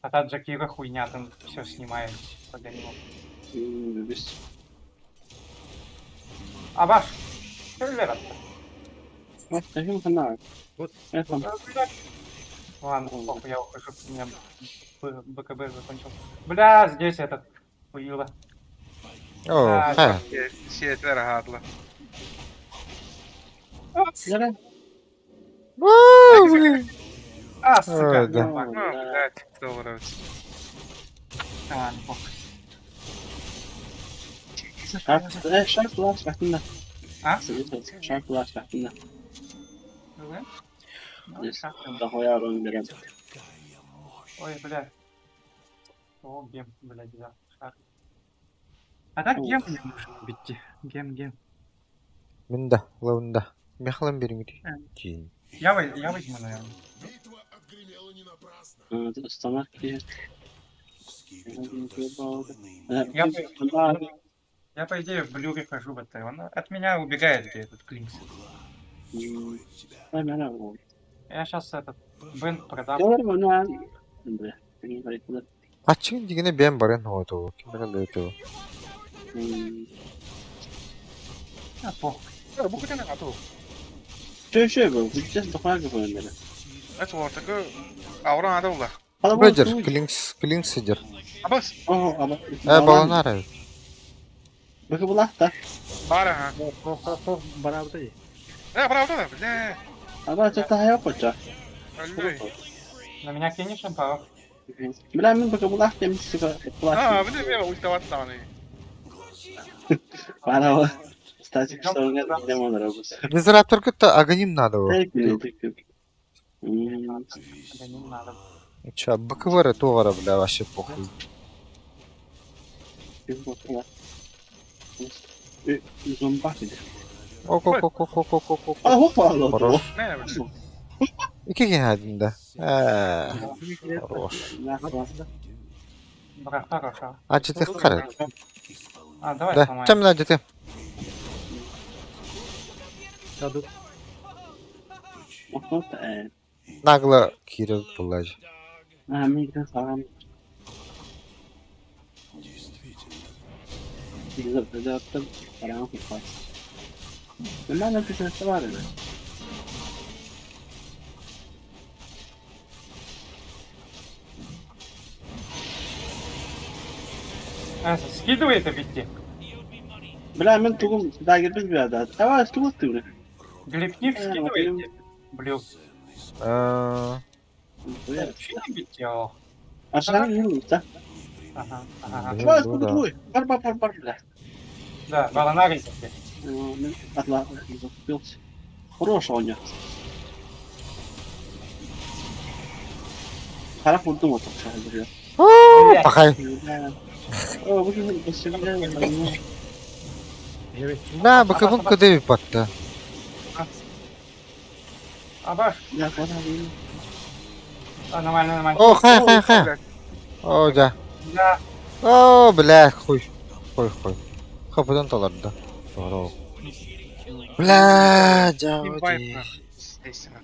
А та Джакира хуйня там все снимает. Погонил. Бис. А ваш? Сервер. Таким хана. Вот. Это. Ладно, похуй, я ухожу, у меня БКБ закончился. Бля, здесь этот хуило. Оо, хайа. Сиэтер хаатла. Лера. Уу, блин. А, сука. Ой, да. Fuck. Ну, блядь, толору. А, ну, похуй. Шарк, шарк лаш бахтында. А? Шарк лаш бахтында. Да? Ну, Yes. шаг там. Дохуя урон берем. Ой, бля. О, гем, блядь, да. Шаг. А так гем мне нужен, битти. Гем, гем. Мин да, лавында. Мехалан бериңит. Кийин. Я, я возьму, наверное. Битва отгремела не напрасно. Станок киһи. Скипетр достойный Я, я, по идее, в блюре хожу в это. Он от меня убегает, где этот Клинкс. Я сейчас этот бенд продам. Ачыгын дигине бэйэм баран хоотуу. Ким эрэ лыытуу. А, похуй. Бу күтэн ату. Шö шö bu. Сейчас дохуя говорим. Это вот такой аура надо было. Бөдөр, Клинкс, Клинкс сидер. Абас. О, аба. Э, баланар. Быгы булахта. Бара, ха. Барабыта дии. Э, правда, бля. Аба это хая коча. Аллей. На меня кинешь импауэр? Бля, мен быгы булахта им сука. А, бля, бля, ультават там. Бара. Кстати, что у меня демон работает. Дизраптор кытта агоним надо его. Да не надо. Ча, БКВР тугара, бля, вообще похуй. Зомбак. Ок, ок, ок, ок, ок, ок, ок, А, ок. опа, Хорош. Не, бля. Ики генадин да. Хорош. Бра, хорошо. Ачы кара. А, давай Да, сломаем. чем надо ты? Саду. Нагло кирил булаж. А, мен саған Действительно. Нормально презентовали. А, скидывай это, битти. Бля, мен тугум дагер biz bir adet. Ава, тугум ты Глипник скидывайте. Блю. Э, Вообще не битти, ох. Ашан yürü Ага, ага. блин, Ава, ну тугум да. твой. Бар бар бар бар бля. Да, баланарий тебе. Мен атла закупился. Хорош он. Харах урдум отак шахыр. Оо, Пахай. О, бу бу Да, БКБ кыды батты. Абаш. Я куда А, нормально, нормально. О, хай, хай, хай. О, да. Да. О, бля, хуй. Хуй, хуй. Хапыдан таларды. Здорово. Бля, Team дьаабы wipe, дии. нахуй, естественно.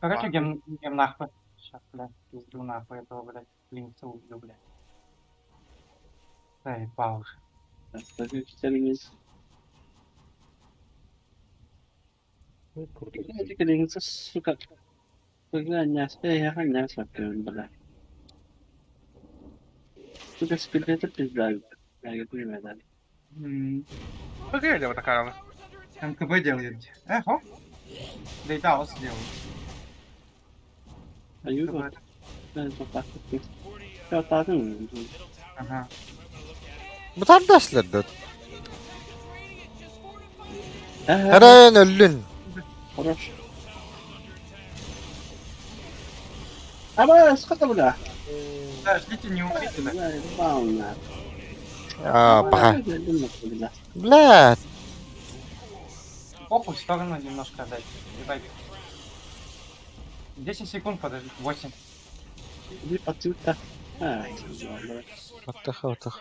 Короче, гем, гем нахуй. Сейчас, блядь, пизду нахуй этого, блядь, клинца убью, блядь. Заебал уже. Сука. Бля, Сука, скелеты пизда. Я понимаю, да. Окей, вот такая. МКБ делает. Эхо. Лейтаус делает. А Юра, Ага. Бытардашлар да. Эрен өллүн. Хорош. А, сколько, бля? Да, ждите, не умрите, да. А, пока. Бля, Похуй, в сторону немножко дать. Ебать. 10 секунд, подожди. 8. Иди подсюда. Ай, Отдых, отдых.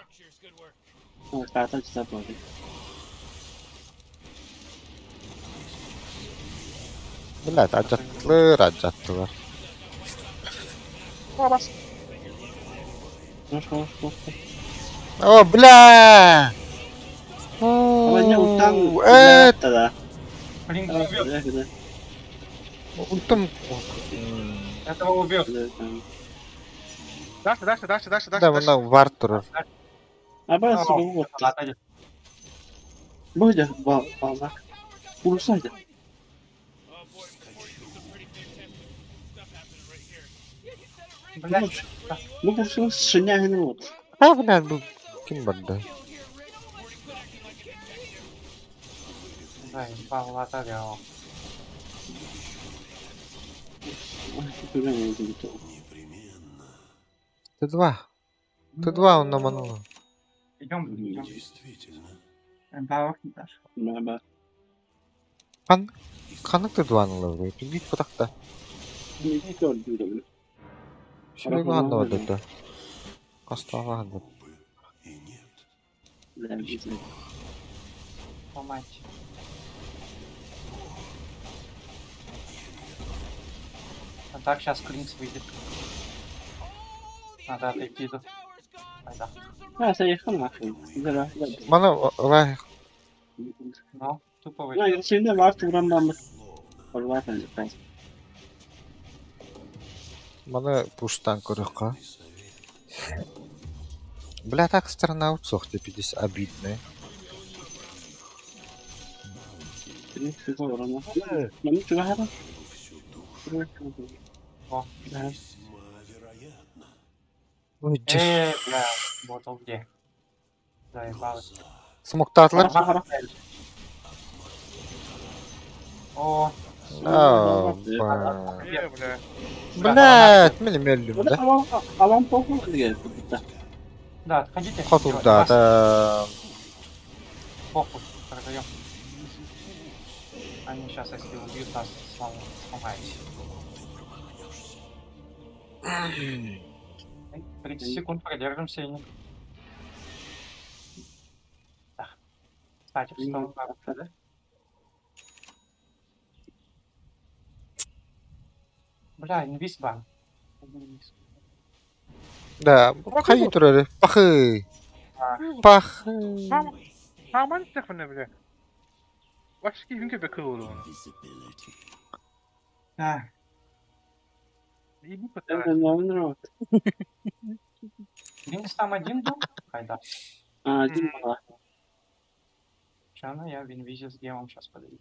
Блядь, алдьаттылар, алдьаттылар. О, бля! Фу, Блин, убьет. Ультум. Этого убьет. Дальше, дальше, дальше, дальше, Да, дальше. дальше. мына вар турар. Отойди. Будет баллак. Урусайда. Блядь. Ну, просто шинягин вот. А, блядь, бу ким барды? Заебал, отовел. Непременно. Т2. Т2 он наманула. Идем, идем. Действительно. Бабах не дашь. Хан ханнык Т2 ылар. Бит бутакта. Шүрәге ханна барды. Кастага ханна. Бы и нет. Ломайте. А так сейчас Клинкс выйдет. Надо отойти тут. Айда. Мана ла Ну, тупо выйдет. мана пуштан көрөккө. Бля, так сторона уцох ты пиздец обидная. О. Весьма вероятно. Ой, дьэ. Бля, ботл где? Заебалась. Смоктатлар. О, А, ба. Бля. Блядь, мени мөллүм да. да, отходите. Хотурда да. Похуй, продаем. Они сейчас, если убьют нас, сломаете. 30 секунд продержимся и не... Да. Кстати, в сторону да? Бля, инвиз бан. Да, хайы турары. Пахы. Пахы. Хаман телефоны, бля. Вообще ким бе кылды оны. Да. И бу пытар. Линкс там один был? Хайда. Чё, ну я в инвизе с гемом сейчас подойду.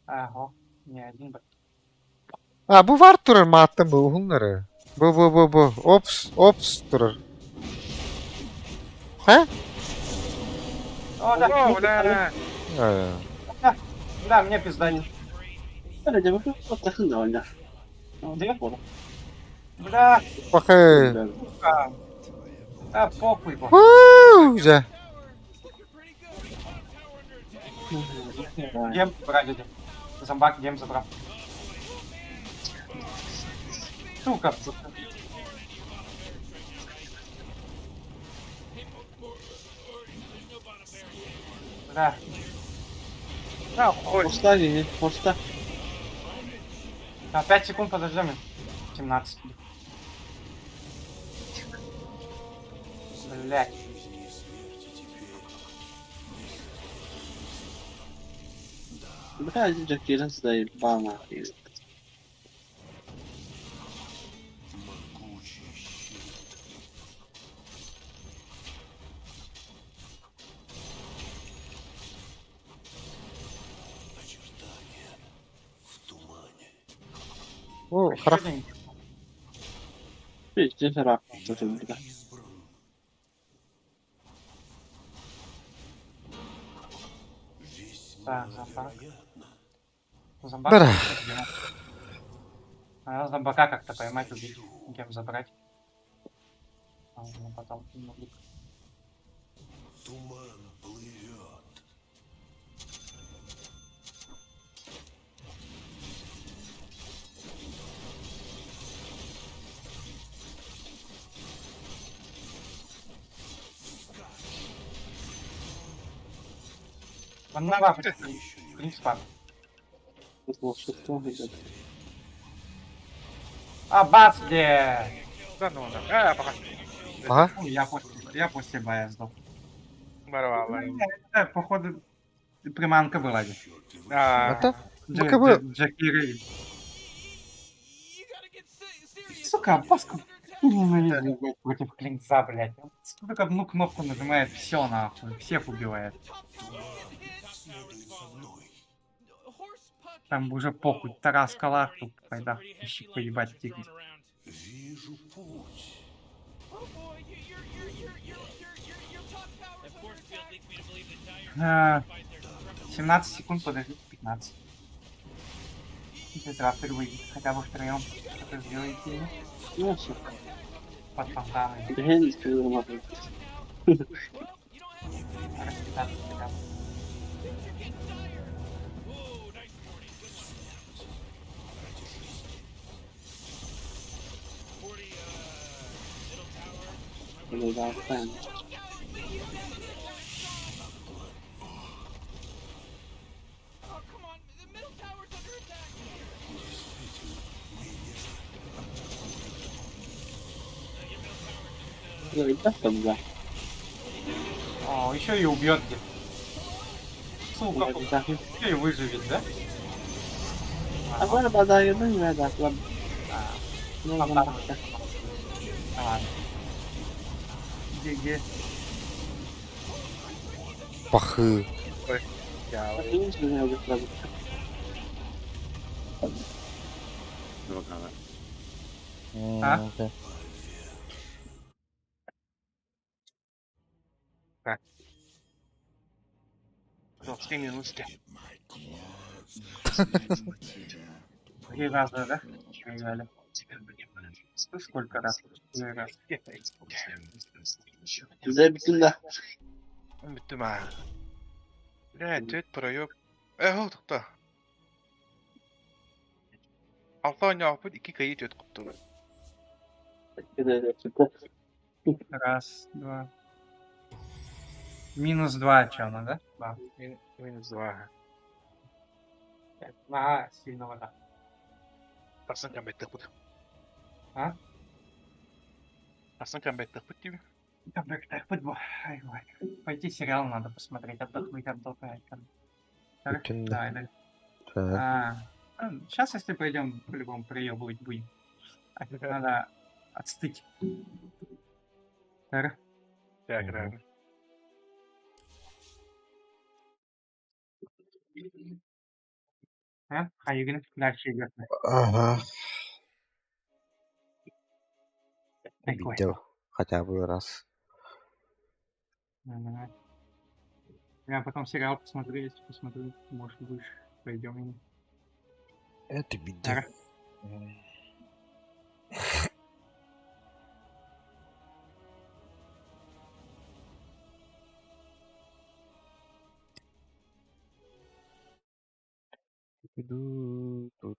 Ага, не один был. А, бу var турар маттым бу уһуннары. Бу бу бу бу. Опс, опс турар. Ха? О, да, О, бля. Э, да, мне пизда. Бля, Пахы. сука. А, похуй, бо. Уу, жа. Гем брали, Зомбак гем забрал. Сука. Бля. На, хуй. Хорста киһи, хорста. А, 5 секунд подождем. 17. Блять. Жизни и смерти теперь Бля, Джакиран заебал нахуй. могучий щит. Очертания в тумане. О, Еще харах. один. Пиздец, рак. Я Бля. избран. Весьма Так, зомбак. вероятно. Зомбак. Бра. А надо зомбака как-то поймать, убить, гем забрать. А, ну, потом нулик. Туман плывет. Вон на Еще не В принципе. Тут волшебство идет. А, бац, где? Да ну на. А, пока. Ага. Ну, я после боя сдох. Барвала. Это, походу, приманка была. ведь. отчетливо. А, Это? Дж- БКБ. Джакиры. You gotta get serious. Сука, Баску ненавижу, блядь, против Клинкза, блядь. Он Только одну кнопку нажимает, все нахуй, всех убивает. Следует за мной. Там уже похуй, Тарас Калах, тут пайда, ищи поебать тигр. Вижу путь. Oh boy, your top tower's That under force field attack. leads me to believe that Dire А, fight their structure. 17 секунд, подожди, 15. Если Рафтер выйдет, хотя бы втроем, что-то сделаете Ну, все. под фонтаном, Блин, придумал. Well, you don't have your top раскидаться хотя бы. Things are getting dire. Whoa, nice Morty. Good one. Ради жизни. Morty, middle tower. Ну, да, правильно. Middle tower, middle tower's gone. Oh, come on. The middle tower's under attack. Действительно, меня Ну, и так там, да. О, еще и убьет где. Сука, Ну, да. еще и выживет, да? А вон вода, ну, не надо, ладно. Ну, Фонтан. ладно. Ладно. GG. Пахы. я. А ты не меня уже сразу. А? Окей. 3 минутки. Три раза, да? Проиграли. Ну, сколько раз? Три раза. Забитында. Бүттүм аа. Бля, төт проёб. Э, ол тоқта. Алта ойнаабыт икки кыйы төт куттубут. Раз, два. Минус два, чё, ну, да? Да. Минус два. Ага, сильно вода. Тахсан камбэттэх А? Тахсан камбэттэх дейм. Так, так, футбол. Ай, ой. Пойти сериал надо посмотреть, отдохнуть, отдохнуть. Так, Бүтүн. давай, давай. Так. А, сейчас, если пойдем, по-любому проебывать будем. А Надо отстыть. Так. Так, Мгм. рано. А? Хайгин, дальше идет. Ага. Такой. Видел хотя бы раз. Нормально. Я потом сериал посмотрю, если посмотрю, может, будешь, пойдем. Это видел. Так. Иду тут.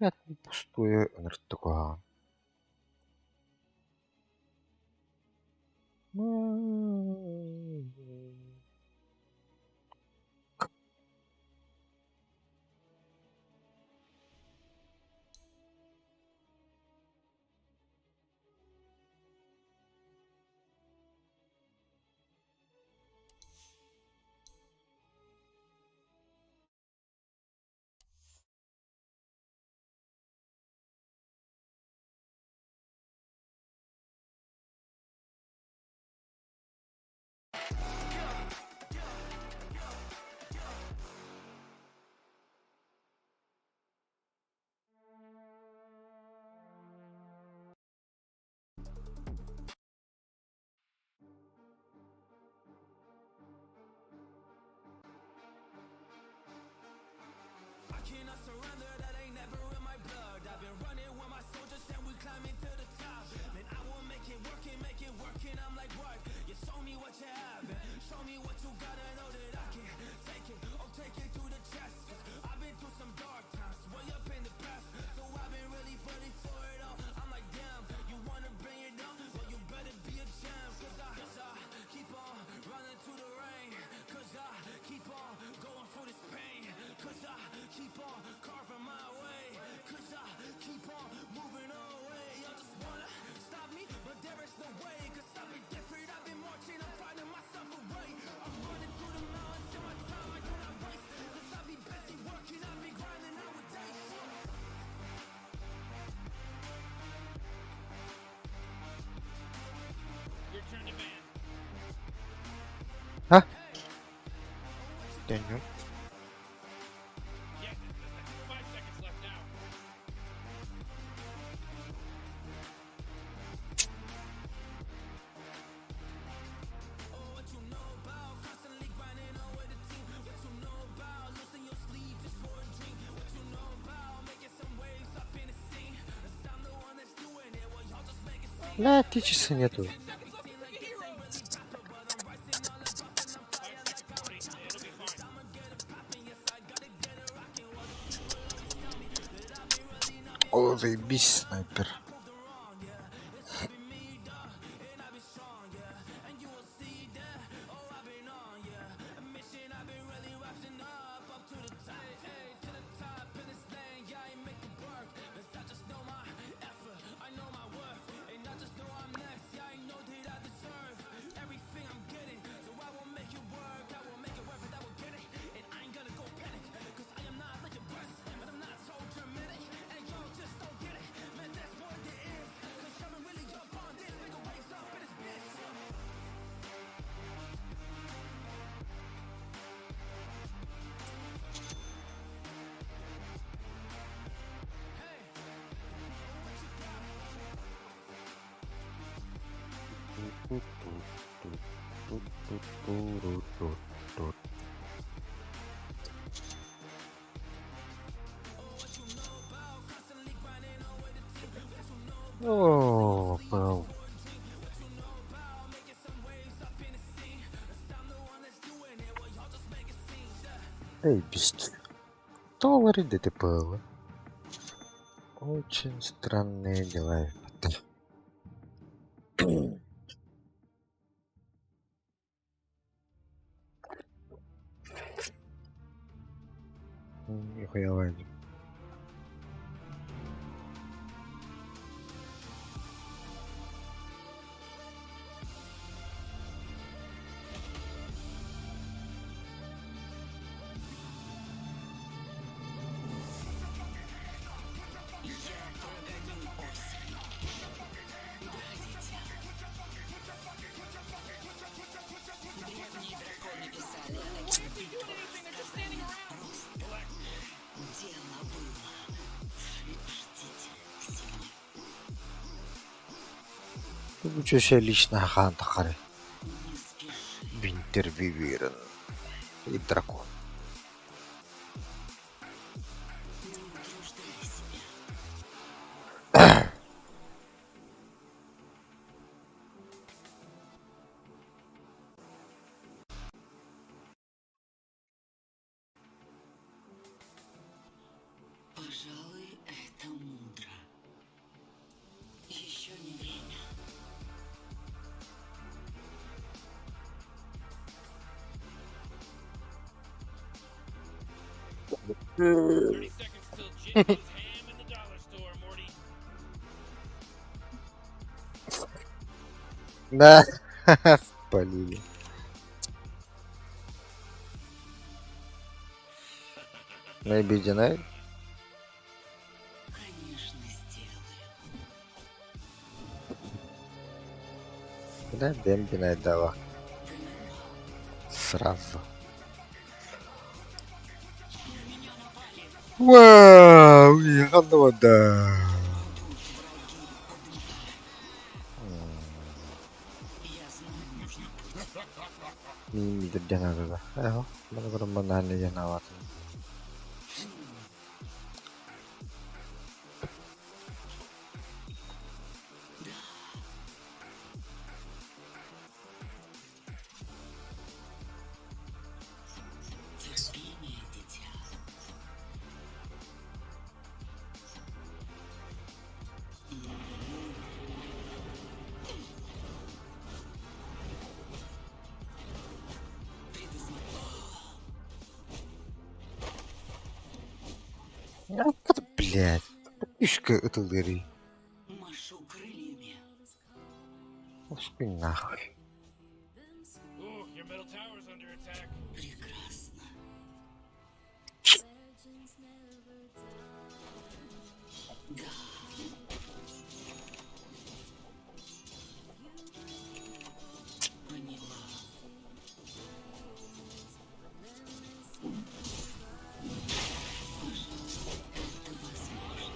Пустую ынырык куһаҕан Ха? Dönüyorum. Бля, часы нету. О, заебись, снайпер. О, был. Эй, бесть. Доллары ДТП. Очень странные дела, ребята. Нихуя ладно. Лучше лично хаан тахары. Винтер Виверн и дракон. Пожалуй, это 30 seconds till Jim goes ham in the dollar store, Morty. Да, спалили. Maybe denied. Конечно, сделаю. Да, Дэм denied дала. Сразу. Вау, ехала вода. Мин дьанаада. Эho, маны көрөн маннаһан дьанаабатын. Терпение, дитя. Блядь. Ишка ытылдырый. Машу крыльями. Успей нахуй. Ooh, your middle tower's under attack. Прекрасно. Да. Поняла. Пожалуй, это возможно.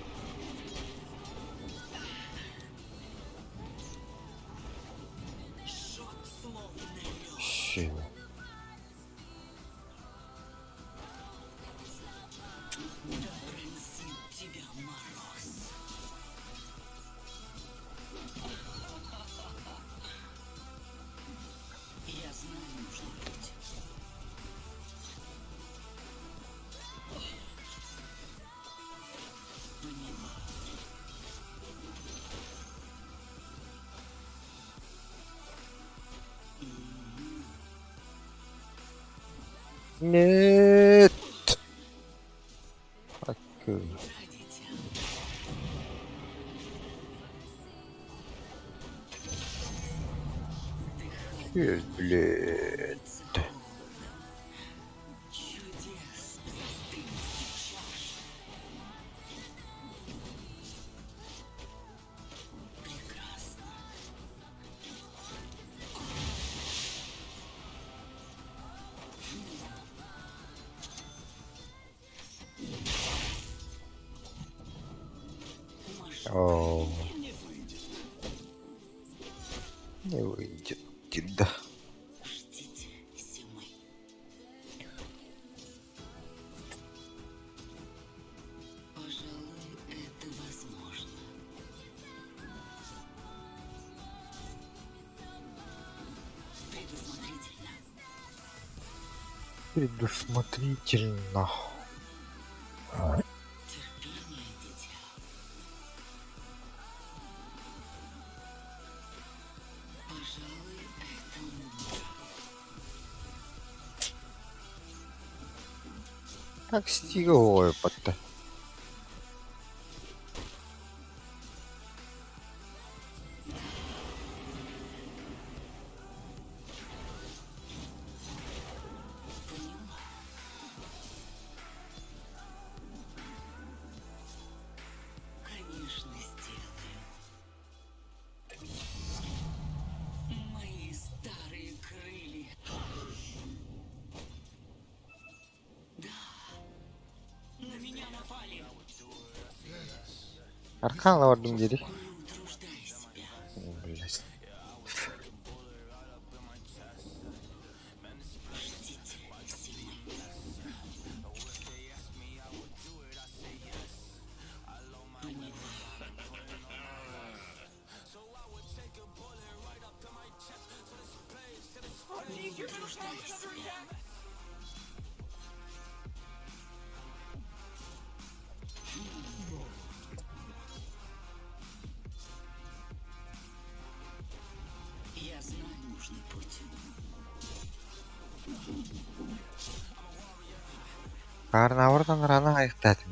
Жжет словно лед. Щи. Да пронзит тебя мороз. Я знаю нужный путь. Поняла. Нет. Fuck. Да, дитя. Э, Блядь. Чудес застынет сейчас. Прекрасно. Машу О. крыльями. Не выйдет. Да. Ждите зимы. Пожалуй, это возможно. Предусмотрительно. Предусмотрительно. Терпение, дитя. Пожалуй, это мудро. Так стиговое потто. Поняла. Конечно, сделаю. Мои старые крылья. Да. На меня напали. Аркан бардым дири. Не утруждай себя. Блядь. Ждите зимы. Поняла. Не утруждай себя. Хаарнаабар таҥараны аҕыйахтаатым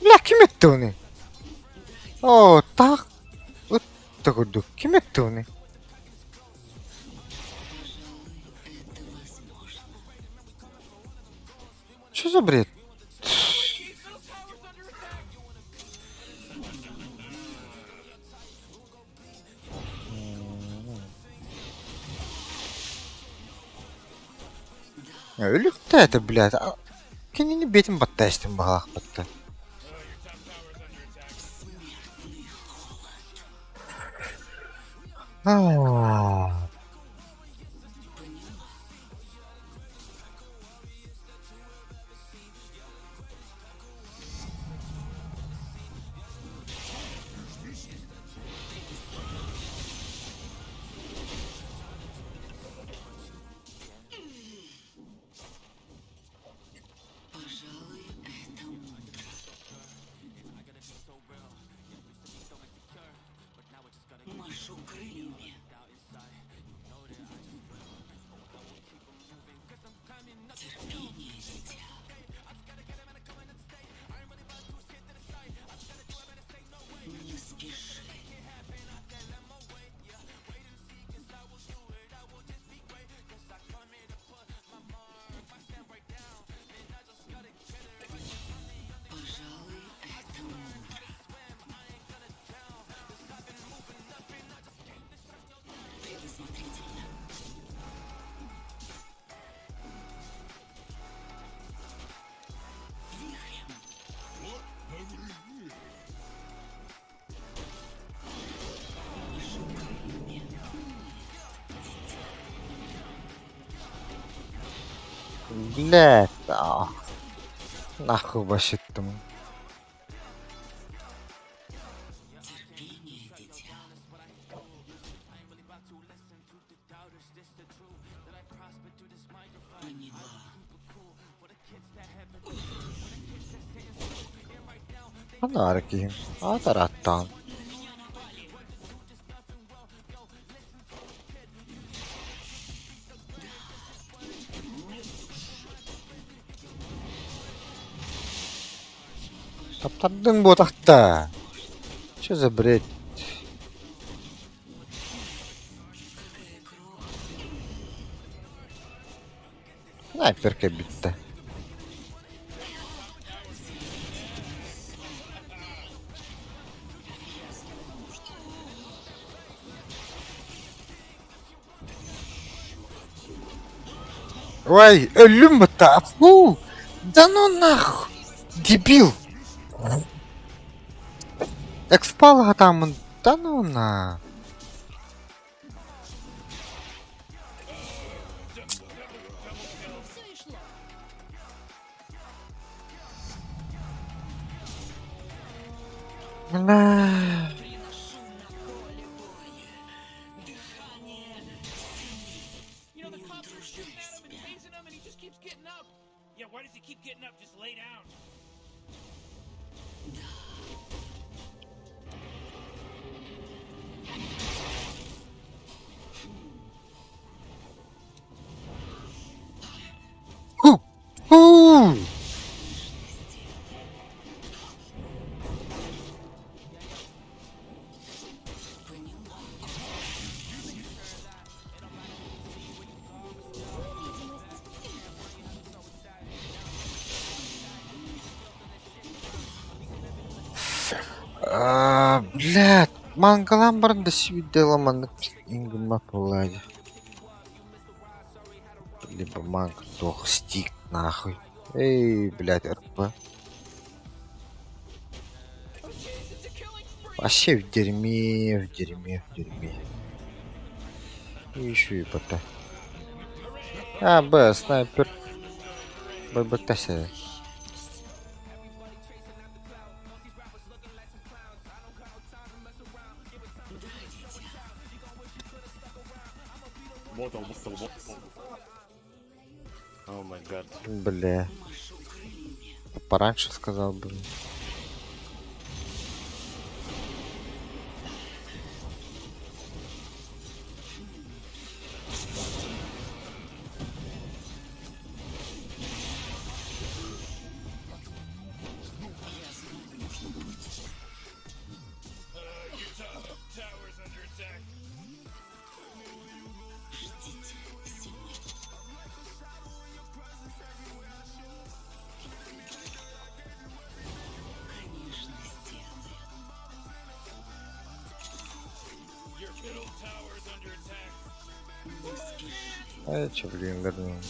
Бля, ким эттэ ону? Оо, таах ыт да курдук. Ким эттэ ону? Что за бред? Өлүктэ это, блядь. Кинини бетин баттаастым баҕалаахпытта. Аа. Блядь, а. Нахуй башыттым. Ханара киһим, аатараттаан. Таптардыҥ буотахта. Что за бред? Снайпер кэлбиттэ. Ой, өллүм бытта. Фу! Да ну нахуй! Дебил! Экспал хатамын. Да ну на. Бля. Ху! Ху! А, блядь, мангалаан баран да сибидела маннык ингиммат буоллаа дии. Либо манг туох стик нахуй. Эй, блядь, РП. Вообще в дерьме, в дерьме, в дерьме. И еще и ПТ. А, Б, снайпер. Б, Б, Т, С. Бля. Пораньше сказал бы. Э, че, блин, вернее.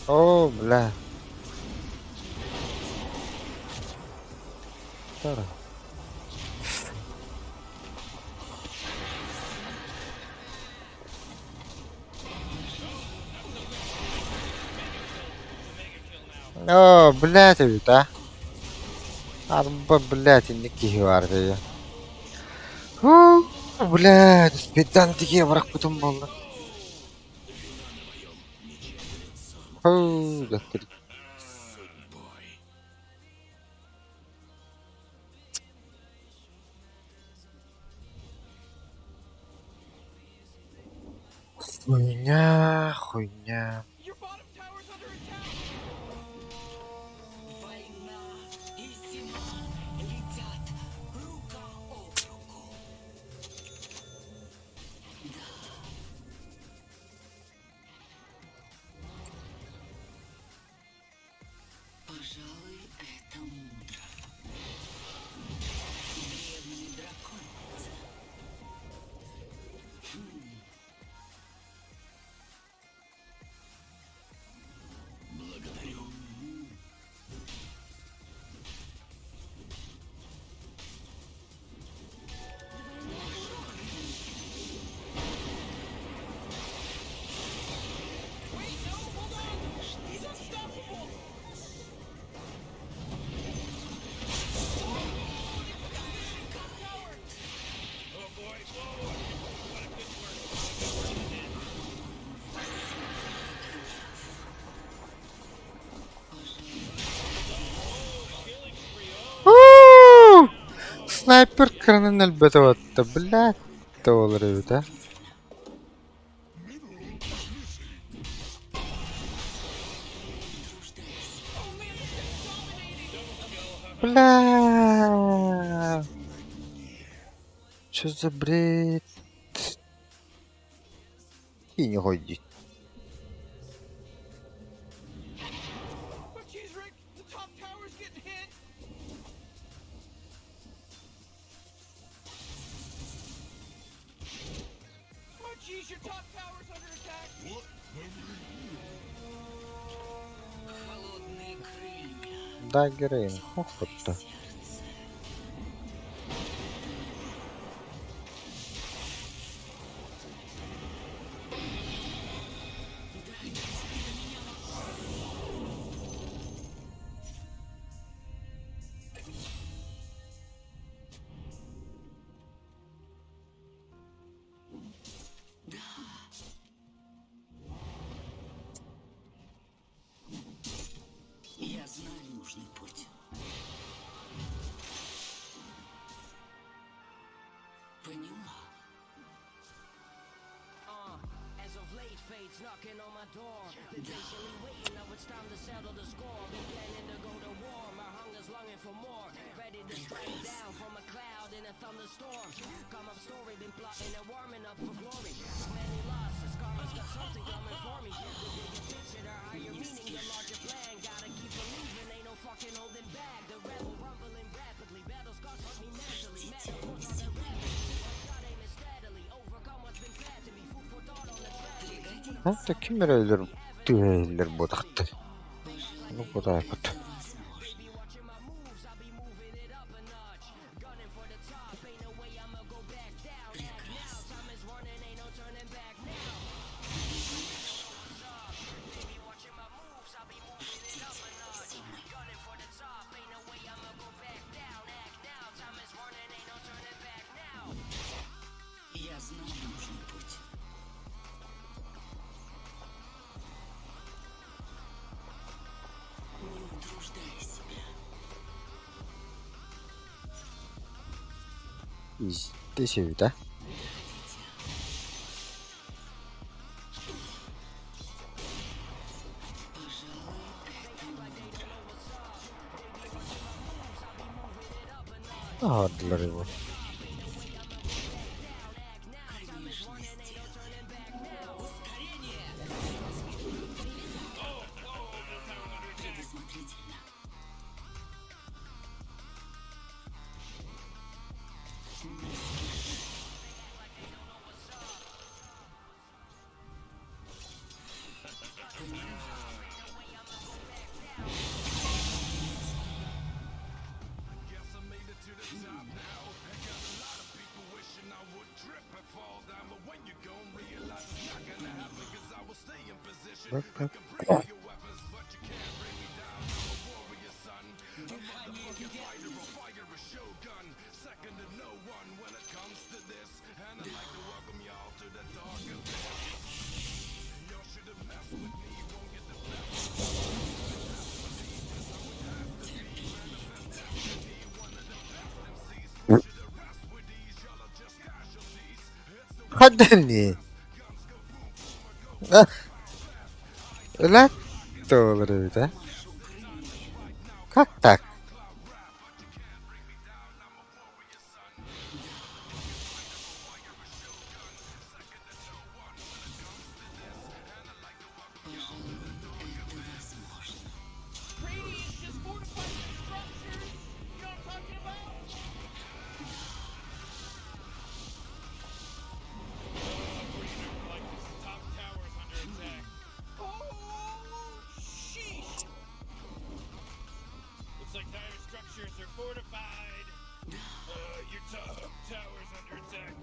О, бля. Тара. О, блядь, эбит, а. Арба, блядь, инник киһи баар дии. Фу, блядь, педант бырахпытым буолла. Фу, даттыр. Хуйня, хуйня. Уу! Снайпер кранын өлбөтө батта, блядь, олар эбит, а. Бля. Что за бред? И не годит. Да, Герейн, хохот-то. Это ким эрэ өлөр тыаһа иһиллэр буотахтар, ону кутаайбыт Истэ сүтэ Аһардылар его. Хаддани. Өлөт олор эбит, а? Как так? Radiant just fortified their structures. You know what I'm talking about? Like this top tower's under attack. Oh, sheesh. Looks like dire structures are fortified. Your top tower's under attack.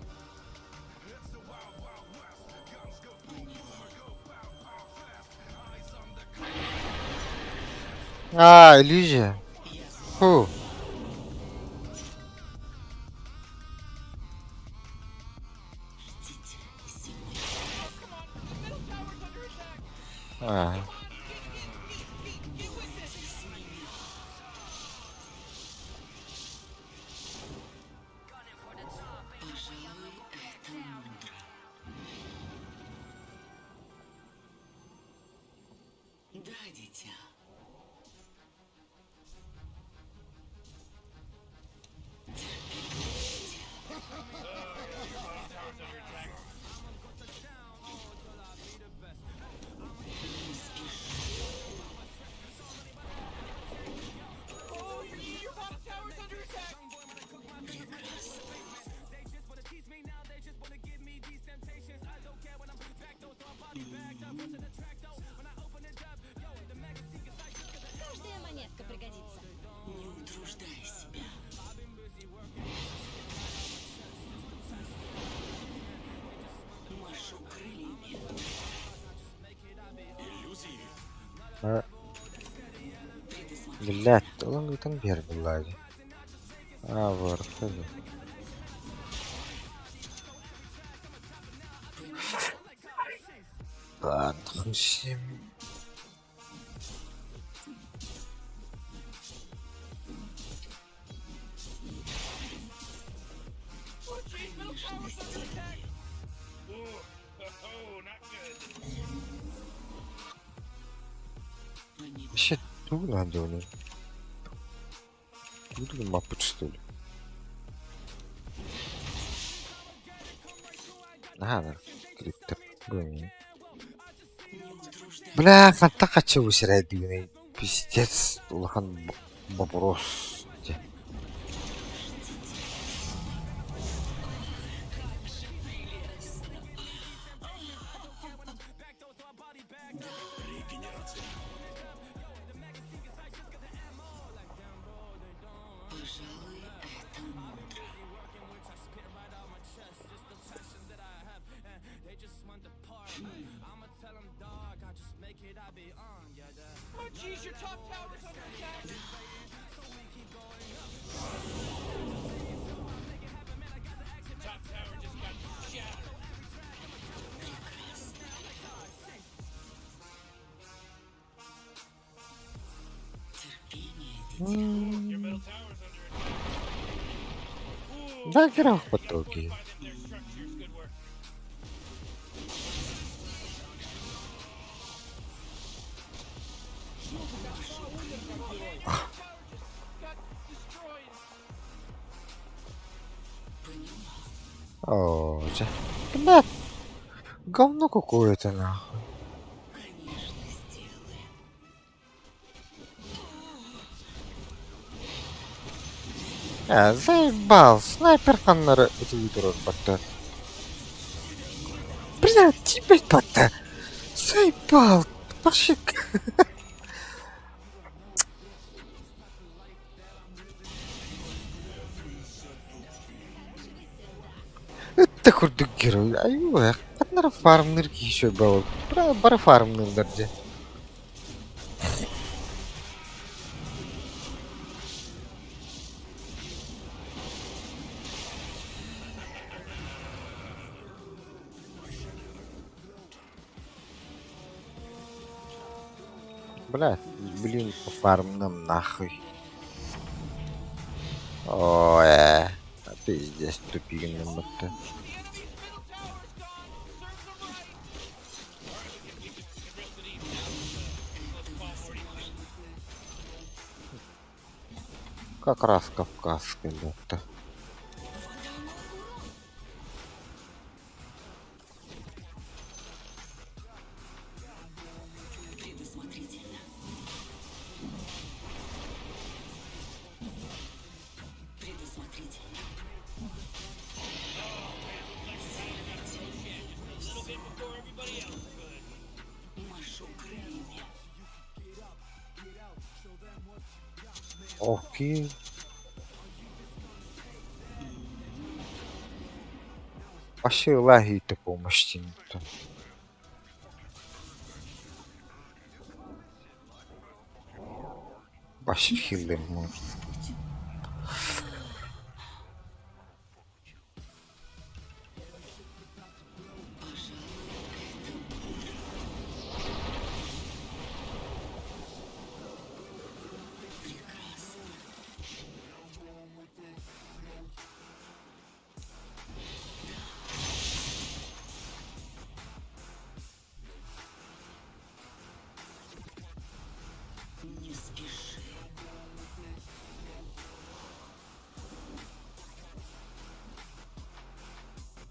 А, иллюзия. Фу. Oh, come on. The middle tower's under attack. А. Come on. Get, get, get, get with this. Oh, your bottom tower's under attack. Каждая монетка пригодится. Не утруждай себя. Машу крыльями. А. Блядь, ол ыытан биэр буллаа дии. А, вот, Ладно, хуй с ним. Oh, jeez. Middle tower's under attack. Ooh, oh, not good. Вообще, тугу надо Буду маппыт что ли? Наһаа криптер. Бля, ханта хаччы усирайдыгыный? Пиздец, улахан вопрос. Пожалуй, это мудро. Да, граф потоки. О, бля, говно какое-то нахуй. А, заебал, снайпер ханнары ытыы турар батта. Бля, тебе батта. Заебал, вообще. Это курдук герой. Аюу, ханнары фармныр киһи бал. Бары фармнырдар дьэ. Бля, блин, по фармным нахуй. Ой, а пиздец, тупигин будто. Как раз кавказский лёпта. Предусмотрительно. Предусмотрительно. Машу крыльями. Окей. Вообще лаги-то помощи не Вообще хилым можно. Не спеши.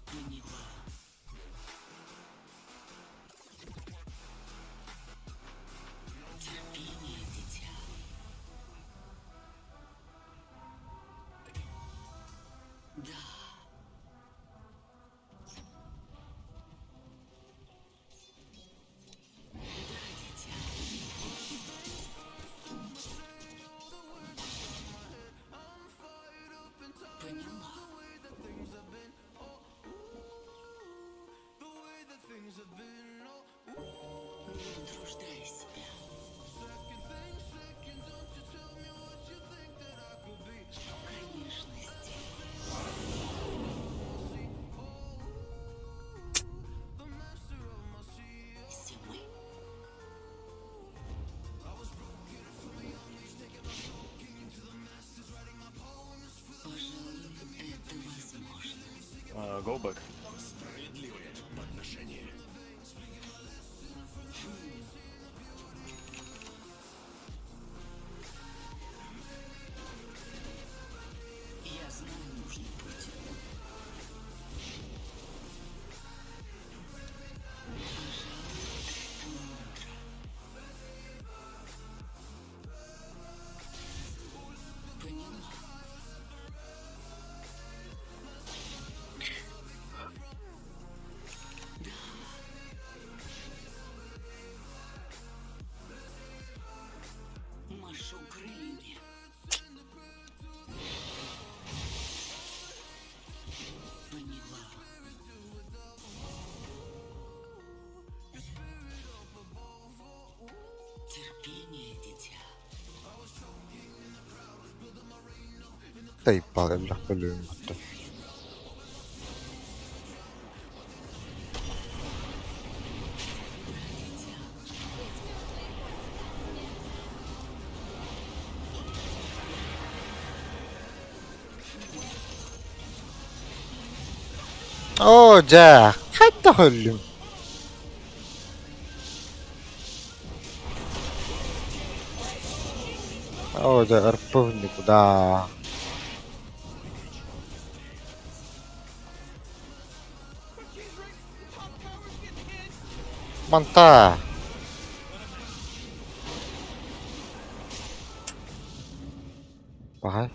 Поняла. Терпение, дитя. Да. Да, дитя. Поняла. Не утруждай себя. Конечно, сделаю. Зимы. Пожалуй, это возможно. Go back. Справедливое подношение. Тайпал элбэх бөлүөм батта. Оо дьэ, хайдах өллүм? Оо дьэ, ырппын никуда. Манта. Баҕай.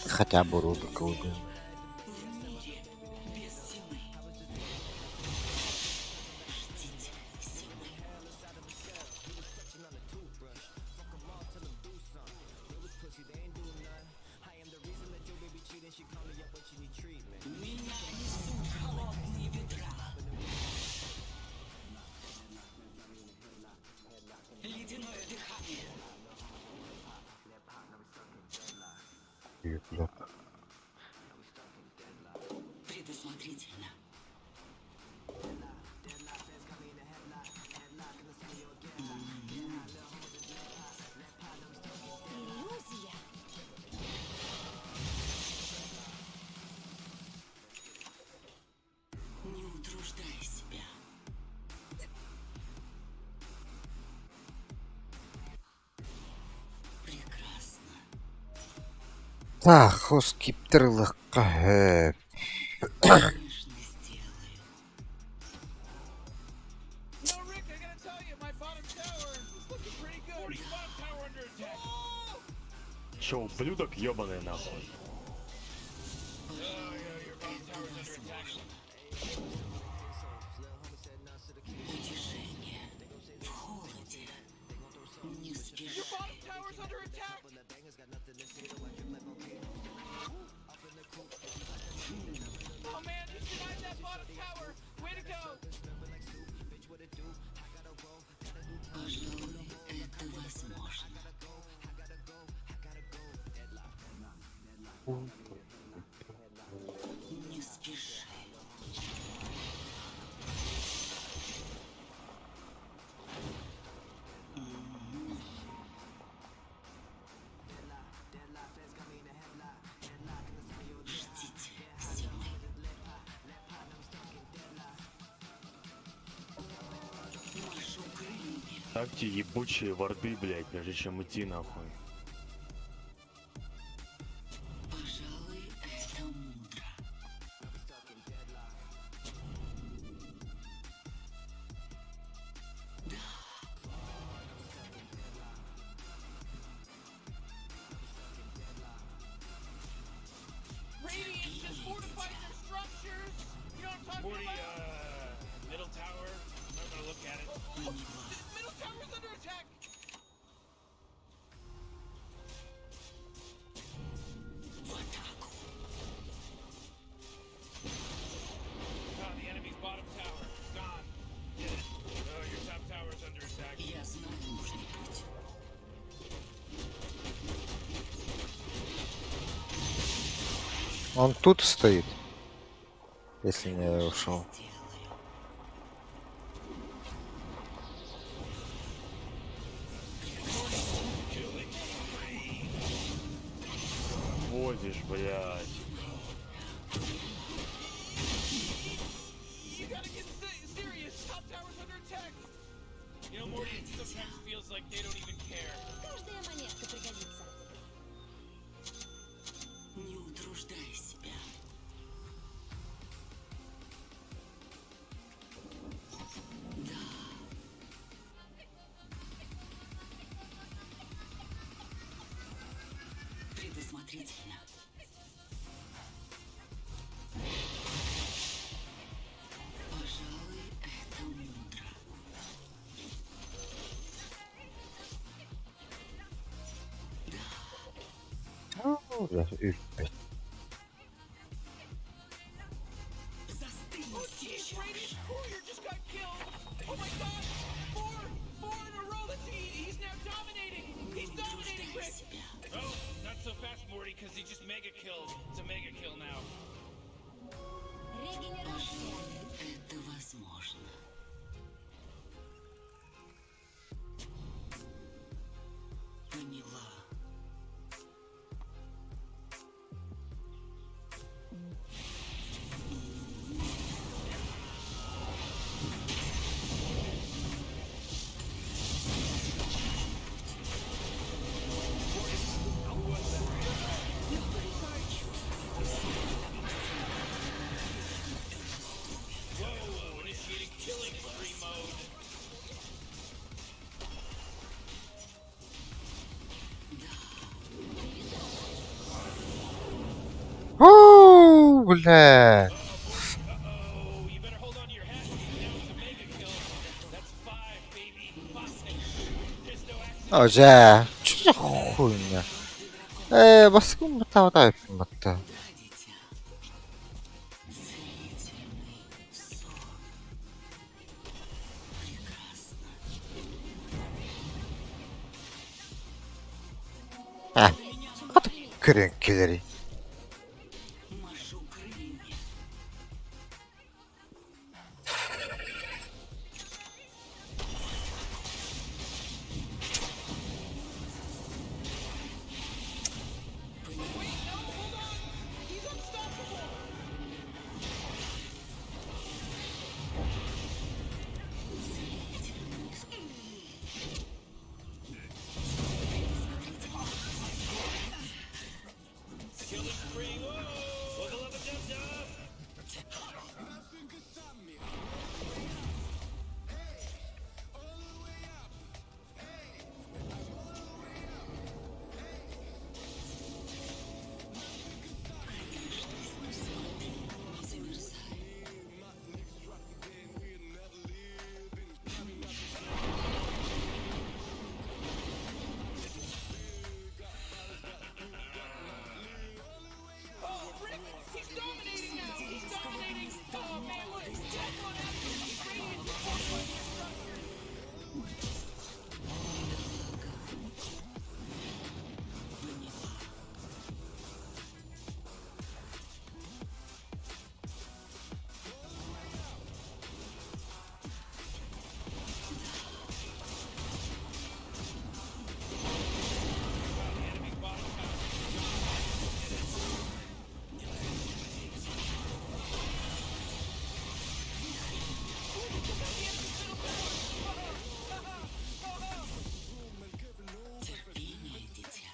Хотя бы рубика убил. Предусмотрительно. Иллюзия. Не утруждай себя. Прекрасно. Так, хос киптер ылыахха сөп. Конечно, сделаю. You know, Rick, I gotta tell you, my bottom tower is looking pretty good. Morty's bottom tower under attack. Oh! Че, ублюдок ебаный нахуй? Oh, yeah, your bottom tower's under attack. Утешение в холоде. Не Your спеши. bottom tower's under attack. Oh man, you denied that bottom tower. Way to go. Пожалуй, это возможно. Не спеши. Ждите зимы. Машу крыльями. Ставьте ебучие варды, блядь, прежде чем идти нахуй. Пожалуй, это мудро. Да. Radiant just fortified their structures. You know what I'm talking Morty, about? middle tower. I'm gonna look at it. Oh, middle tower's under attack. В атаку. Oh, the enemy's bottom tower is gone. Get it. Oh, your top tower's under attack. Я знаю нужный путь. Он тут стоит, если не ушел. Сделаю. Возишь, блядь. You gotta get serious. Top tower's under attack. You know, Morty, it sometimes feels like they don't even care. Каждая монетка пригодится. Не утруждай себя. Да. Предусмотрительно. Пожалуй, это мудро. Өлбөт. Это возможно. Поняла. Һуу, бля. Оо дьэ, чё за хуйня? Ээ, баскым баттаабата эппин батта. Э, хата көрөн кэлэрий. Терпение, дитя.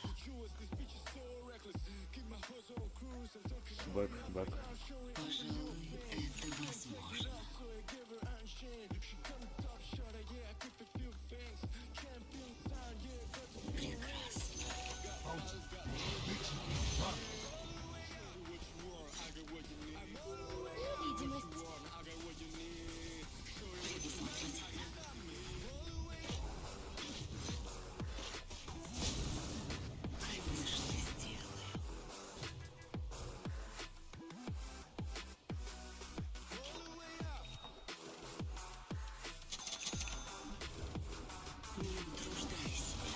Бэк, бэк. Пожалуй, это возможно. Прекрасно. Видимость. Предусмотрительно. Конечно, сделаю. Не утруждай себя.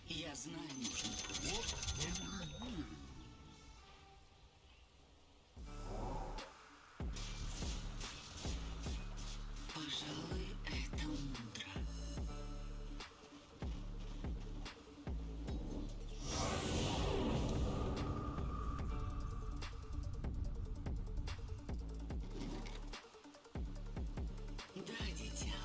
Я знаю нужный путь. Пожалуй, это мудро. Да, дитя.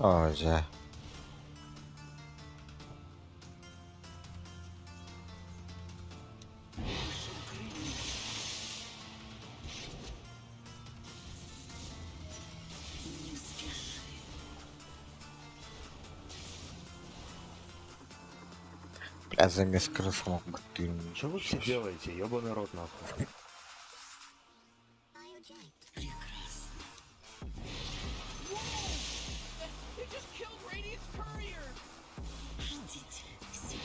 Оо дьэ. Машу крыльями. Бля, замес крысом баттыын. Что вы все делаете, ебаный рот нахуй? They just killed Radiant's courier. Ждите сил.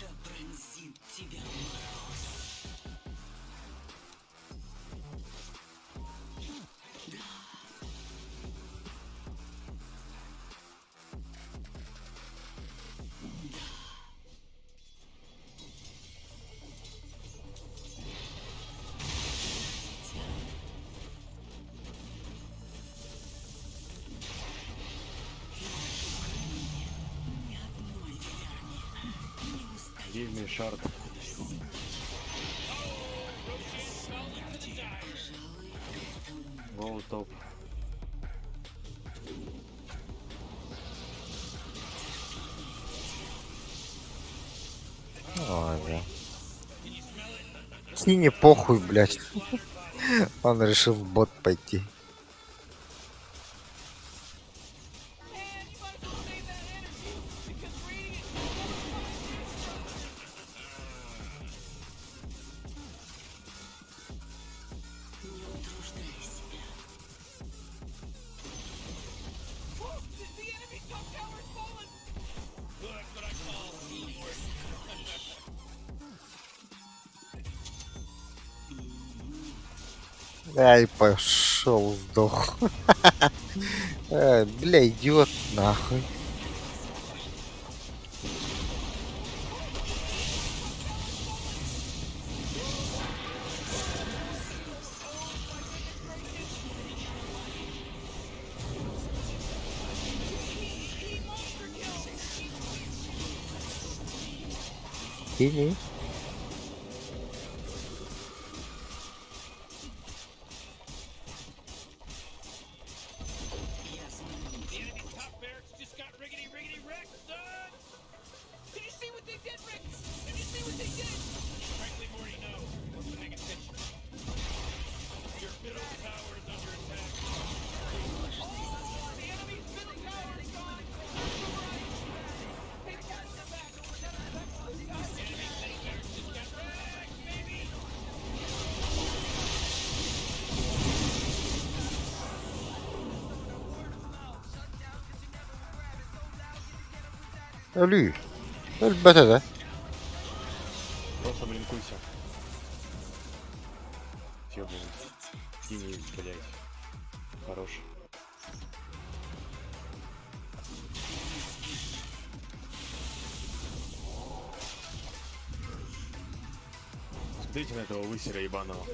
Да пронзит тебя мороз. Ни одной виверне не устоит Give me shard. Пожалуй, это мудро. Go top. Ой, бля. Кине похуй, блядь. Он решил в бот пойти. Man, you might as well save that energy because Radiant just won 5 Не утруждай себя. Whoa, the enemy's top tower has fallen. That's what I call teamwork. Ай, пошел, сдох. Бля, идиот, нахуй. Или... Я знаю The нужный enemy's путь. top barracks just got riggedy riggedy wrecked, son! Did you see what they did, Rick? Did you see what they did? Frankly, Morty, no. Wasn't paying attention. Your middle tower is under attack. The enemy's middle tower is gone. Hey, guys, step back. Step back. Enemy middle barracks just got wrecked, baby! Өлүү. Өлбөтө да. Просто блинкуйся. Ёбаный. Кинь, блядь. Хорош. Смотрите на этого высера ебаного.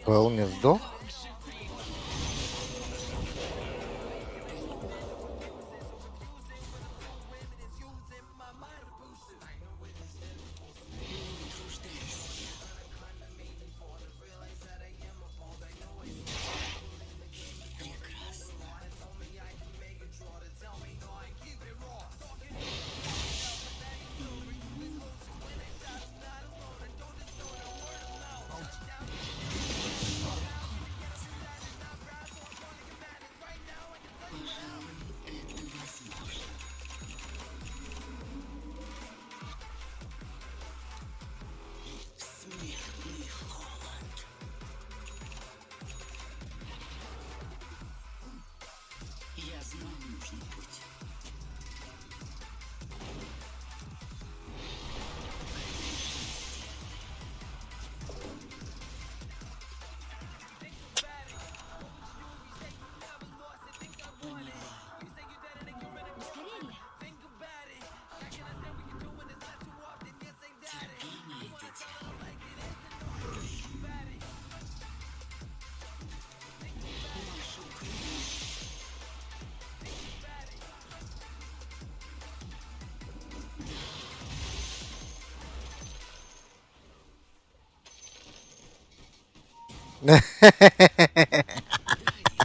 Был не сдох? Не утруждай себя. Прекрасно.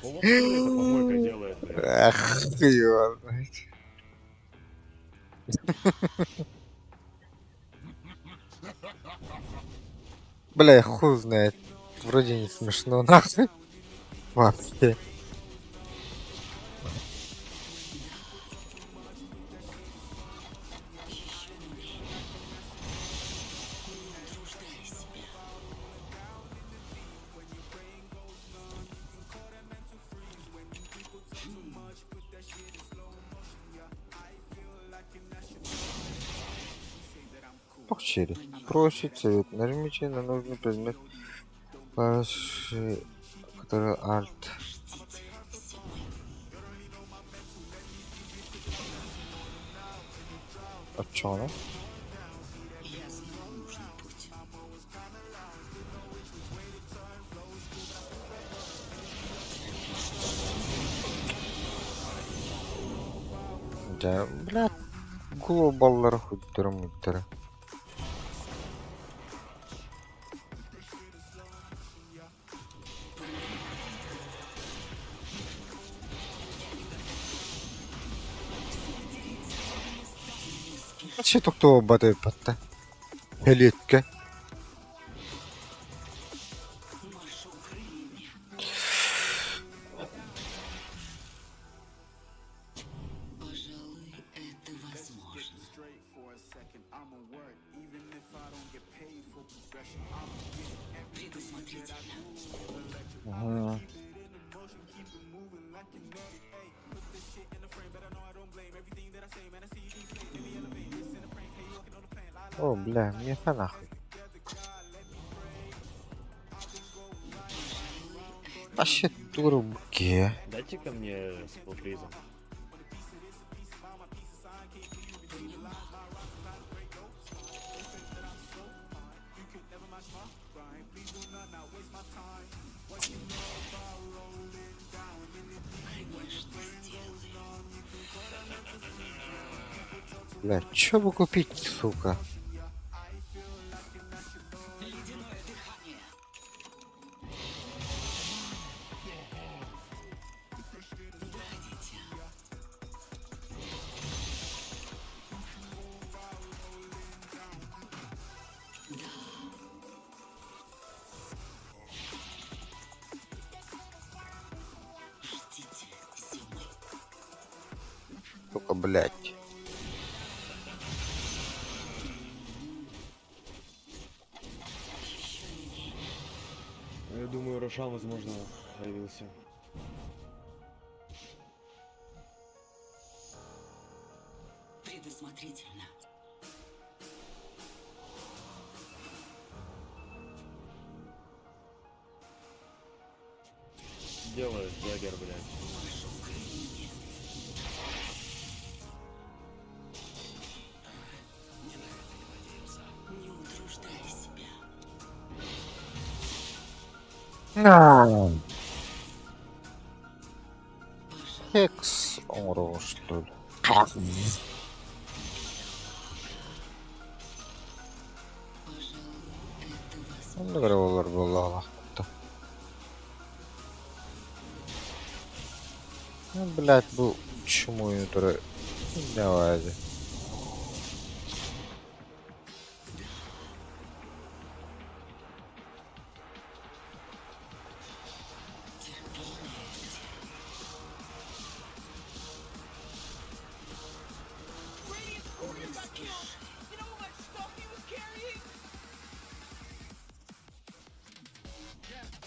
Вот хули эта помойка делает, блядь. Ах, ты его знает. Бля, хуй знает. Вроде не смешно, нахуй. Вообще. Не утруждай себя. Похчери. Просит совет. Нажмите на нужный предмет клавиши, который Alt. Ждите зимы. А чё она? Я знаю нужный путь. Да, бля, глобаллар хуйдара муйдара. Че тохтоо бата патта. Хелиэккэ. Машу крыльями. Пожалуй, это возможно. Предусмотрительно. Мгм. О, бля, мне нахуй. Вообще турбки. Дайте ко мне с фулфризом. Конечно, сделаю. Бля, чё бы купить, сука? Ледяное дыхание. Да, дитя. Да. Ждите зимы. Сука, блядь. Еще не время. Я думаю, Рошан, возможно, появился. Предусмотрительно. Делает Джаггер, блядь. Машу крыльями. Не утруждай себя. На. Пожалуй, Хекс оҥоро что ли? пожалуй, это возможно. Оннук эрэ буолар буоллаҕына. Ну, блядь, бу чмою туры. Давай. Терпение, дитя. Radiant's courier Не got killed. спеши. You know how much stuff he was carrying? Прекрасно.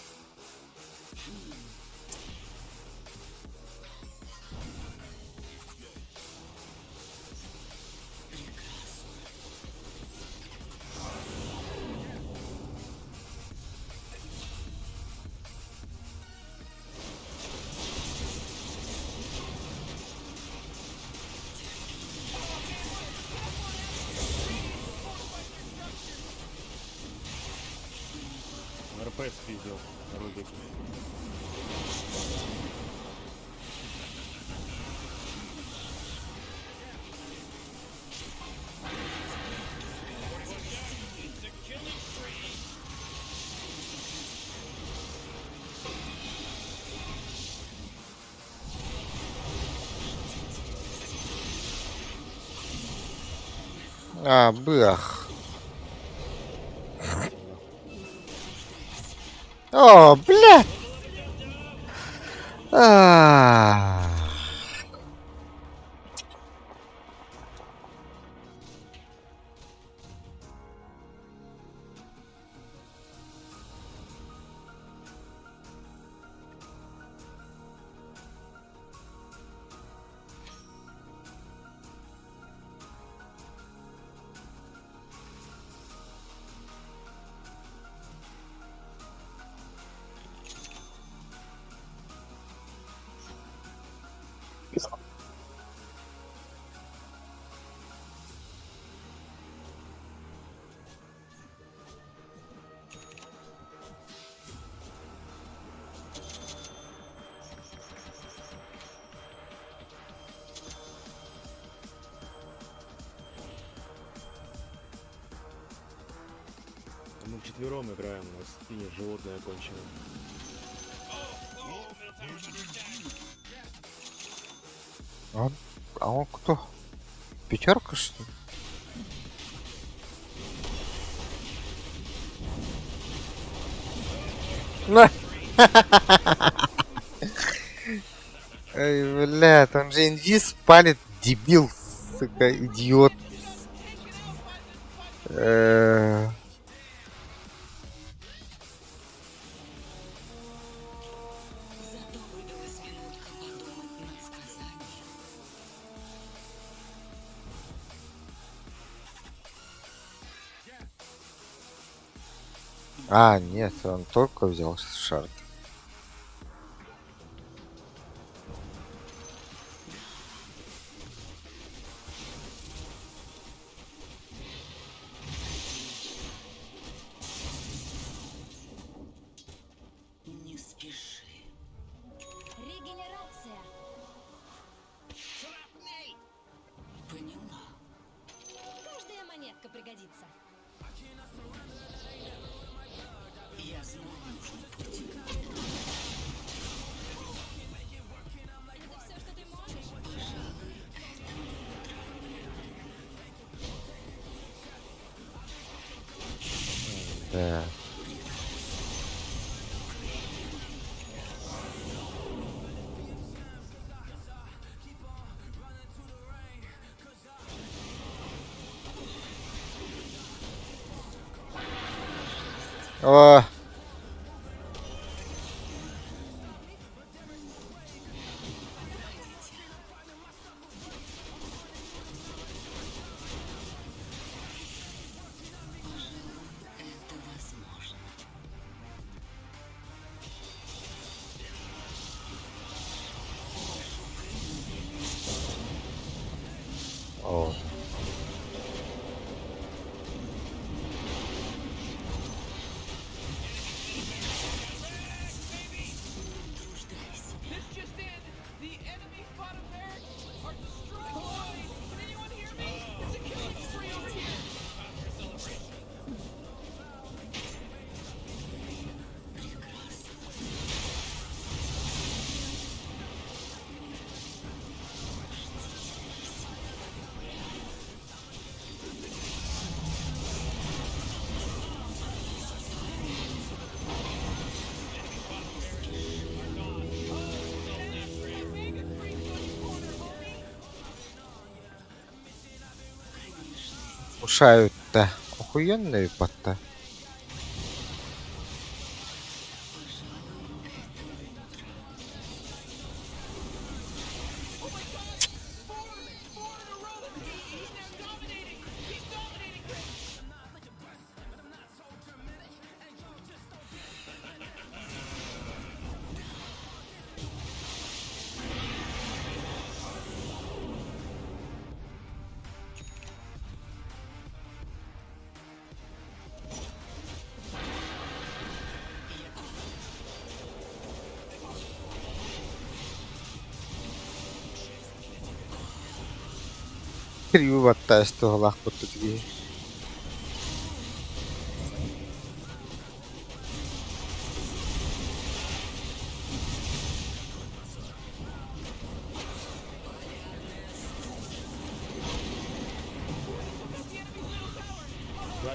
РП спиздил на Рубике. It's a killing spree. А, быах. О, блядь! А. Мы вчетвером играем, у нас финиш животное кончено. Он, а он кто? Пятерка что ли? На. Эй, блядь, он же инвиз палит, дебил, сука, идиот. Зато выдалась минутка подумать над сказанием. А, нет, он только взял shard. Не спеши. Регенерация. Поняла. Каждая монетка пригодится. Я знаю нужный путь. Это все, что ты можешь? Пожалуй, это мудро. Да. О! Пожалуй, это возможно. О. Не утруждай себя. This just in, the enemy's bottom barracks are destroyed. Can anyone hear me? It's a killing spree over here. Прекрасно. Mega creep on your corner, homie. Конечно, Ушают-то. Охуенные потта. пожалуй, это мудро. Oh my god! Four in a row. He's now dominating. He's dominating this. Кривота, что лах тут.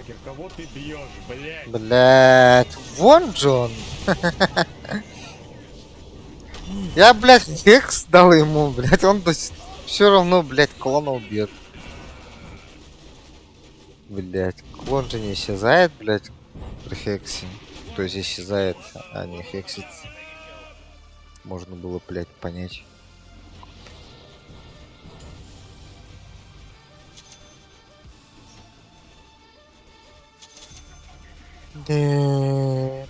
Хакер, кого ты бьешь, блядь? Блять, вон же он. Я, блядь, хекс дал ему, блядь, он все равно, блядь, клона убьет. Блядь, клон же не исчезает, блядь, при хексе. То есть исчезает, а не хексится. Можно было, блядь, понять. Да.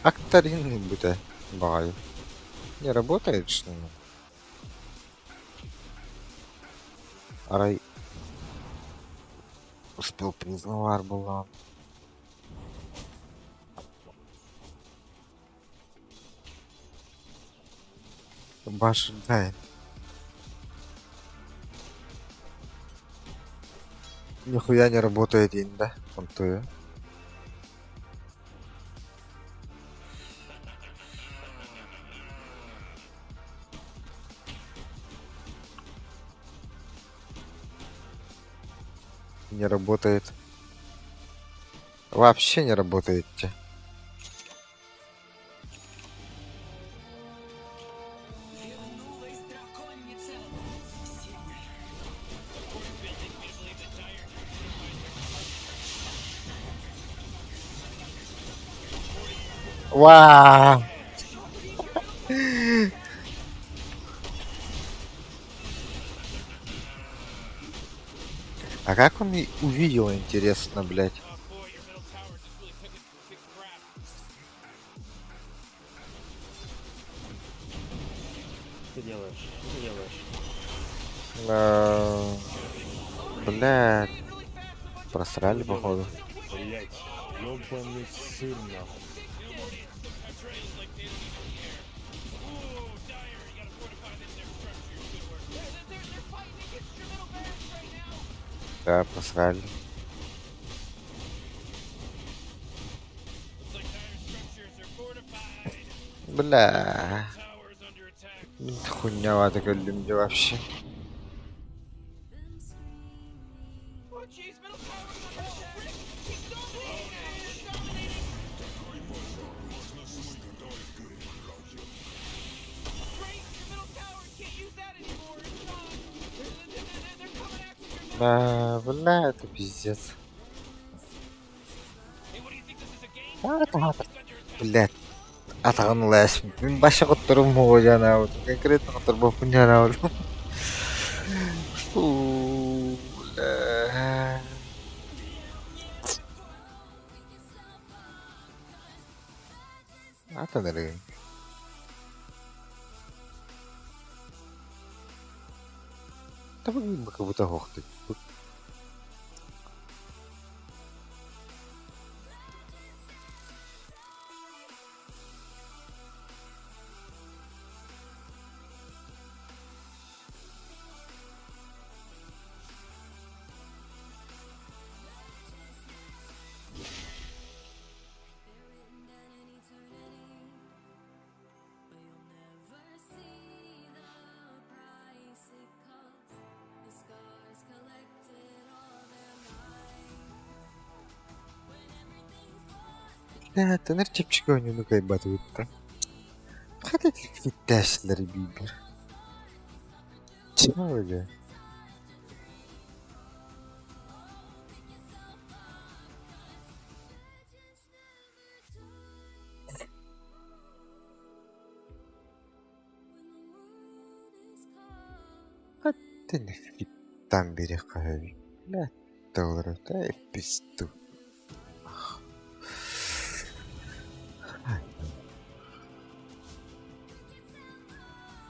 Акторин будет бай. Не работает, что ли? Арай успел признавар была. Баш, дай. Нихуя не работает день, да? Он то я. Не работает. Вообще не работает. Вернулась драконица. Вау! А как он и увидел, интересно, блядь? Что ты делаешь? Что ты делаешь? Блядь. Просрали, походу. Блять, ёбаный сыр нахуй. Да, просрали. Бля. Хуйня такая люди вообще. Да, бля, это пиздец. Блядь. Атаҕын лэс. Мин баша котторум хуяна Конкретно котторбо хуняна Фу, бля. Ата дары. Да вы как будто хохты. Да, тенер чепчик ойнууну кайбатыбытта. Хата фиттээшлер бибер. Чего бля? Хата фиттан бири кахаби. Бля, долларов, да писту.